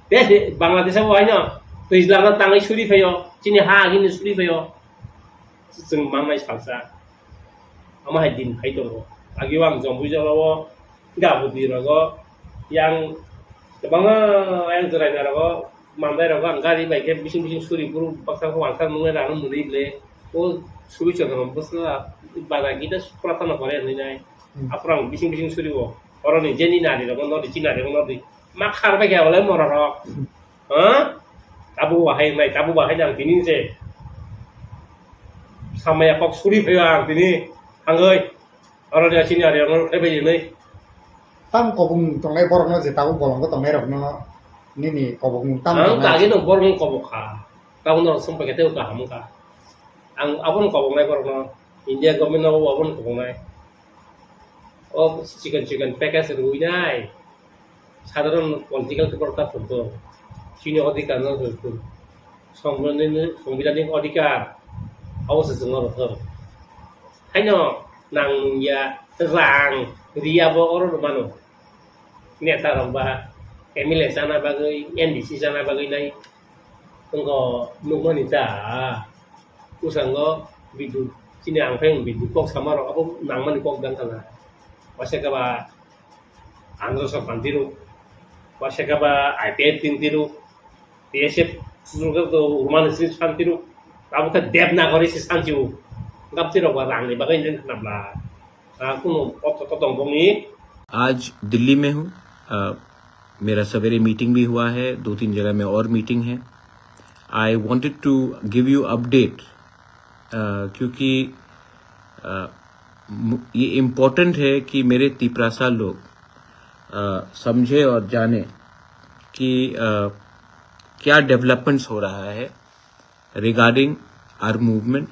Te Bangladesh bo haino, twijlang no tangwi suri phaio, chini ha agini suri phaio. Chwng mangnai salsa. Omo hai din phai tongo. Agi o ang Jompuijala o, Gabudi rogo, yang kwbangma yang chwraina rogo, mandai rogo ang gari bai khe bising bising suri phuru baksa khe uansar nungnai rang nw mwnwi ble. O suri chwng bwsla bada gita sukra tano pore hinwi nai. Hmm. Aphuru ang bising bising suri o. Oroni jeni nari rogo nodi, chinari rogo nodi. Ma khar bai khe ole mora rok. Ha? Tabuk bahai nai, tabuk bahai nang tini se. Samaya kok suri phaio ang tini. Hangoi. Oro ni asini ari ang khe bai nai. Tam kobong tongnai borok no je tabuk bolong ko tongnai rok no nini kobong tam Ang tongnai. Kage no borok no kobok kha. Tabuk no sum pakai teu kaham kha. Ang abon kobong nai borok no. India government no abon kobong nai. O chicken chicken package rui nai. Sadharon political khe borok ta phunto. Chini odhikar no phunto. Songbidanni, songbidanni odhikar. Abo se chwng oro thang. Haino nang nungya rang riya bo oro mano. Neta rok ba M L A chana bagwi, N D C chana bagwi nai. Wngkha nukmani ta. Bwskango bidut chini ang phai bidut kok sama rok abo nangmani kok dang kana. Waisa khe ba Andhra Sorkar tiro, waisa khe ba I P F T tiro, T S F susugo to Urmani sini san tiro, abo khe Devanagari si san tiro. Gap tiro ba rang ni bagwi nang kana bla. Ah, kuno kok to tong bongni. आज दिल्ली में हूँ। अ, मेरा सवेरे मीटिंग भी हुआ है, दो तीन जगह में और मीटिंग है। I wanted to give you update, अ, क्योंकि, अ, मु-, ये इम्पोर्टेंट है कि मेरे तिपरासा लोग, अ, समझे और जाने कि, अ, क्या डेवलपमेंट्स हो रहा है regarding our movement,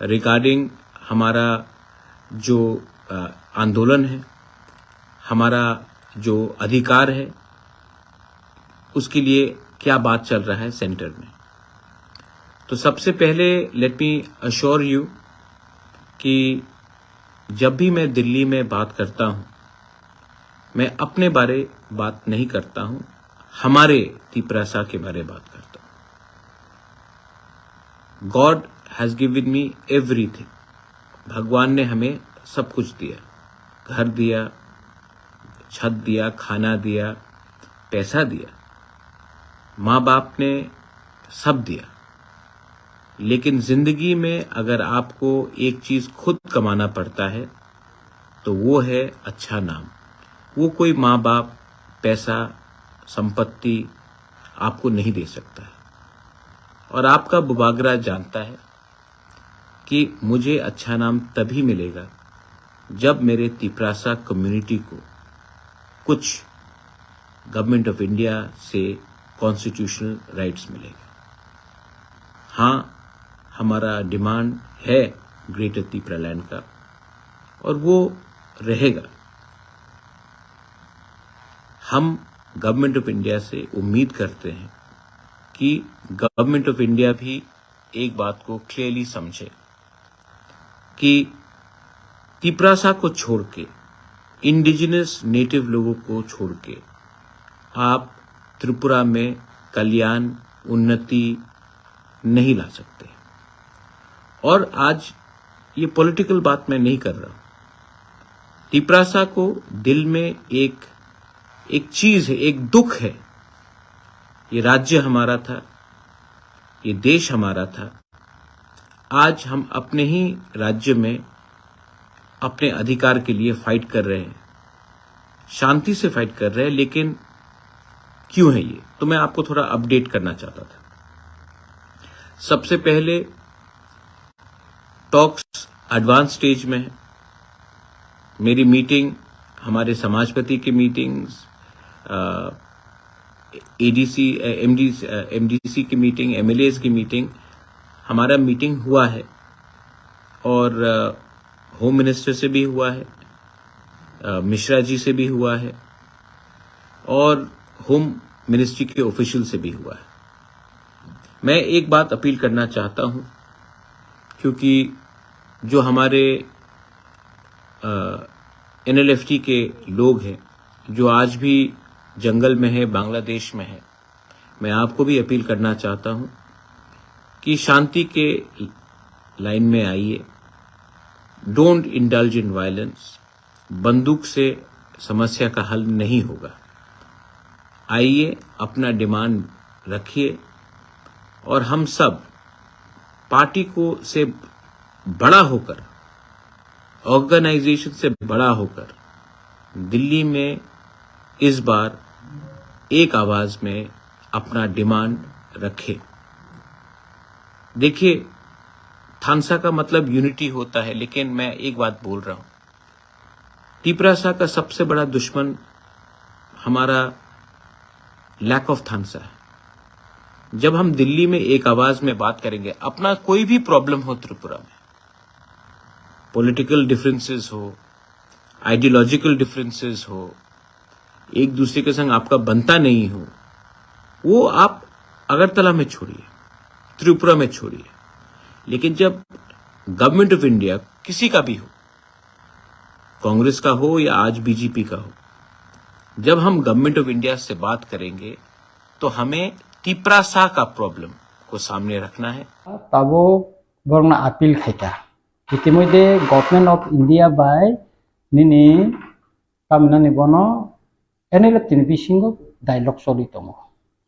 regarding हमारा जो, अ, आंदोलन है, हमारा जो अधिकार है, उसके लिए क्या बात चल रहा है सेंटर में। तो सबसे पहले let me assure you कि जब भी मैं दिल्ली में बात करता हूँ, मैं अपने बारे बात नहीं करता हूँ, हमारे तिपरासा के बारे बात करता हूँ। God has given me everything। भगवान ने हमें सब कुछ दिया, घर दिया, छत दिया, खाना दिया, पैसा दिया, माँ बाप ने सब दिया। लेकिन जिंदगी में अगर आपको एक चीज खुद कमाना पड़ता है, तो वो है अच्छा नाम। वो कोई माँ बाप, पैसा, संपत्ति आपको नहीं दे सकता है। और आपका बुबागरा जानता है कि मुझे अच्छा नाम तभी मिलेगा, जब मेरे तिपरासा कम्युनिटी को कुछ गवर्नमेंट ऑफ इंडिया से कॉन्स्टिट्यूशनल राइट्स मिलेगा। हाँ, हमारा डिमांड है ग्रेटर तिपरालैंड का, और वो रहेगा। हम गवर्नमेंट ऑफ इंडिया से उम्मीद करते हैं कि गवर्नमेंट ऑफ इंडिया भी एक बात को क्लियरली समझे कि तिपरासा को छोड़ के, इंडिजिनस नेटिव लोगों को छोड़ के आप त्रिपुरा में कल्याण, उन्नति नहीं ला सकते। और आज ये पॉलिटिकल बात मैं नहीं कर रहा हूँ। तिपरासा को दिल में एक, एक चीज है, एक दुख है। ये राज्य हमारा था, ये देश हमारा था। आज हम अपने ही राज्य में अपने अधिकार के लिए फाइट कर रहे हैं, शांति से फाइट कर रहे हैं, लेकिन क्यों है ये? तो मैं आपको थोड़ा अपडेट करना चाहता था। सबसे पहले टॉक्स एडवांस स्टेज में है। मेरी मीटिंग, हमारे समाजपति की मीटिंग्स, अ, एडीसी, अ, एमडीसी, अ, एमडीसी की मीटिंग, एमएलएज की मीटिंग, हमारा मीटिंग हुआ है और, अ, होम मिनिस्टर से भी हुआ है, अ, मिश्रा जी से भी हुआ है और होम मिनिस्ट्री के ऑफिशियल से भी हुआ है। मैं एक बात अपील करना चाहता हूं, क्योंकि जो हमारे एनएलएफटी के लोग हैं, जो आज भी जंगल में है, बांग्लादेश में है, मैं आपको भी अपील करना चाहता हूं कि शांति के लाइन में आइए। Don't indulge in violence. बंदूक से समस्या का हल नहीं होगा। आइए, अपना डिमांड रखिए और हम सब पार्टी को से बड़ा होकर, ऑर्गेनाइजेशन से बड़ा होकर दिल्ली में इस बार एक आवाज में अपना डिमांड रखें। देखिए, थानसा का मतलब यूनिटी होता है, लेकिन मैं एक बात बोल रहा हूं, तिपरासा का सबसे बड़ा दुश्मन हमारा लैक ऑफ थानसा है। जब हम दिल्ली में एक आवाज में बात करेंगे, अपना कोई भी प्रॉब्लम हो त्रिपुरा में, पॉलिटिकल डिफरेंसेस हो, आइडियोलॉजिकल डिफरेंसेस हो, एक दूसरे के संग आपका बनता नहीं हो, वो आप अगरतला में छोड़िए, त्रिपुरा में छोड़िए, लेकिन जब गवर्नमेंट ऑफ इंडिया किसी का भी हो, कांग्रेस का हो या आज बीजेपी का हो, जब हम गवर्नमेंट ऑफ इंडिया से बात करेंगे तो हमें तिपरासा का प्रॉब्लम को सामने रखना है। Tabuk borokno appeal khaikha. Itimodhe Government of India bai nini tamnani bono N L F T ni bisingo dialogue choli tongo.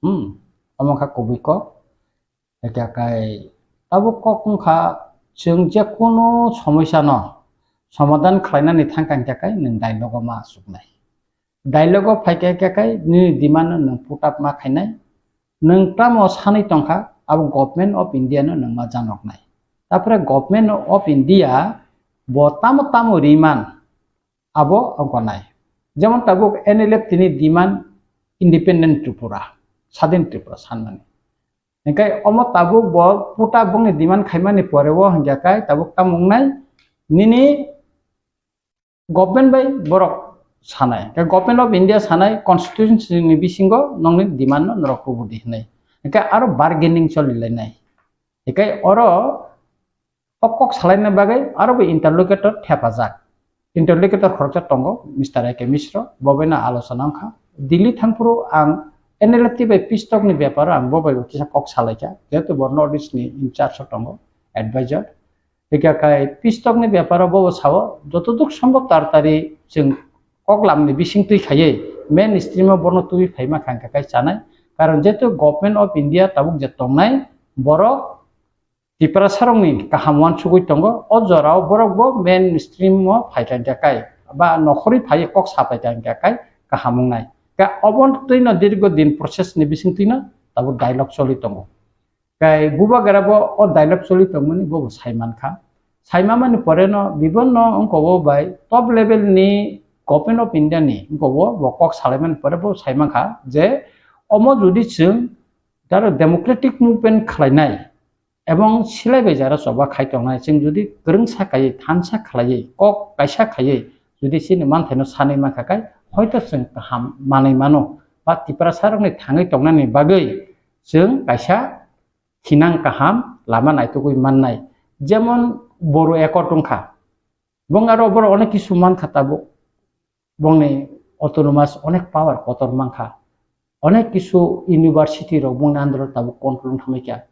Hmm. Omo kha kubui kok. Ekha kai tabuk kok wngkha, chwng je kunu somoisa no somadhan khlainani thangkha hingkha kai nwng dialogue o ma achuknai. Dialogue o phaikha hingkha kai nini demand no nwng put up ma khainai. Nwng tamo sanwi tongkha, abo Government of India no nwng ma janoknai. Tapore Government of India bo tamo tamo riman abo wngkha nai. Jemon tabuk N L F T ni demand independent Tripura, sadin Tripura sanmani. Hingkhe omo tabuk bo puta bongni demand khaimani pore o hingya kai tabuk tamo wngnai nini government bai borok sanai. Hingkhe Government of India sanai constitution ni bisingo nongni demand no norok kubudi hinui. Hingkhe aro bargaining choli lainai. Hingkhe oro O kok salaina bagwi aro bo interlocutor thepajak. Interlocutor khoroksa tongo, Mister A K Mishra, bo bai no alochona wngkha. Delhi thangphuru ang N L F T bai peace talk ni beparo ang bo bai bo kisa kok salaikha, jehetu bo North East ni in charge o tongo, advisor. Hingkha kai peace talk ni beparo bo bo sao, jotoduk sombhob taratari chwng kok lamni bising twi khaiwi main stream o bono twiwi phaima kha hingkha kai chanai. Karon jehetu Government of India tabuk je tongnai, borok Tiprasarokni kaham uansugwi tongo, o jorao borok bo main stream o phaikha hingkha kai, ba nokhorwi phaiwi kok sapaikha hingkha kai kaham wngnai. Khe obo twino dirgo din process ni bisingtwino tabuk dialogue choli tongo. Kai bubagra bo o dialogue choli tongmani bo bo saimankha. Saimamani poreno bibonno wngkobo bai top level ni Government of India ni wngkobo bo kok salaimani pore bo saimankha je omo jodi chwng jaro democratic movement khlainai, Ebong silai bai jara choba khai tongnai, chwng jodi kwrwngsa khaiwi, thansa khlaiwi, kok kaisa khaiwi, jodi chini manthaino sanwi mankha khe, hoito chwng kaham manwi mano, ba Tiprasarokni thangwi tongnani bagwi chwng kaisa thinang kaham lama naitugwi mannai. Jemon Boru Accord wngkha, bong aro borok onek kisu mankha tabuk. Bongni autonomous onek power kotor mankha. Onek kisu university rok bongni under o tabuk control wng thangwi kha.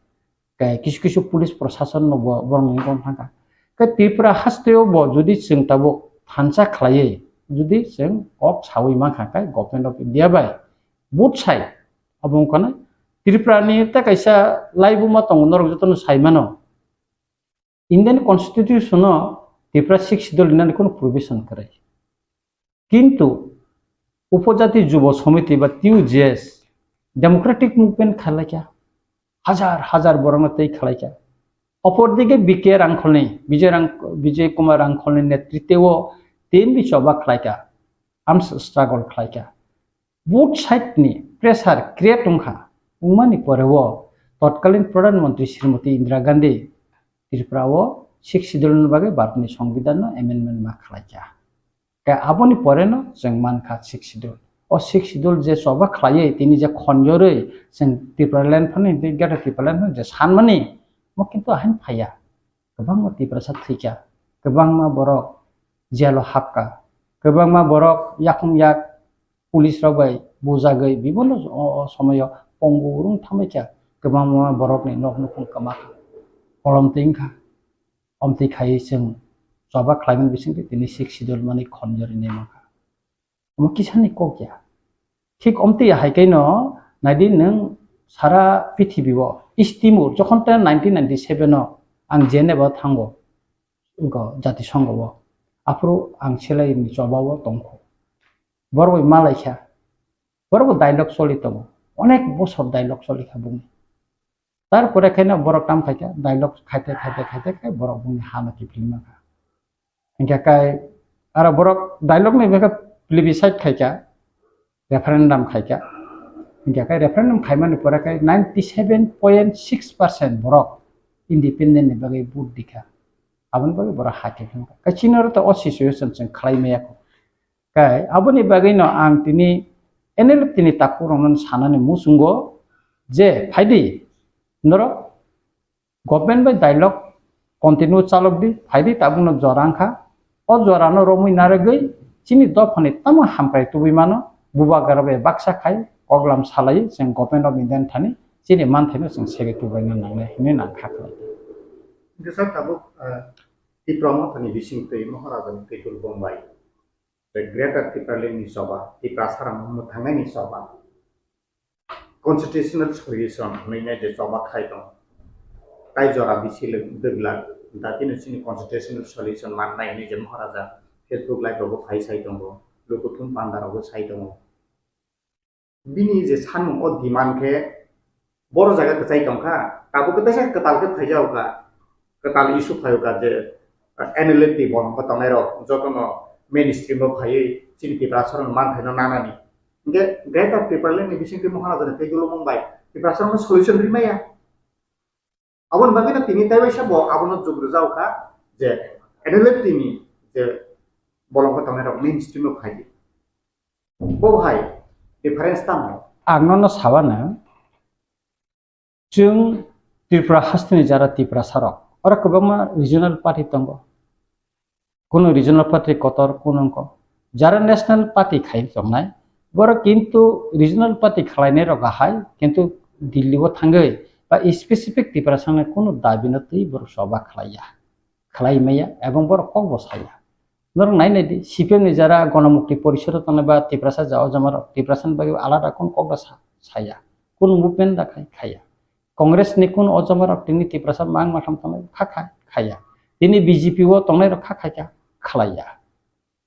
Khe kisu kisu police prosason no bo borok ni wngkha. Khe Tripura haste o bo jodi chwng tabuk thansa khlaiwi, jodi chwng kok sawi mankha khe Government of India bai both side abo wngkha na Tripura ni ta kaisa laibuma tongo, norok jotono sai mano. Indian Constitution o Tripura Sixth Schedule rinani kunu provision kwrwi. Kintu Upojati Jubo Samiti ba T U J S democratic movement khlaikha, hajar hajar borokno tei khlaikha. Opor dike B K Rangkholni, Bijay Rang-, Bijay Kumar Rangkholni netritwe o T M B choba khlaikha, arms struggle khlaikha. Both side ni pressure create wngkha, wngmani pore o totkalin Pradhan Mantri Srimati Indira Gandhi Tripura o Sixth Schedule ni bagwi Bharat ni Songbidan no amendment ma khlaikha. Khe aboni pore no chwng mankha Sixth Schedule. O Sixth Schedule je choba khlaiwi tini je khonjorwi chwng Tipraland phano, Greater Tipraland phano je sanmani, mo kintu ahaino phaiya. Kwbangma Tiprasa thwikha, kwbangma borok jailo hapkha, kwbangma borok yakung yak police rok bai bujagwi bibinno o, o somoyo pongo rwng thangbaikha, kwbangma borokni nok nukhung kwmakha, kolomtwi wngkha. Omtwi khaiwi chwng choba khlaimani bisingtwi tini Sixth Schedule mani khonjorwi naimangkha. Omo kisani kok ya. Thik omtwi ya hai kaino naidi nwng sara pithibio East Timor jokhon ta nineteen ninety-seven o ang Geneva thango, wngkha Jatisongho o. Aphuru ang selai ni choba o tongkho. Borok bai malaikha. Borok bo dialogue choli tongo. Onek bosor dialogue choli kha bungni. Tarpore khe no borok tam khai kha, dialogue khaite, khaite, khaite khe borok bungni ha no kiphilma kha. Hingkha kai aro borok dialogue ni bwkha plebiscite khai kha, referendum khai kha. Hingkha kai referendum khaimani pore khe ninety seven point six percent borok independent ni bagwi vote di kha. Aboni bagwi borok ha kiphilma kha. Kai chini oro to o situation chwng khlai maya kho. Kai aboni bagwi no ang tini N L F T ni takhuk rokno sanani muchungo je phaidi norok government bai dialogue continue chalok di, phaidi tabukno jora wngkha. O jora no romwi narwgwi chini dophani tamo hamkrai tubui mano, bubagra bai baksa khai koklam salai chwng Government of India ni thani chini manthaino chwng segwi tubaina nangnai hinwi nang kha khlai. Hingke sir tabuk, eh, Tipra Mothani bisingtwi Maharaja ni Twitul Bongbai. Tei Greater Tipraland ni choba, Tiprasa rokno mwthangnaini choba, constitutional solution hwnwi nai je choba khai tong, tai jora bisi le dwglak, datino chini constitutional solution mannai hwnwi je Maharaja Facebook live rogo phai sai tongo, lukuthum panda rogo sai tongo. Bini je sanmung o demand khe boro jaga kwchai tongkha, tabuk khe teisa kwtal khe phaijago kha, kwtal issue phaio kha je, ah, N L F T bolong khe tongnai rok jotono mainstream o phaiwi chini Tiprasa rokno manthaino nanani. Hingke Greater Tipraland ni bisingtwi Maharaja ni tei dulumung bai Tiprasa rokno solution rimaya. Aboni bagwi no tini tei waisa bo abono jug rwjak kha je N L F T ni je bolong khe tongnai rok mainstream o phai di. Bo hai difference tamo? Ang nono sabana, chwng Tripura hasteni jara Tiprasa rok, oro kwbangma regional party tongo. Kunu regional party kotor kunu wngkho. Jara national party khai tongnai, borok kintu regional party khlainai rok ahai, kintu Delhi o thangwi ba specific Tiprasa ni kunu dabi no twi borok choba khlaiya, khlai maya, ebong borok kok bo saya. Norok nai nai di, C P M ni jara Gonomukti Porishod o tongnai ba Tiprasa ja o jama rok Tiprasa ni bagwi alada kunu kok da sa-, saya, kunu movement da khai, khaya. Congress ni kunu o jama rok tini Tiprasa mang matham tongnai kha khai, khaya. Tini B J P o tongnai rok kha khai kha, khlaiya.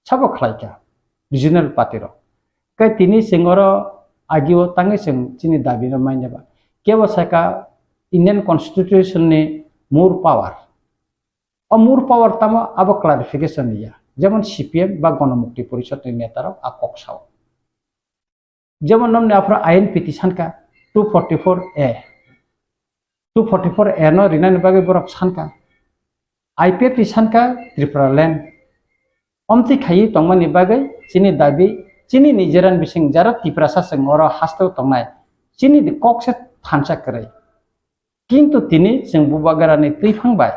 Sabo khlai kha, regional party rok. Kai tini chwng oro agi o tangwi chwng chini dabi no mai neba. Kebo saka Indian Constitution ni more power. O more power tamo abo clarification ya. Jemon C P M ba Gonomukti Porishod ni neta rok a kok sao. Jemon nomni aphuru I N P T sankha two forty-four A. Two forty-four A no rinani bagwi borok sankha. I P F T sankha Tripura land. Omtwi khaiwi tongmani bagwi chini dabi, chini nijeran bising jara Tiprasa chwng oro hasteo tongnai. Chini di kok se thansa kwrwi. Kintu tini chwng bubagrani twiphang bai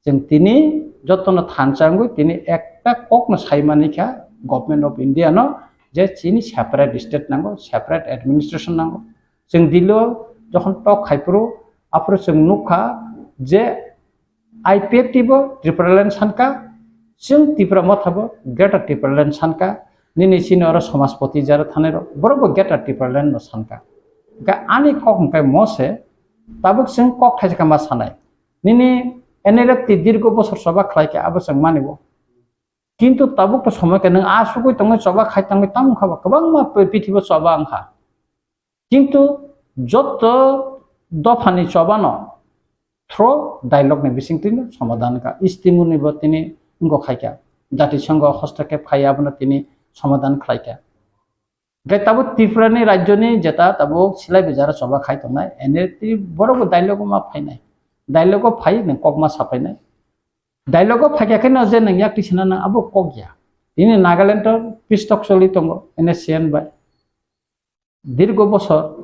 chwng tini jotono thansa wngwi tini ekta kokno saimani kha Government of India no je chini separate state nango, separate administration nango. Chwng Delhi o jokhon tok khai phuru aphuru chwng nukha je I P F T bo Tripura land sankha, chwng Tipra Motha bo Greater Tipraland sankha, nini chini oro Samajpati jara thanai rok, borok bo Greater Tipraland no sankha. Hingkhe ani kok hingkhe mo se, tabuk chwng kok thaisa khe ma sanai. Nini N L F T dirgo bosor choba khlai khe abo chwng mani bo. Kintu tabuk to somoi khe nwng a sugui tongwi choba khai tongwi tamo wngkha ba kwbangma prithibo choba wngkha. Kintu joto dophani chobano through dialogue ni bisingtwi no somadhan kha. Istimuni bo tini wngkho khai kha. Jatisongho hostokep khai abono tini somadhan khlai kha. Hingkhe tabuk Tripura ni rajyo ni jeta tabuk silai bijara choba khai tongnai. N L F T borok bo dialogue o ma phainai. Dialogue o phai nwng kokma saphainai. Dialogue o phaikha khe no je nwng yak tisina nang abo kok ya. Tini Nagaland o peace talk choli tongo N S C N bai. Dirgo bosor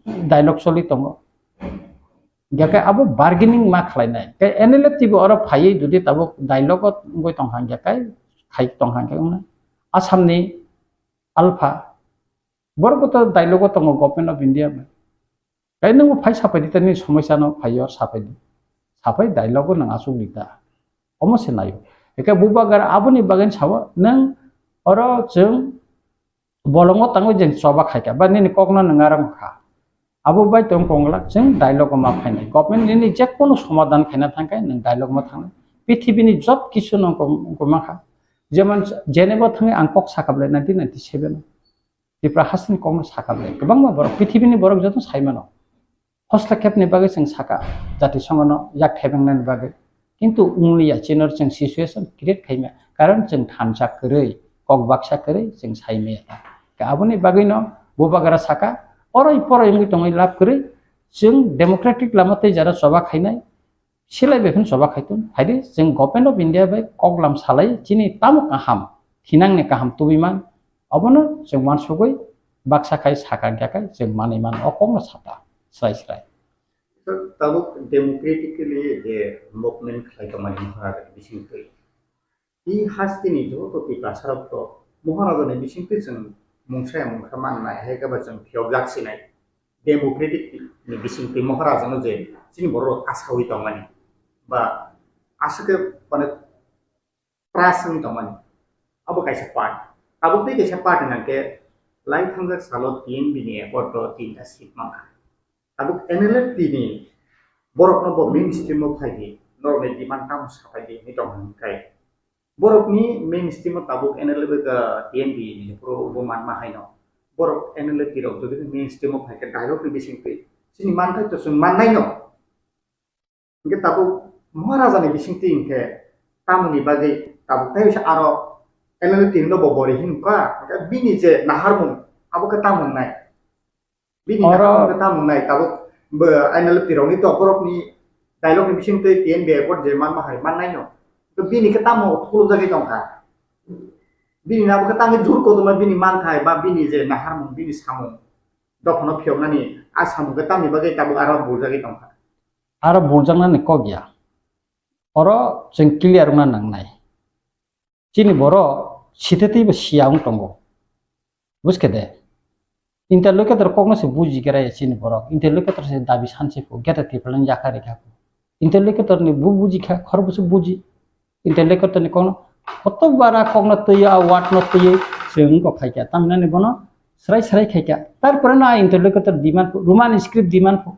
dialogue choli tongo. Hingke abo bargaining ma khlainai. Ke N L F T bo oro phaiwi jodi tabuk dialogue o wngwi tongkha hingke khai tongkha hingke wngna. Assamni alpha borok to dialogue o tongo Government of India bai. Kai nung phai sapai di tani somosya no phai yor sapai di. Sapai dialogue o nang asuk di ta. Omo se nayo. Eke bubagra aboni bagwi sawa nang oro chwng bolongo tangwi jeng choba khaika ba nini kokno nang arang kha. Abo bai tong konglak chwng dialogue ma phainai. Government nini je kono somadan khaina thangkai nang dialogue ma thangnai. Pithibini job kisu nang koma kha. Jemon Geneva thangwi ang kok sakap le nineteen ninety-seven. Tripura hasteni kokno sakap le. Kwbangma borok pithibini borok joto saimano. Hostakepni bagwi chwng saka, jatisongono yak thebengnani bagwi. Kintu wngliya, chini chwng situation create khaimya, karon chwng thansa kwrwi, kok baksa kwrwi chwng saimaya ta. Ka aboni bagwino bubagra saka, oroi poroi wngwi tongwi lab kwrwi, chwng democratic lama tei jara choba khainai, silai bai phano choba khaitung. Phaidi chwng Government of India bai koklam salai chini tamo kaham, thinangni kaham tubui man, obono chwng wansugwi baksa khai saka hwnkhe kai chwng manwi mano, o kokno sata srai srai. Tabuk democratically je movement khlai tongmani Maharajani bisingtwi. I hasteni joto Tiprasarok to Maharajani bisingtwi chwng mungsa ya mungsa mannai, hai khe ba chwng phiyokjak sinai. Democratic ni bisingtwi Maharajano je chini borok asawi tongmani ba aswk khe mane trust wngwi tongmani. Abo kaisa part. Abo tei kaisa part hwnkhe lai thangjak salo T N B ni accord o tinta seat mankha. Tabuk N L F T ni borokno bo mainstream o phai di, norokni demand tamo saphai di hinwi tong hwn khe. Borokni mainstream o tabuk N L F ka T N B ni phuru bo manma haino. Borok N L F T rok jodi mainstream o phai khe dialogue ni bisingtwi chini manthai to chwng mannai no. Hingke tabuk Maharajani bisingtwi hingke tamoni bagwi tabuk tei bisa aro N L F T no bo bori hinka, hingke bini je naharmung abo khe tamo wngnai? Bini oro naharmung khe tamo wngnai? Tabuk bo N L F T rokni to borokni dialogue ni bisingtwi T N B accord je manma hai mannai no. To bini khe tamo khulumjagwi tongkha? Bini nabo khe tamo jur kotorma bini manthai ba bini je naharmung, bini samung dophano phiyoknani a samung khe tamni bagwi tabuk aro buljagwi tongkha? Aro buljaknani kok ya. Oro chwng clear wngna nangnai. Chini borok sithatwi bo siya wng tongo. Buskhe de? Interlocutor kokno se buji khe raya chini borok. Interlocutor se dabi sanse pho, geta tipalan yakari kha pho. Interlocutor ni bu buji kha, khorokbwswk buji. Interlocutor ni kokno koto bara kokno twiyo, a word no twiyo, chwng wngkok khaikha. Tamhinani bono srai srai khaikha. Tarpore no a interlocutor demand pho, Roman script demand pho.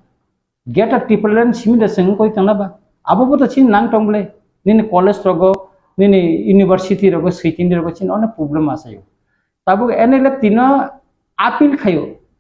Greater Tipraland simi da chwng koi tongna ba? Abo bo to chini nang tong ble. Nini college rogo, nini university rogo chini onek problem asayo. Tabuk N L F T no appeal khayo.